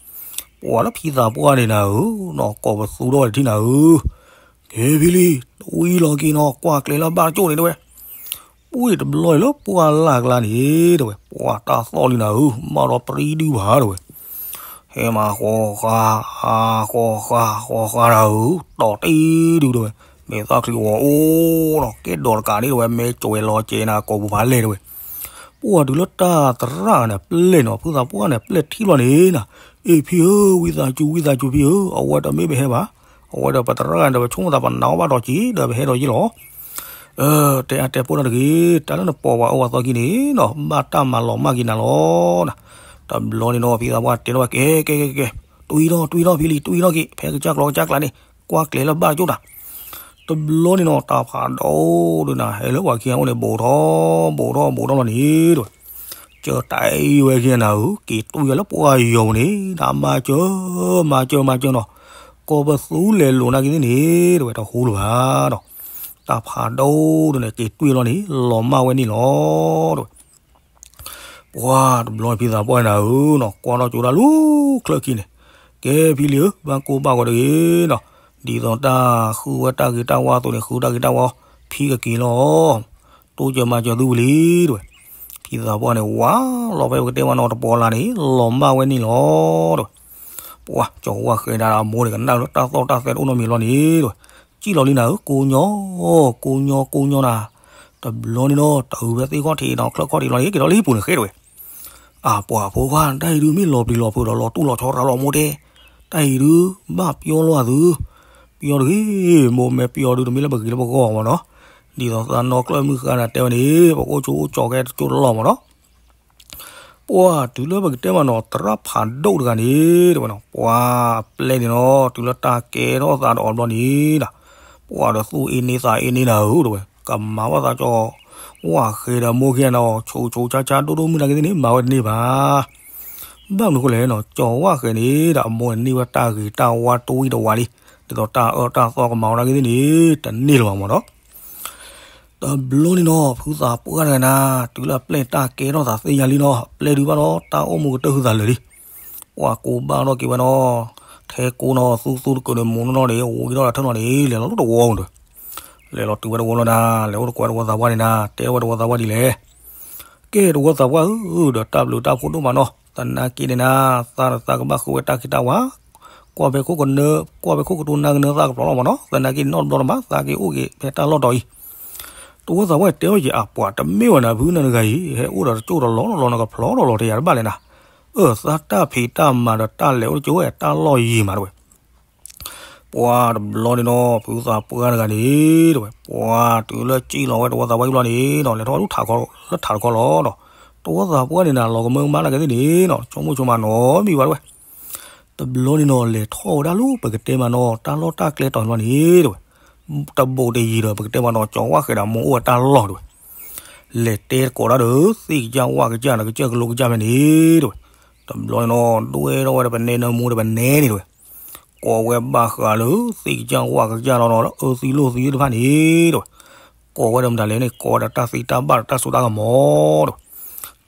ပှၤလၢဖံသးပှၢ်န့ၣ်နၤဧၢ, နီၢ်ကိးပသူထီၣ်ဝဲတထံၣ်နၤဧၢ. ကဲဖံလံၤ, တဝံၤလီၤက့ၤနီၤ ကွၢ်ကျဲၤလၢဘၣ်တကၠိၣ်န့ၣ်တဲဝဲ. ပှၤတဘျီန့ၣ်လၢပှၢ်လၢ်ကျါန့ၣ်တဲဝဲ, ပှၤတၢ်သီၣ်လံနၤဧၢ, မၢ်ဒီးပြံဒုဘၣ်တဲဝဲ. ဟဲမၤဃီဃါ, ဃီဃါ, ဃီဃါနၤဧၢ, တီၤတံၢ်ဒုတဲဝဲ, မဲာ်သၣ်ချံဝီၤအိၣ်နီၤ, ကဲဒိးတကးန့ၣ်တဲဝဲ, မဲာ်ကၠီၤဝဲလီၤကဲနၤ ကိးပူၤဖးလဲၣ်တဲဝဲ. ပှၤတုၤလၢတၢ်သရၣ်န့ၣ်ပျဲၢ်နီၤ, ဖုသးပှၢ်န့ၣ်ပျဲၢ်ထံၣ်လီၤန့ၣ်နၤ, အ့ၣ်ဖံဧၢ, ဝံသးစူၤ ဝံသးစူၤဖံဧၢ, အဝဲတမ့ၢ်ပဟဲဘၣ်, အဝဲဒီးပသရၣ်န့ၣ်ဒီး ပဆိကမိၣ်သးပနးအီၣ်ဘၣ်ဒီးက့ၤ ဒီးပဟဲဒီးယ့ၢ်လီၤ. တဲအါတဲပိၢ်တၢ်တဂ့ၤ, တၢ်လၢနပိာ်ပှၤအၢပှၤသီခံန့ၣ် ဘၣ်တၢ်မၤလီၤမၢ်က့ၤနၤလီၤနၤ. တဘျီန့ၣ်နီၤ ဖံသးပှၢ်တဲထီၣ်ဝဲ ကဲ ကဲ ကဲ ကဲ, တွံၢ်ထီၣ် တွံၢ်ထီၣ်ဖံလံၤ တွံၢ်ထီၣ်က့ၤ ဖဲကစၢ်ကျီကစၢ်ကျါန့ၣ် ကွၢ်ကျဲၤလၢဘၣ်တကၠိၣ်တၢ်. တဘျီန့ၣ်နီၤ တၢ်ဖးဒိၣ်ဒုးနၤ ဟဲလၢပှၤခံဂၤအိၣ်န့ၣ် ဘူးထီၣ် ဘူးထီၣ် ဘူးထီၣ်လီၤန့ၣ်တဲဝဲ. ကၢတၢ်အံၤဝဲခံဂၤနၤဧၢ, က့ၤတွံၢ်ဝဲလၢပှၢ်ယီၤပူၤန့ၣ် နမၤစၢၤ မၤစၢၤ မၤစၢၤနီၤ, ကိးပသူလဲၤလိာ်နာ်က့သ့ၣ်န့ၣ် တဲဝဲ တဟူလၢၤဘၣ်ဒီး တၢ်ဖးဒိၣ်ဒုးန့ၣ် က့ၤတွံၢ်လီၤန့ၣ် လီၤမၢ်ဝဲန့ၣ်လီၤ တဲဝဲ. ပှၤတဘျီဖံသးပှၢ်နၤဧၢနီၤ ကွၢ်ထီၣ်ကၠိတၢ်လူၤချၢခံန့ၣ်, ကဲဖံလံၤဧၢ ဘၣ်ကိၢ်ဘၣ်ဂီၤတဂ့ၤနီၤ, ဒ်သိးတၢ်ဃုဝဲတၢ်ဂ့ၤတၢ်ဝါအသိးန့ၣ် ဃုတၢ်ဂ့ၤတၢ်ဝါ ဖံကက့ၤလီၤ, တိစၢၤမၤစၢၤသုဝံၤလံ တဲဝဲ. ဖံသးပှၢ်န့ၣ် ဝါလီၤဖဲပကတဲမးနီၤ တပီၤလၢ်န့ၣ် လီၤမၢ်ဝဲန့ၣ်လီၤ တဲဝဲ. ပှၤကၠီၤဝၣ်ဃဲၤဒၣ်အမိၢ်န့ၣ် ကနၣ်လၢတၢ်သီၣ်တၢ်သဲတအိၣ်နီတမံၤလီၤန့ၣ် တဲဝဲ. စံၣ်လီၤလံနၤဧၢ ကိညိ ကိညိ ကိညိနၤ, တဘျီန့ၣ်နီၤ တၢ်ဝံၤဖဲသ့ၣ်ခီၣ်ထံးနီၤ ချၢၣ်ခီၣ်ထံးလီၤန့ၣ် က့ၤဒီးလၢဟံၣ်ပူၤန့ၣ်ဃဲတဲဝဲ. အပှၤဖိခွါ တၢ်အံၤဒုးမ့ၢ်လီၤပျံၤလီၤဖုးဒီးလီၤတူၢ်လီၤဆီရၤလီၤမိၢ်တဲ, တၢ်အံၤဒုး ဘၣ်ပျီလိာ်အသု, ပျီတဂ့ၤ, မိၢ်မဲာ်ပျီဒုးတမ့ၢ်လၢပဂ့ၤလၢပဂီၢ်မးနီၤ, ဒ်သိးသးနီၢ်ကျၢၢ်မုၢ်ဃါနၤတဲဝဲန့ၣ် ပအိၣ်ဆိအိၣ်ကၠီၤကဲတကၠိၢ်တလီၢ်မးနီၤ. ပှၤတုၤလၢပကတဲမးနီၤ သရၣ်ဖးဒိၣ်တဂၤန့ၣ် တဲဝဲနီၤ ပှၤပျဲၢ်န့ၣ်နီၤ တုၤလၢတၢ်ကဲထီၣ်သးဒီးအီၤဘျီန့ၣ်ဒီး ပှၤဒီးသူၣ်အ့န့သးအ့န့နၤဧၢ တဲဝဲ, ကမၤဘၣ်သးကၠီၤဝၣ်ဃဲၤဒီးမိၢ်ခံဂၤနီၤ ဆူးဆူးဆါဆါဒိၣ်ဒိၣ်မုၢ်နၤက့သ့ၣ်န့ၣ် မၤဝဲတန့ၢ်ဘၣ်. ဘၣ်မနုၤဃိလဲၣ်နီၤ ကၠီၤဝၣ်ဃဲၤန့ၣ်ဒီးအမိၢ်န့ၣ်န့ၢ်ဝဲတၢ်ဂ့ၤတၢ်ဝါတဝံၣ်တဝါလံ, ဒ်သိးတၢ်အၢတၢ်သီကမၤအီၤနာ်က့သ့ၣ်န့ၣ် တန့ၢ်လၢၤဘၣ်မၢ်နီၤ. တဘျီန့ၣ်နီၤ ဖုသးပှၢ်တဂၤန့ၣ် တုၤလၢအပျဲၢ်တၢ်ကဲထီၣ်သးသ့ၣ်ညါလံနီၤ ပျဲဒုးဘၣ်ဒီး တၢ်အိၣ်မူကတၢၢ်ဟုသးလၢာ်လံ. ပှၤကိးဘၣ်ထီၣ်က့ၤဝဲနီၤ, ထဲကိးနီၤ သူသူတကၢးန့ၣ် မူနီၢ်နီၢ်န့ၣ် ဝံၤထီၣ်ဒီးထၢနီၤန့ၣ် လဲၤလီၤလၢတဝီပူၤဒီး လဲၤလီၤတုၤဝဲတဝီလီၤနၤ, လဲၤအိၣ်တကိးဝဲတဝီသးပှၢ်န့ၣ်နၤ, တဲထီၣ်ဝဲတဝီသးပှၢ်ဒ်လဲၣ်. ကဲတဝီသးပှၢ်ဧၢ, ဒီးတၢ်ဘျုးတၢ်ဖှိၣ်ဒိၣ်မးနီၤ, သနာ်က့န့ၣ်နၤ, သးဒီးသးကဘၣ်ဃုဝဲတၢ်ခ့တၢ်ဝါ, ကွၢ်ဖဲခိၣ်ကနၢ, ကွၢ်ဖဲခိၣ်ကတိၤနၢ်ကနၢသးကဖျိးလီၤမၢ်နီၤ, သနာ်က့န့ၣ်နီတဘျီတမး သးက့ၤအိၣ်က့ၤဖဲတၢ်လီၢ်တီၤအံၤ. တဝီသးပှၢ်တဲအီၤ ယအပှၤတမ့ၢ်ဝဲနၤ ဖုနၤတဂၤအံၤ ဟဲအိၣ်ဒီးတကၠိၢ်တလီၢ်လီၢ်လီၢ် နကဖျိးထီၣ်လီၤတယၤတဘၣ်လဲၣ်နၤ, အၢ သးတၢ်ဖံးတၢ်မၤဒီးတၢ်လဲၤအိၣ်တကၠိၢ်ဝဲတၢ်လီၢ်ယံၤမးတဝဲ ပှၤတဘျီန့ၣ်နီၤ ဖုသးပှၢ်တဂၤန့ၣ်တဝဲ ပှၤတုၤလၢစံၣ်လီၤဝဲတဝီသးပှၢ်လီၤန့ၣ်နီၤ လဲၤထီၣ်ဝဲလၢထးတခီလီၤနီၤ, တဝီသးပှၢ်န့ၣ်နၤ လီၤကမၢကမၣ်နာ်က့သ့ၣ်န့ၣ်နီၤ ဆိကမိၣ်ဆိကမးနီတမံၤဘၣ်တဝဲ. တဘျီန့ၣ်နီၤ လဲၤထီၣ်ဝဲဒၣ်လၢပကတဲမးနီၤ တၢ်လီၢ်တၢ်ကျဲတီၤန့ၣ်လီၤန့ၣ်တဝဲ, တဘူးတယံၤဒီး ပကတဲမးနီၤ ကၠီၤဝၣ်ဃဲးဒီးအမိၢ်အိၣ်ဝဲတၢ်လီၢ်တဝဲ လဲၤတဲသကိးတၢ်ဒီး သ့ၣ်ကစၢ်ဝၣ်ကစၢ်ဒီး ကစၢၢ်ကလိကစၢ်ဖဲန့ၣ်တဝဲ. တဘျီန့ၣ်နီၤ ဒွဲထီၣ်ဝဲဒီးပနဲနၢမူဒီးပနဲန့ၣ်တဝဲ, ကိးဝဲဘၣ်ဃးလၢ သ့ၣ်ကစၢ်ဝၣ်ကစၢ်လီၤနီၤ လၢအၢသံလိာ်သံသ့ၣ်တဖၣ်န့ၣ်တဝဲ, ကိးဝဲဒီးမတၤလဲၣ်န့ၣ် ကိးဝဲဒီးတၢ်သံတၢ်ဘၣ်ဒီးတၢ်စိတၢ်ကမီၤတဝဲ.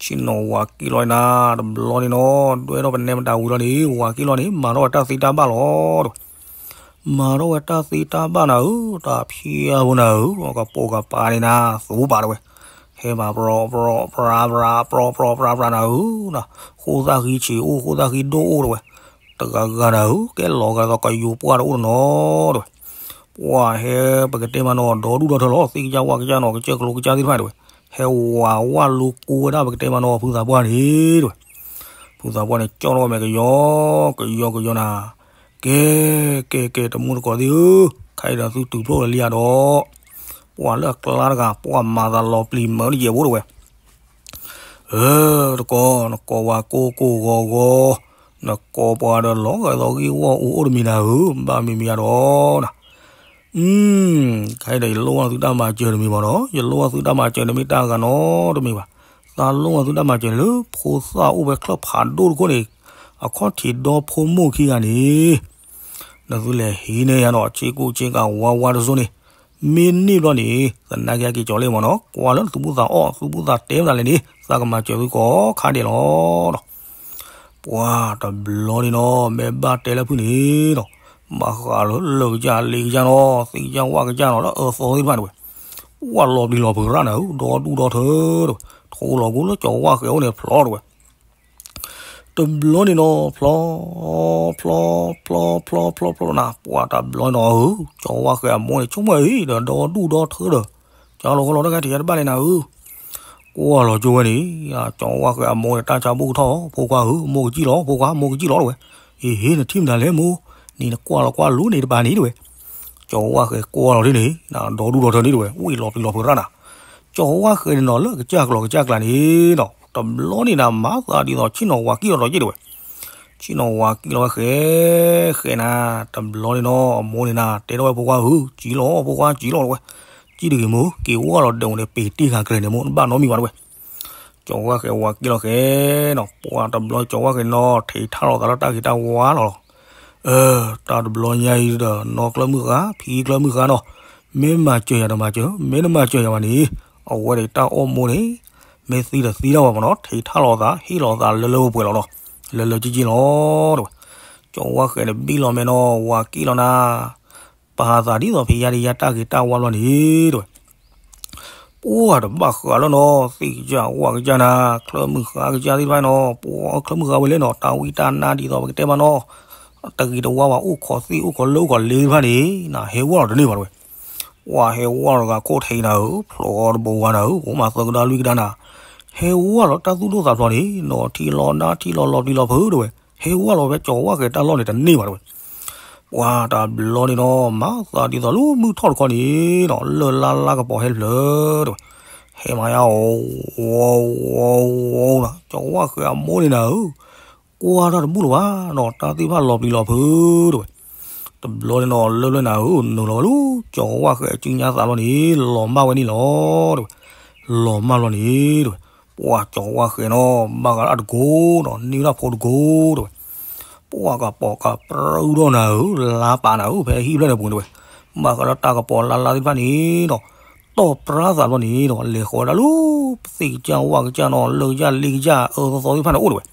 ဆ့ၣ်နီၤဝၤကံၣ်လီၤနၤ တဘျီန့ၣ်နီၤ ဒွဲထီၣ်ပနဲမတၤဝံၤလီၤန့ၣ် ဝၤကံၣ်လီၤန့ၣ် မၤထီၣ်ဝဲတၢ်သံတၢ်ဘၣ်လီၤတဝဲ မၤထီၣ်ဝဲတၢ်သ့တၢ်ဘၣ်နၤဧၢ, တၢ်ဖံးအါဖိနၤဧၢ, ကပိာ်ကပၤန့ၣ်နၤ သူပာ်တဝဲ, ဟဲမၤပြီပြီပြီပြီပြီပြီပြီနၤဧၢ, ဃိၣ်သၣ်ဃံဆံးအိၣ် ဃိၣ်သၣ်ဃံဒိၣ်အိၣ်တဝဲ, တဂၤဂၤနၤဧၢ, ကဲလီၤဂာ်သိးကယိၤပှၢ်တအိၣ်တနီၤတဝဲ, ပှၤဟဲပကတဲမးနီၤ ဒီဒူၣ်ဒီထၢလီၤ သ့ၣ်ကစၢ်ဝၣ်ကစၢ်နီၤ ကစၢၢ်ကလိကစၢ်သ့ၣ်တဖၣ်တဝဲ, ဟဲဝၤဝၣ်လိကိဝဲဒၣ်ပကတဲမးနီၤ ဖုသးပှၢ်န့ၣ်တဝဲ ဖုသးပှၢ်န့ၣ် ကၠီထီၣ်ဝဲမဲာ်ကယီ ကယီကယီနၤ, ကဲ ကဲ ကဲ တမူတကိးသ့ၣ်ဧၢ, ခဲအံၤဒီးသုတုၤဖျိလံဧါဒီး, ပှၤလၢအကျါတဂၤ ပှၤမၤသးလီၤပျံၤမၢနယဲၢ်ဘိတဝဲ, အၢ တကိး နကိးဝၤကိၢ်ကိၢ်ဂီၤဂီၤ, နကိးပှၤဒီးလီၤဂာ်သိးဂ့ၢ်ဂီၢ်အူအိၣ်တမံၤနၤဧၢ, ဘၣ်မံၤမံၤဧါဒီးနၤ ခဲအံၤဒီး ယလိၣ်ဘၣ်သုတၢ်မၤစၢၤတမံၤဘၣ်နီၤ, ယလိၣ်ဘၣ်သုတၢ်မၤစၢၤန့ၣ်မ့ၢ်တၢ်ဂၤနီတမံၤဘၣ်, သးလိၣ်ဘၣ်သုတၢ်မၤစၢၤန့ၣ်လၢ ဖိသၣ်အိၣ်ဖဲချၢၣ်ဖးဒိၣ်တခိၣ်န့ၣ်, အခီၣ်ထံးဒီဖိမိၢ်ခံဂၤန့ၣ်, နသုလဲၤဟံးန့ၢ်ယၤနီၤ ဆ့ကူဆ့ကၤဝါဝါတစိၢ်န့ၣ်, မ့ၢ်န့ၢ်ဘျီန့ၣ် သနာ်က့က့ၤကၠီၤလံမ့ၢ်နီၤ, ကွၢ်လၢသုဘူၣ်သးအီၣ် သုဘူၣ်သးတဲမတၤလဲၣ်န့ၣ် သးကမၤစၢၤသုကိးခါဒဲးလီၤ. ပှၤတဘျီန့ၣ်နီၤ မ့ၢ်ဘၣ်တဲလၢဖုန့ၣ်နီၤ, ဘၣ်ဃးလၢလၢၢ်ကစၢ်လ့ကစၢ်နီၤ သ့ၣ်ကစၢ်ဝၣ်ကစၢ်နီၤ လၢအၢသီသ့ၣ်တဖၣ်န့ၣ်ဝဲ, ဝၣ်လီၤပျံၤလီၤဖုးရၣ်နၤဧၢ, ဒီဒူၣ်ဒီထၢတဝဲ, ထိလီၤကိလၢကၠီၤဝၣ်ဃဲၤအိၣ်န့ၣ်ဖျီတဝဲ တဘျီန့ၣ်နီၤ ဖျီ ဖျီ ဖျီ ဖျီ ဖျီ ဖျီ ဖျီ ဖျီ ဖျီ နၤ, ပှၤတဘျီန့ၣ်နီၤဧၢ, ကၠီၤဝၣ်ဃဲၤအမိၢ်န့ၣ် ဆိကမိၣ်အံၤဒီး ဒီဒူၣ်ဒီထၢဒီး, ကၠီၤလီၤဃီလီၤတဂၤထံးယၤတဘၣ်လံနၤဧၢ, ကွၢ်လီၤကၠိဝဲန့ၣ်, ကၠီၤဝၣ်ဃဲၤအမိၢ်န့ၣ် တၢ်ဆါဘူၣ်ကထီၣ်, ဖိခွါဧၢ, မိၢ်ကစံၣ်လီၤ, ဖိခွါ မိၢ်ကစံၣ်လီၤတဝဲ, အ့ဟ့ နထံၣ်မတၤလဲၣ်မိၢ်, နံၤနကွၢ်လီၤကွၢ်လိၤန့ၣ်တပၤန့ၣ်တဝဲ, ကၠီၤဝၣ်ဃဲၤကွၢ်လီၤဒ်န့ၣ်, ဒီဒူၣ်ဒီထၢန့ၣ်တဝဲ, ဝံၣ်လီၤပျံၤလီၤဖုးရၣ်နၤ, ကၠီၤဝၣ်ဃဲၤန့ၣ်နီၤ လၢကစၢ်ကျီၤကစၢ်ကျါန့ၣ်နီၤ, တဘျီန့ၣ်နၤ မၤသးဒ်သိး ဆ့ၣ်နီၤဝၤကံၣ်လီၤဒီးယ့ၣ်တဝဲ, ဆ့ၣ်နီၤဝၤကံၣ်လီၤဝဲဃဲၤ, ဃဲၤနၤ, တဘျီန့ၣ်နီၤ အမိၢ်န့ၣ်နၤ တဲထီၣ်ဝဲဖိခွါဧၢ, ကံၣ်လီၤ ဖိခွါကံၣ်လီၤတဝဲ, ကံၣ်တဂ့ၤမိၢ်, က့ၤဝၣ်လီၤဒဲးန့ၣ် ပ့ၤတ့ၢ်ဃာ်ကြၢးန့ၣ်မိၢ်, နဘၣ်နီတမံၤဘၣ်တဝဲ, ကၠီၤဝၣ်ဃဲၤဝၤကံၣ်လီၤဃဲၤနီၤ, ပှၤတဘျီကၠီၤဝၣ်ဃဲၤနီၤ ထံးထါလီၤသးလၢတၢ်ဂ့ၤတၢ်ဝါလီၤလီၤ အၢ တၢ်တဘျီညါအံၤဒီး နီၢ်ကျၢၢ်မုၣ်ဃါ ဖံကျၢၢ်မုၣ်ဃါနီၤ, မ့ၢ်မၤစၢၤယၤတမၤစၢၤ, မ့ၢ်နမၤစၢၤယၤဘၣ်န့ၣ်, အဝဲန့ၣ်တၢ်အိၣ်မူန့ၣ်, မ့ၢ်သံဒီးသံတၢ်ဝဲမ့ၢ်နီၤ, ထံးထါလီၤသး ဟ့ၣ်လီၤသးလၢလၢပှဲၤပှဲၤလီၤနီၤ, လၢလၢကံကံလီၤတဝဲ, ကၠီၤဝၣ်ဃဲၤန့ၣ်ဘံၣ်လီၤမဲာ်နီၤ, ဝၤကံၣ်လီၤနၤ, ပာ်သးဒ်သိးဖဲယါဒံယါတၢ်ဂ့ၤတၢ်ဝါဘျီန့ၣ်တဝဲ ပှၤတဘၣ်ဃးလၢနီၤ, သ့ၣ်ကစၢ်ဝၣ်ကစၢ်နၤ, ချၢၣ်မုၣ်ဃါကစၢ်သ့ၣ်တဖၣ်နီၤ, ပှၤချၢၣ်မုၣ်ဃါဝဲလဲၣ်နီၤ, တၢ်ဝံတၢ်နါဒ်သိးပကတဲမးနီၤ, တဂ့ၤတဝါဘၣ် အိၣ်ခိးသ့ၣ်အိၣ်ခိးလၢအိၣ်ခိးလ့သ့ၣ်တဖၣ်န့ၣ်, နဟဲဝၣ်လီၤတန့ၢ်ဘၣ်တဝဲ, ပှၤဟဲဝၣ်လီၤတဂၤခိၣ်ထံးနၤဧၢ, ဖျိတဘိဝါနၤဧၢ, အိၣ်မးသၢကဒါလွံၢ်ကဒါနၤ, ဟဲဝၣ်လီၤတၢ်သူၣ်ဒိၣ်သးဖျိးန့ၣ်, နီၤထံလီၤနါထံလီၤလီၤပျံၤလီၤဖုးတဝဲ, ဟဲဝၣ်လီၤဖဲကၠီၤဝၣ်ဃဲၤတၢ်လီၢ်န့ၣ်တန့ၢ်ဘၣ်တဝဲ ပှၤတဘျီန့ၣ်နီၤ, မၤသးဒ်သိးလၢမုၢ်ထီၣ်တခီန့ၣ်နီၤ, လၢၢ်လါလါကပီၤဟဲဖျၢၣ်တဝဲ, ဟဲမၤယါအီၤ, အီၤ, အီၤ, အီၤ, ကၠီၤဝၣ်ဃဲၤအမိၢ်န့ၣ်နၤဧၢ, ကွၢ်တၢ်တဘူၣ်လၢၤဘၣ်နီၤ, တၢ်သ့ၣ်တဖၣ်လီၤပျံၤလီၤဖုးတဝဲ, တဘျီန့ၣ်နီၤ, လၢၢ်ဖျၢၣ်နၤဧၢ, နုာ်လီၤဝဲလၢကၠီၤဝၣ်ဃဲၤအစုညါသးလီၤန့ၣ်, လီၤမၢ်ဝဲန့ၣ်လီၤတဝဲ, လီၤမၢ်လီၤန့ၣ်တဝဲ, ပှၤကၠီၤဝၣ်ဃဲၤနီၤ, ဘၣ်ဃးလၢအတကိၤနီၤ, န့ၢ်ဝဲဒၣ်ဖိတကိၤတဝဲ ပှၢ်ကပီၤကပြၢထီၣ်နၤဧၢ, လါပာ်နၤဧၢ, ဖဲဟံၣ်ဖျၢၣ်န့ၣ်ပူၤတဝဲ, ဘၣ်ဃးလၢတၢ်ကပီၤလါလါသ့ၣ်တဖၣ်န့ၣ်ဒီး တီၣ်ပြါသးဘျီန့ၣ်ဒီး လဲၤဃီၤဝဲဒၣ်လၢ သ့ၣ်ကစၢ်ဝၣ်ကစၢ်နီၤ လၢကစၢ်လ့ကစၢ်အၢသီသီသ့ၣ်တဖၣ်န့ၣ်အိၣ်တဝဲ,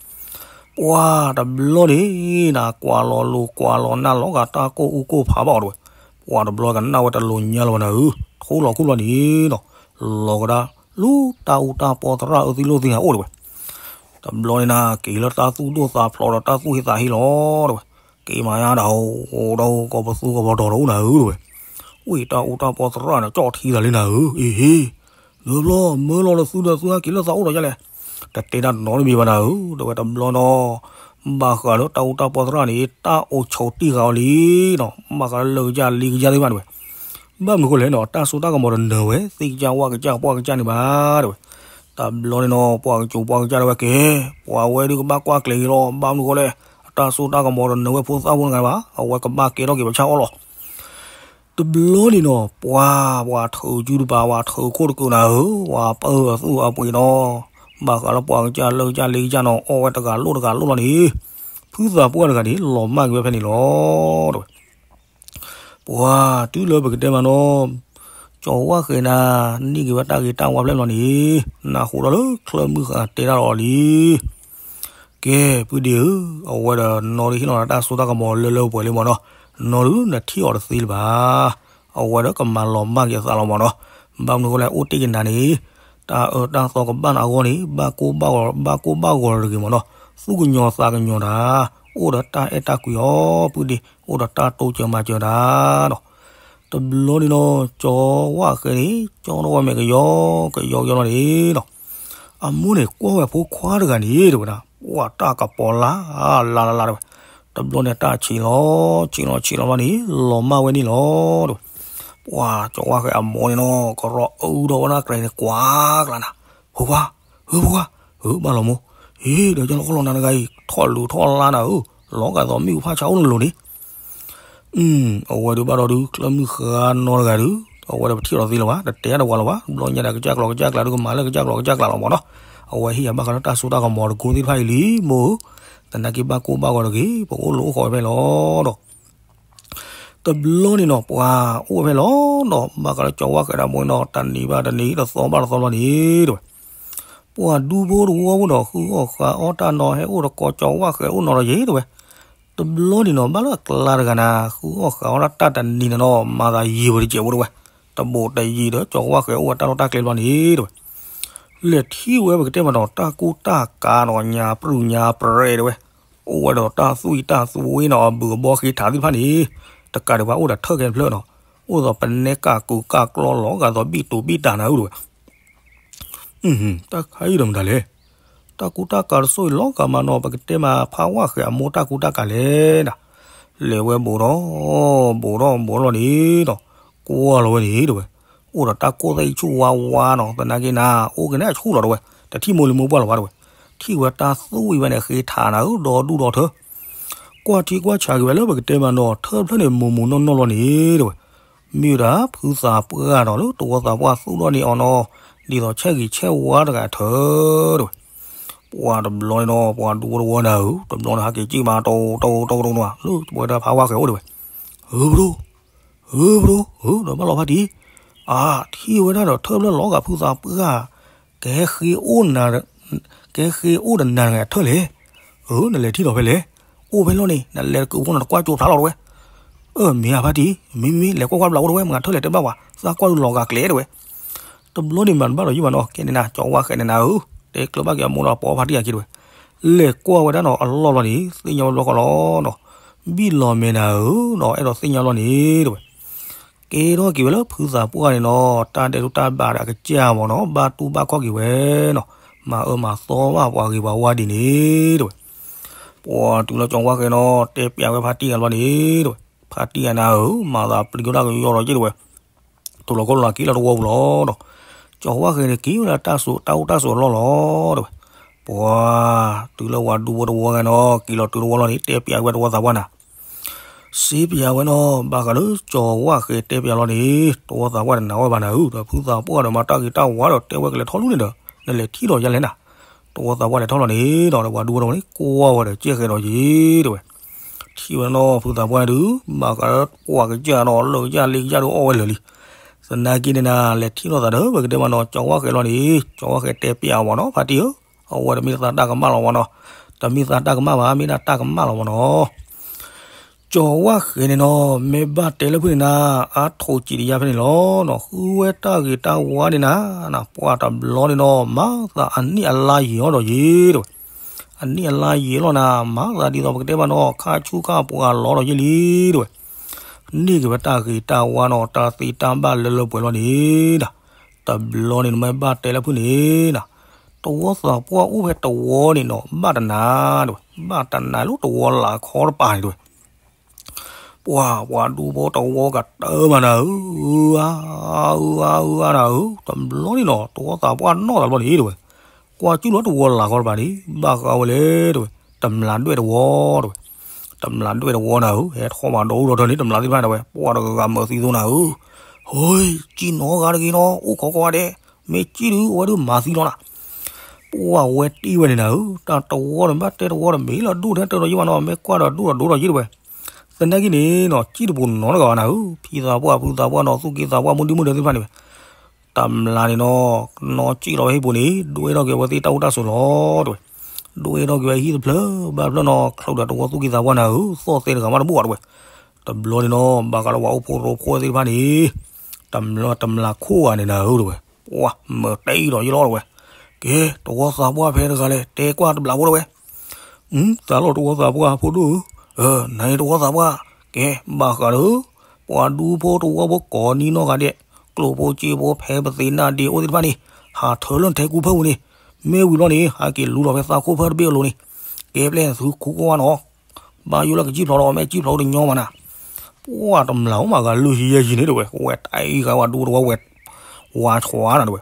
ပှၢ်တဘျီန့ၣ်နၤ ကွၢ်လီၤလိၤကွၢ်လီၤနၢ်လီၤဂာ်တၢ်ကိၢ်အူကိၢ်ဖးဘၣ်အီၤတဝဲ, ပှၢ်တဘျီကနၣ်ဝဲတလိၤညါလၢၤဘၣ်နၤဧၢ, ထိလီၤခိၣ်လီၤန့ၣ်ဒီး လီၤကဒါ လၢတၢ်အူတၢ်ပီသရၣ်အၢသံလိၢ်သံန့ၣ်အိၣ်တဝဲ, တဘျီန့ၣ်နၤ က့ၤလၢတၢ်သူၣ်ဒိၣ်သးဖျိးဒီးတၢ်သူၣ်ဟ့သးဟ့လီၤတဝဲ, က့ၤမၤညါဒၣ်အိၣ်ဒီးကီၢ်ပသူကီၢ်ပတီၤတအိၣ်နၤဧၢတဝဲ, ဝံၣ်တၢ်အူတၢ်ပီသရၣ်န့ၣ် ကၠီၣ်ထံသးလံနၤဧၢ, အ့ဟ့, လၢဘျီမၢလီၤလၢသူဒီးသူဟဲက့ၤလၢသးအိၣ်ဒီးယလဲၣ်, တတဲတၢ်တနီၤတမံၤဘၣ်နၤဧၢ, တဝဲတဘျီဒီး ဘၣ်ဃးလၢတၢ်အူတၢ်ပီသရၣ်န့ၣ် တၢ်အိၣ်ဆိးတံၢ်ဃာ်အီၤလံနီၤ, ဘၣ်ဃးလၢလၢကစၢ်လ့ကစၢ်သ့ၣ်တဖၣ်တဝဲ ဘၣ်မနုၤဃိလဲၣ်နီၤ တၢ်စိတၢ်ကမီၤတနၢၤဝဲ သ့ၣ်ကစၢ်ဝၣ်ကစၢ်ပှၢ်ကစၢ်န့ၣ်ဘၣ်တဝဲ, တဘျီန့ၣ်နီၤ ပှၤကစၢ်ပှၢ်ကစၢ်တဝဲက့ၤ, ပှၤဝဲဒုးကဘၣ်ကွၢ်ကျဲၤက့ၤလီၤ, ဘၣ်မနုၤဃိလဲၣ်, အတၢ်စိတၢ်ကမီၤတနၢၤဝဲဖိသၣ်ဖိတဂၤဘၣ်, အဝဲကဘၣ်ကဲထီၣ်က့ၤပဆၣ်အီၣ်လီၤ. တဘျီန့ၣ်နီၤ ပှၤ ပှၤထုးစုတပၤ ပှၤထုးခိၣ်တကုးနၤဧၢ, ပှၤပၢအသူၣ်အပှ့ၤနီၤ, ဘၣ်ဃးလၢပှၢ်ကစၢ်လၢကစၢ်လ့ကစၢ်နီၤ အီၣ်ဝဲတဂၤလိၣ်တဂၤလိၣ်လီၤန့ၣ်, ဖုသးပှၢ်တဂၤန့ၣ် လီၤမၢ်က့ၤဝဲဖဲန့ၣ်လီၤတဝဲ ပှၤတုၤလၢပကတဲမးနီၤ, ကၠီၤဝၣ်ဃဲၤနၤ န့ၢ်က့ၤဝဲတၢ်ဂ့ၤတၢ်ဝါဖျဲၣ်လီၤန့ၣ်, နၢ်ဟူဒီးလၢချၢၣ်မုၣ်ဃာ်တဲတၢ်ဒီးအီၤလံ. ကဲ ပုၢ်ဒ့ဧၢ, အဝဲဒီးနီၢ်ဒုးဟ့ၣ်လီၤနၤတၢ်စိတၢ်ကမီၤလၢလၢပှဲၤပှဲၤလံမးနီၤ, နီၢ်ဒုးနထံၣ်အီၤတသ့လၢၤဘၣ်. အဝဲဒီးကမၤလီၤမၢ်က့ၤအသးလီၤမးနီၤ, ဘၣ်မနုၤဃိလဲၣ် အိၣ်တ့ၢ်က့ၤနၤန့ၣ်, တၢ်အၢတၢ်သီကဘၣ်နၤအဂီၢ်န့ၣ် ဘၣ်ကိၢ်ဘၣ်ဂီၤ ဘၣ်ကိၢ်ဘၣ်ဂီၤတဂ့ၤမးနီၤ, သူၣ်ကညီၤသးကညီၤတၢ်, အိၣ်ဒီးတၢ်အဲၣ်တၢ်ကွံအီၤ ပုၢ်ဒ့, အိၣ်ဒီးတၢ်တိစၢၤမၤစၢၤတၢ်နီၤ. တဘျီန့ၣ်နီၤ ကၠီၤဝၣ်ဃဲၤန့ၣ် ကၠီၤထီၣ်ဝဲမဲာ်ကယီကယီကယီလီၤန့ၣ်နီၤ, အမိၢ်န့ၣ်ကွၢ်ဝဲဖိခွါတဂၤန့ၣ် တဲဝဲဒၣ် ပှၤတၢ်ကပီၤလါ လါလါလါတဲဝဲ, တဘျီန့ၣ်တၢ်ဆံးလီၤ ဆံးလီၤဆံးလီၤလီၤန့ၣ် လီၤမၢ်ဝဲန့ၣ်လီၤတဲဝဲ. ပှၤကၠီၤဝၣ်ဃဲၤအမိၢ်န့ၣ်နီၤ ကရီအုဒီးဝဲဒၣ်ကြဲးန့ၣ် ကွၢ်ကျါနၤ, ဖိခွါ, ဧၢဖိခွါ, ဧၢဘၣ်လီၤမိၢ်, အ့ ဒီးကၠီၤလီၤခီလီၤနၤတဂၤအံၤ ထီၣ်လူၤထီၣ်လါနၤဧၢ, လီၤဂာ်သိးမ့ၣ်အူဖးဆါအိၣ်နလိၤန့ၣ် အဝဲဒုးဘၣ်ဒီးဒုး ချၢၣ်မုၣ်ဃာ်နီတဂၤဒုး, အဝဲဒီးပထံၣ်အီၤတသ့လၢၤဘၣ်, တတဲတဝၤလၢၤဘၣ်, ဘျီညါဒီးကစၢ်ကျိၤကစၢ်ကျၢ်ဒုး ကမၤလၢကစၢ်ကျိၤကစၢ်ကျၢ်လီၤမးနီၤ, အဝဲဟ့ၣ်ယၤဘၣ်ဃးလၢတၢ်စိတၢ်ကမီၤတကိးသ့ၣ်တဖၣ်အံၤလံ, မိၢ်ဧၢ, သနာ်က့ဘၣ်ကိၢ်ဘၣ်ဂီၤတဂ့ၤ, ပကအိၣ်လူၤအိၣ်ဃီဝဲဖဲလီၤဒီး တဘျီန့ၣ်နီၤ ပှၤအိၣ်ဝဲဖဲလီၤဒီး ဘၣ်ဃးလၢကၠီၤဝၣ်ဃဲၤဒီးမိၢ်နီၤ တနံၤဘၣ်တနံၤ တသီဘၣ်တသီလီၤန့ၣ်တဲဝဲ, ပှၤဒူဖိတဝီဖိဒီး ဃုအီၣ်ဃုအီတၢ်နီၤ ဟဲအိၣ်တကိးကၠီၤဝၣ်ဃဲၤအိၣ်နီၤဒီးယဲတဲဝဲ, တဘျီန့ၣ်နီၤ ဘၣ်လၢအကျါတဂၤနၤ ဃုအီၣ်ဃုအီတၢ်တနံၤန့ၣ်နီၤ မၤသးယံာ်ဝဲတစဲးဖိတဲဝဲ, တဘိးတယံာ်ဒီး ကၠီၤဝၣ်ဃဲၤအိၣ်ဝဲတၢ်လီၢ်တၢ်ကျဲဘျီန့ၣ်တဲဝဲ, လဲၤထံၣ်ဝဲပကတဲမးနီၤ တၢ်ကူတၢ်ကၤနီၤ ညါပြူၢ်ညါပြဲတဲဝဲ, အိၣ်ဝဲဒီးတၢ်သွံၣ်တၢ်သွ့နီၤ အဘုးအဘီဃ့ထးသ့ၣ်တဖၣ်န့ၣ်, တကးဒံးဘၣ်အိၣ်ဒီးထၢၣ်ကဲတဖျၢၣ်နီၤ, အိၣ်ဒီးပနဲကၢ်ကူကၢ်ကျီလီၤဂာ်သိးဘံၣ်တူာ်ဘံၣ်တၢ်နၤဧၢတဲဝဲ တၢ်ခါအံၤဒီးမတၤလဲၣ်, တၢ်ကူတၢ်ကၤတစိၢ်အံၤလီၤဂာ်မးနီၤ ပကတဲမးဖးဝၣ်ဃဲၤအမိၢ်တၢ်ကူတၢ်ကၤလဲၣ်နၤ, လဲၤဝဲဘိးထီၣ်, ဘိးထီၣ်ဘိးထီၣ်လီၤန့ၣ်ဒီး, ကွၢ်လီၤဝဲန့ၣ်တဲဝဲ, အိၣ်ဒီးတၢ်ကိၢ်သဲအံၤဆူၣ်ဝါဝါနီၤ သနာ်က့နၤ အိၣ်က့ၤန့ၣ်အဆူၣ်လီၤတဲဝဲ, တထံၣ်မိၢ်လံၤမိၢ်ပှၢ်လၢၤဘၣ်တဲဝဲ, ထံၣ်ဝဲတၢ်သွံၣ်ဝဲန့ၣ် ဃ့ထးနၤဧၢ ဒီဒူၣ်ဒီထၢ ကွၢ်ထံကွၢ်ဆးက့ၤဝဲလၢပကတဲမးနီၤ ထၢၣ်ဖျၢၣ်န့ၣ် မိၢ်မိၢ်နီၢ်နီၢ်လီၤန့ၣ်တဲဝဲ, မ့ၢ်ဝဲဒၣ်ဖုသးပှၢ်ဒီးလၢတဝီသးပှၢ်သူၣ်ထီၣ်န့ၢ်အီၤနီၤ, ဒ်သိးဆဲဂံၤဆဲဝါတဂၤအထၢတဲဝဲ, ပှၤတဘျီန့ၣ်နီၤ ပှၤဒူဖိတဝီနၤဧၢ တဘျီန့ၣ် ဟးက့ၤစံၣ်မး တိၢ်တိၢ်တိၢ်တိၢ် လၢပဝဲဒၣ်ဖးဝၣ်ဃဲၤအိၣ်တဲဝဲ, ဧၢပဒိၣ်, ဧၢပဒိၣ် ဧၢ ဒီးဘၣ်လီၤဖးတံၢ်, အါ ထံၣ်ဝဲဒၣ်ဒီးထၢၣ်ဖျၢၣ်လီၤဂာ်ဖုသးပှၢ် ကဟဲဃ့အိၣ်နၤ, ကဟဲဃ့အိၣ်ဒီးနၤတဂၤအထၢၣ်လဲၣ်, ဧၢ နလဲၤထံၣ်လီၤဖဲလဲၣ်, အိၣ်ဖဲလီၢ်န့ၣ် နလဲၤတကုးဖိနီၤ တကွၢ်ကၠိဖျါလီၤတဲဝဲ, အၢ မ့ၢ်ဧါဖါတံၢ် မ့မ့ၢ် လဲၤကွၢ်ကွၢ်ဘျးအိၣ်တဲဝဲ မ့ၢ်ဂၤထၢၣ်လဲၤတဲဘၣ်ပှၤ သးကွၢ်ဒုးလီၤဂာ်ကျဲတဲဝဲ, တဘျီန့ၣ်မၤတဘၣ်ဒီးယုၢ်ဘၣ်နီၤ ကဲန့ၣ်နၤ ကၠီၤဝၣ်ဃဲၤန့ၣ်နၤဧၢ, တဲကျၢၤဘၣ်က့ၤအမိၢ်ဒီးပိာ်ဖါတံၢ်အခံတဲဝဲ, လဲၤကွၢ်ဝဲဒၣ်နီၤ အလီၢ်လီၤန့ၣ် သ့ၣ်ညါဝဲဘျီဃီလီၤနီၤ, ဘံၣ်လီၤမဲာ်နၤဧၢ, ဒီးအဲၣ်ဒိးသ့ၣ်ညါလီၤန့ၣ်တဲဝဲ ကဲထီၣ်က့ၤဝဲလၢဖုသးပှၢ်န့ၣ်နီၤ တၢ်ဒဲးဒိၣ်တၢ်ဘၣ်ဒီးအကစၢ်မ့ၢ်နီၤ ဘၣ်တူၢ်ဘၣ်ခီၣ်က့ၤဝဲနီၤ, မၤအၢမၤသီဘၣ်ပှၤဂ့ၤပှၤဝါဒ်န့ၣ်တဲဝဲ, ပှၤတုၤလၢကၠီၤဝၣ်ဃဲၤနီၤ တဲပျးဝဲဖါတံၢ်ဂၤဘျီန့ၣ်တဲဝဲ, ဖါတံၢ်ဂၤနၤဧၢ မၤသးပျံၤကၠိတၢ်ကယီဒီးက့တဲဝဲ, ထိၣ်လီၤခိၣ်လီၤက့ၤလီၤတဝီပူၤလီၤဒီး, ကၠီၤဝၣ်ဃဲၤန့ၣ်က့ၤဝဲဒၣ်တၢ်စိၤ တၢ်အိၣ်တၢ်ဆိးအလီၢ်လီၤတဲဝဲ, ပှၤ တုၤလၢပှၤဒူဖိတဝီဂၤနီၤ က့ၤလီၤတုၤတဝီလီၤန့ၣ် တဲပျးဝဲတဝီသးပှၢ်နၤ စ့ပျးဝဲနီၤ ဘၣ်ဃးလၢကၠီၤဝၣ်ဃဲၤတဲပျးလီၤန့ၣ် တဝီသးပှၢ်တနာ်ဝဲဘၣ်နၤဧၢ, ဒီးဖုသးပှၢ်ဒီးမၤတၢ်ဂ့ၤတၢ်ဝါဒီးတဲဝဲကလဲၤထီၣ်လူန့ၣ်ဒီး နလဲၤထံၣ်ဒီးယၤလဲၣ်နၤ, တဝီသးပှၢ်လဲၤထီၣ်လီၤန့ၣ်ဒီး ပှၤဒူဖိတဝီန့ၣ် ကွၢ်ဝဲဒီးကဲဃဲၤဒီးယ့ၤတဲဝဲ, ထံၣ်ဝဲနီၤ ဖုသးပှၢ်ဒုး ဘၣ်ဃးလၢပှၢ်ကစၢ်ဒီးလၢၢ်ကစၢ်လ့ကစၢ်ဒုးအီၣ်ဝဲလၢာ်လံ. သနာ်က့န့ၣ်နၤ လဲၤထံၣ်လိာ်သးဒီး ပကတဲမးနီၤ ကၠီၤဝၣ်ဃဲၤလီၤန့ၣ် ကၠီၤဝၣ်ဃဲၤတဲပျးအီၤမးနီၤ ဖါတံၢ်ဧၢ, အဝဲတမ့ၢ်သးတၢ်ကမၣ်လီၤမးနီၤ, တမ့ၢ်သးတၢ်ကမၣ်ဘၣ် မ့ၢ်ဒၣ်တၢ်ကမၣ်လီၤမးနီၤ. ကၠီၤဝၣ်ဃဲၤန့ၣ်နီၤ မ့ၢ်ဘၣ်တဲလၢဖုန့ၣ်နၤ အါထီၣ်စံးတယါဖဲန့ၣ်လီၤနီၤ, ဃုဝဲတၢ်ဂ့ၤတၢ်ဝါန့ၣ်နၤ, နပှၢ်တဘျီန့ၣ်နီၤ မၤသးအနံၣ်အလါယံာ်အီၤဒီးယံာ်တဲဝဲ အနံၣ်အလါယံာ်လီၤနၤ မၤသးဒ်သိးပကတဲဘၣ်နီၤ ခါဆူၣ်ခါပှၢ်လီၤဒီးယံာ်လံတဲဝဲ, န့ၢ်က့ၤဝဲတၢ်ဂ့ၤတၢ်ဝါနီၤ တၢ်သ့တၢ်ဘၣ်လၢလၢပှဲၤပှဲၤလီၤန့ၣ်နၤ, တဘျီန့ၣ်နမ့ၢ်ဘၣ်တဲလၢဖုန့ၣ်နၤ, တဝီသးပှၢ်အိၣ်ဖဲတဝီန့ၣ်နီၤ ဘၣ်တနၤတဲဝဲ ဘၣ်တနၤလၢတဝီလၢ်ခီတပၤန့ၣ်တဲဝဲ ပှၢ် ပှၤဒူဖိတဝီကတၢၢ်မးနၤဧၢ, အၢ အၢ အၢ အၢ နၤဧၢ, တဘျီန့ၣ်နီၤ တဝီသးပှၢ်နီၣ်သးတဘျီန့ၣ်တဲဝဲ, ကွၢ်ကၠူၣ်လီၤတဝီလၢ်ခီတပၤန့ၣ် ဘၣ်ဃးဝဲလဲၣ်တဲဝဲ, တမျးဒွဲၣ်တဝီတဲဝဲ, တမျးဒွဲၣ်တဝီနၤဧၢ, ဟဲထီၣ်မးဒီးအိၣ်ဒီးထၢန့ၣ် တမျးသ့ၣ်တဖၣ်တဲဝဲ ပှၢ်တဂၤဂၤမၢသံသိနၤဧၢ, ဟိ ကံၣ်နီၣ်ဂၤတဂ့ၤနီၤ အိၣ်ခိးကွၢ်ဒဲး, မ့ၢ်ကံၣ်ဒုးအဝဲဒုးမၤသံလီၤနၤ ပှၢ်ဝဲတ့ၢ်ဝဲန့ၣ်နၤဧၢ, တၢ်တဝီန့ၣ် ဘၣ်တဲတဝီဒီး မ့ၢ်လီၤဒိၣ်ထဲတၢ်ဒီးယံာ်ဘၣ်နီၤ, မ့ၢ်ကွၢ်ဒီးဒိၣ်ဒီးဒိၣ်ဒီးယံာ်တဲဝဲ, သနာ်က့န့ၣ်နီၤ ကံၣ်တပူၤနီတဂၤဘၣ်နၤဧၢ, ဖံသးပှၢ်ဖုသးပှၢ်နီၤ သူၣ်က့သးပှၢ်မူဒံမုၢ်ဒီသ့ၣ်တဖၣ်န့ၣ်ဝဲ, တမျးန့ၣ်နီၤ နီၢ်ကံၣ်လီၤဝဲဟံၣ်ပူၤန့ၣ် ဒွဲၣ်ထီၣ်က့ၤဝဲသ့ၣ်တၢ်အိၣ်တၢ်ဆိးလီၤတဲဝဲ, ဒွဲၣ်ထီၣ်က့ၤဝဲဟံၣ်တဖျၢၣ်ဘၣ်တဖျၢၣ်နီၤ ချုးဒီးတဝီသူၣ်က့သးပှၢ်နၤဧၢ, သီၣ်သဲတဂၤမးတဘူၣ်အီၤတဲဝဲ, တဘျီန့ၣ်နီၤ ဘၣ်ဃးလၢပှၤအိၣ်ဖိရိဖှိၣ်သ့ၣ်တဖၣ်န့ၣ် တမျး တမျးခိၣ်ဂၤန့ၣ်နၤဧၢတဲဝဲ, ပှၢ်မၤတ့ၢ်ဒီးယံာ်လီၤတဲဝဲ, ကဲ တဝီသးပှၢ်ဖဲတဂၤလဲၣ် တဲကွၢ်တဘျီဖိတဲဝဲ, သးလီၤတဝီသးပှၢ်ဖိဒိၣ်ဧၢ, နၤအံၤတဝီသးပှၢ်, ကဲ ဘၣ်ဃးဒီး ပှၤဒူဖိတဝီဖိကိးနံနီၢ်ဂၤဒဲး, ကျိၣ်ဖိစ့ဖိဖဲပသ့ၣ်နၢ်ဒ့အိၣ်သ့ၣ်တဖၣ်န့ၣ် ဟးထၢလၢနထဲကူဖၢပူၤန့ၣ်, မ့ၢ်ဝံၤလီၤန့ၣ် ဟးက့ၤလူလီၤဖဲသးခိၣ်ဖၢတဘ့ၣ်အလိၤန့ၣ်, ကဲပျဲသုခိၣ်ကွၢ်နီၤ ဘၣ်ယိၣ်လၢကစံၣ်ဖျိးဒီး မ့ၢ်စံၣ်ဖျိးတညီမးနၤ, ပှၢ်တမျးအိၣ်မးဂၤလွံၢ်ဆံယဲၢ်ဆံန့ၣ်တဲဝဲ, ဝဲတၢ်အံၤဃာ်ဝဲဒူတဝီဝဲ ဝါဆွါနၤတဲဝဲ,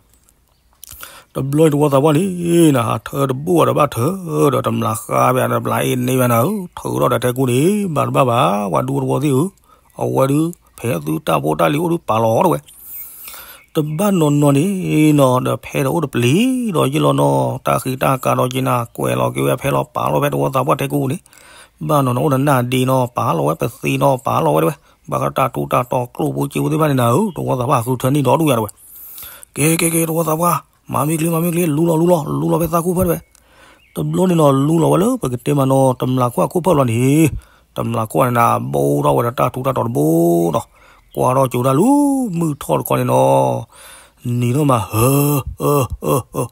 တဘျီတဝီသးပှၢ်န့ၣ် နဟးထၢတဘူၣ်အီၤဒီးဘၣ်ထၢဒီး တမျးဃါဘၣ်တမျးအ့ၣ်န့ၢ်ဘၣ်နၤဧၢ, ထၢထီၣ်ဒီးထဲကူန့ၣ် ဘၣ်တဘၣ်ဘၣ် ပှၤဒူတဝီသ့ၣ်ဧၢ, အဝဲဒုး ဖဲသုတၢ်ဖိတၢ်လံၤအိၣ်ဒုးပာ်လီၤတဲဝဲ တဘၣ်နီၢ်နီၢ်န့ၣ်နီၤ ဒီးဖဲဒီးအိၣ်တပျံၤဒီးယံာ်လီၤနီၤ, တၢ်ဃံတၢ်ကၤဒီးက့ၤနၤ ကွဲးလီၤက့ၤဝဲဖဲလီၤပာ်လီၤဖဲတဝီသးပှၢ်ထဲကူန့ၣ်, ဘၣ်နီၢ်နီၢ်အိၣ်ဒီးနၢ်ဒ့နီၤ ပာ်လီၤဝဲပသ့ၣ်နီၤ ပာ်လီၤဝဲတဲဝဲ, ဘၣ်ဃးတၢ်ထူးတၢ်တီၤကျိၣ်ဖိစ့ဖိသ့ၣ်တဖၣ်န့ၣ်နၤဧၢ, တဝီသးပှၢ်ဃုထၢနံၣ်ဒီးဒူၣ်ယၤတဲဝဲ, ကဲကဲကဲ တဝီသးပှၢ်, မၤမ့ၢ်ချ့ မၤမ့ၢ်ချ့ လူလီၤလူလီၤ လူလီၤဖဲသးခိၣ်ဖၢတဲဝဲ, တဘျီန့ၣ်နီၤ လူလီၤဝဲလၢပကတဲမးနီၤ တမျးခိၣ်အခိၣ်ဖၢလီၤန့ၣ်, တမျးခိၣ်န့ၣ်နၤ ဘိထီၣ်ဝဲဒီးတၢ်ထူးတၢ်တီၤတဘိနီၤ, ကွၢ်ထီၣ်ကၠိတၢ်လၢမုၢ်ထီၣ်တခီန့ၣ်နီၤ, နံၤထီၣ်မး ဟၢ ဟၢ ဟၢ ဟၢ,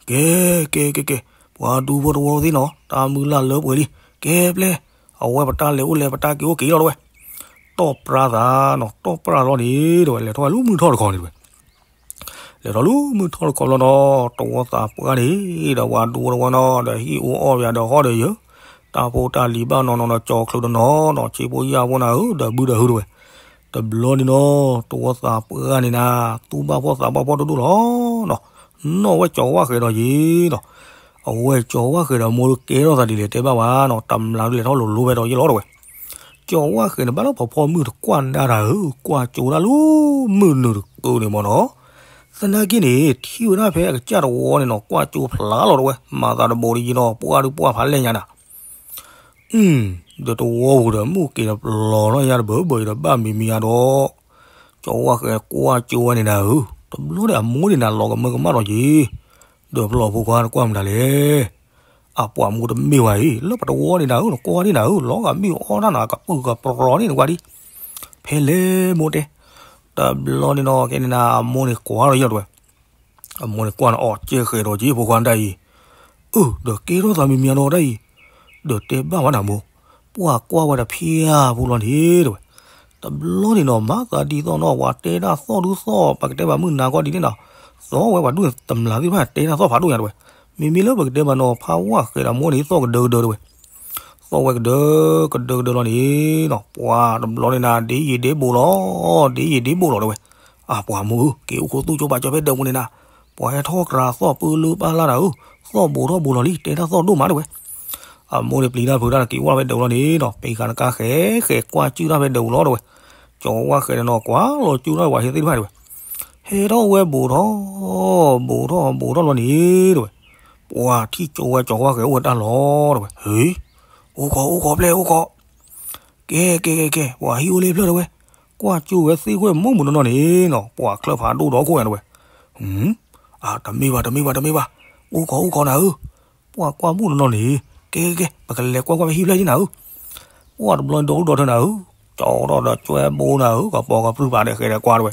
ကဲ ကဲ ကဲ ကဲ, ပှၤဒူဖိတဝီသ့ၣ်နီၤ တၢ်မုၢ်လၢ်လၢပှဲၤလံ, ကဲပျဲ, အဝဲပတၢ်လဲၤအိၣ်လဲၤ ပတၢ်က့ၤအိၣ်က့ၤလီၤတဲဝဲ, တီၢ်ပြၢသးနီၤ တီၢ်ပြၢလီၤန့ၣ်တဲဝဲ လဲၤထီၣ်ဝဲလၢမုၢ်ထီၣ်တခီန့ၣ်တဲဝဲ လဲၤထီၣ်လၢမုၢ်ထီၣ်တခီဘျီဒီး တဝီသးပှၢ်န့ၣ် ဒီးပှၤဒူဖိတဝီနီၤ ဒီးဟံၣ်အူအီၣ်ပၠးဒီးဟီၣ်ဒီးယၢၤ, တၢ်ဖိတၢ်လံၤဘၣ်နီၢ်နီၢ်ဒီးကၠီၤချုးတနီၤနီၤ ဆ့ဖိယာ်ဖိနၤဧၢ ဒီးဘုဒီးဟုတဲဝဲ, တဘျီန့ၣ်နီၤ တဝီသးပှၢ်န့ၣ်နၤ သူၣ်ဘၣ်ဖှီၣ်သးဘၣ်ဖှီၣ်ဒိၣ်ဒိၣ်လီၤနီၤ, နီၣ်ဝဲကၠီၤဝၣ်ဃဲၤဒီးယံာ်နီၤ, အဝဲကၠီၤဝၣ်ဃဲၤဒီးမိၢ်ကဲထီၣ်သးဒ်လဲၣ်တဲဘၣ်ဝဲနီၤ တမျးဒုးလဲၤထီၣ်လိၤလိၤဖဲဒီးယံာ်လီၤတဲဝဲ ကၠီၤဝၣ်ဃဲၤန့ၣ် ဘၣ်လၢဖီဖီမုၢ်တကွၢ်နၢ်တၢ်ဧၢ, ကွၢ်ကၠိတၢ်လၢမုၢ်နုာ်တကုာ်န့ၣ်မ့ၢ်နီၤ, သနာ်က့န့ၣ် ထံၣ်ဝဲဒၣ်ဖဲအကစၢ်တဝီန့ၣ်နီၤ ကွၢ်ကၠိဖျါလီၤတဲဝဲ မၤသးတဘိးဒ်ယံၤနီၤ ပှၢ်ဒုးပှၢ်ဖးလဲၢ်ညါနၤ, ဒီးတဝီပူၤဒီး မုၢ်က့ၤဒီးပျီၤနီၢ်ယါတဘၢဘၢအံၤဒီး ဘၣ်မံၤမံၤဧါဒီး, ကၠီၤဝၣ်ဃဲၤကွၢ်ကၠိဝဲန့ၣ်နၤဧၢ, တဘျီန့ၣ်အမိၢ်န့ၣ်နၤ လီၤကမၢကမၣ်ဒီးယံၤ, ဒီးပျီၤဖိခွါတကွၢ်မတၤလဲၣ် အပှၤမိၢ်တမ့ၢ်ဝဲအံၤ လၢပတဝီန့ၣ်နၤဧၢ နကွၢ်ဒ်နၤဧၢ လီၤဂာ်မ့ၢ်အီၣ်တၢ်နၤ ကပုၢ်ကပြီၤန့ၣ် နကွၢ်ဒ်, ဖဲလဲၣ်မိၢ်တဲ, တဘျီန့ၣ်နီၤ ကဲန့ၣ်နၤ အမိၢ်န့ၣ်ကွၢ်ဒီးယံၤတဲဝဲ, အမိၢ်န့ၣ်ကွၢ်န့ၣ် အီၣ်ကဲဃဲၤဒီးက့ၤ ဖိခွါတၢ်အံၤ, အၢ ဒီးကဲထီၣ်သးမံၤမံၤဒီးတၢ်အံၤ, ဒီးတဲဘၣ်ဝဲနၤမိၢ်, ပှၢ်ကွၢ်ဝဲဒီးဖျါဖိလီၤန့ၣ်တဲဝဲ, တဘျီန့ၣ်နီၤ မၤသးဒ်သိးနီၤ ပှၤတဲတၢ်သီၣ်ဒုးသီၣ် ပကတဲဘၣ်မုၢ်နၤကီၢ်ဒ်န့ၣ်နီၤ, သီၣ်ဝဲပှၤဒူၣ်န့ၣ် တမျးသ့ၣ်တဖၣ်တဲတၢ်သီၣ်ဖးဒိၣ်ညါတဲဝဲ, မ့မ့ၢ်လၢပကတဲဘၣ်နီၤ ဖးဝၣ်ဃဲၤဒီးမိၢ်န့ၣ်သီၣ်ကဒၢကဒၢတဲဝဲ သီၣ်ဝဲကဒၢ ကဒၢကဒၢလီၤန့ၣ်နီၤ ပှၤတဘျီန့ၣ်နၤ ဒ်ယံာ်ဒ်ဘူးလီၤ, ဒ်ယံာ်ဒ်ဘူးလီၤတဲဝဲ, အပှၤမိၢ်ဧၢ က့ၤအိၣ်ခိးသူၣ်ကၠိဘၣ်ကၠိဖဲဒၢးပူၤန့ၣ်နၤ, ပှၤဟဲထီၣ်ကြးသီၣ်ပၢလၢပၢ်လၢ်နၤဧၢ, သီၣ်ဘူးထီၣ်ဘူးလီၤလံ တဲတၢ်သီၣ်ဒိၣ်မးတဲဝဲ, အမိၢ်န့ၣ်ပျံၤတၢ်ဖုးတၢ်က့ၤအိၣ်လီၤဖဲဒၢးပူၤလီၤန့ၣ်နီၤ ပ့ၤဃာ်တကါဃဲၤဃဲၤကွၢ်စုၣ်တၢ်ဖဲဒၢးပူၤလီၤတဲဝဲ, ကၠီၤဝၣ်ဃဲၤန့ၣ်နီၤ ကွၢ်လီၤစုၣ်တၢ်ဝဲဟ့ၣ်သ့ၣ်တဖၣ်တဲဝဲ, ဟဲထီၣ်ဝဲဘူးထီၣ် ဘူးထီၣ်ဘူးထီၣ်လီၤန့ၣ်တဲဝဲ, ပှၤထံၣ်ကၠိဝဲကၠီၤဝၣ်ဃဲၤအိၣ်ဝဲတၢ်လီၤတဲဝဲ, ဟ့ အိၣ်ခိး အိၣ်ခိးပျဲၢ် အိၣ်ခိး, ကဲကဲကဲကဲ ပှၤဟံၣ်အိၣ်လၢဖျၢၣ်တဲဝဲ, ကွၢ်ကၠိဝဲသ့ၣ်ဃဲၣ်မုၢ်မုၢ်နီၢ်နီၢ်န့ၣ်နီၤ ပှၤချၢၣ်ဖးဒိၣ်ဒီးခိၣ်န့ၣ်တဲဝဲ, အတမ့ၢ်ဘၣ် တမ့ၢ်ဘၣ် တမ့ၢ်ဘၣ်, အိၣ်ကီးအိၣ်ကီးနၤဧၢ, ပှၤကွၢ်မုၢ်နီၢ်နီၢ်န့ၣ်, ကဲကဲကဲ ပကလဲၤကွၢ်ကွၢ်ဖဲဟံၣ်ဖျၢၣ်က့နၤဧၢ, ပှၤတဘျီဒီဒူၣ်ဒီထၢနၤဧၢ, ကၠီထီၣ်ဒီးကွဲဘိနၤဧၢ, ကပိာ်ကပြုၢ်ပာ်ဒီးဃဲဒီးကွၢ်တဲဝဲ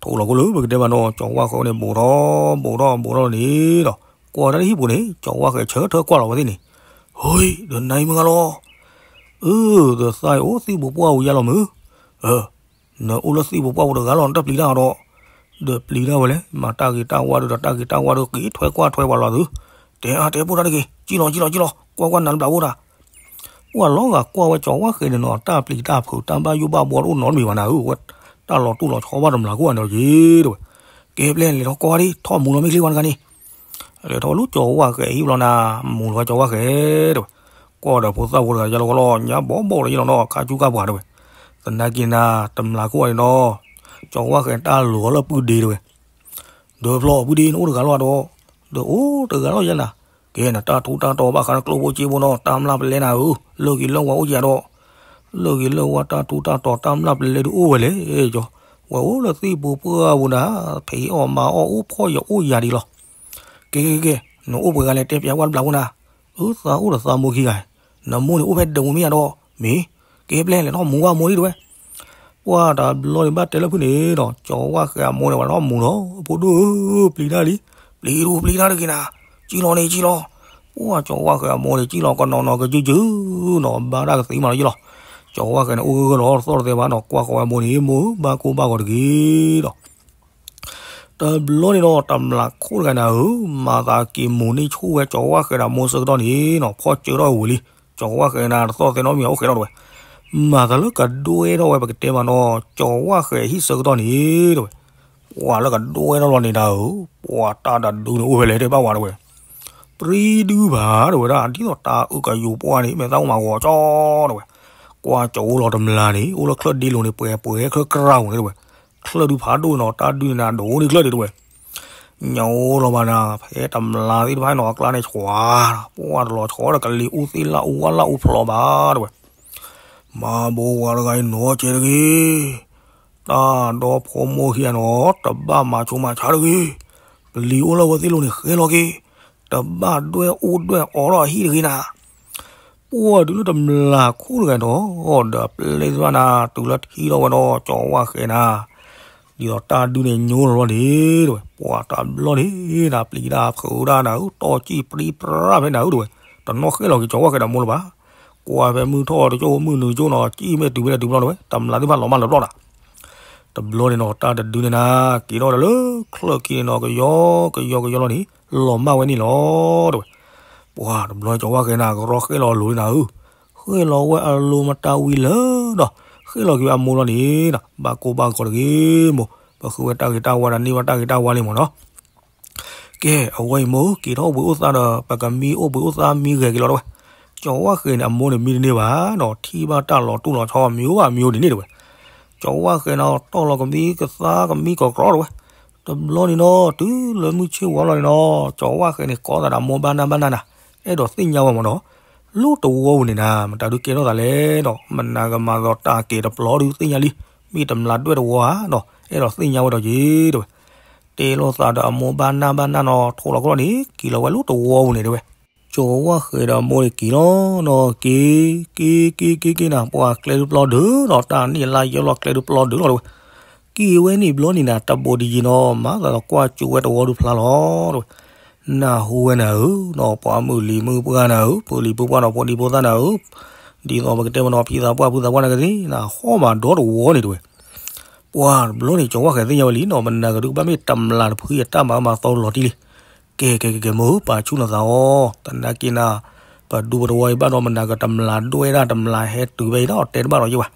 ထိၣ်လီၤခိၣ်လၢပကတဲဘၣ်နီၤ ကၠီဝၣ်ဃဲန့ၣ် ဘူးထီၣ်ဘူးထီၣ်ဘူးထီၣ်န့ၣ်ဒီး, ကွၢ်တၢ်လၢဟံၣ်ပူၤန့ၣ် ကၠီဝၣ်ဃဲဆၢထၢၣ်ကွၢ်လီၤဝဲသ့ၣ်န့ၣ်, ဟ့, ဒီးနၤအံၤမုၢ်ဂၤလီၤ, အၢ, ဒီးသးအိၣ်သံၣ်ပူၤပှၢ်ပူၤယါလီၤမုၢ်, အၢ, နအိၣ်လၢသံၣ်ပူၤပှၢ်ပူၤတဂၤလီၤ နတပျံၤတၢ်အီၤဒီး, ဒီးပျံၤတၢ်ဝဲလဲၣ် မၤတၢ်ဂ့ၤတၢ်ဝါဒီး တၢ်ဂ့ၤတၢ်ဝါဒီးက့ၤထွဲကွၢ်ထွဲပှၤလီၤသု, တဲအါတဲပိၢ်တၢ်တဂ့ၤ, ကံၣ်လီၤကံၣ်လီၤကံၣ်လီၤ ကွၢ်ကွၢ်နၤလၢဘျးအိၣ်တၢ် ပှၤလီၤဂာ်ကွၢ်ဝဲကၠီဝၣ်ဃဲန့ၣ်နီၤ တၢ်ပျံၤတၢ်ဖုးတၢ်ဘၣ်ယိၣ်ဘၣ်ဘှီတအိၣ်နီတမံၤဘၣ်နၤဧၢ, ဝဲတၢ်လီၤတူၢ်လီၤဆီဘၣ်တမျးခိၣ်ဝဲန့ၣ်က့ၤတဲဝဲ, ကဲပျဲၢ်လဲၤထီၣ်ကွၢ်ဒံး ထီၣ်မူလီၤမ့ၢ်ချ့ဝဲတဂၤန့ၣ်, လဲၤထီၣ်ဝဲလၢကၠီဝၣ်ဃဲအဟံၣ်ဘျီနၤ, မူလီၤဝဲကၠီဝၣ်ဃဲတဲဝဲ, ကွၢ်ဒီးဖိသၣ်ဖိတဂၤယါလီၤကီလီၤ ညါဘီဘီလီၤယါလီၤနီၤ ခါဆူကၢ်ပှၤတဲဝဲ, သနာ်က့နၤ တမျးခိၣ်ဝဲန့ၣ်နီၤ, ကၠီဝၣ်ဃဲတၢ်လိၤအီၤလၢပုၢ်ဒ့တဲဝဲ ဒီးဖျီအီၤပုၢ်ဒ့နအိၣ်တဂၤလီၤဒီး, ဒီးအိၣ်တဂၤလီၤယဲနၤ, ကဲနတၢ်ထူးတၢ်တီၤဘၣ်ဃးနကျိၣ်ဖိစ့ဖိနီၤ တၢ်မျၢ်ပလဲနၤဧၢ, လၢၢ်ဂ့ၤလၢၢ်ဝါအိၣ်ကဲဒီး, လၢၢ်ဂ့ၤလၢၢ်ဝါတၢ်ထူးတၢ်တီၤတၢ်မျၢ်ပလဲဒုးအိၣ်ဝဲလဲၣ်ကၠီ, ဝဲအိၣ်လၢသံၣ်ပူၤပှၢ်ပူၤနၤ, ဖံးအီၣ်မၤအီၣ်အိၣ်ဖှီၣ်ယၤအိၣ်ယၤဒံးလီၤ, ကဲကဲကဲ, နအိၣ်ပှဲၤဂၤလဲၣ်တဲပျးဝဲတဘျးဖိနၤ, အၢသးအိၣ်ဒီးသးမိၢ်ခံဂၤ, နမိၢ်န့ၣ်အိၣ်ဖဲဒၢးမူမ့ၢ်ယါဒီး, မ့ၢ်, ကဲပျဲၢ်လဲၤထီၣ်မူဝဲမိၢ်လံတဲဝဲ ပှၢ်တဘျီန့ၣ်ဘၣ်တဲလၢဖုၣ်န့ၣ်ဒီး ကၠီဝၣ်ဃဲအမိၢ်န့ၣ် ဝဲထီၣ်မူလီၤ အဖိဒိၣ်ဧၢ, ပျံၤတၢ်လံ, ပျံၤတပျံၤတၢ်တဂ့ၤနၤ, ကံၣ်လီၤန့ၣ်ကံၣ်လီၤ, ပှၢ်ကၠီဝၣ်ဃဲအမိၢ်န့ၣ် ကံၣ်လီၤကနီၤနီၤကစုစုနီၤ ဘါတၢ်ကသံမးလီၤယ့လီၤ, ကၠီဝၣ်ဃဲန့ၣ် အိၣ်ဂၢၢ်ဂၢၢ်လီၤ တသီၣ်တသဲဘၣ်နီၤ ကွၢ်ဃီဝဲအမိၢ်န့ၣ် မိၢ်ဘၣ်ကိၢ်ဘၣ်ဂီၤတဂ့ၤဒီး တဘျီန့ၣ်ဒီး တမျးခိၣ်တဂၤနၤဧၢ, မၤသးက့ၤမူၤန့ၢ်ဆူၣ်ဝဲကၠီဝၣ်ဃဲဒီးမိၢ်ဆၢကတီၢ်န့ၣ်နီၤ ဖီၣ်စၢထီၣ်ဝံၤလံ, ကၠီဝၣ်ဃဲနၤ တသီၣ်သဲနီတမံၤအိၣ်ဃဲထီၣ်တဲဝဲ, မၤသးလၢကဒွဲထီၣ်ဝဲ ပကတဲမးနီၤ ကၠီဝၣ်ဃဲဟံၣ်ဆၢကတီၢ်န့ၣ်တဲဝဲ, ပှၤလၢကဒွဲထီၣ်လီၤန့ၣ်နၤဧၢ, ပှၤတၢ်တဒုန့ၣ်အိၣ်ဖဲလဲၣ်တဲဘၣ်ဝဲတဲဝဲ ပြံဒုဘၣ်တဲဝဲဒၣ် ဒ်သိးတၢ်အုၣ်ကယိၤပှၢ်န့ၣ် မဲာ်သၣ်အိၣ်မးဂီၤကၠီတဲဝဲ, ကွၢ်ကၠီအိၣ်လီၤတမျးန့ၣ် အိၣ်လၢချၢၣ်ဒ့လိၤန့ၣ် ပှဲၤပှဲၤချၢၣ်ကြၢ်ဧိၤန့ၣ်တဲဝဲ, ချၢၣ်ဒုဖးဒိၣ်နီၤ တၢ်ဒုန့ၣ်နၤ ဒိၣ်န့ၢ်ချၢၣ်ဒ့တဲဝဲ, ညိလီၤဘၣ်နၤ ဖဲတမျးသ့ၣ်တဖၣ်နီၤ အကျါန့ၣ် ဆွး, ပှၢ်တလီၤဆီဒီးကလံၤအူသ့ၣ်လၣ်အူဝၣ်လၣ်အူဖျိးဘၣ်တဲဝဲ မၤဘိးဝၤတဂၤအံၤနီၤကဲတဂ့ၤ, တၢ်ဒီဖိမိၢ်ခံဂၤနီၤ တဘၣ်မၤဆိမၤဆါတဂ့ၤ, ပလံၤအိၣ်လၢဝဲသ့ၣ်လိၤန့ၣ်ဃဲလီၤက့ၤ, တဘၣ်ဒွဲၣ်အူဒွဲၣ်အီထီၣ်အဟံၣ်တဂ့ၤနၤ, ပှၢ်တုၤလၢတမျးခိၣ်တဂၤဒီး ဒီးပျဲၢ်သ့ၣ်တဖၣ်နၤ တုၤလၢထံထီၣ်ဝဲဒီးကၠီဝၣ်ဃဲနၤ ဒ်သိးတၢ်ဒုန့ၣ်ညိလီၤလီၤန့ၣ်တဲဝဲ ပှၢ်တဘျီန့ၣ်နၤ ပျံၤတၢ်ဖုးတၢ်နၤဧၢ တီၢ်ကံၣ်ပြံပြါဖဲနၤဧၢတဲဝဲ, တနီၣ်ဃဲလီၤက့ၤကၠီဝၣ်ဃဲဒီးမိၢ်လၢၤဘၣ်, ကွၢ်ဖဲမုၢ်ထီၣ်တကၠိၣ်မုၢ်နုာ်ကၠိၣ်နီၤ ကံၣ်မ့ၢ်တုၤဖဲန့ၣ်တုၤဘျီတဲဝဲ တမျးသ့ၣ်တဖၣ်လီၤမၢ်လၢာ်ဘျီနၤ တဘျီန့ၣ်နီၤ တၢ်တဒုန့ၣ်နၤ က့ၤထီၣ်ဒီးလၢချၢၣ်ခံန့ၣ်နီၤ ကယီကယီကယီလီၤန့ၣ် လီၤမၢ်ဝဲန့ၣ်လီၤတဲဝဲ, ပှၢ်တဘျီကၠီဝၣ်ဃဲနၤ ကရီဃဲလီၤအလိၤန့ၣ်နၤဧၢ, ဃဲလီၤဝဲအလိၤမတၤဝံၤလၢာ်ဒီး ဃဲလီၤက့ၤဝဲအမိၢ်လီၤန့ၣ်နၤ ဘၣ်ကိၢ်ဘၣ်ဂီၤတဂ့ၤ မိၢ်, ပဃုဝဲတၢ်ဂ့ၤတၢ်ဝါဒီးန့ၢ်ဘၣ်တၢ်ဂ့ၤတၢ်ဝါလံမၢ်နီၤ ကဲ အဝဲအံၤမိၢ် က့ၤထီၣ်အိၣ်ဘှံးအိၣ်သါဒီး ပကမံအိၣ်ဘှံးအိၣ်သါမံဂဲၤက့ၤလီၤတဲဝဲ, ကၠီဝၣ်ဃဲန့ၣ် အမိၢ်န့ၣ်မံတန့ၢ်ဘၣ်နီၤ ထံၣ်ဘၣ်တၢ်လီၤတူၢ်လီၤဆီမံၤအိၣ်ဘၣ်မံၤအိၣ်ဒ်န့ၣ်တဲဝဲ, ကၠီဝၣ်ဃဲနီၤ တီၢ်လီၤကမံကသါကမံကီးကြီတဲဝဲ, တဘျီန့ၣ်နီၤ တုၤလၢမုၢ်ဆ့ၣ်ဝါလီၤန့ၣ်နီၤ ကၠီဝၣ်ဃဲန့ၣ် ကိးသးဒီးအမိၢ်ဘၣ်နၢ်ဘၣ်နၢ်နၤ, အဲၣ်ဒိးသ့ၣ်ညါဝဲမၢ်နီၤ လၢတဝီပူၤန့ၣ်နၤ မတၤဒုးကဲထီၣ်သးလဲၣ်ဒီး မနၤကမၤသီတၢ်ကဲၤတပျီဒုးသ့ၣ်ညါလံ, မ့ၢ်တမျးဒွဲၣ်တဝီဧါနီၤ အဲၣ်ဒိးသ့ၣ်ညါဝဲဒီးက့ၤတဲဝဲ, တဲလိာ်သးဒီးအမိၢ်ဘၣ်နၢ်ဘၣ်နၢ်နီၤ ထိၣ်လီၤခိၣ်လီၤန့ၣ် က့ၤလီၤဝဲလၢတဝီပူၤန့ၣ်တဲဝဲ, ကၠီဝၣ်ဃဲဒီးအမိၢ်န့ၣ်က့ၤလီၤနီၤ က့ၤ က့ၤက့ၤက့ၤက့ၤနၤ ပှၤကျဲဒုးပျီဒုးနီၤ တၢ်န့ၣ်လၢယဲလီၤကျဲဒုးပျီဒုးလီၤတဲဝဲ, က့ၤဝဲန့ၣ်ဘျီန့ၣ်နၤ တဘိးတယံၤနီၤ မၤသးဒီးကွၢ်ကၠိဝဲတဝီဒုးဖျါလီၤတဲဝဲ နၢ်ဟူဝဲနၤဧၢနီၤ ပှၤမုၢ်လံၤမုၢ်ပှၢ်နၤဧၢ ဖိလံၤဖိပှၢ်နီၤ ဖိဒံဖိသၣ်နၤဧၢ, ဒ်သိးပကတဲမ့ၢ်နီၤ ဖံသးပှၢ်ဖုသးပှၢ်နၤကသ့ၣ် နဟီၣ်မးဒီတဝီန့ၣ်တဲဝဲ, ပှၢ်တဘျီန့ၣ် ကၠီဝၣ်ဃဲသ့ၣ်ညါဝဲလံနီၤ မနၤကဒုးကဘၣ်မ့ၢ်တမျးတဖုအတၢ်မၤမၤသီလီၤတံၢ်လံ, ကဲကဲကဲကဲမိၢ် ပာ်ဆူၣ်နသးအီၤ သနာ်က့နၤ, ပဒူပတဝီအံၤဘၣ်ဒီး မနၤကတမျးဒွဲၣ်ဒၣ် တမျးဟဲတုၤဖဲအံၤဒီး တဲတဘၣ်ဒီးယဲဘၣ်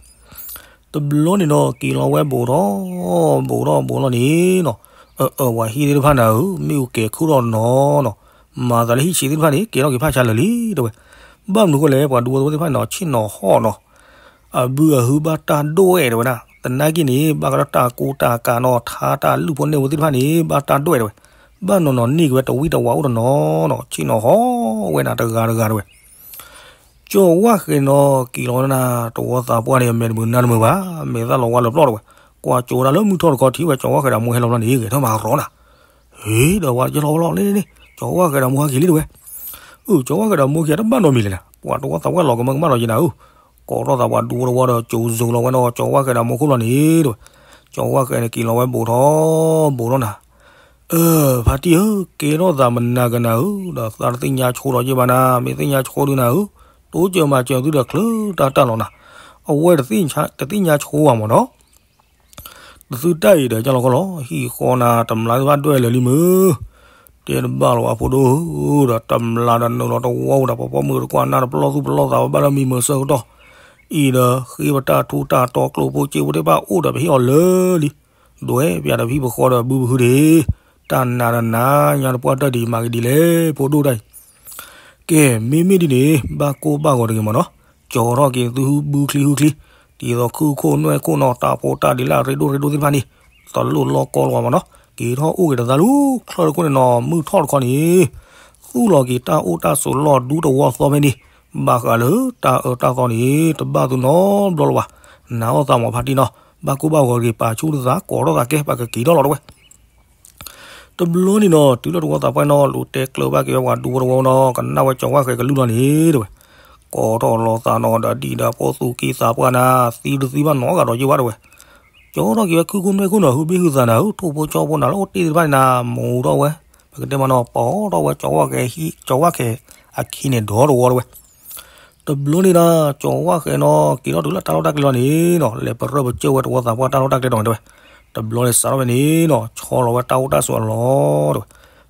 တဘျီန့ၣ်နီၤ က့ၤလီၤဝဲဘူးထီၣ် ဘူးထီၣ်ဘူးထီၣ်န့ၣ်နီၤ, အၢ အၢ ပှၤဟံၣ်သ့ၣ်တဖၣ်နၤဧၢ မ့ၣ်အူကဲၤခုၣ်ထီၣ်နီၤနီၤ, မၤသးလၢဟံၣ်ဆံးသ့ၣ်တဖၣ်န့ၣ် ကဲထီၣ်က့ၤဖးဆါလၢာ်လံတဲဝဲ, ဘၣ်မနုၤဃိလဲၣ် ပှၤဒူဖိသ့ၣ်တဖၣ်န့ၣ်နီၤ ဆ့ၣ်နီၤဟီၣ်နီၤ, အဘုအဟုဘၣ်တၢ်ဒိၣ်ဝဲတဲဝဲဒၣ်, သနာ်က့န့ၣ် ဘၣ်ကဒီးတၢ်ကူတၢ်ကၤနီၤ ထါတၢ်လုၢ်ဖိန့ၢ်ဖိသ့ၣ်တဖၣ်န့ၣ် ဘၣ်တၢ်ဒိၣ်ဝဲတဲဝဲ, ဘၣ်နီၤနီၤန့ၢ်က့ၤဝဲတဝံၣ်တဝါအိၣ်တနီၤနီၤ ဆ့ၣ်နီၤဟီၣ်ဝဲနၤတဂၤတဂၤတဲဝဲ က ကၠီၤဝၣ်ဃဲၤနီၤ က့ၤလီၤဝဲဒၣ်နၤ တဝီသးပှၢ်န့ၣ် အမဲာ်တမုာ်နါတမုာ်ဘၣ်, မဲာ်သၣ်လီၤဝါလၢပျီၢ်တဝဲ, ကွၢ်ကၠိဒၣ်လၢမုၢ်ထီၣ်တခီ ထံၣ်ဝဲကၠီၤဝၣ်ဃဲၤဒီးမိၢ်ဟဲလီၤဘျီန့ၣ် ဂဲၤထီၣ်မၤရီနၤ, ဟ့ၣ်ဒီးဝါကၠီၤလီၤဝဲလီၤန့ၣ်န့ၣ် ကၠီၤဝၣ်ဃဲၤဒီးမိၢ်ဟဲက့ၤလံတဝဲ, အၢ ကၠီၤဝၣ်ဃဲၤဒီးမိၢ်ဟဲက့ၤတဘၣ်နီတမံၤလဲၣ်နၤ, ပှၤတဝီသးပှၢ်လီၤကမၢကမၣ်လီၤယံၤနၤဧၢ, ကိးထီၣ်သးပှၤဒူဖိတဝီဒီး ကၠိၤစိၤလီၤဝဲနီၤ ကၠီၤဝၣ်ဃဲၤဒီးမိၢ်ခိၣ်ဘျီန့ၣ်တဝဲ, ကၠီၤဝၣ်ဃဲၤန့ၣ် က့ၤလီၤဝဲဘူးထီၣ်ဘူးထီၣ်နၤ အၢ ဖါတံၢ်ဧၢ, ကဲထီၣ်သးမနၤကနၤဧၢ, ဒီးသးတသ့ၣ်ညါဆိဒီးယ့ၢ်ဘၣ်နၤ, မ့ၢ်သ့ၣ်ညါဆိဒုနၤဧၢ, တိစၢၤမၤစၢၤသုဒီးချၢတၢ်တၢ်လီၤနၤ, အဝဲတသ့ၣ်ညါဆိဘၣ်မၢ်နီၤ, တသုတၢ်အံၤဒီးကၢ်လီၤကီလီၤ, ဟံၣ်ဃီနၤ တမျးသ့ၣ်တဖၣ်ဒွဲၣ်လၢာ်လံမုၢ်, တဲတဘၣ်လီၤဘၣ်ဖိဒိၣ်ဧၢ, ဒီးတမျးဒီးနုာ်လီၤတဝီဝဲဒီး ပှၤပိာ်မုၣ်တကွၢ်နၢ်တပျီၢ်သူၣ်ပျီၢ်သးဝဲဘၣ်လၢမံမုာ်ဆၢကတီၢ်, အံၤဒီးဃ့ပတၢ်ထူးတၢ်တီၤ ကျိၣ်ဖိစ့ဖိသ့ၣ်တဖၣ်အိၣ်ဒီးပဟ့ၣ်အီၤလၢာ်လံ, ဒွဲၣ်ပၠးဒီးပဟံၣ်ပဃီဒီးဘုပဟုဒံး, တၢ်နးဒီးနးညါတပှၢ်တၢၢ်ဒံး မၤကဒ်လဲၣ် ဖိဒိၣ်တၢ်အံၤ, ကဲ မ့မ့ၢ်ဒ်န့ၣ် ဘၣ်ကိၢ်ဘၣ်ဂီၤတဂ့ၤမၢ်နီၤ, ကၠီၤထီၣ်က့ၤသုဘုချံဟုချံ, ဒ်သိးခုၣ်ခိၣ်နွဲၣ်ခိၣ်နီၤ တၢ်ဖိတၢ်ဒံးလၢအရ့ဒိၣ်ရ့ဒိၣ်သ့ၣ်တဖၣ်န့ၣ် တလိၣ်လီၤကီလီၤမၢ်နီၤ, က့ၤထီၣ်အိၣ်က့ၤတသးလူၤချၢတခိၣ်န့ၣ်နီၤ မုၢ်ထီၣ်တခီန့ၣ် သူၣ်လီၤက့ၤတၢ်အိၣ်တၢ်ဆိးလီၢ်ဒူတဝီသီဖဲန့ၣ်, ဘၣ်ဃးလၢတၢ်အၢတၢ်သီန့ၣ် တဘၣ်သုနီတဘျီလၢၤဘၣ်, နးအီၣ်သးမၢ်ဖါတံၢ်နီၤ, ဘၣ်ကိၢ်ဘၣ်ဂီၤတဂ့ၤ ပာ်ဆူၣ်သုသး ကိးထီၣ်သးကဲ ပကက့ၤထီၣ်လီၤတဝဲ တဘျီန့ၣ်နီၤ တုၤလၢတဝီသးပှၢ်နီၤ လူၤတဲကျၢၤဘၣ်က့ၤဝဲပှၤဒူဖိတဝီနီၤ ကနၣ်ဝဲကၠီၤဝၣ်ဃဲၤကလုၢ်လီၤန့ၣ်တဝဲ, ကိးထီၣ်လီၤသးနီၤ ဒီးဒံၣ်ဒီးဖိသူၣ်က့သးပှၢ်နၤ သံတသံဘၣ်နီတဂၤဒီးယ့ၢ်ဘၣ်တဝဲ, ကၠီၤထီၣ်က့ၤဝဲခုၣ်ခိၣ်နွဲၣ်ခိၣ်နီၤ ဟုဘ့ၣ်ဟုသးနၤဧၢ ထိၣ်ဖိကၠီဖိနၤလၢအိၣ်တ့ၢ်သ့ၣ်တဖၣ်န့ၣ်နၤ မူၤထီၣ်ဝဲ, ပကတဲမးနီၤ ပိာ်ထီၣ်ဝဲ ကၠီၤဝၣ်ဃဲၤအခံန့ၣ်ဒီတဝီတဝဲ တဘျီန့ၣ်ဒီး ကၠီၤဝၣ်ဃဲၤနီၤ က့ၤထီၣ်တုၤလၢတၢ်လီၢ်တၢ်ကျဲလီၤန့ၣ်နီၤ လဲၤပရၢပကၢၢ်ဝဲတဝီသးပှၢ်တၢ်လီၢ်တၢ်ကျဲဒီးန့ၣ်တဝဲ, တဘျီန့ၣ်စးထီၣ်ဖဲန့ၣ်နီၤ ဆီလီၤဝဲတၢ်အိၣ်တၢ်ဆိးအလီၢ်တဝဲ,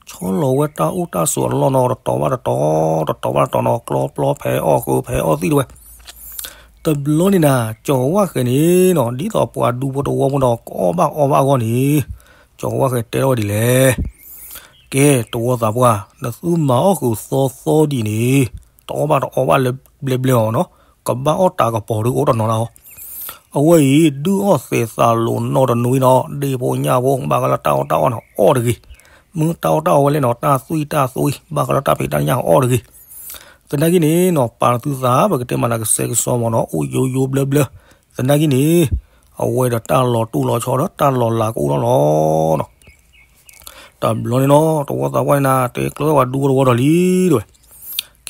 ဆီလီၤဝဲတၢ်အိၣ်တၢ်ဆိးအလီၢ်နီၤ တတီၤဘၣ်တတီၤ တတီၤဘၣ်တတီၤနီၤ ကျီပျီဖဲအီၣ်ဃုာ်ဖဲအီၣ်သံၣ်တဝဲ, တဘျီန့ၣ်နၤ ကၠီၤဝၣ်ဃဲၤန့ၣ်နီၤ ဒ်သိးပှၤဒူဖိတဝီဖိနီၤ ကအီၣ်ဘၣ်အီဘၣ်အဂီၢ်န့ၣ် ကၠီၤဝၣ်ဃဲၤတဲထီၣ်ဝဲဒ်လဲၣ် ကဲ တဝီသးပှၢ် နသုမၤအီၣ်ဃုာ်သီသီဒ်န့ၣ် တအီၣ်ဘၣ်တအီဘၣ်လၢဘျဲဘျဲအီၤနီၤ, ကဘၣ်အီၣ်တၢ်ကပီၤဒုးအိၣ်တနီၤလၢအီၤ, အဝဲအံၤ ဒုးအီၣ်သဲးသးလိၤနီတနွံနီၤ ဒ့ၣ်ဖိညၣ်ဖိ ဘၣ်ဃးလၢတၢ်အီၣ်တၢ်အီနီၤ အီၣ်တဂ့ၤ, မ့ၢ်တၢ်အီၣ်တၢ်အီဝဲလဲၣ်နီၤ တၢ်သွံၣ်တၢ်သွံၣ် ဘၣ်ဃးလၢတၢ်ဖံးတၢ်ညၣ်အီၣ်တဂ့ၤ, သနာ်က့န့ၣ်နီၤ ပာ်နသုသး ပကတဲမးနၤကစဲကစီမၢ်နီၤ အိၣ်ယိယိဘျၢဘျၢ, သနာ်က့န့ၣ် အဝဲဒီးတၢ်လီၤတူၢ်လီၤဆီဒီးတၢ်လီၤလးကအိၣ်ထီၣ်လီၤနီၤ တဘျီန့ၣ်နီၤ တဝီသးပှၢ်န့ၣ်နၤ တဲကျၢၤဝဲပှၤဒူဖိတဝီဒီးလံတဝဲ,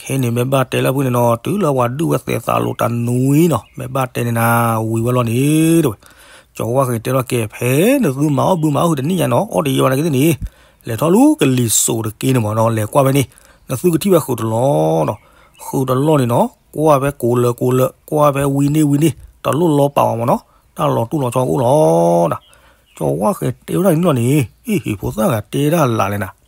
ခဲန့ၣ်မ့ၢ်ဘၣ်တဲလၢဖုန့ၣ်နီၤ တုၤလၢပှၤဒုးဝဲသဲးသးလိၤတနွံနီၤ မ့ၢ်ဘၣ်တဲန့ၣ်နၤ ဝံၤဝဲလီၤန့ၣ်တဝဲ, ကၠီၤဝၣ်ဃဲၤတဲလီၤကဲ ဖဲနသုမၤအီၣ်ဘုမၤအီၣ်ဟုတနံၣ်ညါနီၤ အီၣ်တယံာ်ဘၣ်နာ်က့သ့ၣ်န့ၣ် လဲၤထီၣ်လၢကလံၤစိးတက့န့ၣ်မၢ်နီၤ လဲၤကွၢ်ဖဲန့ၣ် နသုကထံၣ်ဝဲဃုာ်တလီၤနီၤ, ဃုာ်တလီၤန့ၣ်နီၤ ကွၢ်ဖဲကိးလၢာ်ကိးလၢာ် ကွၢ်ဖဲဝံၤန့ၢ်ဝံၤန့ၢ် တလိၣ်လီၤပာ်အီၤမၢ်နီၤ တၢ်လီၤတူၢ်လီၤဆီကအိၣ်လီၤ ကၠီၤဝၣ်ဃဲၤတဲဝဲဒၣ်န့ၣ်လီၤန့ၣ် အ့ၣ် ဟံၣ်ဖိသၣ်ဂၤတဲဒၣ်လၢ်လဲၣ်နၤ,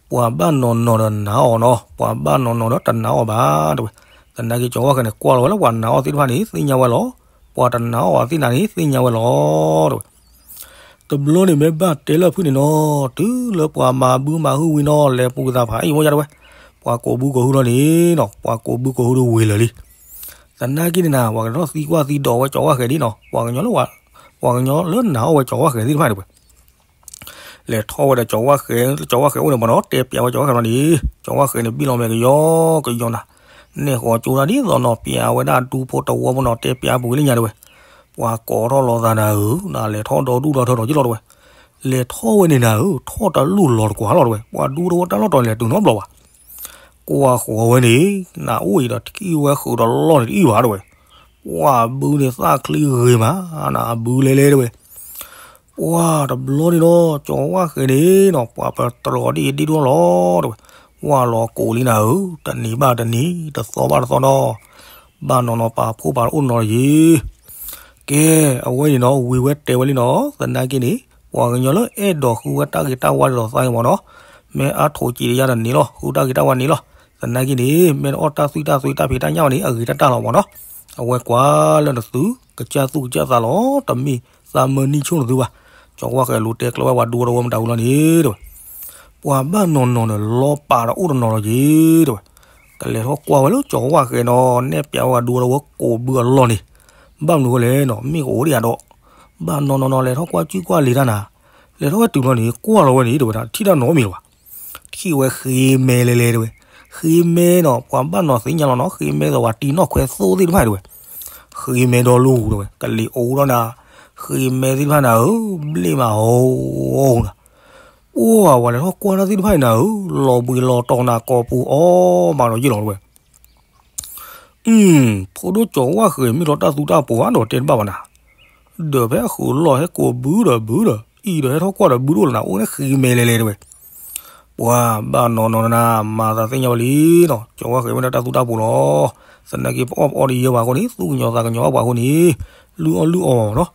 ပှၤဘၣ်နီၤနီၤဒီးနာ်အီၤနီၤ ပှၤဘၣ်နီၤနီၤဒီးတနာ်အီၤဘၣ်တဝဲ, သနာ်က့ကၠီၤဝၣ်ဃဲၤန့ၣ် ကွၢ်လီၤဝဲလၢပှၤနာ်အီၤသ့ၣ်တဖၣ်န့ၣ် သ့ၣ်ညါဝဲလီၤ, ပှၤတနာ်အီၤသ့ၣ်နၤန့ၣ် သ့ၣ်ညါဝဲလီၤတဝဲ တဘျီန့ၣ်မ့ၢ်ဘၣ်တဲလၢဖုန့ၣ်နီၤ တုၤလၢပှၤမၤဘုမၤဟုဝံၤနီၤ လဲၤပူၤကသးဖးအံၤမိၢ်ယါတဝဲ, ပှၤကိးဘုကိးဟုလီၤန့ၣ်နီၤ ပှၤကိးဘုကိးဟုဒီးဝ့ၤလၢာ်လံ, သနာ်က့န့ၣ်နၤ ပှၤကထီၣ်သံကွၢ်သံဒိးဝဲကၠီၤဝၣ်ဃဲၤဒ်နီၤ ပှၤကညီလၢ ပှၤကညီလၢနာ်အီၤဝဲကၠီၤဝၣ်ဃဲၤသ့ၣ်တဖၣ်န့ၣ်ဝဲ လဲၤထီၣ်ဝဲဒီးကၠီၤဝၣ်ဃဲၤ ကၠီၤဝၣ်ဃဲၤအိၣ်န့ၣ်မၢ်နီၤ တဲပျးဝဲကၠီၤဝၣ်ဃဲၤလီၤန့ၣ် ကၠီၤဝၣ်ဃဲၤန့ၣ် ဘံၣ်လီၤမဲာ်ကယီကယီနၤ, နဲၣ်ဃီကၠိတၢ်ဒ်သိးနီၤ ပျးဝဲဒၣ်ဒူဖိတဝီမၢ်နီၤ တဲပျးပူၤဝဲလၢညါတဝဲ, ပှၤကိးထီၣ်လီၤသးနၤဧၢ နလဲၤထီၣ်ဒီဒူၣ်ဒီထၢဒီးယ့ၢ်လီၤတဝဲ, လဲၤထီၣ်ဝဲန့ၣ်နၤဧၢ ထီၣ်တလူၢ်လီၤတကွၢ်လီၤတဝဲ ပှၤဒူတဝီတၢ်လီၢ်တီၤန့ၣ်လဲၤတုၤနီတဘျီဘၣ် ကွၢ်ဃီဝဲန့ၣ် နအိၣ်အံၤဒီးထံၣ်ဝဲဃုာ်တလီၢ်န့ၣ်တအံၣ်ဘၣ်တဝဲ, ပှၤဘုန့ၣ်သၣ်ချံဂ့ၤမး နဘုလဲလဲတဝဲ, ပှၤတဘျီန့ၣ်နီၤ ကၠီၤဝၣ်ဃဲၤန့ၣ်နီၤ ပှၤပတြီၤဒ်အံၤဒ်ဒိၣ်လီၤတဝဲ, ဝၢ်လီၤကိးလံနၤဧၢ တနံၤဘၣ်တနံၤ တသီဘၣ်တသီနီၤ, ဘၣ်နီၤနီၤပာ်ဖှိၣ်ပာ်တအိၣ်နီၤလီၤယံၤ ကဲအဝဲန့ၣ်နီၤ ဝံၤဝဲတဲဝဲလံနီၤ သနာ်က့န့ၣ် ပှၤကညီလၢအဲၣ်ဒိးဃုဝဲတၢ်ဂ့ၤတၢ်ဝါဒ်သိးသးအံၤမၢ်နီၤ, မ့ၢ်အါထိးကံးတယါတန့ၢ်လီၤ ဃုတၢ်ဂ့ၤတၢ်ဝါန့ၢ်လီၤ, သနာ်က့န့ၣ် မ့ၢ်နအီၣ်တၢ်သွံၣ်တၢ်သွံၣ်တၢ်ဖံးတၢ်ညၣ်ဝဲန့ၣ် အဂ့ၤတၢ်တၢ်လီၤမၢ်နီၤ, အဝဲကွၢ်လၢနသု ကစၢ်သူၣ်ကစၢ်သးလီၤ တမ့ၢ်သးမၢနံၣ်ဆိၣ်နသုဘၣ်, ကၠီၤဝၣ်ဃဲၤလူၤတဲကျၢၤဝဲပှၤဒူဖိတဝီမတၤဝံၤလီၤန့ၣ်တဝဲ ပှၤဘၣ်နီၤနီၤန့ၣ် လီၤပာ်ဒီးအိၣ်တနီၤလီၤက့ၤတဝဲ, ကလဲၤထီၣ်ကွၢ်ဝဲလၢကၠီၤဝၣ်ဃဲၤနီၤ နဲၣ်ပျးဝဲပှၤဒူဖိတဝီကိးဘုအလီၢ်န့ၣ်, ဘၣ်မနုၤဃိလဲၣ်နီၤ မ့ၢ်ကအိၣ်ဒံးဧါဒီး, ဘၣ်နီၤနီၤနီၤ လဲၤထီၣ်ကွၢ်စုကွၢ်လံၤတၢ်နၤ, လဲၤထီၣ်ဝဲတုၤလီၤန့ၣ် ကွၢ်လီၤဝဲန့ၣ်တဝဲဒၣ် ထံၣ်တၢ်နီတမံၤလၢၤဘၣ်, ထံၣ်ဝဲဃ့မဲလဲၤလဲၤတဝဲ, ဃ့မဲနီၤ, ပှၤဘၣ်နီၤသ့ၣ်ညါလီၤနီၤ, ဃ့မဲဒီးပှၤတံၤနီၣ်ခွဲသိသ့ၣ်တဖၣ်တဲဝဲ, ဃ့မဲဒီလူတဲဝဲ, ကလံၤအိၣ်ဒီးနၤ, ဃ့မဲသ့ၣ်တဖၣ်နၤဧၢ, ဘျ့မးဟီနၤ, ပှၤဝဲလဲၤထီၣ်ကွၢ်တၢ်သ့ၣ်တဖၣ်အံၤနၤဧၢ, လီၤဘှံးလီၤတီၤနၤ ကိာ်ပူၤအီၣ်မးဒီးယ့ၢ်လီၤတဲဝဲ. ဖိဒိၣ်ကၠီၤဝၣ်ဃဲၤမ့ၢ်လီၤတၢ်သူတၢ်ပိၤဧါဒီးတဲတဘၣ်ဘၣ်နၤ, ဒီးဖဲအဃုာ်လီၢ်ဟဲကိးဘုဒီးဘုဒီး အံၤဒီးဟဲထီၣ်ကွၢ်ဒီးဘုတအိၣ်လၢၤနၤ, အိၣ်န့ၣ်ဃ့မဲလဲၤလဲၤတဲဝဲ. ပှၤဘၣ်နီၤနီၤနၤ, မၤသးသ့ၣ်ညါဝဲလံနီၤ, ကၠီၤဝၣ်ဃဲၤမ့ၢ်လီၤတၢ်သူတၢ်ပိၤလီၤ. သနာ်က့ပအီၣ်ပအီတယၢဘၣ်အဃိန့ၣ် သူၣ်ကညီၤသးကညီၤဘၣ်ပှၤအဃိန့ၣ်, လုၢ်အီၣ်လုၢ်အီနီၤ,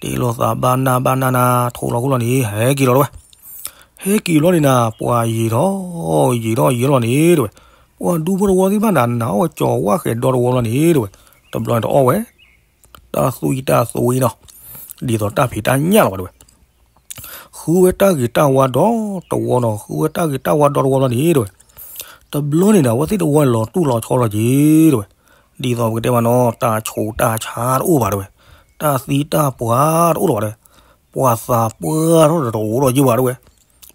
တ့လီၤသးဘၣ်နၢ်ဘၣ်နၢ်နၤ ထိးလီၤခိၣ်လီၤန့ၣ် ဟဲက့ၤလီၤတဲဝဲ. ဟဲက့ၤလီၤန့ၣ်နၤ, ပှၤယံာ်ထီၣ်ယံာ်ထီၣ်ယံာ်လီၤန့ၣ်တဲဝဲ, ပှၤဒူဖိတဝီသ့ၣ်တဖၣ်နၤ နၤအီၣ်ဝဲကၠီၤဝၣ်ဃဲၤဒီတဝီလီၤန့ၣ်တဲဝဲ, တဘျီန့ၣ်တအီၣ်ဝဲ တၢ်သူၣ်အံၣ်တၢ်သူဝံနီၤ, ဒ်သိးတၢ်ဖံးတၢ်ညၣ်လီၤဘၣ်တဲဝဲ. ဃုဝဲတၢ်ဂ့ၤတၢ်ဝါဒီတဝီနီၤ, ဃုဝဲတၢ်ဂ့ၤတၢ်ဝါဒီတဝီလီၤန့ၣ်တဲဝဲ, တဘျီန့ၣ်နၤ အဝဲသ့ၣ်တဝီန့ၣ်လီၤတူၢ်လီၤဆီလီၤက့ၤတဲဝဲ, ဒ်သိးပကတဲမးနီၤ တၢ်ဆိးတၢ်ဆါတအိၣ်ဘၣ်တဲဝဲ, တၢ်သံတၢ်ပှၢ်တအိၣ်လၢၤဘၣ်တဲဝဲ, ပှၤသးပှၢ်ထီၣ်ဒီးတအိၣ်ဒီးယ့ၢ်ဘၣ်တဲဝဲ,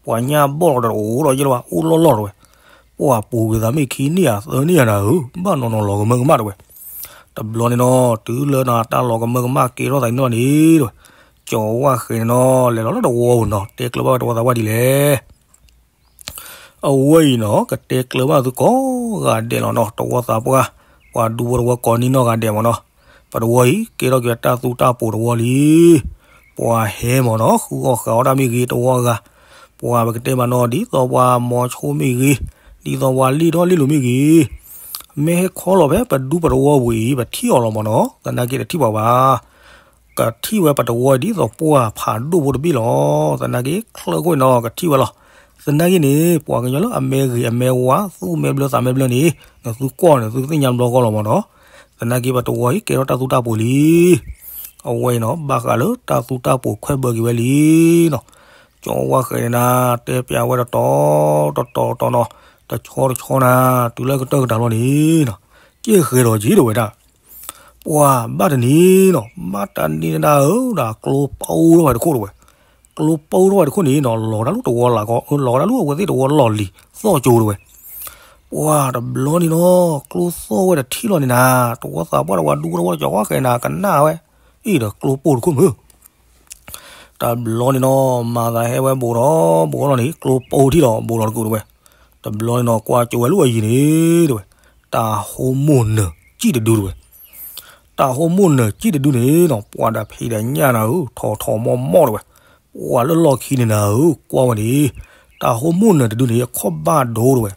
ပှၤညၣ်ဘီၣ်လီၤဒီးတအိၣ်ဒီးယ့ၢ်လၢၤဘၣ် အိၣ်လီၢ်လီၢ်တဲဝဲ, ပှၤပူၤကွံာ်သးမ့ၢ်ခံနံၣ်ဧါသၢနံၣ်ဧါနၤဧၢ, ဘၣ်နီၤနီၤလီၤကမၢကမၣ်တဲဝဲ. တဘျီန့ၣ်နီၤ တုၤလၢနၤတၢ်လီၤကမၢကမၣ်ကဲထီၣ်သးန့ၣ်လီၤန့ၣ်တဲဝဲ, ကၠီၤဝၣ်ဃဲၤန့ၣ်နီၤ လဲၤလီၤလၢတဝီပူၤနီၤ တဲကျၢၤဘၣ်ဝဲတဝီသးပှၢ်ဒ်လဲၣ်. အဝဲအံၤနီၤ ကတဲကျၢၤဘၣ်သုကိးဂၤဒဲးလီၤနီၤ, တဝီသးပှၢ်, ပှၤဒူဖိတဝီကိးနံၣ်နီၢ်ဂၤဒဲးမးနီၤ, ပတဝီအံၤ ကဲထီၣ်က့ၤတၢ်သူတၢ်ပိၤတဝီလံ. ပှၤဟဲမးနီၤ ဃုအီၣ်ဃုအီတၢ်မ့ၢ်ဂ့ၤတဝီအဂၤ, ပှၤပကတဲမးနီၤ ဒ်သိးပှၤမိၤဆိမ့ၢ်ဂ့ၤ, ဒ်သိးပှၤလံၣ်ထီၣ်လံၣ်လိၤမ့ၢ်ဂ့ၤ, မ့ၢ်ဟဲခီလီၤဖဲပဒူပတဝီပူၤအံၤ ပထံၣ်အီၤလီၤမးနီၤ, သနာ်က့တထံၣ်ပှၤဘၣ်. ကထံၣ်ဝဲပတဝီဒ်သိးပှၢ်ဖးဒိၣ်ဖိတဘ့ၣ်လီၤ. သနာ်က့ချၢၣ်ခိၣ်န့ၣ်နီၤ ကထံၣ်ဝဲလီၤ. သနာ်က့န့ၣ် ပှၤကညီလၢအမဲဂ့ၤအမဲဝါ သူၣ်မဲဘျၢသးမဲဘျၢန့ၣ် နသုကွၢ်န့ၣ် သုသ့ၣ်ညါဘျီဃီလီၤမးနီၤ. သနာ်က့ပတဝီအံၤ ကဲထီၣ်တၢ်သူတၢ်ပိၤလံ. အဝဲအံၤနီၤ ဘၣ်ဃးလၢတၢ်သူတၢ်ပိၤခွဲးဘၢက့ၤဝဲလံနီၤ. ကၠီၤဝၣ်ဃဲၤန့ၣ်နၤ တဲပျးဝဲတတီၤတတီၤတတီၤနီၤ, တဆီတဆီနၤ တုၤလၢကတၢၢ်ကတၢၢ်လီၤန့ၣ်နီၤ, ကဲဃဲၤဒီးက့ၤဒိးဝဲဒၣ် ပှၤဘၣ်တနံၤနီၤ, ဘၣ်တနံၤနဒၣ်ဧၢ ဒၣ်ကျိပူထီၣ်ဝဲတခိၣ်တဲဝဲ, ကျိပူထီၣ်ဝဲတခိၣ်န့ၣ်နီၤ လီၤတၢ်လၢတဝီလၢ်ကီ, လီၤတၢ်လၢအဝဲသ့ၣ်တဝီလီၢ်လံၤသီၣ်ကၠိတဲဝဲ. ပှၤတဘျီန့ၣ်နီၤ ကျိသီၣ်ဝဲတထံၣ်လီၤန့ၣ်နၤ, တဝီသးပှၢ်တဝီဒူဖိတဝီ ကၠီၤဝၣ်ဃဲၤနၤ ကနၣ်ဝဲ, အ့ၣ်ဒီးကျိပူတခိၣ်မုၢ် တဘျီန့ၣ်နီၤ မၤသးဟဲဝဲဘူးထီၣ်ဘူးထီၣ်လီၤန့ၣ် ကျိပူထံၣ်လီၤဘူးလီၤတကိးတဲဝဲ. တဘျီန့ၣ်နီၤ ကွၢ်ကၠိဝဲလၢအယံၤန့ၣ်တဲဝဲ, တၢ်ဟိမိၣ်နၢၤကံၣ်တဒုတဲဝဲ. တၢ်ဟိမိၣ်နၢၤကံၣ်တဒုန့ၣ်နီၤ ပှၤဒီးဖံးဒီးညၣ်နၤဧၢ ထီၣ်ထီၣ်မီၢ်မီၢ်တဲဝဲ. ပှၤလၢလီၢ်ခံန့ၣ်နၤဧၢ ကွၢ်ဝဲန့ၣ်, တၢ်ဟိမိၣ်နၢၤတဒုန့ၣ် အခီၣ်ဘၣ်ဒိတဲဝဲ.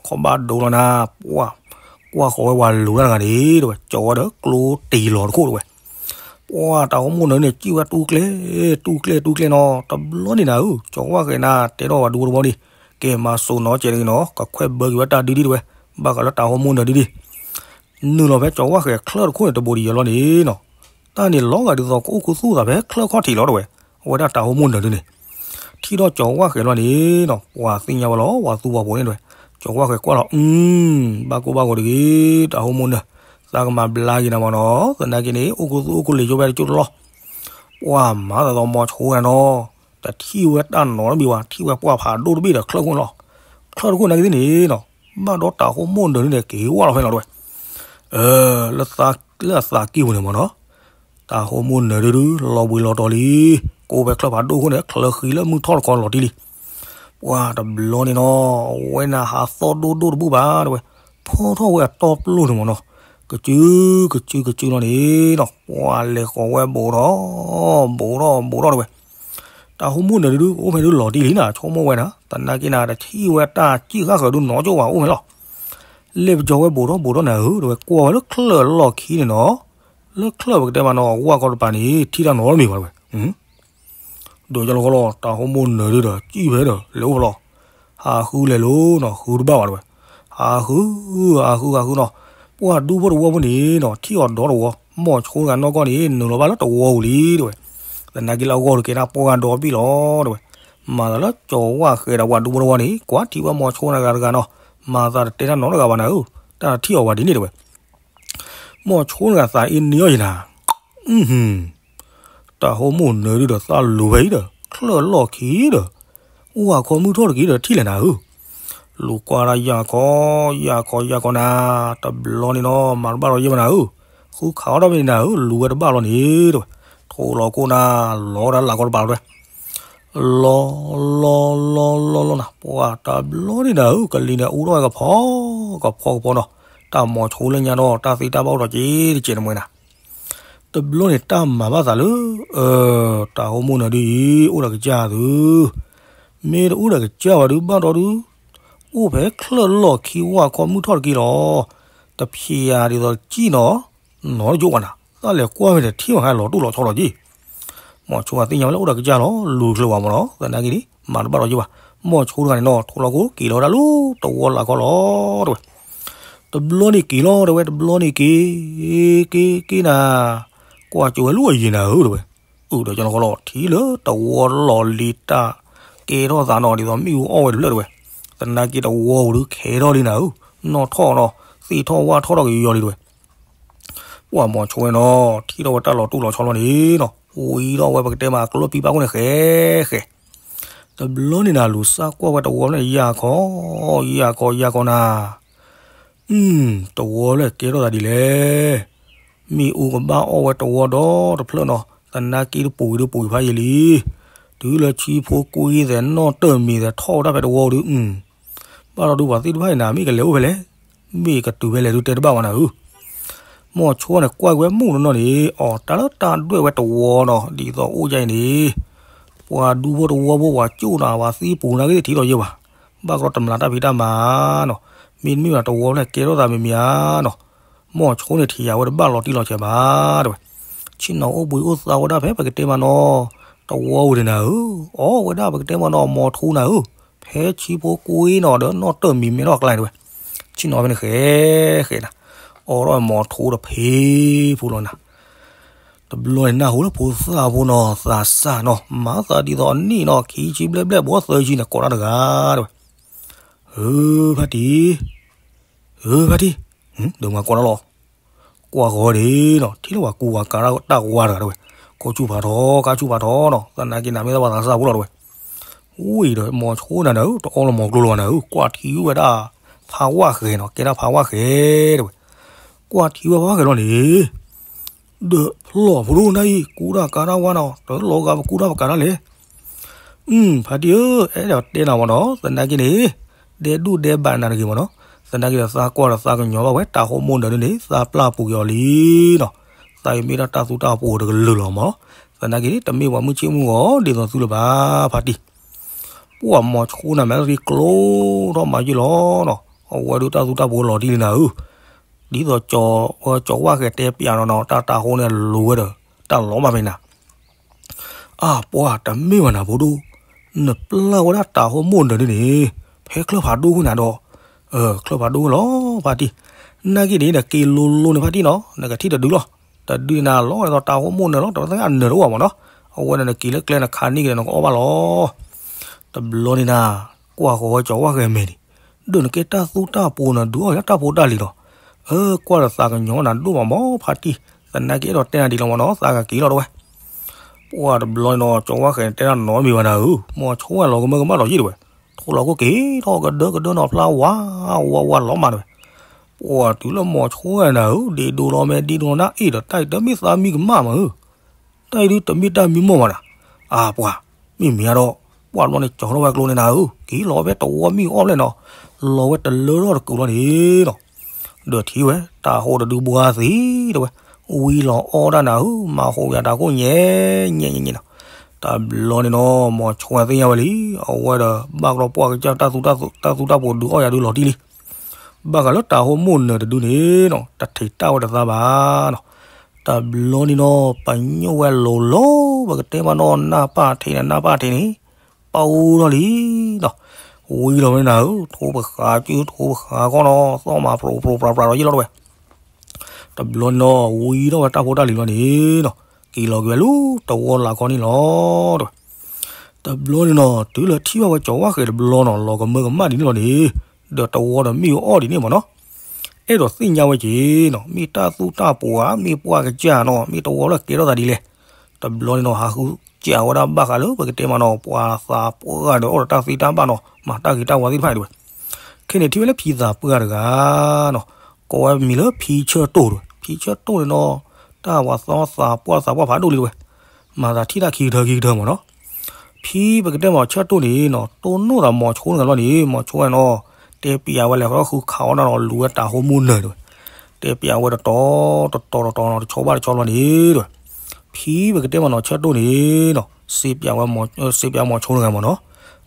ခီၣ်ဘၣ်ဒိလီၤနၤ, ပှၤကွၢ်ဃီၤဝဲပှၤလူၤတၢ်တဂၤန့ၣ်တဲဝဲ ကၠီၤဝဲဒီးကျိတ့ၢ်လီၤတခိၣ်တဲဝဲ. ပှၤတၢ်ဟိမိၣ်နၢၤန့ၣ် ကံၣ်ဝဲတူၢ်ကျဲ, တူၢ်ကျဲ တူၢ်ကျဲနီၤ, တဘျီန့ၣ်နၤဧၢ ကၠီၤဝၣ်ဃဲၤနၤ တဲထီၣ်ပှၤဒူဖိတဝီန့ၣ်, ကဲမၤစိာ်နီၤကဲးတဂ့ၤနီၤ ကခွဲးဘၢက့ၤဝဲတၢ်ဒုဒ်တဲဝဲ. ဘၣ်ဃးလၢတၢ်ဟိမိၣ်နၢၤဒုဒ် နုာ်လီၤဖဲကၠီၤဝၣ်ဃဲၤချၢၣ်တခိၣ်န့ၣ် တဘူးတယၢၤလီၤန့ၣ်နီၤ, တၢ်န့ၣ်လီၤဂာ်ဒ်သိးကအိၣ်ခူသူၣ်သးဖဲချၢၣ်ခီၣ်ထံးလီၤတဲဝဲ. အဝဲဒၣ်တၢ်ဟိမိၣ်နၢၤဒုန့ၣ် ထံၣ်ထီၣ်ကၠီၤဝၣ်ဃဲၤလီၤန့ၣ်နီၤ ပှၤသ့ၣ်ညါဝဲလီၤ ပှၤသူပှၤပိၤန့ၣ်တဲဝဲ. ကၠီၤဝၣ်ဃဲၤကွၢ်လီၤ အု ဘၣ်ကိၢ်ဘၣ်ဂီၤတဂ့ၤ တၢ်ဟိမိၣ်နၢၤ, သးကမၤဘျါက့ၤနၤမးနီၤ, သနာ်က့န့ၣ် အိၣ်ခူသူၣ်အိၣ်ခူလံာ်ယိဝဲတကၠိတလီၢ်. ပှၤမၤသးဒီးမိၤဆိတဂၤနီၤ, တထံၣ်ဝဲတၢ်နီတမံၤဘၣ်, ထံၣ်ဝဲပှၢ်ဖးဒိၣ်တဘ့ၣ်ဒီးချၢၣ်ခိၣ်လီၤ. ချၢၣ်တခိၣ်နာ်က့သ့ၣ်န့ၣ်နီၤ, ဘၣ်ဒီးတၢ်ဟိမိၣ်နၢၤဒုန့ၣ် က့ၤဝဲလီၤဖဲလီၤတဲဝဲ. လၢအသးက့ၢ်ပူၤန့ၣ်မးနီၤ, တၢ်ဟိမိၣ်နၢၤဒုဒု လီၤဘှံးလီၤတီၤလံ, ကိးဖဲချၢၣ်ဖးဒိၣ်ခိၣ်န့ၣ် ချၢၣ်ဃံလၢမုၢ်ထီၣ်တခီလီၤတံၢ်လံ. ပှၤတဘျီန့ၣ်နီၤ, အဝဲန့ၣ်ဟးသီၣ်ဒိၣ်ဒိၣ်တဘူၣ်ဘၣ်တဲဝဲ, ဖီထီၣ်ဝဲအတီပျိၢ်န့ၣ်မးနီၤ, ကစုကစုကစုလီၤန့ၣ်နီၤ, ပှၤလဲၤဃီၤဝဲဘူးထီၣ်, ဘူးထီၣ်ဘူးထီၣ်တဲဝဲ. တၢ်ဟိမိၣ်နၢၤဒုဒု အိၣ်ဖဲဒုလီၤတံၢ်လံနၤ, ဆိကမိၣ်ဝဲနၤ, သနာ်က့နၤ တထံၣ်ဝဲတၢ်စံၣ်ဃၣ်ဃၢၤဒုနီၤကၠိဘၣ်အိၣ်ဖဲလီၤ. လဲၤပကၠီၤဝဲဘူးထီၣ်ဘူးထီၣ်နၤဧၢတဲဝဲ, ကွၢ်ဝဲလၢချၢၣ်လီၢ်ခံန့ၣ်နီၤ, လၢချၢၣ်ပကတဲမးနီၤ ဝၢ်ကီတပၤန့ၣ် ထံၣ်တၢ်နီတမံၤဘၣ်တဲဝဲ. ဒီးကၠီလီၤဃီလီၤ တၢ်ဟိမိၣ်နၢၤဒုဒီး စံၣ်ဖဲဒီး လဲၤအိၣ်ဖဲလီၤ. ဟးဃုလဲၤလိၤနီၤ ဃုတဘၣ်ဘၣ်တဲဝဲ. ဟးဃု, ဟးဃု ဟးဃုနီၤ, ပှၤဒူဖိတဝီဖိန့ၣ်နီၤ ထံၣ်အီၤဒီတဝီ, မိၤဆိတဂၤနီၢ်ကီၢ်န့ၣ် နုာ်လီၤဘၣ်လၢတဝီပူၤလံတဲဝဲ. သနာ်က့လၢအဂီၢ်တကဲဒၣ်ပှၢ်ဒီဘ့ၣ်လီၤတဲဝဲ. မၤသးလၢကၠီၤဝၣ်ဃဲၤဒီးပှၤဒူဖိတဝီန့ၣ် ကွၢ်ထံၣ်ဝဲမိၤဆိတဂၤတဂၤနီၤ, မၤသးတတဲတၢ်နီတဂၤဘၣ်နၤဧၢ, တၢ်ထံၣ်အီၤဝဲဒ်န့ၣ်တဲဝဲ. မိၤဆိတဂၤသးအ့န့ၢ်အီၤယံၤနၤ, တၢ်ဟိမိၣ်နၢၤဒုဒီးသးလိၤဖဲအံၤဒီး ချၢၣ်လီၢ်ခံဒီး ဝၢ်ခီမုၢ်ထီၣ်တက့ၢ်ဒီးထံၣ်လဲၣ်နၤဧၢ. လူၤကွၢ်တၢ်ယၢ်ခီ, ယၢ်ခီယၢ်ခီနၤ, တဘျီန့ၣ်နီၤ မၤတဘၣ်ဒီးယဲၢ်ဘၣ်နၤဧၢ, ဃုခးအီၣ်ထီၣ်မ့ၢ်နၤဧၢ, လူၤဝဲတဘၣ်လီၤန့ၣ်တဲဝဲ, ထိးလီၤခိၣ်နၤ, လီၤဝဲဒၣ်လၢ်ကီတပၤလီၤတဲဝဲ, လီၤ, လီၤလီၤလီၤလီၤနၤ, ပှၢ်တဘျီန့ၣ်နၤဧၢ, ကလံၤန့ၣ်အူထီၣ်ဝဲကဖီ, ကဖီကဖီနီၤ, တၢ်မိၤဆိလၢညါဒီး တၢ်သ့တၢ်ဘၣ်အိၣ်ထီၣ်က့ၤတကဲးတမှဲနၤ တဘျီန့ၣ်တၢ်မၤဘၣ်သးလၢ တၢ်ဟိၣ်မိၢ်နၤဒ်အံၤ အိၣ်ဒီးကစၢ်သု, မ့ၢ်တအိၣ်ဒီးကစၢ်ဘၣ်ဒုးဘၣ်ဒီးဒုး, အိၣ်ဖဲချၢၣ်လီၢ်ခံဝၢ်ခီမုၢ်ထီၣ်တက့ၢ်လီၤ, တဖျဲးဧါဒ်သိးတကံၣ်နီၤ, နီတကၠိဘၣ်နၤ, တၢ်လဲၤကွၢ်ဖဲန့ၣ်ထံၣ်ဘၣ်ခါလီၤတိၢ်လီၤဆီလီၤက့ၤ မိၤဆိသ့ၣ်ညါဝဲလၢအိၣ်ဒီးကစၢ်လီၤ, လူၤချုးဘၣ်မ့ၢ်နီၤ, သနာ်က့န့ၣ် မၤတဘၣ်ဒီးယဲၢ်ဘၣ်, မိၤဆိတဂၤန့ၣ်နီၤ ထိးလီၤခိၣ်က့ၤလီၤဝဲဒၣ်လၢတဝီလၢ်ခီလီၤတဲဝဲ, တဘျီန့ၣ်က့ၤလီၤတဲဝဲ, တဘျီန့ၣ်က့ၤ, က့ၤက့ၤနၤ, ကွၢ်ကၠိဝဲလၢအယံၤနၤဧၢတဲဝဲ, အုၣ်ဒီးကၠီလီၤခီလီၤ ထံၣ်လၢတဝီလီၢ်လံၤတၢ်ကဲထီၣ်သးနီၤ ဒ်သိးမ့ၣ်အူအီၣ်ဝဲတဖျၢၣ်တဲဝဲ, သနာ်က့တဝီပူၤဒုးခဲထီၣ်လံနၤဧၢ, နီၣ်ထီၣ်နီၤ, သ့ၣ်ထီၣ်ဝၣ်ထီၣ်ထီၣ်ကယီယီလံတဲဝဲ ပှၢ်မိၤဆိဝဲနီၤ ထံၣ်ထီၣ်ဝဲတၢ်လီၤတိၢ်လီၤဆီလီၤန့ၣ်နီၤ ဝံထီၣ်ဝဲပကတဲမးကျိပံပၢ်ခိၣ်န့ၣ်ဃဲဃဲ, တဘျီန့ၣ်နၤ လူၤစၢ်ကွၢ်ဝဲတဝီဖျၢၣ်န့ၣ် ယၢ်ခီ, ယၢ်ခီယၢ်ခီနၤ, အု တဝီဖျၢၣ်ကဲထီၣ်သးဒ်လဲၣ်, မ့ၣ်အူကဘၣ်အီၣ်ဝဲတဝီဒီတဖျၢၣ်နီၤ သနာ်က့တပူၤဝံၤဒုးပူၤဝံၤဖးယံာ်လံ, တုၤလၢဆံဖိကွံသဲးနီၣ်တၢၢ်မံၤသဲးထီၣ်ဝဲဒၣ်ဖဲတဝီဒုး အု ဘၣ်ဒီးဒုးပှၤသ့ၣ်တဖၣ်အံၤနၤ မ့ၢ်ကလဲၤအိၣ်ဖဲလဲၣ်, မ့ၢ်ကတုၤဖဲလဲၣ်ဒုးတဲတဘၣ်ဝဲနၤဧၢ, မိၤဆိန့ၣ်ကွၢ်ကွံာ်ဝဲမုၢ်နီၢ်နီၢ်န့ၣ် အီၤတၢ်လၢတၢ်ဒွဲၣ်ဝဲတဝီနီၤ ဒ်သိးအိၣ်ဒ်အံၤန့ၣ် ပှၤဒူဖိတဝီဖိပှၤကၠိၣ်နၤ ပှၤသံပူၤနၤဂ့ၤထံၣ်ဒီးယဲၢ်ဘၣ်, ဘၣ်ကရီတမျးတၢ်ဖံးတၢ်မၤနီၤ, မ့တမ့ၢ်ဘၣ်တဝီဖျၢၣ်ကဲထီၣ်သးမံၤမံၤဧါနီၤ, မိၤဆိန့ၣ်ထံၣ်ယၤဝဲတဘၣ်လီၤတံၢ်လီၤဆဲးဘၣ်တဲဝဲ, ဆ့ၣ်နီၤအိၣ်ဘှံးအိၣ်သါဝဲဒၣ်ဖဲပကတဲမးနီၤ, တဝီဝဲန့ၣ်နၤဧၢ, အီၣ်ဝဲဒၣ်ပကတဲမးနီၤ မိၤဆိနၤဧၢ, ဖဲဆံဖိကွံနီၤဒီးနီၣ်တၢၢ်မံၤမဲထီၣ်အကျါန့ၣ်တဲဝဲ, ဆ့ၣ်နီၤဖဲန့ၣ်ဃဲဃဲနၤ, အီၣ်ထီၣ်မိၤဆိတဖံးဖိလီၤနၤ တဘျီန့ၣ်နၢ်ဟူလၢဖိသၣ်ဖိနီၤ သးစၢ်နီၤ မၤသးဒ်သိးအနံၣ်နီၤ ခံဆံဘျဲၣ်ဘျဲၣ်ဘီသၢဆံန့ၣ် ကိးတၢ်တဂၤတဲဝဲ, ဧၢ ဖါတံၢ်, ဧၢ ဖါတံၢ်, ဒီးမၤကိးတၢ်လီၤ, ကွၢ်ဃီၤဒ့နီၤ ထံၣ်လၢပှၤကူပှၤကၤတၢ်ဝါတဂၤတဲဝဲ, ခိၣ်ဆူၣ်ဖးထီ ခါဆူၣ်ဖးထီနီၤ သနာ်က့နၤမ့ၢ်သးပှၤသးစၢ်ဖိလီၤတဲဝဲ, ဝံၤဒီးမိၤဆိနၤနၤဧၢ တအီလီၤမိၤကျိလီၤနၤဧၢ ကွၢ်ထံဝဲဒၣ် ဖးဝၣ်ဃဲနီၤ ကဲဒၣ်ဖးဝၣ်ဃဲတဲဝဲ, ကွၢ်ထံဝဲဖးဝၣ်ဃဲလီၤန့ၣ် ဒီးဖျီၣ်ဖိဒိၣ်နၤအံၤ ကူတၢ်ကၤတၢ်ဝါနီၤ တလီၤဂာ်ပကူတၢ်ပကၤတၢ်လဲၣ်, အု ဖါတံၢ်ဧၢ အဲၣ်ဒိးတဲနၤမ့ၢ်နီၤ သနာ်က့န့ၣ် ဒဲဒူၣ်ဒဲဘးနၤတဂ့ၤမ့ၢ်နီၤ, သနာ်က့ဒီးသးကွၢ်ဒီးသးကညီၤဘၣ်ဝဲ တၢ်ဟိၣ်မိၢ်နၢၤဒုန့ၣ် သးပျၢ်ပူၤက့ၤအီၤလံနီၤ, သးအံၤမ့ၢ်ဒၣ်တၢ်သူတၢ်ပိၤတကလုာ်လီၤမ့ၢ်နီၤ, သနာ်က့န့ၣ် တမ့ၢ်ပှၤမုၢ်ဆ့ၣ်မုၢ်ဂီၤဒ်သိးသုလၢၤဘၣ် ဖါတံၢ် ပှၢ်မိၤဆိနၤမ့ၢ်သံကျိထီၣ်မၤယုၢ်လီၤနီၤ, အဝဲဒုးတၢ်သူတၢ်ပိၤလီၤတံၢ်လံနၤဧၢ, ဒ်သိးကၠီၤဝၣ်ဃဲၤတဲပျးနီၤနီၤ တၢ်တၢ်ဟိၣ်န့ၣ်လူၤဝဲဒီး တၢ်လီၤမၢ်ဖဲနၤ, အါပှၢ်တမ့ၢ်ဘၣ်နၤဖိဒိၣ်, နပျၢ်ဝဲဒၣ်တၢ်ဟိၣ်မိၢ်နၢၤဒုန့ၣ် ဖဲချၢၣ်ဖးဒိၣ်ဝဲနၤဒီး, ချၢၣ်ဖးဒိၣ်ဝဲလီၤ ဖါတံၢ်, နာ်က့န့ၣ် နက့ၤလိၤလိၤန့ၣ်ဖါတံၢ်နီၤ နကထံၣ်တဒုလီၤ, တဒုန့ၣ်နၤလီၤဒ်သိးတၢ်ဟိၣ်မိၢ်နၢၤလီၤ တဝဲသ့ၣ်အနၢၤတအိၣ်ဘၣ်မ့ၢ်နီၤ, အဝဲန့ၣ်နက့ၤလၢကျဲနခးန့ၢ်က့ၤဒီးနကအီၣ်ဘၣ်လီၤ တဘျီန့ၣ်နၤ, ကွၢ်ဃီၤဝဲကၠီၤဝၣ်ဃဲၤမဲာ်န့ၣ်, ဒီးနကဲတၢ်သူတၢ်ပိၤနၤဒုးအီၣ်ယၤတၢ်ဖိတၢ်လံၤလီၤ, အၢ ကွၢ်ဒီးသးကညီၤနၤဒိၣ်မးမ့ၢ်ဖါတံၢ်, သနာ်က့အဲၣ်ဒိးတဲနၤဒ်လီၤမ့ၢ်နီၤ သးကက့ၤလီၤတဝဲ, ပှၢ်တဘျီန့ၣ်နီၤ ကၠီၤဝၣ်ဃဲၤတဲနၤနီတမံၤဘၣ်နၤဧၢ, မိၤဆိဝဲလီၤကမၢကမၣ်လီၤယံၣ်တဝဲ, ထိၣ်လီၤခိၣ်က့ၤထီၣ်ကဒၢကဒၢနီၤဖျါဝါ, ဝါဝါလီၤမးတဝဲ, ပှၢ်တုၤလၢမိၤဆိဝဲနၤဧၢ ဒ့ဒိလီၤမဲာ်ဒ့ဒိလီၤနၢ်အ့ၣ်ဒီး တၢ်အံၤတမ့ၢ်သးမံကမၣ်မးဧၢ တၢ်အံၤဒုးတမ့ၢ်တၢ်မံမီၢ်ဘၣ်နၤ, အါပှၢ်, မ့ၢ်မ့ၢ်အါဒီး, ပှၢ်တဘျီန့ၣ်ကၠီၤထီၣ်ဝဲကျိန့ၣ်နၤဧၢ, က့ၤလီၤဖဲတဝီမ့ၣ်အူအီၣ်ဖျဲၣ်နီၤ, လီၤဝဲတလၢထီၣ်တကူာ်လီၤန့ၣ်နီၤ, ဒီးထံၣ်ဝဲ တၢ်ဟိၣ်တဒုဘှါသံတဝဲ, ဝံလီၤအီၣ်ဒၣ်နၤဧၢ, မၤဟူးယၤတၢ်ခိၣ်ညဲ, ညဲညဲညဲနီၤ, တဘျီန့ၣ်နီၤ မိၤဆိသ့ၣ်ညါဝဲလံ, အဝဲဒီးဘၣ်ကဒီးပှၢ်ကစၢ်တၢ်သူတၢ်ပိၤဒုးအီၣ်ယၤဒုးလီၤတံၢ်လံ ဘၣ်ဃးလၢတၢ်ဟိၣ်မိၢ်နၢၤတဒုန့ၣ်နီၤ တထံးတၢ်ဝဲတသးဘၣ်နီၤ, တဘျီန့ၣ်နီၤ ပညိၣ်ဝဲလိၤလိၤ ပကတဲမးနီၤ နၢ်ပၢၢ်ထံးန့ၣ် နၢ်ပၢၢ်ထံးန့ၣ် ပာ်အူထီၣ်လံနီၤ, ဝံလီၤဝဲနၤဧၢ, ထိပဃာ်စု ထိပဃာ်ခီနီၤ သီၣ်မၤပြိးပြိးပြးပြးဒီးယံၣ်လီၤတဝဲ တဘျီန့ၣ်နီၤ ဝံထီၣ်ဝဲတၢ်ဖိတၢ်လံၤလီၤန့ၣ်နီၤ, က့ၤလီၤက့ၤဝဲလၢတဝီလၢ်ခီန့ၣ်လီၤတဝဲ တဘျီန့ၣ်နီၤ တုၤလၢထံၣ်ဘၣ်ဝဲကၠီၤဝၣ်ဃဲၤတဘျီနီၤ လီၤကမၢကမၣ်ဒ်န့ၣ်လီၤန့ၣ်, ဒီးတဝီဒီးမ့ၣ်အူအီၣ်ဒ်န့ၣ်မးနီၤ, အဲၣ်ဒိးသ့ၣ်ညါဝဲက့ၤနီၤ မ့ၢ်တၢ်သူတၢ်ပိၤဧါ မ့ၢ်ပှၢ်ကစၢ်နီၤ မ့ၢ်တဝီလၢကဲထီၣ်သးဒ်လဲၣ်, တဘျီန့ၣ်နီၤ ဟးဃုစံးဝဲဒၣ်ဘၣ်ဃးလၢပကတဲမးနီၤ ပှၤသးပှၢ်ဒီးအိၣ်ဒီးတၢ်သ့တၢ်ဘၣ်နီၤ မၤတၢ်ဂ့ၤတၢ်ဝါသ့ၣ်တဖၣ်တဝဲ တ ဖဲန့ၣ်ထံၣ်ဝဲလၢဖံသးပှၢ်တဂၤနီၤ, ကိးဝဲမံၤလၢဖံဆၢၣ်တိၣ်တဝဲ, ဖံဆၢၣ်တိၣ်န့ၣ်နီၤ, တၢ်ပှၤသီသးပှၢ်သးပှၢ်ဖးဒိၣ်လံတဝဲ, မၤသးထံၣ်တၢ်ခံကထၢခံကထၢမ့ၢ်နီၤ. ဖံပကတဲမ့ၢ်ဆၢၣ်တိၣ်န့ၣ်နီၤ, တိၢ်နီၣ်သးမိၤဆိတဂၤလီၤန့ၣ်, မိၤဆိဝဲနီၤ, တဲပျးဝဲလဲၤဃီဃုခးအီၣ်ဒၣ်နီၤ, လူၤဝဲတၤဟိမိၢ်နၢၤတဝဲ, တဲပျးဝဲတတီၤတတီၤတတီၤနီၤ, တဆီဘၣ်တဆီလီၤန့ၣ်တဝဲ. ဖံပကတဲမ့ၢ်နီၤ, ဆၢၣ်တိၣ်န့ၣ်နီၤ, စ့ပျးဝဲ, စ့ပျးမိၤဆိတဂၤမ့ၢ်နီၤ,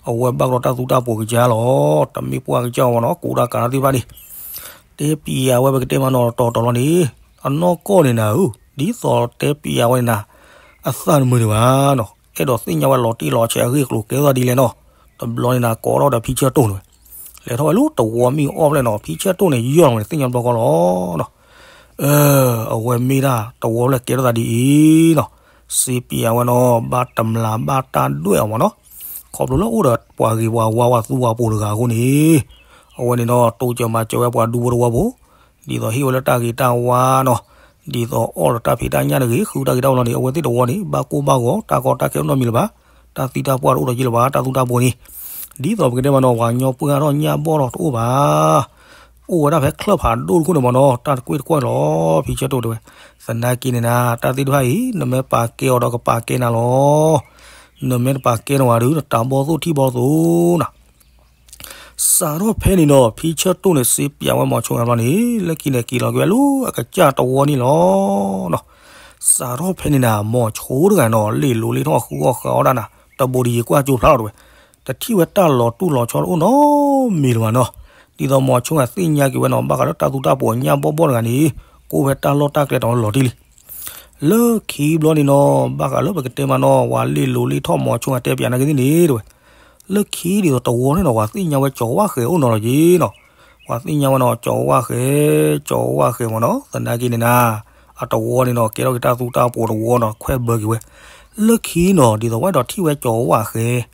အဝဲဘၣ်ကဒီးတၢ်သူတၢ်ပိာ်ကစၢ်လီၤ, တမ့ၢ်ပှၢ်ကစၢ်အီၤမ့ၢ်နီၤ, ကူးတၢ်ကၤတၢ်သ့ၣ်တဖၣ်န့ၣ်, တဲပျးဝဲပကတဲမ့ၢ်နီၤ, တတီၤတတီၤလီၤန့ၣ်, အနီၢ်ကီၢ်န့ၣ်နၤဧၢ, ဒ်သိးတဲပျးဝဲန့ၣ်နၤ, အသးတမုာ်ဒံးဘၣ်နီၤ, အဲၣ်ဒိးသ့ၣ်ညါဝဲလီၤတံၢ်လီၤဆဲးအဂ့ၢ်အကျိၤကဲထီၣ်ဒ်လဲၣ်နီၤ, တဘျီန့ၣ်နၤ ကိးထီၣ်ဒီးဖံဆၢၣ်တိၣ်န့ၣ်ဝဲ, လဲၤထီၣ်ဝဲလၢတဝီမ့ၢ်အီၣ်ဖျဲၣ်နီၤ, ဖံဆၢၣ်တိၣ်န့ၣ် ယီၢ်လီၤဝဲန့ၣ် သ့ၣ်ညါဘျီကီလီၤနီၤ. အဝဲမ့ၢ်ဒၣ်တဝီဖျဲၣ်ကဲထီၣ်သးဒ်အံၤနီၤ, စ့ပျးဝဲနီၤ, ဘၣ်တမျးဘၣ်တၢ်ဒွဲၣ်အီၤမ့ၢ်နီၤ, ခီဖျိလၢအိၣ်ဒီးပှၤဂ့ၤပှၤဝါပှၤသူပှၤပိာ်တဂၤအဃိန့ၣ်, အဝဲန့ၣ်နီၤ တိစၢၤမၤစၢၤဝဲပှၤဒူဖိတဝီဖိ, ဒ်သိးဟ့ၣ်ဝဲလၢတၢ်ဂ့ၤတၢ်ဝါနီၤ, ဒ်သိးအီၣ်ဒီးတၢ်ဖံးတၢ်ညၣ်တဂ့ၤ, ဃုတၢ်ဂ့ၤတၢ်ဝါလီၤန့ၣ်, အဝဲသ့ၣ်တဝီန့ၣ် ဘၣ်ကိၢ်ဘၣ်ဂီၤ, တၢ်ကီတၢ်ခဲတအိၣ်နီတမံၤလၢၤဘၣ်, တၢ်သံတၢ်ပှၢ်တအိၣ်ဒီးက့လၢၤဘၣ်, တၢ်သူတၢ်ပိာ်န့ၣ်, ဒ်သိးပကတဲမ့ၢ်နီၤ, ပှၤကညီပှၢ်ထီၣ်ညၣ်ဘီၣ်ထီၣ်တအိၣ်ဘၣ် အိၣ်ဝဲဒၣ်ဖဲချၢၣ်ဖးဒိၣ်တခိၣ်န့ၣ်မ့ၢ်နီၤ, တၢ်တကွ့ၢ်တကွီၢ်လီၤ, ဖံဆၢၣ်တိၣ်တဲဝဲ, သနာ်က့န့ၣ်နၤ, တၢ်သ့ၣ်တဖၣ်အံၤ နမ့ၢ်ပာ်ကဲအီၤဒီးကပာ်ကဲနၤလီၤ, နမ့ၢ်တပာ်ကဲနဝၤဒုး တၢ်ဘီၣ်သိၣ်ထံၣ်ဘီၣ်သိၣ်နၤ. စးထီၣ်ဖဲန့ၣ်နီၤ, ဖံဆၢၣ်တိၣ်န့ၣ် စ့ပျးဝဲမိၤဆိတဂၤန့ၣ်, လၢခံန့ၣ်က့ၤလီၤက့ၤဝဲလၢအကစၢ်တဝီန့ၣ်လီၤ. စးထီၣ်ဖဲန့ၣ်နၤ, မိၤဆိတဂၤနီၤ လ့ၣ်လိၤလ့ၣ်ထီၣ်ဃုအီၣ်ဃုအီဒၣ်နၤ, တဘူးတယံၤကွၢ်ကၠိဖျါလီၤတဝဲ, တထံၣ်ဝဲတၢ်လီၤတူၢ်လီၤဆီတအိၣ်နီတမံၤလၢၤဘၣ်နီၤ, ဒ်သိးမိၤဆိတဂၤသ့ၣ်ညါက့ၤဝဲနီၤ, ဘၣ်ဃးလၢတၢ်သူတၢ်ပိာ်ညၣ်ဘီၣ်ဘီၣ်တဂၤန့ၣ်, ကအိၣ်ဖဲတၢ်လီၢ်တၢ်ကျဲတဝီလီၤတံၢ်လံ. လၢခံဘျီန့ၣ်နီၤ, ဘၣ်ဃးလၢပကတဲမ့ၢ်နီၤ, ပှၤလ့ၣ်လိၤလ့ၣ်ထီၣ်မိၤဆိတဂၤတဲပျးနာ်က့သ့ၣ်န့ၣ်တဝဲ, လၢခံဒ်သိးတဝီန့ၣ်နီၤ, ပှၤသ့ၣ်ညါဝဲကၠီၤဝၣ်ဃဲၤအိၣ်နီၤလီၤက့နီၤ, ပှၤသ့ၣ်ညါဝဲနီၤ ကၠီၤဝၣ်ဃဲၤ, ကၠီၤဝၣ်ဃဲၤမ့ၢ်နီၤ, သနာ်က့န့ၣ်နၤ, အတဝီန့ၣ်နီၤ ကဲထီၣ်က့ၤတၢ်သူတၢ်ပိာ်တဝီနီၤ, ခွဲးဘၢက့ၤဝဲ, လၢခံနီၤ ဒ်သိးဝဲအဲၣ်ဒိးထံၣ်ဝဲကၠီၤဝၣ်ဃဲၤ,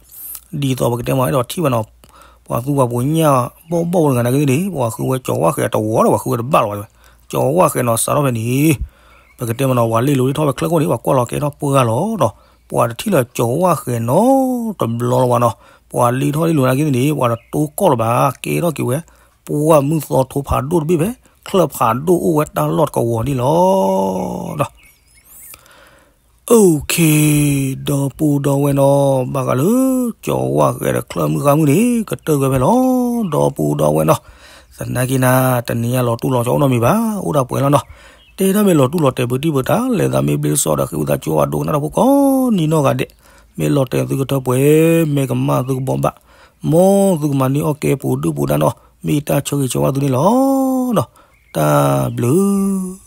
ဒ်သိးပကတဲမ့ၢ်အဲၣ်ဒိးထံၣ်ဝဲနီၤ, ပှၤသူပှၤပိာ်ညၣ်ဘီၣ်ဘီၣ်တဂၤနာ်က့သ့ၣ်န့ၣ်, ပှၤဃုဝဲကၠီၤဝၣ်ဃဲၤအတဝီဒီး ပှၤဃုဝဲတဘၣ်လီၤဘၣ်ဝဲ, ကၠီၤဝၣ်ဃဲၤနီၤ စးထီၣ်ဖဲန့ၣ် ပကတဲမ့ၢ်နီၤ, ပှၤလ့ၣ်လိၤလ့ၣ်ထီၣ်ဖဲချၢၣ်ခိၣ်န့ၣ် ပှၤကွၢ်လီၤကဲထီၣ်ပှၢ်လီၤနီၤ, ပှၤတထံၣ်လၢၤကၠီၤဝၣ်ဃဲၤနီတဘျီလၢၤဘၣ်နီၤ, ပှၤလ့ၣ်ထီၣ်လ့ၣ်လိၤနာ်က့သ့ၣ်န့ၣ် ပှၤတတိၢ်ကီၢ်လၢၤဘၣ်, ကဲထီၣ်က့ၤဝဲ, ပှၢ်မုၢ်သီထိဖးဒိၣ်တဘ့ၣ်ဖဲ, ချၢၣ်ဖးဒိၣ်အိၣ်ဝဲတၢ်လီၢ်တကဝီၤန့ၣ်လီၤ. OK, ဒီပုၢ်ဒီဝဲၢ်နီၤ, ဘၣ်ဃးလၢကၠီၤဝၣ်ဃဲၤဒီးချၢၣ်မုၢ်ဃါမုၢ်န့ၣ် ကတၢၢ်ကွံာ်ဖဲလီၤ, ဒီပုၢ်ဒီဝဲၢ်နီၤ, သနာ်က့နၤ, တနံၤညါလီၤတူၢ်လီၤဆီအိၣ်နီတမံၤဘၣ်, အိၣ်ဒၣ်ပှဲၤလီၤနီၤ, တဲတၢ်မ့ၢ်လီၤတူၢ်လီၤတဲာ်ပၢၤတံၢ်ပၢၤတာ်, လဲၤသးမ့ၢ်ဘျ့စီဒီးဃ့ဝံသးစူၤဘၣ်ဒိကနၣ်တၢ်ဖိကိးနံၤနီၢ်ဂၤဒဲး, မ့ၢ်လီၤတဲာ်သုကထၢပှဲၤ, မ့ၢ်ကမၣ်သုကဘီဘၣ်, မ်သုကမၤန့ၢ်အီၣ်ကဲပူၤဒုၣ်ပူၤဒါနီၤ, မ့ၢ်တၢ်ဆၢဂ့ၤဆၢဝါသုန့ၣ်လီၤ. တၢ်ဘျုး